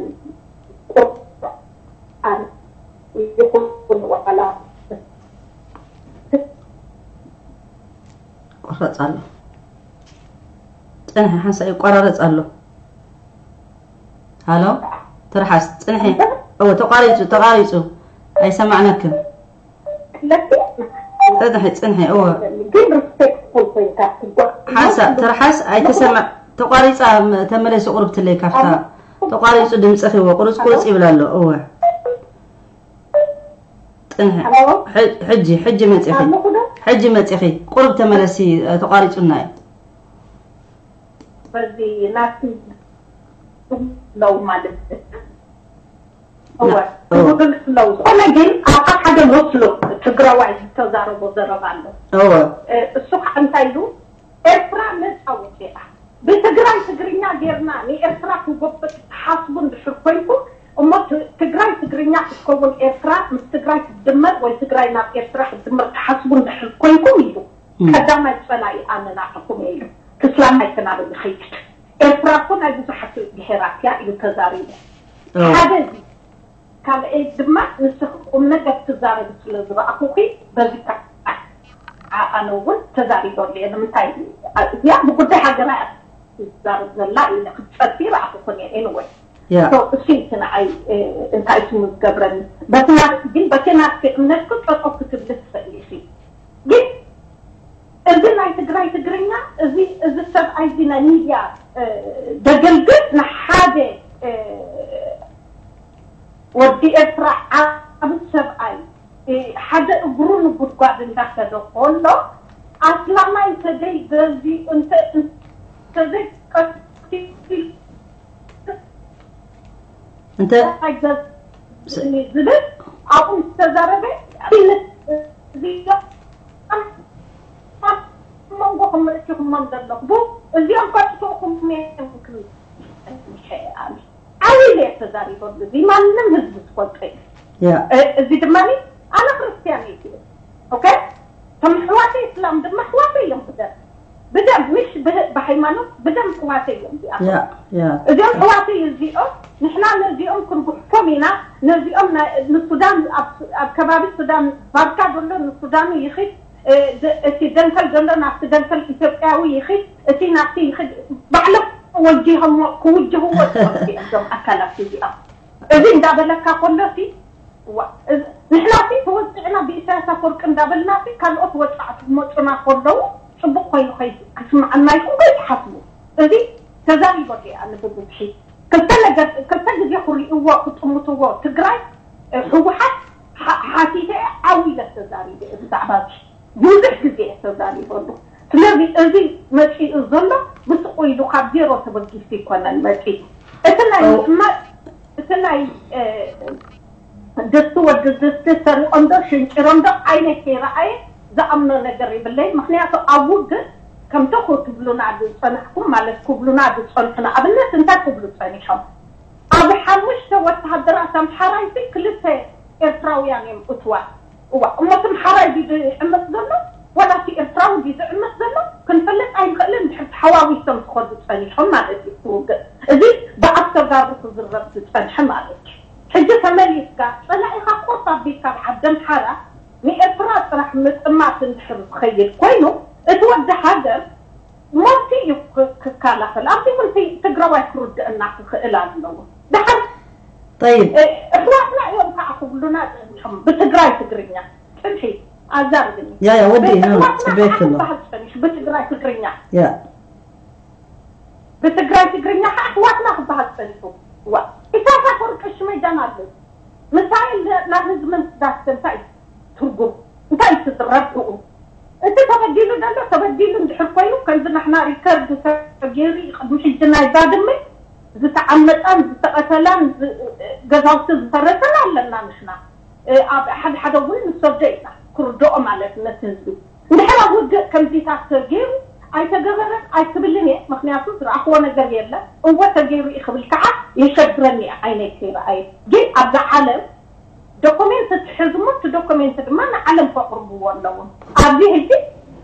ቁርኣን ይኹን ዋላ ቆረፅ ኣሎ፣ ፅንሒ ሓንሳ፣ ይቆራረፅ ኣሎ። ሃሎ ትርሓስ፣ ፅንሒ። እወ፣ ተቋሪፁ ተቋሪፁ፣ ኣይሰማዕነክን። ፅንሒ ፅንሒ። እወ። ግን respectful ኮይንካ ሓንሳ ትርሓስ፣ ኣይተሰማዕ፣ ተቋሪፃ። ተመለሲ ቁርብ ትለይ ካፍታ ተቋሪፁ ድምፅኺ። እወ፣ ቁርፅ ቁርፅ ይብል ኣሎ። እወ፣ ፅንሒ። ሕጂ ሕጂ መፂኺ፣ ሕጂ መፂኺ። ቁርብ ተመለሲ፣ ተቋሪፁና እዩ። በዚ ናቲ ለው ማለት ለው ዝኾነ ግን ኣብ ሓደ መስሎ ትግራዋይ ዝተዛረቦ ዘረባ ኣሎ። እሱ ከዓ እንታይ ኢሉ? ኤርትራ ነፃ ወፂኣ ብትግራይ ትግርኛ ጌርና ንኤርትራ ክንጎብጥ ትሓስቡ እንድሕር ኮይንኩም እሞ ትግራይ ትግርኛ ክትከውን ኤርትራ ምስ ትግራይ ትድመር ወይ ትግራይ ናብ ኤርትራ ክትድመር ትሓስቡ እንድሕር ኮይንኩም ኢሉ ቀዳማይ ፀላኢ ኣነ ናዓኹም ኢሉ ትስላማይ ተናበ ይኸይድ ኤርትራ እኮ ናይ ብዙሓት ብሄራት እያ ኢሉ ተዛሪቡ ሓደ እዚ ካልአይ ድማ ንስኺ ቁም ነገር ትዛረቢ ስለ ዝረኣኹኺ በዚ ኣነ እውን ተዛሪበሉ እየ ንምንታይ እዚኣ ብጉዳይ ሃገራ እያ ትዛረብ ዘላ ኢለ ክትፀርፊ ረኣኹኹን እየ anyway እሱ እቲ ንዓይ እንታይ ስሙ ዝገብረኒ ግን በቲ ናትኪ እምነት ጠጠው ክትብል ትኽእል ኢኺ ግን እዚ ናይ ትግራይ ትግርኛ እዚ ሰብኣይ እዚ ናይ ሚድያ ደገልግል ንሓደ ወዲ ኤርትራ ዓብ ሰብኣይ ሓደ እግሩ ንጉድጓድ እንዳኸደ ከሎ ኣስላማይ እንተዘይ ገዚኡ እንተዘይ ቀቲሉ እንተ ዝብል ኣብኡ ዝተዛረበ መንጎኹም እቲኹሞም ዘለኹም እዚኦም ከጥፍኡኹም እዮም ክብል ዓብይ እየ ተዛሪበሉ እዚ ማንም ህዝቢ ዝፈልጦ እዩ እዚ ድማኒ ኣነ ክርስቲያን እየ okay እቶም ኣሕዋተይ እስላም ድማ ኣሕዋተይ እዮም ብደም ምሽ ብሃይማኖት ብደም ኣሕዋተይ እዮም እዚኣቶም እዚኦም ኣሕዋተይ እዚኦም ንሕና ነዚኦም ክንጉሕፎም ኢና ነዚኦም ንሱዳን ኣብ ከባቢ ሱዳን ባርካ ዘሎ ንሱዳኑ ይኽድ እቲ ደንከል ዘሎ ናብቲ ደንከል ኢትዮጵያዊ ይኽድ እቲ ናብቲ ይኽድ ባዕሎም ወጂሆም ክውጅህዎ እዞም ኣካላት እዚኦም እዚ እንዳበለካ ከሎሲ ንሕና ተወፂዕና ብኢሳያስ ኣፈወርቂ እንዳበልና ካልኦት ወፃዕቲ ክመፁና ከለዉ ፅቡቅ ኮይኑ ክስምዓና ይኹን ከይትሓስቡ እዚ ተዛሪበሉ እየ ኣነ ብብዝሒ ክልተ ግዜ ክሪእዎ ክጥምትዎ ትግራይ ህወሓት ሓቲተ ዓብይ ኢለ ተዛሪበ ብዛዕባ እዚ ብዙሕ ግዜ እየ ተዛሪበሉ ስለዚ እዚ መፂኡ ዘሎ ብስቁ ኢሉ ካብ ዜሮ ተበጊሱ ይኮነን መፂኡ እቲ ናይ ድስቲ ወዲ ድስቲ ሰሪቆም ዶ ሽንጭሮም ዶ ዓይነይ ከይረኣየ ዝኣምኖ ነገር የብለይ ምክንያቱ ኣብ ውግእ ከምቶ ክትብሉና ዝፀናሕኩም ማለት ክብሉና ዝፀንሑና ኣብነት እንታይ ክብሉ ፀኒሖም ኣብ 5 ወተሃደራት ኣምሓራይ 2 ኤርትራውያን እዮም እትዋት እዋ እሞ እቲ ኣምሓራይ ዝዕመፅ ዘሎ ወላ እቲ ኤርትራዊ ዝዕመፅ ዘሎ ክንፈልጥ ኣይንኽእልን ድሕሪ ተሓዋዊሶም ዝኸዱ ፀኒሖም ማለት እዩ ትውግእ እዚ ብኣፍ ተጋሩ ክዝረብ ዝፀንሐ ማለት እዩ ሕጂ ተመሊስካ ፀላኢኻ ኮፍ ኣቢልካ ብዓዲ ኣምሓራ ንኤርትራ ጥራሕ ምጥማት እንድሕር ዝኸይድ ኮይኑ እቲ ወዲ ሃገር ሞቲ እዩ ክከላኸል ኣብዚ እውን ትግራዋይ ክርድአና ክኽእል ኣለዎ ድሓር طيب ኣሕዋትና እዮም ከዓ ክብሉና ፀኒሖም ብትግራይ ትግርኛ ፅንሒ ኣዛርብኒ يا ودي ፅበክ ኣሎ ብትግራይ ትግርኛ يا ብትግራይ ትግርኛ ኣሕዋትና ክበሃል ፀኒሑ ኢሳያስ ኣፈወርቂ ሽመይዳን ኣሎ ምሳይል ናብ ህዝቢ ምስዳስ እንታይ ትርጉም እንታይ ትዝረብኡ እቲ ተበዲሉ ዘሎ ተበዲሉ እንድሕር ኮይኑ ከምዚ ንሕና record ተገይሩ ቅድሚ ሕጂ ናይ ባድመ ዝተዓመፀን ዝተቐተለን ገዛውቲ ዝፈረሰን ኣለና ንሕና ኣብ ሓደ ሓደ እውን ንሰዶ ኢና ክርድኦ ማለት ነቲ ህዝቢ እንድሕር ኣብ ውግእ ከምዚታት ተገይሩ ኣይተገበረን ኣይክብልን እየ ምክንያቱ ዝረኣኽዎ ነገር የለን እወ ተገይሩ እዩ ክብል ከዓ የሸግረኒ እየ ዓይነይ ከይረኣየ ግን ኣብዛ ዓለም document ትሕዝሞ እቲ document ድማ ንዓለም ከቅርብዎ ኣለዎም ኣብዚ ሕጂ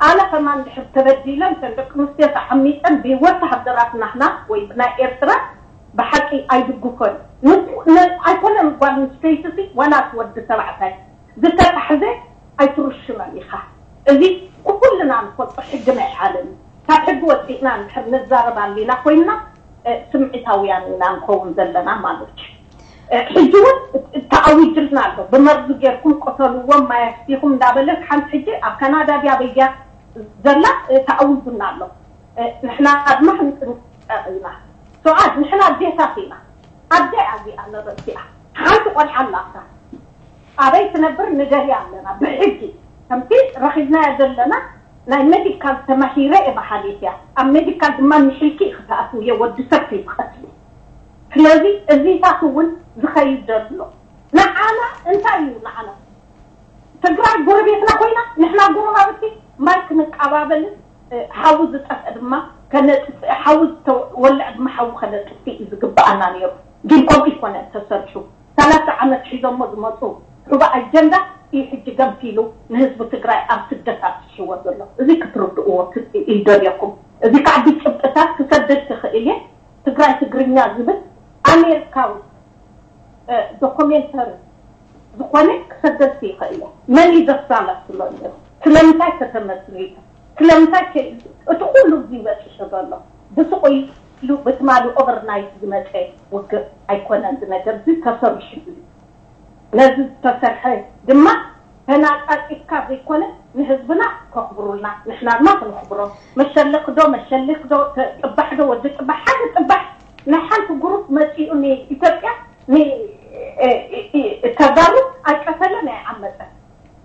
ኣነ ከማ እንድሕር ተበዲለን ተን ደቂ ኣንስትዮ ተዓሚፀን ብወተሃደራት ናሕና ወይ ብናይ ኤርትራ ብሓቂ ኣይድግፎን ኣይኮነን ጓል ኣንስተይቲ ዋላ ወዲ ተባዕታይ ዝተታሕዘ ኣይትርሽመን ኢኻ እዚ ኩልና ንፈልጦ ሕጊ ናይ ዓለም ካብ ሕጊ ወፂእና እንድሕር ንዛረብ ኣሊና ኮይንና ስምዒታውያን ኢና ንኸውን ዘለና ማለት እዩ ሕጂ እውን ተኣዊጅልና ኣሎ ብመርዚ ጌርኩም ቆተልዎም ማይ ኣስቲኹም እንዳበለት ሓንቲ ሕጂ ኣብ ካናዳ ድያ በያ ዘላ ተኣዊጁና ኣሎ ንሕና ድማ ክንጥንቀቕ ኢና ሰዓት ንሕና ኣዴታት ኢና ኣደይ እዚኣ ንርእሲኣ ሓንቲ ቆልዓ ኣላታ ኣበይ ትነብር ንደልያ ኣለና ብሕጊ ከምቲ ረኺብናያ ዘለና ናይ medical ተማሂረ እየ በሃሊት እያ ኣብ medical ድማ ምሕልኪ ክትኣትውየ ወዲ ሰብ ከይትቐትሊ ስለዚ እዚታት እውን ዝኸይድ ዘሎ ንዓና እንታይ እዩ ንዓና ትግራይ ጎረቤትና ኮይና ንሕና ጎረባብቲ ማይ ክንቀባበልን ሓዊ ዝጠፍአ ድማ ከነጥፍእ ሓዊ ዝተወልዕ ድማ ሓዊ ከነጥፍእ እዩ ዝግባኣና ነይሩ ግን ከምኡ ይኮነን ተሰርሑ። 30 ዓመት ሒዞሞ ዝመፁ ሑባ ኣጀንዳ እዩ ሕጂ ገንፊሉ ንህዝቢ ትግራይ ኣብ ስደት ኣብፅሕዎ ዘሎ። እዚ ክትርድእዎ ይደልየኩም። እዚ ከዓ ብጭብጥታት ክሰደድ ትኽእል እየ። ትግራይ ትግርኛ ዝብል ኣሜሪካዊ documentary ዝኾነ ክሰደድቲ ይኽእል እየ። መን እዩ ዘሳላስሎ ነይሩ? ስለምንታይ ከተመስሪቱ? ስለምንታይ እቲ ኩሉ እዚ በፂሑ ዘሎ? ብስቑ ኢሉ ብትማሊ overnight ዝመፀ ውግእ ኣይኮነን። እዚ ነገር እዚ ተሰሪሑ እዩ። ነዚ ዝተሰርሐ ድማ ተናፃፂካ ዘይኮነ ንህዝብና ከኽብሩልና፣ ንሕና ድማ ክንኽብሮም። መሸልክ ዶ መሸልክ ዶ ጥባሕ ዶ ወዲ ጥባሕ፣ ሓደ ጥባሕ ናይ ሓንቲ group መፂኡ ንኢትዮጵያ ተጋሩ ኣይቀተለን ኣይዓመፀን።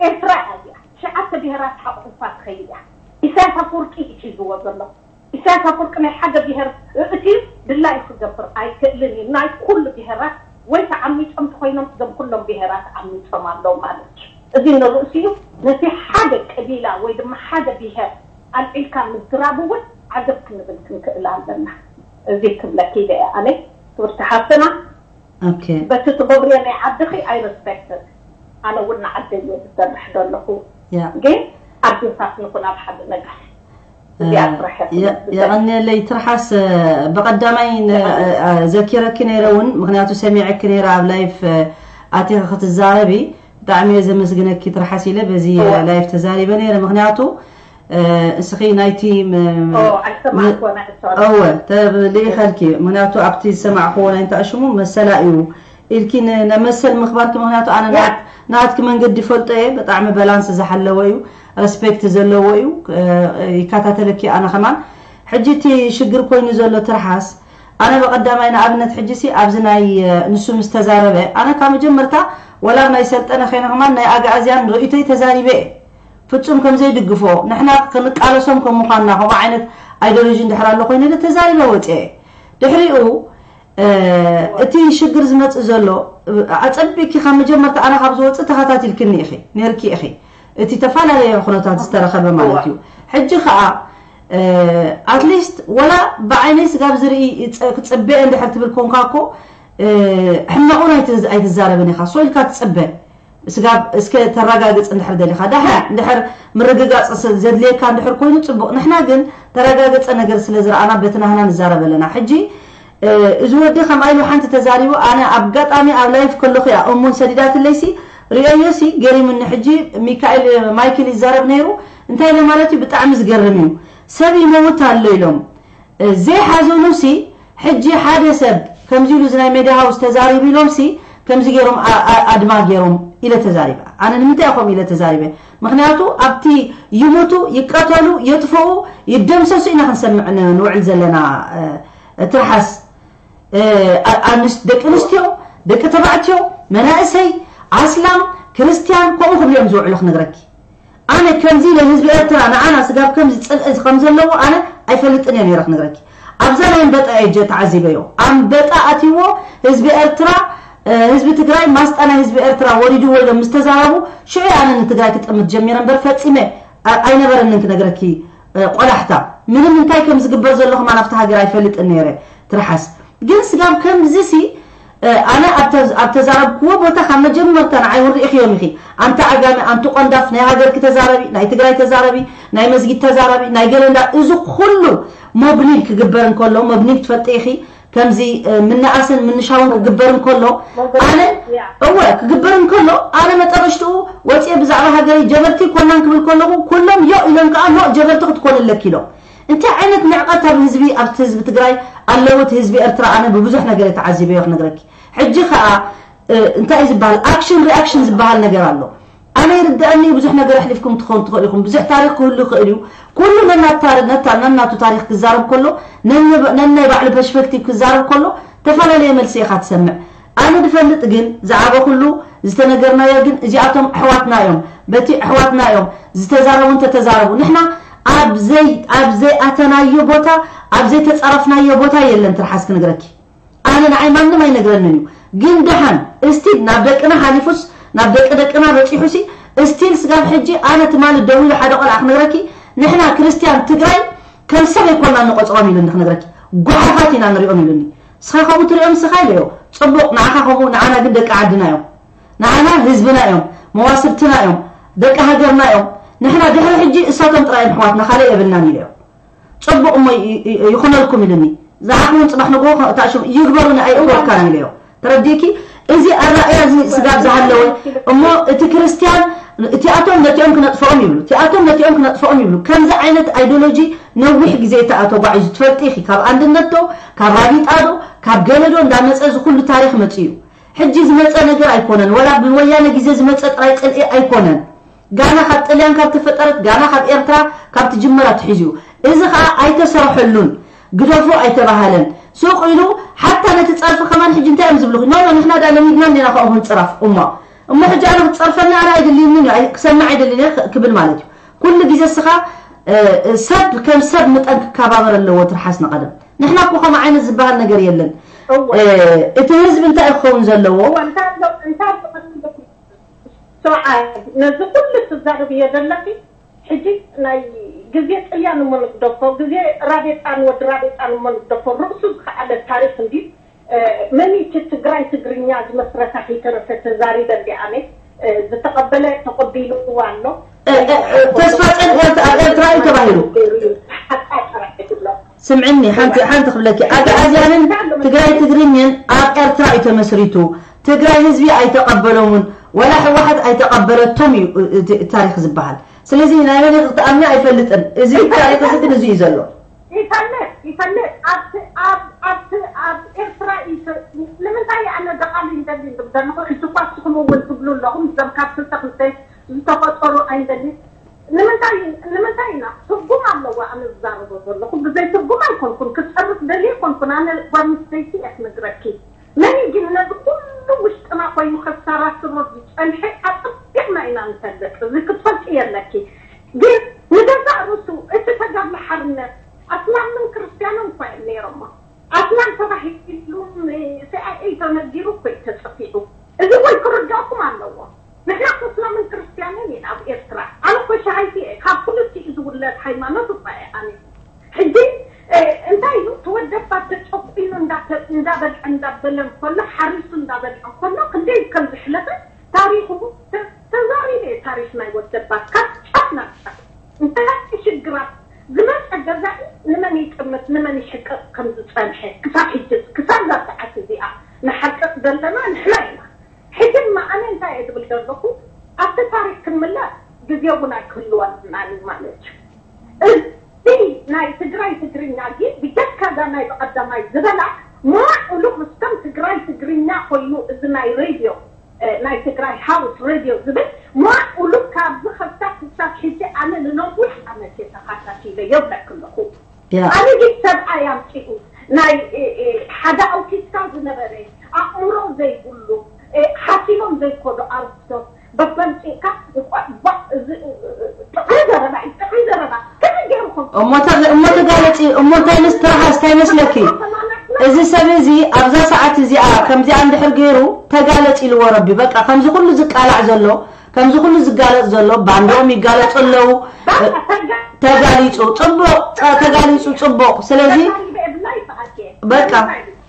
ኤርትራ እያ እዚኣ፣ 9 ብሄራት ሓቁፋ ትኸይድ እያ። ኢሳያስ ኣፈወርቂ እዩ ሒዝዎ ዘሎ። ኢሳያስ ኣፈወርቂ ናይ ሓደ ብሄር እቲ ድላይ ክገብር ኣይክእልን እዩ። ናይ ኩሉ ብሄራት ወይ ተዓሚፆም እንተኮይኖም እዞም ኩሎም ብሄራት ዓሚፆም ኣለዉ ማለት እዩ። እዚ ንርእሲ እዩ። ነቲ ሓደ ቀቢላ ወይ ድማ ሓደ ብሄር ኣልዒልካ ምዝራብ እውን ዓገብ ክንብል ክንክእል ኣለና። እዚ ክብለኪ ኢለ እየ ኣነ። ክብርቲ ሓፍትና፣ በቲ ትገብርዮ ናይ ዓድኺ I respect። ኣነ እውን ንዓደይ እየ ዝሰርሕ ዘለኹ፣ ግን ኣዴታት ንኩን ኣብ ሓደ ነገር። የቐኒየለይ ትርሓስ። ብቐዳማይ ዘኪረኪ ነይረ እውን፣ ምክንያቱ ሰሚዐኪ ነይረ ኣብ live ኣቲኺ ክትዛረቢ። ብጣዕሚ እየ ዘመስግነኪ ትርሓስ ኢለ በዚ live ተዛሪበ ነይረ፣ ምክንያቱ እስኺ ናይቲ እወ ልኢኸልኪ፣ ምክንያቱ ኣብቲ ዝሰማዕክዎ ናይ እንታይ ሽሙ መሰላ እዩ ኢልኪ ነመሰል ምኽባርኪ፣ ምክንያቱ ኣነ ናትኪ መንገዲ ፈልጦ እየ። ብጣዕሚ balance ዝሓለወ እዩ፣ respect ዘለዎ እዩ፣ ይከታተለኪ ኣነ ከማን። ሕጂ እቲ ሽግር ኮይኑ ዘሎ ትርሓስ፣ ኣነ በቀዳማይ ንኣብነት ሕጂ ሲ ኣብዚ ናይ ንሱ ምስ ተዛረበ፣ ኣነ ካብ መጀመርታ ወላ ናይ ሰልጠነ ከይነ ከማን ናይ ኣግኣዝያን ርእቶይ ተዛሪበ እየ። ፍፁም ከምዘይድግፎ፣ ንሕና ክንቃለሶም ከም ምኳንና፣ ከምኡ ዓይነት ideology እንድሕር ኣሎ ኮይኑ ኢለ ተዛሪበ ወፅአ። ድሕሪኡ እቲ ሽግር ዝመፅእ ዘሎ ኣፀቢቅኪ ካብ መጀመርታ ኣነ ካብ ዝወፅእ ተኸታቲልክኒ ኢኺ ነርኪ ኢኺ፣ እቲ ተፈላለየ ኩነታት ዝተረኸበ ማለት እዩ። ሕጂ ከዓ at least ወላ ብዓይነይ ስጋብ ዝርኢ ክፅበ እንድሕር ትብል ኮንካ እኮ ሕማቁን ኣይትዛረብን ኢኻ። So ኢልካ ትፅበ ስጋብ እስከ ተረጋግፅ እንድሕር ደሊኻ። ዳሕራ እንድሕር ምርግጋፅ ዘድልየካ እንድሕር ኮይኑ ፅቡቅ። ንሕና ግን ተረጋገፀ ነገር ስለ ዝረኣና በቲ ናህና ንዛረብ ኣለና። ሕጂ እዚ ወዲ ከም ኢሉ ሓንቲ ተዛሪቡ፣ ኣነ ኣብ ጋጣሚ ኣብ live ከለኹ እያ እሙን ሰዲዳትለይሲ ሪኦዮሲ ገሪሙኒ። ሕጂ ሚካኤል ማይክል ይዛረብ ነይሩ። እንታይ ኢለ ማለት እዩ? ብጣዕሚ ዝገርም እዩ፣ ሰብ ይመውት ኣሎ ኢሎም ዘይሓዘኑ ሲ ሕጂ ሓደ ሰብ ከምዚ ኢሉ እዚ ናይ ሜድያ house ተዛሪቡ ኢሎም ሲ ከምዚ ገይሮም ኣድማ ገይሮም ኢለ ተዛሪበ። ኣነ ንምንታይ ከምኡ ኢለ ተዛሪበ? ምክንያቱ ኣብቲ ይሞቱ፣ ይቀተሉ፣ የጥፍኡ፣ ይደምሰሱ ኢና ክንሰምዕ ንውዕል ዘለና ትርሓስ። ደቂ ኣንስትዮ፣ ደቂ ተባዕትዮ፣ መናእሰይ፣ ኣስላም፣ ክርስትያን ከምኡ ክብሉ እዮም ዝውዕሉ ክነግረኪ። ኣነ ከምዚ ለህዝቢ ኤርትራ ንዓና ስጋብ ከምዚ ፅልኢ ከም ዘለዎ ኣነ ኣይፈልጥን እየ ነይረ ክነግረኪ። ኣብዛ ናይ ኣንበጣ እየ ተዓዚበዮ። ኣንበጣ ኣትይዎ ህዝቢ ኤርትራ፣ ህዝቢ ትግራይ ማስጣ ናይ ህዝቢ ኤርትራ ወሪድዎ ኢሎም ምስ ተዛረቡ ሽዑ ኣነ ንትግራይ ክጥምት ጀሚረ እምበር ፈፂመ ኣይነበረንን ክነግረኪ ቆላሕታ። ምንም እንታይ ከም ዝግበር ዘሎ ከማ ናብቲ ሃገር ኣይፈልጥን ነይረ ትርሓስ። ግን ስጋብ ከምዚ ሲ ኣነ ኣብ ተዛረብክዎ ቦታ ካብ መጀመርታ ንዓይ እውን ርኢኽዮም ኢኺ። ኣንተ ዓጋሚ፣ ኣንቲ ቆንዳፍ፣ ናይ ሃገርኪ ተዛረቢ፣ ናይ ትግራይ ተዛረቢ፣ ናይ መስጊድ ተዛረቢ፣ ናይ ገለ እንዳ እዚ ኩሉ mobbing ክግበር እንከሎ፣ mobbing ትፈልጢ ኢኺ፣ ከምዚ ምንኣስን ምንሻውን ክግበር እንከሎ፣ ኣነ እወ ክግበር እንከሎ ኣነ መጠረሽትኡ ወፂአ ብዛዕባ ሃገረይ ጀበርቲ ኮናን ክብል ከለኹ ኩሎም ዮ ኢሎም ከዓ no ጀበርቲ ክትኮን ኣለኪ ኢሎም። እንታይ ዓይነት ንዕቀት ኣብ ህዝቢ ኣብቲ ህዝቢ ትግራይ ኣለዎ እቲ ህዝቢ ኤርትራ ኣነ ብብዙሕ ነገር ተዓዚበዮ ክነግረኪ። ሕጂ ከዓ እንታይ እዩ ዝበሃል፣ action reaction ዝበሃል ነገር ኣሎ። ኣነ ይርድአኒ፣ ብዙሕ ነገር ኣሕሊፍኩም ትኾኑ ትኽእል ኢኹም፣ ብዙሕ ታሪክ ክህሉ ይኽእል እዩ። ኩሉ ነናቱ ታሪክ ክዛረብ ከሎ፣ ነናይ ባዕሉ perspective ክዛረብ ከሎ ተፈላለየ መልሲ ኢኻ ትሰምዕ። ኣነ ድፈልጥ ግን ዝዓበ ኩሉ ዝተነገርናዮ ግን እዚኣቶም ኣሕዋትና እዮም፣ በቲ ኣሕዋትና እዮም ዝተዛረቡ እንተተዛረቡ ንሕና ኣብዘይ ኣተናዮ ቦታ ኣብዘይ ተፀረፍናዮ ቦታ የለን ትርሓስ ክነግረኪ። ኣነ ንዓይ ማንም ኣይነግረንን እዩ። ግን ድሓን still ናብ ደቅና ሓሊፉስ ናብ ደቂ ደቅና በፂሑሲ still ስጋብ ሕጂ ኣነ ትማሊ ደው ኢሉ ሓደ ቆልዓ ክነግረኪ፣ ንሕና ክርስቲያን ትግራይ ከም ሰብ ኣይኮንና ንቆፅሮም ኢሉኒ ክነግረኪ፣ ጓሓፋት ኢና ንሪኦም ኢሉኒ። ስኻ ከምኡ ትሪኦም ስኻ ኢለዮ። ፅቡቅ ንዓኻ ከምኡ ንዓና ግን ደቂ ዓድና እዮም፣ ንዓና ህዝብና እዮም፣ መዋስብትና እዮም፣ ደቂ ሃገርና እዮም። ንሕና ድሕሪ ሕጂ እሳቶም ጥራይ ኣሕዋትና ካልእ የብልናን ኢለዮ። ፅቡቅ እሞ ይኹነልኩም ኢሉኒ። ዝዓኹም ፅባሕ ንግሆ ታሽም ይግበሩኒ ኣይእወልካን ኢለዮ። ተረዲእኪ? እዚ ኣረኣያ እዚ ስጋብ ዝሃለወ እሞ እቲ ክርስቲያን እቲኣቶም ነቲኦም ክነጥፍኦም ይብሉ፣ እቲኣቶም ነቲኦም ክነጥፍኦም ይብሉ። ከምዚ ዓይነት ideology ነዊሕ ግዜ ተጓዒዙ ትፈልጢ ኢኺ። ካብ አንድነት ዶ፣ ካብ ራቢጣ ዶ፣ ካብ ገለ ዶ እንዳመፀ እዚ ኩሉ ታሪክ መፂ እዩ። ሕጂ ዝመፀ ነገር ኣይኮነን፣ ወላ ብወያነ ግዜ ዝመፀ ጥራይ ፅልኢ ኣይኮነን። ጋና ካብ ጥልያን ካብ ተፈጠረት፣ ጋና ካብ ኤርትራ ካብ ትጅመራ ትሒዙ እዩ። እዚ ከዓ ኣይተሰርሐሉን፣ ግደፎ ኣይተባሃለን፣ ሱቕ ኢሉ። ሓታ ነቲ ፀርፊ ከማን ሕጂ እንታይ እዮም ዝብሉ? No፣ ንሕና ዳ ለሚድና እኒና ከምኡ ክንፅረፍ። እሞ ሕጂ ኣነ ክትፀርፈኒ ኣነ ኣይደልየንን እዩ፣ ክሰምዕ ኣይደልን እየ ክብል ማለት እዩ። ኩሉ ግዜ እስኻ ሰብ ከም ሰብ ምጠን ክከባበር ኣለዎ። ትርሓስ ንቐደም ንሕና እኮ ከምኡ ዓይነት ዝበሃል ነገር የለን። እቲ ህዝቢ እንታይ ክኸውን ዘለዎ? ሰብዓይ ነዚ ኩሉ ትዛረብ እየ ዘለኺ። ሕጂ ናይ ግዜ ጥልያን እሞ ንግደፎ፣ ግዜ ራቤጣን ወዲ ራቤጣን እሞ ንግደፎ፣ ርእሱ ዝከኣለ ታሪክ እንዲ። መን እቲ ትግራይ ትግርኛ ዝመስረታ ከይተረፈ ተዛሪበ እንዲ። ኣነ ዝተቐበለ ተቐቢልዋ ኣሎ። ተስፋፀን ኣብ ኤርትራ እዩ ተባሂሉ። ስምዕኒ ሓንቲ ሓንቲ ክብለኪ፣ ኣግኣዝያንን ትግራይ ትግርኝን ኣብ ኤርትራ እዩ ተመስሪቱ። ትግራይ ህዝቢ ኣይተቐበሎምን ወላ ሕወሓት ኣይተቐበለቶም እዩ ታሪክ ዝበሃል። ስለዚ ናይ መን ክትኣምኒ ኣይፈልጥን። እዚ ታሪክ እዚ ግን እዚ እዩ ዘሎ። ይፈልጥ ይፈልጥ ኣብ ኤርትራ ንምንታይ ኣነ ደቃሊ እንደሊ ዝብል ዘለኹ? ሕጂ እኳ ንስኹም እውን ትብሉ ኣለኹም፣ እዞም ካብ 62 ዝተፈጠሩ ኣይንደሊ። ንምንታይ ኢና? ትርጉም ኣለዎ ኣነ ዝዛረቦ ዘለኹ፣ ብዘይ ትርጉም ኣይኮንኩን፣ ክፀርፍ ደልየ ኣይኮንኩን። ኣነ ጓል ኣንስተይቲ እየ ክነግረኪ። መን ግን ነዚ ኩሉ ውሽጥና ኮይኑ ከሰራስሮ ዝፀንሐ ኣፀቢቕና ኢና ንፈልጥ። እዚ ክትፈልጢ የለኪ። ግን ንገዛእ ርእሱ እቲ ተጋድሎ ሓርነት ኣስላምን ክርስቲያንን እኳ እዮም ነይሮሞ። ኣስላም ተባሂሉ CIA ተነጊሩ እኮ እዩ ተፀፊዑ። እዚ ወይ ክርዳእኩም ኣለዎ። ንሕና እስላምን ክርስቲያንን ኢና ኣብ ኤርትራ። ኣነ እኮ ሸሃይቲ እየ፣ ካብ ክልቲኡ ዝውለድ ሃይማኖት እኳ እየ ኣነ። ሕጂ እንታይ እዩ ተወደባት ተጨቂኑ እንዳበልዐ እንዳበለን ከሎ፣ ሓሪሱ እንዳበልዐ ከሎ ክንደይ ከም ዝሕለፈ ታሪኩ ተዛሪበ። ታሪክ ናይ ወደባት ካብ ጫፍ ናብ ጫፍ እንታይ ሽግራት ዝመፀ፣ ገዛኢ ንመን ይጥምት ንመን ይሕቅቕ ከም ዝፀንሐ ክሳብ ሕጂ ክሳብ ዛ ሰዓት እዚኣ ንሓቅቕ ዘለና ንሕና ኢና። ሕጂ ድማ ኣነ እንታይ እየ ዝብል ዘለኹ፣ ኣብቲ ታሪክ ክንምላእ ግዜ እውን ኣይክህልወናን ማለት እዩ። እዚ ናይ ትግራይ ትግርኛ ግን ብጀካዛ ናይ ብቀዳማይ ዝበላ ማዕሉ ምስቶም ትግራይ ትግርኛ ኮይኑ እዚ ናይ ሬድዮ ናይ ትግራይ House ሬድዮ ዝብል ማዕሉ ካብ ዝኸፍታ ክሳብ ሕጂ ኣነ ንነዊሕ ዓመት እየ ተኸታቲለ የብለክ ኣለኹ። ኣነ ግን ሰብኣይ ኣምፂኡ ናይ ሓደ ኣውቲስታ ዝነበረ ኣእምሮ ዘይብሉ ሓሲቦም ዘይኮዱ ኣርስቶት በበምፂእካ ጥዑይ ዘረባ እዩ፣ ጥዑይ ዘረባ ከመይ ገይርኩም? እሞ ተጋለፂ እሞ እንታይ ምስ ትርሓስ እንታይ መስለኪ? እዚ ሰብ እዚ ኣብዛ ሰዓት እዚኣ ከምዚኣ እንድሕር ገይሩ ተጋለፂ ኢልዎ ረቢ። በቃ ከምዚ ኩሉ ዝቃላዕ ዘሎ፣ ከምዚ ኩሉ ዝጋለፅ ዘሎ፣ ባንዶኦም ይጋለፁ ኣለዉ። ተጋሊፁ ፅቡቅ፣ ተጋሊፁ ፅቡቅ። ስለዚ በቃ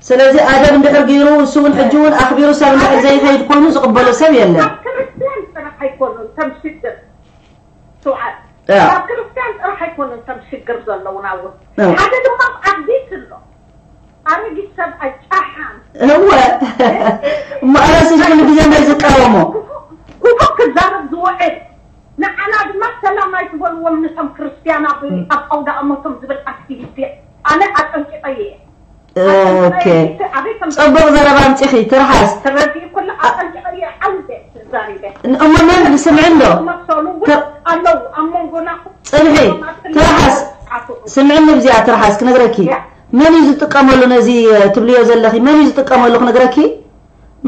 ስለዚ ኣደብ እንድሕር ገይሩ እሱ እውን ሕጂ እውን ኣኽቢሩ ሰብ እንድሕር ዘይኸይድ ኮይኑ ዝቕበሎ ሰብ የለን። ካብ ክርስቲያን ጥራሕ ኣይኮኑን ተም ሽግር ስውዓት፣ ካብ ክርስቲያን ጥራሕ ኣይኮኑን ተም ሽግር ዘለውና እውን። ሓደ ድማ ኣርጊት ኣሎ፣ ኣረጊት ሰብኣይ ጫሓም። እወ እሞ ኣረሲ ኩሉ ግዜ ናይ ዝቃወሞ ክፉእ ክዛረብ ዝውዕል፣ ንዓና ድማ ሰላም ኣይትበልዎም ነቶም ክርስቲያን ኣብ ኣውዳ ኣመቶም ዝብል ኣክቲቪስቲ ኣነ ኣጠንቂቐ እየ። Okay፣ ፅቡቅ ዘረባ ኣምፂኺ ትርሓስ። ተረዲኡ ኩሉ ኣጠንቂቐ እየ ዓውደ ተዛሪበ። እሞ መን ስምዕን ዶ መሰሉ እውን ኣለው ኣብ መንጎና። ፅንሒ ትርሓስ፣ ስምዕኒ ብዚኣ ትርሓስ ክነግረኪ። መን እዩ ዝጥቀመሉ ነዚ ትብልዮ ዘለኺ? መን እዩ ዝጥቀመሉ ክነግረኪ።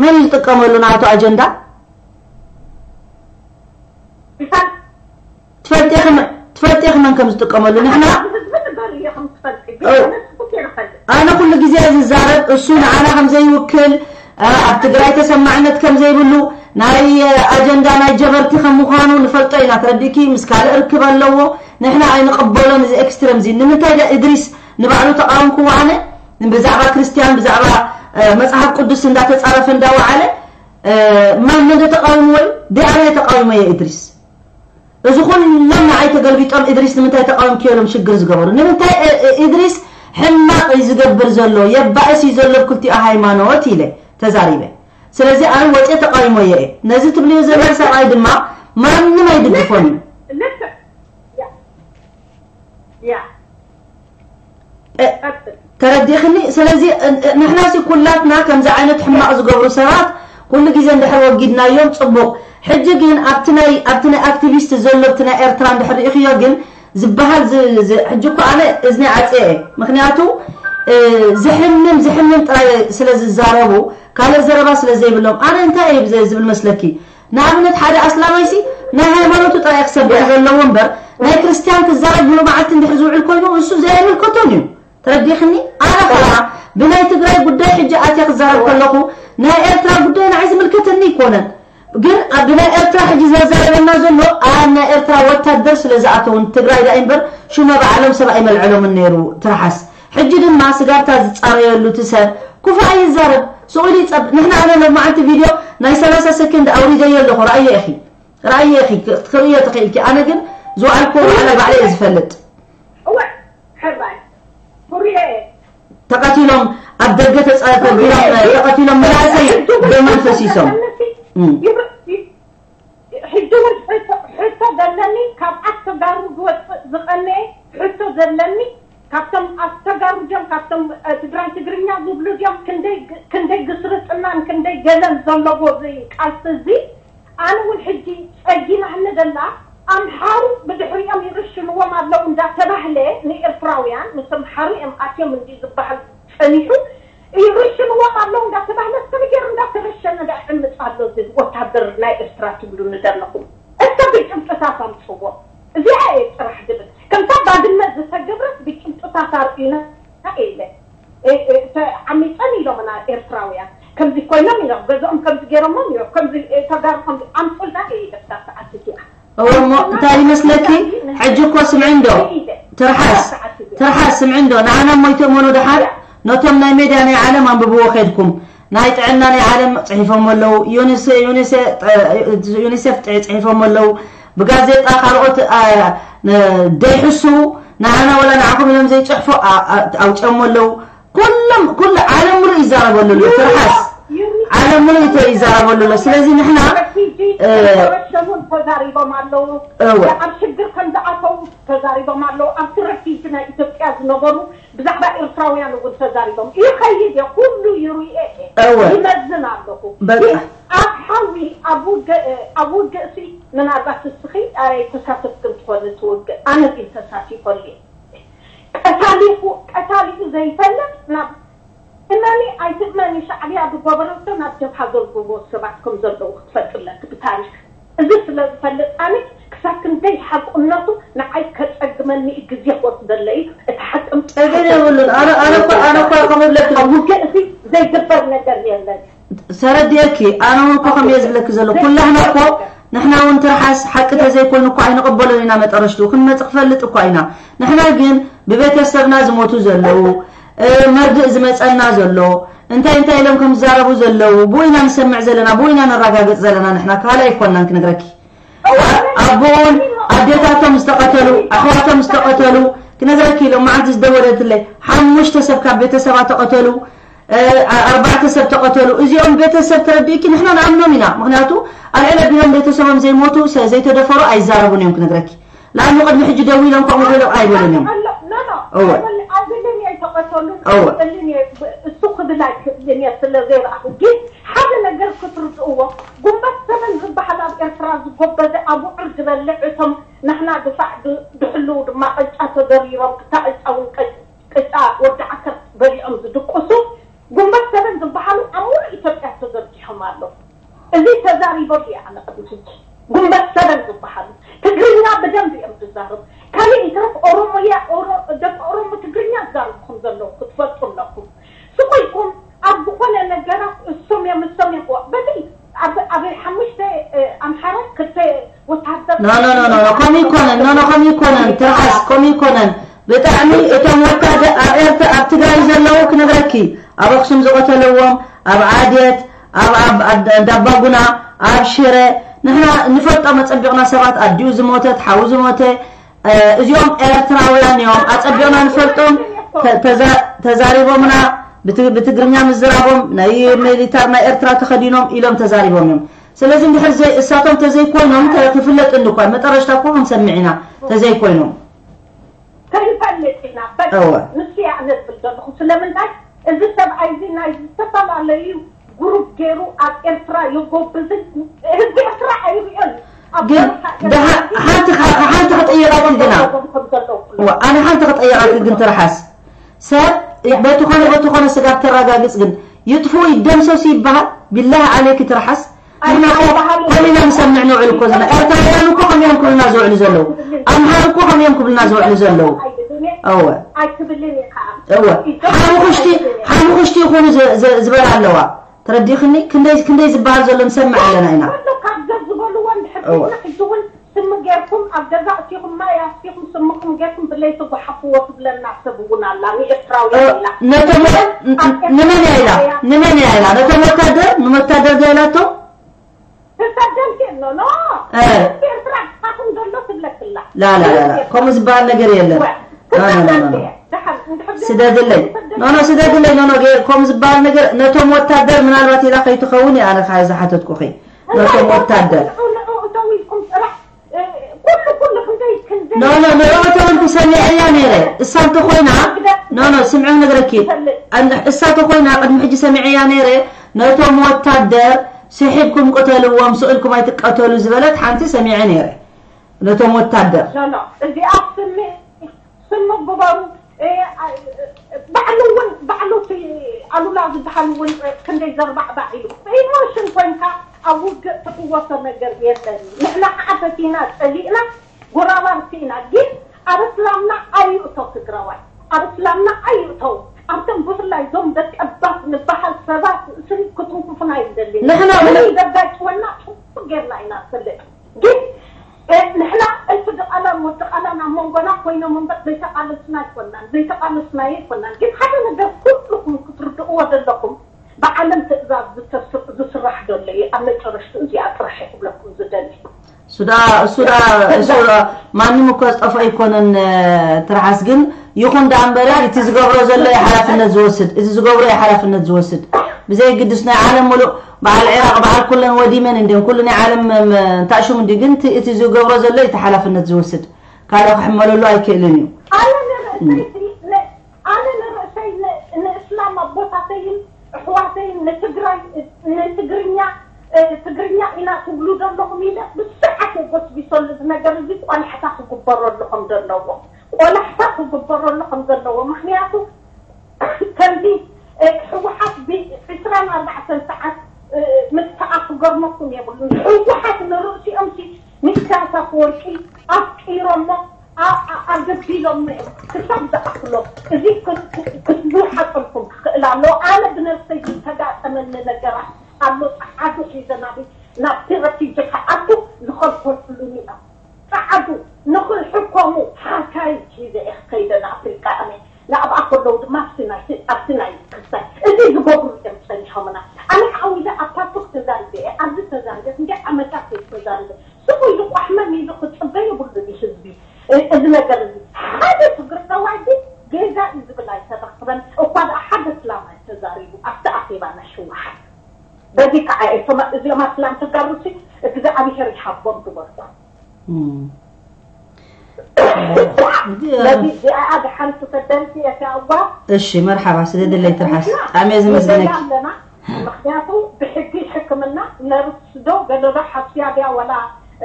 መን እዩ ዝጥቀመሉ ናቱ ኣጀንዳ? ትፈልጢ ኢኺ መን ከም ዝጥቀመሉ። ንሕና ህዝቢ ንገር ኢኹም ትፈልጢ። ኣነ ኩሉ ግዜ ዝዛረብ እሱ ንዓና ከም ዘይውክል፣ ኣብ ትግራይ ተሰማዕነት ከም ዘይብሉ፣ ናይ ኣጀንዳ ናይ ጀበርቲ ከም ምኳኑ ንፈልጦ ኢና። ትረዲእኪ? ምስ ካልእ ርክብ ኣለዎ። ንሕና ኣይንቕበሎን እዚ extreme እዚ። ንምንታይ ዳ እድሪስ ንባዕሉ ተቃወምክዎ ኣነ ብዛዕባ ክርስቲያን ብዛዕባ መጽሐፍ ቅዱስ እንዳተጻረፈ እንዳወዓለ ማን እንደተቃወሙ ወይ ዲኣነ ተቃወሙ የኢድሪስ እዚ ኩሎም ንዓይ ተገልቢጦም ኢድሪስ ንምንታይ ተቃወም ክየሎም ሽግር ዝገበሩ ንምንታይ ኢድሪስ ሕማቕ እዩ ዝገብር ዘሎ የባእስ እዩ ዘሎ ብክልቲኡ ሃይማኖት ኢለ ተዛሪበ ስለዚ ኣነ ወፂ ተቃዊሞ እየ ነዚ ትብልዮ ዘሎ ሰብኣይ ድማ ማንም ኣይድግፎን እዩ ተረዲኽኒ ስለዚ ንሕና ሲ ኩላትና ከምዚ ዓይነት ሕማቕ ዝገብሩ ሰባት ኩሉ ግዜ እንድሕር ወጊድናዮም ፅቡቕ ሕጂ ግን ኣብቲ ናይ ኣክቲቪስት ዘሎ ኣብቲ ናይ ኤርትራ እንድሕር ርኢኽዮ ግን ዝበሃል ሕጂ እኮ ኣነ እዝኒ ዓፅየ ምክንያቱ ዝሕምም ጥራይ ስለ ዝዛረቡ ካልእ ዘረባ ስለ ዘይብሎም ኣነ እንታይ እየ ዝብል መስለኪ ንኣብነት ሓደ ኣስላማይሲ ናይ ሃይማኖቱ ጥራይ ክሰብሕ ዘለዎ እምበር ናይ ክርስቲያን ክዛረብ ብሎ መዓልቲ እንድሕር ዝውዕል ኮይኑ እሱ ዘይምልከቶን እዩ ተረዲኽኒ ኣነ ከዓ ብናይ ትግራይ ጉዳይ ሕጂ ኣትየ ክዛረብ ከለኹ ናይ ኤርትራ ጉዳይ ንዓይ ዝምልከተኒ ይኮነን ግን ብናይ ኤርትራ ሕጂ ዘዛረበና ዘሎ ኣብ ናይ ኤርትራ ወታደር ስለ ዝኣተውን ትግራይ ዳ እምበር ሹመ ባዕሎም ሰብ ኣይመልዕሎምን ነይሩ ትርሓስ ሕጂ ድማ ስጋብታ ዝፃረየሉ እቲ ሰብ ኩፋ ይዛረብ ስኡል ይፀብ ንሕና ኣነ ሎመዓልቲ ቪድዮ ናይ 30 ሰከንድ ኣውሪደዮ ኣለኹ ረኣየ ኢኺ ረኣየ ኢኺ ክትርእዮ ትኽእልኪ ኣነ ግን ዝወዓልክዎ ባዕለ ባዕለ እየ ዝፈልጥ ተቐቲሎም ኣብ ደገ ተቐቲሎም መናእሰይ ብመንፈሲሶም ሕጂ እውን ሕቶ ዘለኒ ካብ ኣስተጋሩ ዝወፅእ ዝቐነየ ሕቶ ዘለኒ ካብቶም ኣስተጋሩ ድዮም ካብቶም ትግራይ ትግርኛ ዝብሉ ድዮም ክንደይ ግስርጥናን ክንደይ ገለን ዘለዎ ቃልሲ እዚ ኣነ እውን ሕጂ ፀጊናኒ ዘላ ኣምሓሩ ብድሕሪኦም ይርሽንዎም ኣለዉ እንዳተባህለ ንኤርትራውያን ምስ ኣምሓሩ እዮም ኣትዮም እንዲ ዝበሃል ፀኒሑ ይርሽንዎም ኣለዉ እንዳተባህለ ከመይ ገይሩ እንዳተረሸነ እንዳዕምፅ ኣሎ እዚ ወታደር ናይ ኤርትራ ትብሉኒ ዘለኹም እስከ ብጭምጥታት ኣምፅዎ እዚኣ እየ ጥራሕ ዝብል ከምታ ባድመ ዝተገብረት ብጭምጥታት ኣርኢና ኢለ ዓሚፀን ኢሎምና ኤርትራውያን ከምዚ ኮይኖም ኢሎም ገዝኦም ከምዚ ገይሮሞም ኢሎም ከምዚ ተጋሩ ከምዚ ኣምፁልና እየ ኢለ ብታ ሰዓት እዚኣ እሞ እንታይ ይመስለኪ ሕጂ እኮ ስምዒ እንዶ ትርሓስ ስምዒ እንዶ ንዓና ሞይቶሞኑ ድሓር ነቶም ናይ ሜድያ ናይ ዓለም ኣንብብዎ ከድኩም ናይ ጥዕና ናይ ዓለም ፅሒፎም ኣለዉ ዩኒሴፍ ፅሒፎም ኣለዉ ብጋዜጣ ካልኦት ደይሕሱ ንዓና ወላ ንዓኹም ኢሎም ዘይፅሕፎ ኣውፅኦም ኣለዉ ኩሎም ኩሉ ዓለም ሙሉእ ይዛረበሉ ኣሎ ትርሓስ ዓለም ሙሉእ ይዛረበሉ ኣሎ ስለዚ ንሕና ተረሸኑን ተዛሪቦም ኣለዉ ኣብ ሽግር ከም ዝኣተዉ ተዛሪቦም ኣለዉ ኣብቲ refugee ናይ ኢትዮጵያ ዝነበሩ ብዛዕባ ኤርትራውያን እውን ተዛሪቦም ይኸይድ እየ ኩሉ ይርአ ይመዝን ኣለኹ ኣብ ሓዊ ኣብ ውግእ ሲ ምናልባት እስኺ ተሳተፍክም ትኾን ትውግእ ኣነ ግን ተሳቲፈሉ ቀታሊኡ ዘይፈልጥ ናብ እመኒ ኣይትእመኒ ሻዕብያ ብገበረቶ ናብ ጀብሃ ዘልግቦ ሰባት ከም ዘለዉ ክትፈልጥለክ ብታሪክ እዚ ስለ ዝፈልጥ ኣነ ክሳብ ክንደይ ሓቁነቱ ንዓይ ከፀግመኒ ግዜ ክወስደለ እዩ እቲ ሓቅም ፀገም የብሉን ኣነ እኳ ከምኡ ይብለኪ ኣብ ውግእ እዚ ዘይግበር ነገር የለን ሰረድየኪ ኣነ እውን እኮ ከምኡ እየ ዝብለኪ ዘሎ ኩላህና እኮ ንሕና እውን ትርሓስ ሓቂ ተዘይኮይኑ እኳ ኣይንቕበሎን ኢና መጠረሽቱ ክንመፅእ ክፈልጥ እኳ ኢና ንሕና ግን ብቤተሰብና ዝሞቱ ዘለው መርድእ ዝመፀና ዘሎ እንታይ እንታይ ኢሎም ከም ዝዛረቡ ዘለው ብኡ ኢና ንሰምዕ ዘለና ብኡ ኢና ነረጋግፅ ዘለና ንሕና ካልእ ኣይኮናን ክነግረኪ ኣቦን ኣዴታቶም ዝተቐተሉ ኣሕዋቶም ዝተቐተሉ ክነግረኪ ኢሎም መዓልቲ ዝደወለትለይ 5 ሰብ ካብ ቤተሰባ ተቐተሉ 4 ሰብ ተቐተሉ እዚኦም ቤተሰብ ተረዲእኪ ንሕና ንኣምኖም ኢና ምክንያቱ ኣልዕለ ቢሎም ቤተሰቦም ዘይሞቱ ዘይተደፈሩ ኣይዛረቡን እዮም ክነግረኪ لأنه ቅድሚ ሕጂ ደው ኢሎም ከምኡ ኢሎም ኣይበሉን እዮም እሱ ክብል ኣይክእልን እየ ስለ ዘይረኣኹ ግን ሓደ ነገር ክትርድእዎ ጉንበት ሰበን ዝበሃል ኣብ ኤርትራ ዝጎበዘ ኣብ ውዕር ዝበልዕ እቶም ንሕና ድፋዕ ድሕልው ድማ ቅጫ ተዘሪሮም ክታ ቅጫ እውን ቅጫ ወዲ ዓከር በሊዖም ዝድቅሱ ጉንበት ሰበን ዝበሃሉ ኣብ ሙሉእ ኢትዮጵያ ተዘርጊሖም ኣለዉ እዚ ተዛሪበሉ እየ ኣነ ቅድሚ ሕጂ ጉንበት ሰበን ዝበሃሉ ትግርኛ ብደንብ እዮም ዝዛረቡ ካሊእ ይትረፍ ኦሮሞያ ደቂ ኦሮሞ ትግርኛ ዝዛረብኩም ዘለዉ ክትፈልጡ ኣለኩም ስቆይኩም ኣብ ዝኾነ ነገራት እሶም እዮም እሶም እዮም በዚ ኣብ 5 ኣምሓራ 2 ወታደር no no no no ከምኡ ይኮነን no no ከምኡ ይኮነን ትርሓስ ከምኡ ይኮነን ብጣዕሚ እቶም ወታደር ኣብ ኤርትራ ኣብ ትግራይ ዘለዉ ክነግረኪ ኣብ ኣክሱም ዝቐተለዎም ኣብ ዓድየት ኣብ ዳባጉና ኣብ ሽረ ንሕና ንፈልጦም ኣፀቢቕና ሰባት ኣዲኡ ዝሞተት ሓዉ ዝሞተ እዚኦም ኤርትራውያን እዮም ኣፀቢቕና ንፈልጦም ተዛሪቦምና ብትግርኛ ምዝራቦም ናይ ሚሊታር ናይ ኤርትራ ተኸዲኖም ኢሎም ተዛሪቦም እዮም ስለዚ እንድሕር እሳቶም ተዘይኮይኖም ክፍለጥ እንኳ መጠረሽታ እኮ ክንሰምዕ ኢና ተዘይኮይኖም ክንፈልጥ ኢና ንሱ እያ ኣነ ዝብል ዘለኹ ስለምንታይ እዚ ሰብኣይ እዚ ናይ ዝተፈላለዩ group ገይሩ ኣብ ኤርትራ የጎብዝን ህዝቢ ኤርትራ ኣይርኦን ግን ሓንቲ ክጥይቐክ ግና ኣነ ሓንቲ ክጥይቐክ ግን ትርሓስ ሰብ በቲ ኮነ ስጋብ ተረጋግፅ ግን ይጥፉ ይደምሰሱ ይበሃል بالله عليك ትርሓስ ንሕና ከመይና ንሰምዕ ንውዕል እኮ ዘለና ኤርትራውያን እኮ ከመዮም ክብልና ዝውዕሉ ዘለው ኣምሃር እኮ ከመዮም ክብልና ዝውዕሉ ዘለው እወ እወ ሓሙኽሽቲ ይኹኑ ዝበላ ኣለዋ ترديخني كندي زبال زلم سمع لنا هنا كلو كاب سم غيركم ابدزا فيكم ما ياسيكم سمكم غيركم بالله تضحفوا وتبلنا سبونا الله ني لا نتم نمن يا لا نتم نمتدر ديلاتو تسجل نو نو لا لا لا لا كم زبال نغير يلا لا لا لا سدادلي نو نو سدادلي نو نو كم زبال نغير نتم وتادر منالبات الى خيتخوني انا خايزه حتتكو خي نتم وتادر نو نو نو تون سمعي نيره السانت خوينا نو نو سمعوا نغركي السانت خوينا قد محجي سمعي نيره نتم وتادر سحبكم قتلوهم سؤالكم ايتقتلوا زبلت حانتي سمعي نيره نتم وتادر لا لا ازي اسمي سمو غبارو بعلو في الولا زبحلون كندي زربع بعيو ايموشن كوينكا اوج تقوى نجر يلن نحنا عفتينا صلينا غرابارتينا ግን አርስላምና አይውተው ትግራዋይ አርስላምና አይውተው አንተም ብፍላይ ዞም ደቀባት ንባሃል ሰባት ስሪ ክትንኩፍና ይደሊ ንሕና ዘጋጭወና ጽቡቅ ጌርና ኢና ንፈልጥ ግን ንሕና እልፊ ድቃላን ወድቃላን ኣብ መንጎና ኮይኖም እምበር ዘይተቃለስና ኣይኮናን ዘይተቃለስና ኣይኮናን ግን ሓደ ነገር ኩልኩም ክትርድእዎ ዘለኹም ብዓለም ትእዛዝ ዝስራሕ ዘሎ እዩ ኣብ መጨረሽቱ እዚኣ ጥራሕ ይብለኩም ዝደሊ ሱዳ ማንም እኮ ዝጠፍኦ ኣይኮነን ትርሓስ ግን ይኹን ዳ እምበረ እቲ ዝገብሮ ዘሎ ሓላፍነት ዝወስድ እዚ ዝገብሮ ሓላፍነት ዝወስድ ብዘይ ግድስ ናይ ዓለም ሙሉእ በዓል ዒራቅ በዓል ኩለን ወዲመን እንድን ኩሉ ናይ ዓለም እንታሽም እንዲ ግን እቲ ዝገብሮ ዘሎ እቲ ሓላፍነት ዝወስድ ካልእ ክሕመለሉ ኣይክእልን እዩ ኣነ ንርእሰይ ንእስላም ኣቦታተይን ኣሕዋተይን ንትግራይ ንትግርኛ ትግርኛ ኢና ትብሉ ዘለኹም ኢለ ብስርዓት ጎስቢሰሉ እዚ ነገር እዚ ቆላሕታ ክግበረሉ ከም ዘለዎ ቆላሕታ ክግበረሉ ከም ዘለዎ ምክንያቱ ከምዚ ሕወሓት ብ24 ሰዓት ምጥፋኣ ክገርመኩም የብሉን ሕወሓት ንርእሲኦም ንኢሳያስ ኣፈወርቂ ኣፍቂሮሞ ኣገቢሎም ክሳብ ዝኣክሎ እዚ ክትዝውሓጠልኩም ክኽእል ኣለዎ ኣነ ብነፍሰይ ዝተጋጠመኒ ነገራት ኣሎ ፃዓዱ ሒዘ ናብቲ ረፊጅ ክኣቱ ዝኸልከልሉኒ እዮም ፃዓዱ ንክሕከሙ ሓካይት ሒዘ እየ ክከይደ ንኣፍሪቃ ኣነ ንኣብኣ ከለዉ ድማ ኣብቲ ናይ ክሳይ እዚ ዝገብሩ እዮም ፀኒሖምና ኣነ ዓዊለ ኣብ ፓቶክ ተዛሪበ እየ ኣብዚ ተዛሪበ ክንደይ ዓመታት እየ ተዛሪበ ስኹ ኢሉ ቋሕመም ኢሉ ክፅበ የብሉን እዩ ህዝቢ እዚ ነገር እዚ ሓደ ትግራዋይ ግን ገዛ እዩ ዝብል ኣይተረክበን እኳ ደኣ ሓደ እስላማይ ተዛሪቡ ኣብቲ ኣኼባ ናይ ሕወሓት በዚ ከዓ እዚኦም ኣስላም ተጋሩሲ እግዚኣብሔር ይሃቦም ዝበልኩ እሺ መርሓባ ስለደለይ ትርሓስ ብጣዕሚ እየ ዝመስግነኪ ምክንያቱ ብሕጊ ሕክምና ነርስ ዶ ገለዶ ሓስያ ድያ ወላ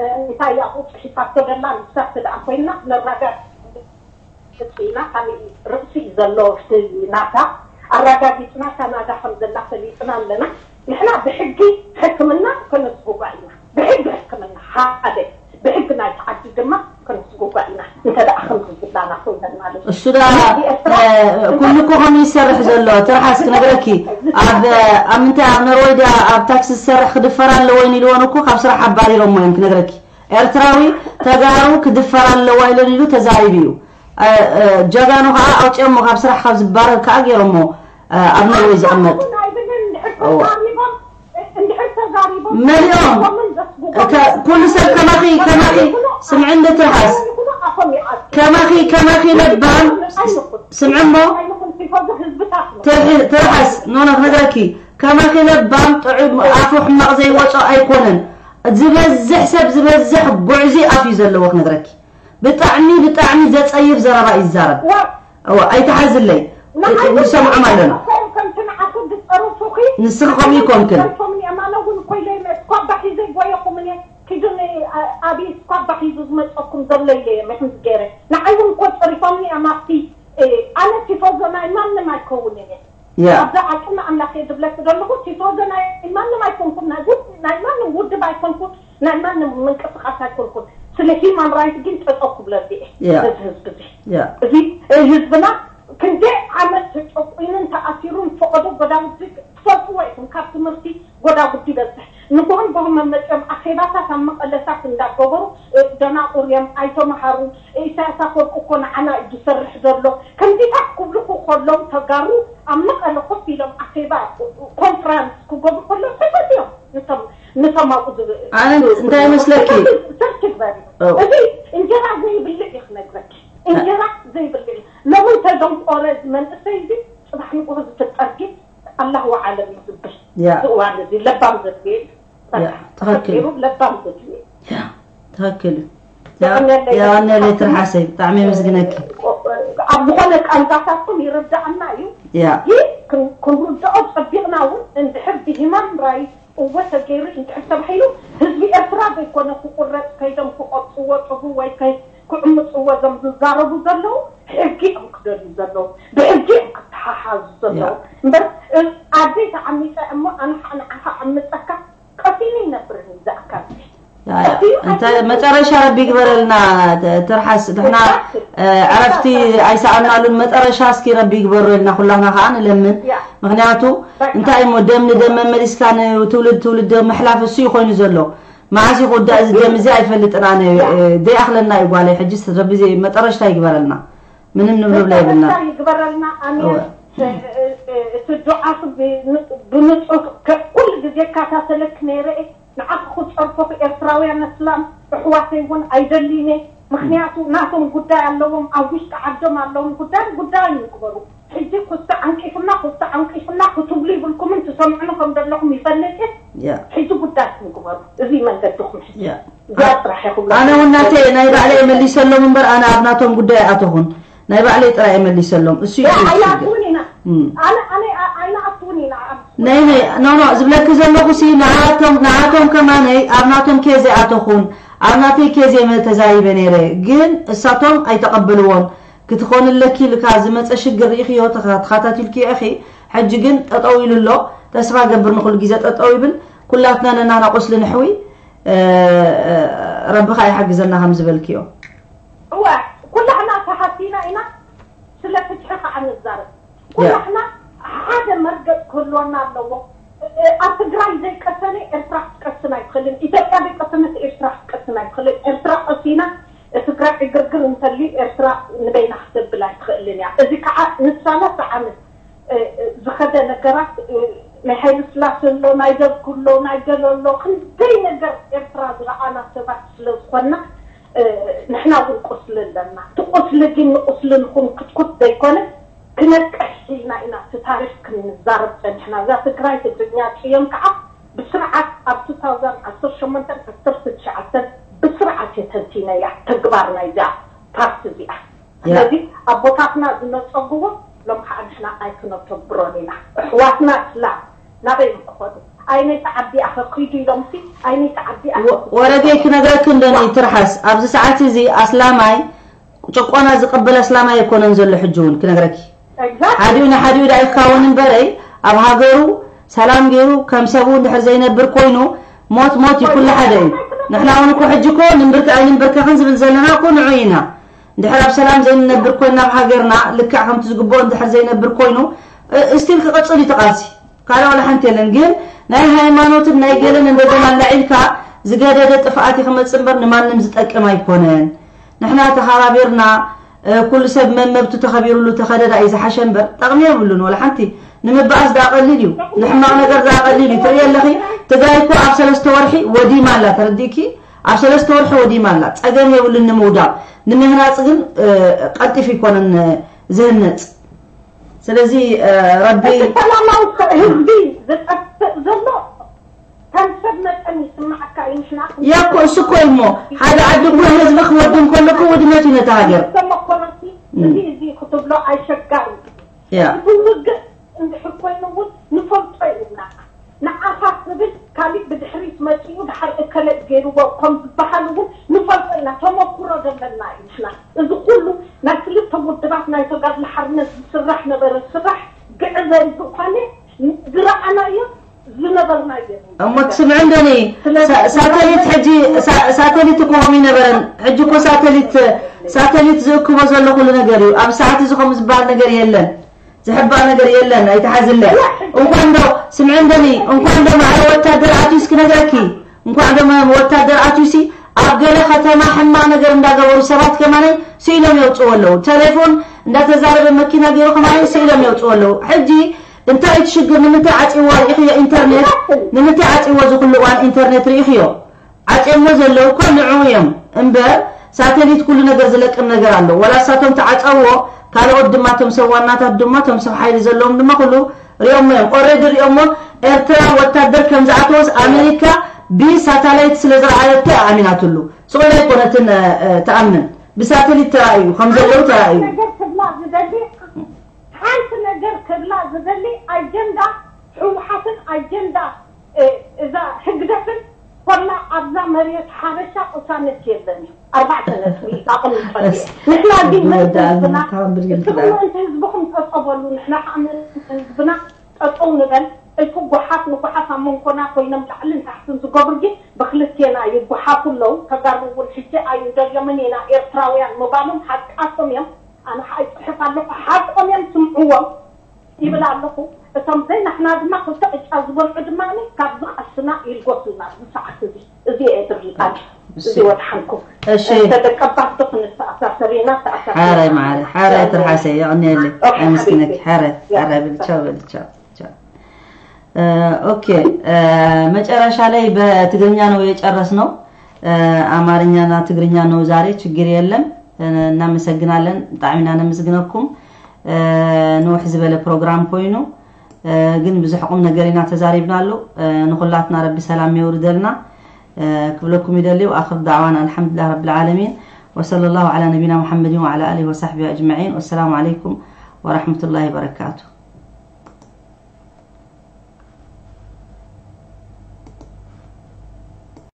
እንታይ ኣብኡ ፅሒፋቶ ደላ ንሳት ደኣ ኮይና ነረጋግፅ ኢና ካሊእ ርእሲ እዩ ዘሎ ናታ ኣረጋጊፅና ካናዳ ከም ዘላ ፈሊጥና ኣለና ንሕና ብሕጊ ሕክምና ከነስጉጓ ኢና ብሕጊ ሕክምና ሓደ ብሕጊ ናይ ዓዲ ድማ ከነስጉጓ ኢና እንተ ደኣ ከምዚ ዝብላና ኮይነን ማለት እዩ እሱ ዳ ኩሉ እኮ ከምኡ ይሰርሕ ዘሎ ትርሓስ ክነግረኪ ኣብ ምንታይ ኣብ ኖርዌይ ድያ ኣብ ታክሲ ዝሰርሕ ክድፈር ኣለዎ ኢልዎን እኮ ካብ ስራሕ ኣባሪሮሞ እዮም ክነግረኪ ኤርትራዊ ተጋሩ ክድፈር ኣለዋ ኢለን ኢሉ ተዛሪቡ እዩ ጀጋኑ ከዓ ኣውፅኦሞ ካብ ስራሕ ካብ ዝባረር ከዓ ገይሮሞ ኣብ ኖርዌይ ዝቕመጥ مليون كل سنة كماخي سمعن ترحس كماخي لبان سمعن مو ترحس نونا خدركي كماخي لبان طعم عفو حماق زي وصا ايكونن زبزح سب زبزح بعزي افي زلوك ندركي بطعمي زتصيف زربا يزارب او اي تحزلي وسمع مالنا نسخهم يكون كنت عملت تقوين تأثيرون فقدوا قدام تفوتوا كابت مرتي قدام بدي بس نقول بهم متأم أخيرا تم قلسات ندقبر دنا أوريم أيتم هارو إيسا سافر أكون أنا جسر حضر له كنت تقبل كلهم تجارو أما أنا خفي لهم أخيرا كونفرنس كقبل كلهم سبتيهم نتم أنا أنت مسلكي إذا إنجرا زي بالله يخنقك إنجرا زي بالله لو أنت دم أرز من السيد صباح نقول تتأكد الله أعلم يزبش سؤال زي لبام زبيل تهكل لبام زبيل تهكل يا أنا اللي ترحسي طعمي مسجنك أبغونك أنت تقوم يرجع معي يا كن رجع صديقنا أنت حب همام رأي وتجيري أنت حسب حلو هزبي أسرع بيكون قرة كيدم فوق صوت هو كي كعمت هو زم زارب زلو حكي أقدر زلو بحكي أقدر زلو بس عديت عمي أما أنا عمتك كثيرين نبرني ذاك أنت ما ترى ربي يكبر لنا ترحس نحن عرفتي عيسى لهم ما ترى شاسكي ربي يكبر لنا كلنا خان لمن مغنياتو أنت أي مدام ندم مدرس كان تولد محلاف السيخ وينزلوا ما عايز يقول ده دم زي فلت أنا دي أخلنا يقالي حجست ربي زي ما ترى شتى يكبر لنا من النور لا يبلنا يكبر لنا أمين الدعاء بنص كل جزء كاتلك نيرة نأخذ صرفه إسرائيل الإسلام حواسيون أيدليني مخنياتو ناتهم قدام لهم أو وش تعدم لهم قدام يكبروا حجي كنت عنك كنا كتبلي بالكم أنتوا سمعناكم دلكم يفلت حجي قدام يكبروا زي ما قدكم حجي أنا والناتي نايب علي ملي سلم من بر أنا أبناتهم قدام أتهون نايب علي ترى ملي سلم السيء أنا أنا أعطوني نعم نعم نو زبلك زلكو سي نعاتهم كمان أبناتهم كيزي أتخون أبناتي كيزي من تزايب نيري جن الساتهم أي تقبلون كتخون لك لكازمة أشجر إخي وتخاتات لك أخي حج جن تطويل له تسمع قبل نقول جزء تطويل كلاتنا نانا قصل نحوي ربك أي حق زلنا هم زبلكيو هو كل احنا تحسينا إنا سلفت حق عن الزرع كل احنا هذا مرقد كلنا لو أتجري زي كسنة إرتاح كسنة يخلين إذا كان كسنة إرتاح كسنة يخلين إرتاح أسينا أتجري إجرجر نسلي إرتاح نبين حسب بلا يخلين يعني إذا كع نسالة عمل زخدة نجرات ما حيل سلاسل لو نايجر كله نايجر لو خن زي نجر إرتاح رعانا سبع سلسلنا نحن نقصل لنا تقصل جن نقصل نكون كتكت ديكونه كنك أحسينا إنا تتعرف كنزارب نحنا ذات كرايت الدنيا تيوم كعب بسرعة أب 2018 19 بسرعة تنتينا يا تكبرنا إذا بارتزيا الذي أبوتنا زنتصقوا لم نحنا أيكنا تبرونينا إخواتنا لا نبي نقول أين تعدي أخي يومسي أين تعدي أخي ورجع كنا ذاك دني ترحس أبز ساعتي زي أسلامي تقوانا زقبل أسلامي يكون نزل حجون كنا ذاك حديونا حديو داي كاون بري أب هاجرو سلام جيرو كم سبون دحر زينب بركوينو موت موت كل حدا نحن عونكو حجكو نبرك عين نبرك خنز بنزلنا كون عينا دحر أب سلام زين نبركوينا بحاجرنا لك عم تزقبون دحر زين بركوينو استيل قصدي تقاسي قالوا ولا حنتي لنجيل ناي هايمانوت ناي جيلن ندنا لعيلك زجاجة طفاتي خمس صنبر نمان نمزت أكما يكونن نحن تخرابيرنا ኩሉ ሰብ መመብቱ ተኸቢሩሉ ተኸደዳ እዩ ዝሓሸ እምበር ጠቕሚ የብሉን ወላ ሓንቲ ንምባኣስ ዳቐሊል እዩ ንሕማቕ ነገር ዳቐሊል እዩ ትርኢ ኣለኺ ትግራይ እኮ ኣብ 3 ወርሒ ወዲማ ኣላ ተረዲእኪ ኣብ 3 ወርሒ ወዲማ ኣላ ፀገም የብሉን ንምውዳቕ ንምህናፅ ግን ቀልጢፍ ይኮነን ዝህነፅ ስለዚ ረቢ ሰላማዊ ህዝቢ ዝጠፍእ ዘሎ ከም ሰብ መጠን ይስማዓካ እዩ ንሕና ያ እኮ እሱ እኮ እሞ ሓደ ዓዲ እኮ ህዝቢ ክወድም ከሎ እኮ ውድመት እዩ ነታ ሃገር ተመኮነሲ እዚ እዚ ክትብሎ ኣይሸጋር ያ እቲ ውግእ እንድሕር ኮይኑ እውን ንፈልጦ ኢና ንዓኻ ዝብል ካሊእ ብድሕሪት መፂኡ ድሓር እከለ ገይርዎ ከም ዝበሃል እውን ንፈልጦ ኢና ተመኩሮ ዘለና እዩ ንሕና እዚ ኩሉ ናይ ክልተ ውድባት ናይ ተጋድሎ ሓርነት ዝስራሕ ነበረ ስራሕ ግዕዘን ዝኾነ ዝረኣናዮ ዝነበርናዮ እሞ ትስምዕ እንደኒ ሳተሊት ሕጂ ሳተሊት እኮ ከምኡ ይነበረን ሕጂ እኮ ሳተሊት ዝእክቦ ዘሎ ኩሉ ነገር እዩ ኣብ ሰዓት እዚ ከምኡ ዝበሃል ነገር የለን ዝሕባእ ነገር የለን ኣይተሓዝለ እንኳን ዶ ስምዕ እንደኒ እንኳን ዶ ማዕረ ወታደር ኣትዩስ ክነግረኪ እንኳን ዶ ወታደር ኣትዩሲ ኣብ ገለ ከተማ ሕማቅ ነገር እንዳገበሩ ሰባት ከማነይ ስኢሎም የውፅኡ ኣለዉ ቴሌፎን እንዳተዛረበ መኪና ገይሩ ከማነይ ስኢሎም የውፅኡ ኣለዉ ሕጂ እንታይ እቲ ሽግር ንምንታይ ዓፂዎ ርኢኽዮ ኢንተርኔት ንምንታይ ዓፂዎ ዝኩሉ እዋን ኢንተርኔት ርኢኽዮ ዓፂሞ ዘለዉ እኮ ንዕኡ እዮም እምበር ሳተሊት ኩሉ ነገር ዝለቅም ነገር ኣሎ ወላ እሳቶም ተዓፀዎ ካልኦት ድማ እቶም ሰብ ዋናታት ድማ እቶም ሰብ ሓይሊ ዘለዎም ድማ ኩሉ ሪኦሞ እዮም already ሪኦሞ ኤርትራ ወታደር ከም ዝኣተወስ ኣሜሪካ ብሳተላይት ስለ ዝረኣየቶ ኣሚናትሉ ስቆላ ኣይኮነትን ተኣምን ብሳተሊት ተራእዩ ከም ዘለዉ ተራእዩ ነገር ክብላ ዝደሊ ሓንቲ ነገር ክብላ ዝደሊ ኣጀንዳ ሕወሓትን ኣጀንዳ እዛ ህግደፍን ኮላ ኣብዛ መሬት ሓበሻ ቅሳነት የለን እዩ 4 ነጥቢ ኣቕምጠ ንሕና ግን ምእንቲ ህዝብና ምእንቲ ህዝብኩም ጠጠበሉ ንሕና ከዓ ምእንቲ ህዝብና ጠጠው ንበል እቲ ጉሓፍ ንጉሓፍ ኣብ መንኮና ኮይኖም ላዕልን ታሕትን ዝገብሩ ግን ብክልቴና ይጉሓፉ ኣለዉ ተጋሩ እውን ሕጂ ኣይንደልዮምን ኢና ኤርትራውያን ምባሎም ሓቃቶም እዮም ኣነ ከዓ ይፅሕፍ ኣለኹ ሓቆም እዮም ስምዕዎም ይብል ኣለኹ እቶም ዘይናሕና ድማ ክልተ ቅጫ ዝበልዑ ድማ ካብ ዝቐስና ይልጎሱና ብሰዓት እዚ እዚ እየ ትብል እዚ ወድሓንኩም እሺ ተደቀባቶ ክንተኣሳሰር ኢና ተኣሳሰር ሓራይ ማዕረ ሓራይ ትርሓሰ ይቕኒየለይ ኣመስግነኪ ሓራይ ሓራይ ብል ቻው ብል ቻው ቻው okay መጨረሻ ላይ በትግርኛ ነው የጨረስነው አማርኛና ትግርኛ ነው ዛሬ ችግር የለም እናመሰግናለን ብጣዕሚ ኢና ነመስግነኩም ንውሕ ዝበለ ፕሮግራም ኮይኑ ግን ብዙሕ ቁም ነገር ኢና ተዛሪብናሉ ንኩላትና ረቢ ሰላም የውርደልና ክብለኩም ይደሊ وآخر دعوانا الحمد لله رب العالمين وصلى الله على نبينا محمد وعلى آله وصحبه أجمعين والسلام عليكم ورحمة الله وبركاته.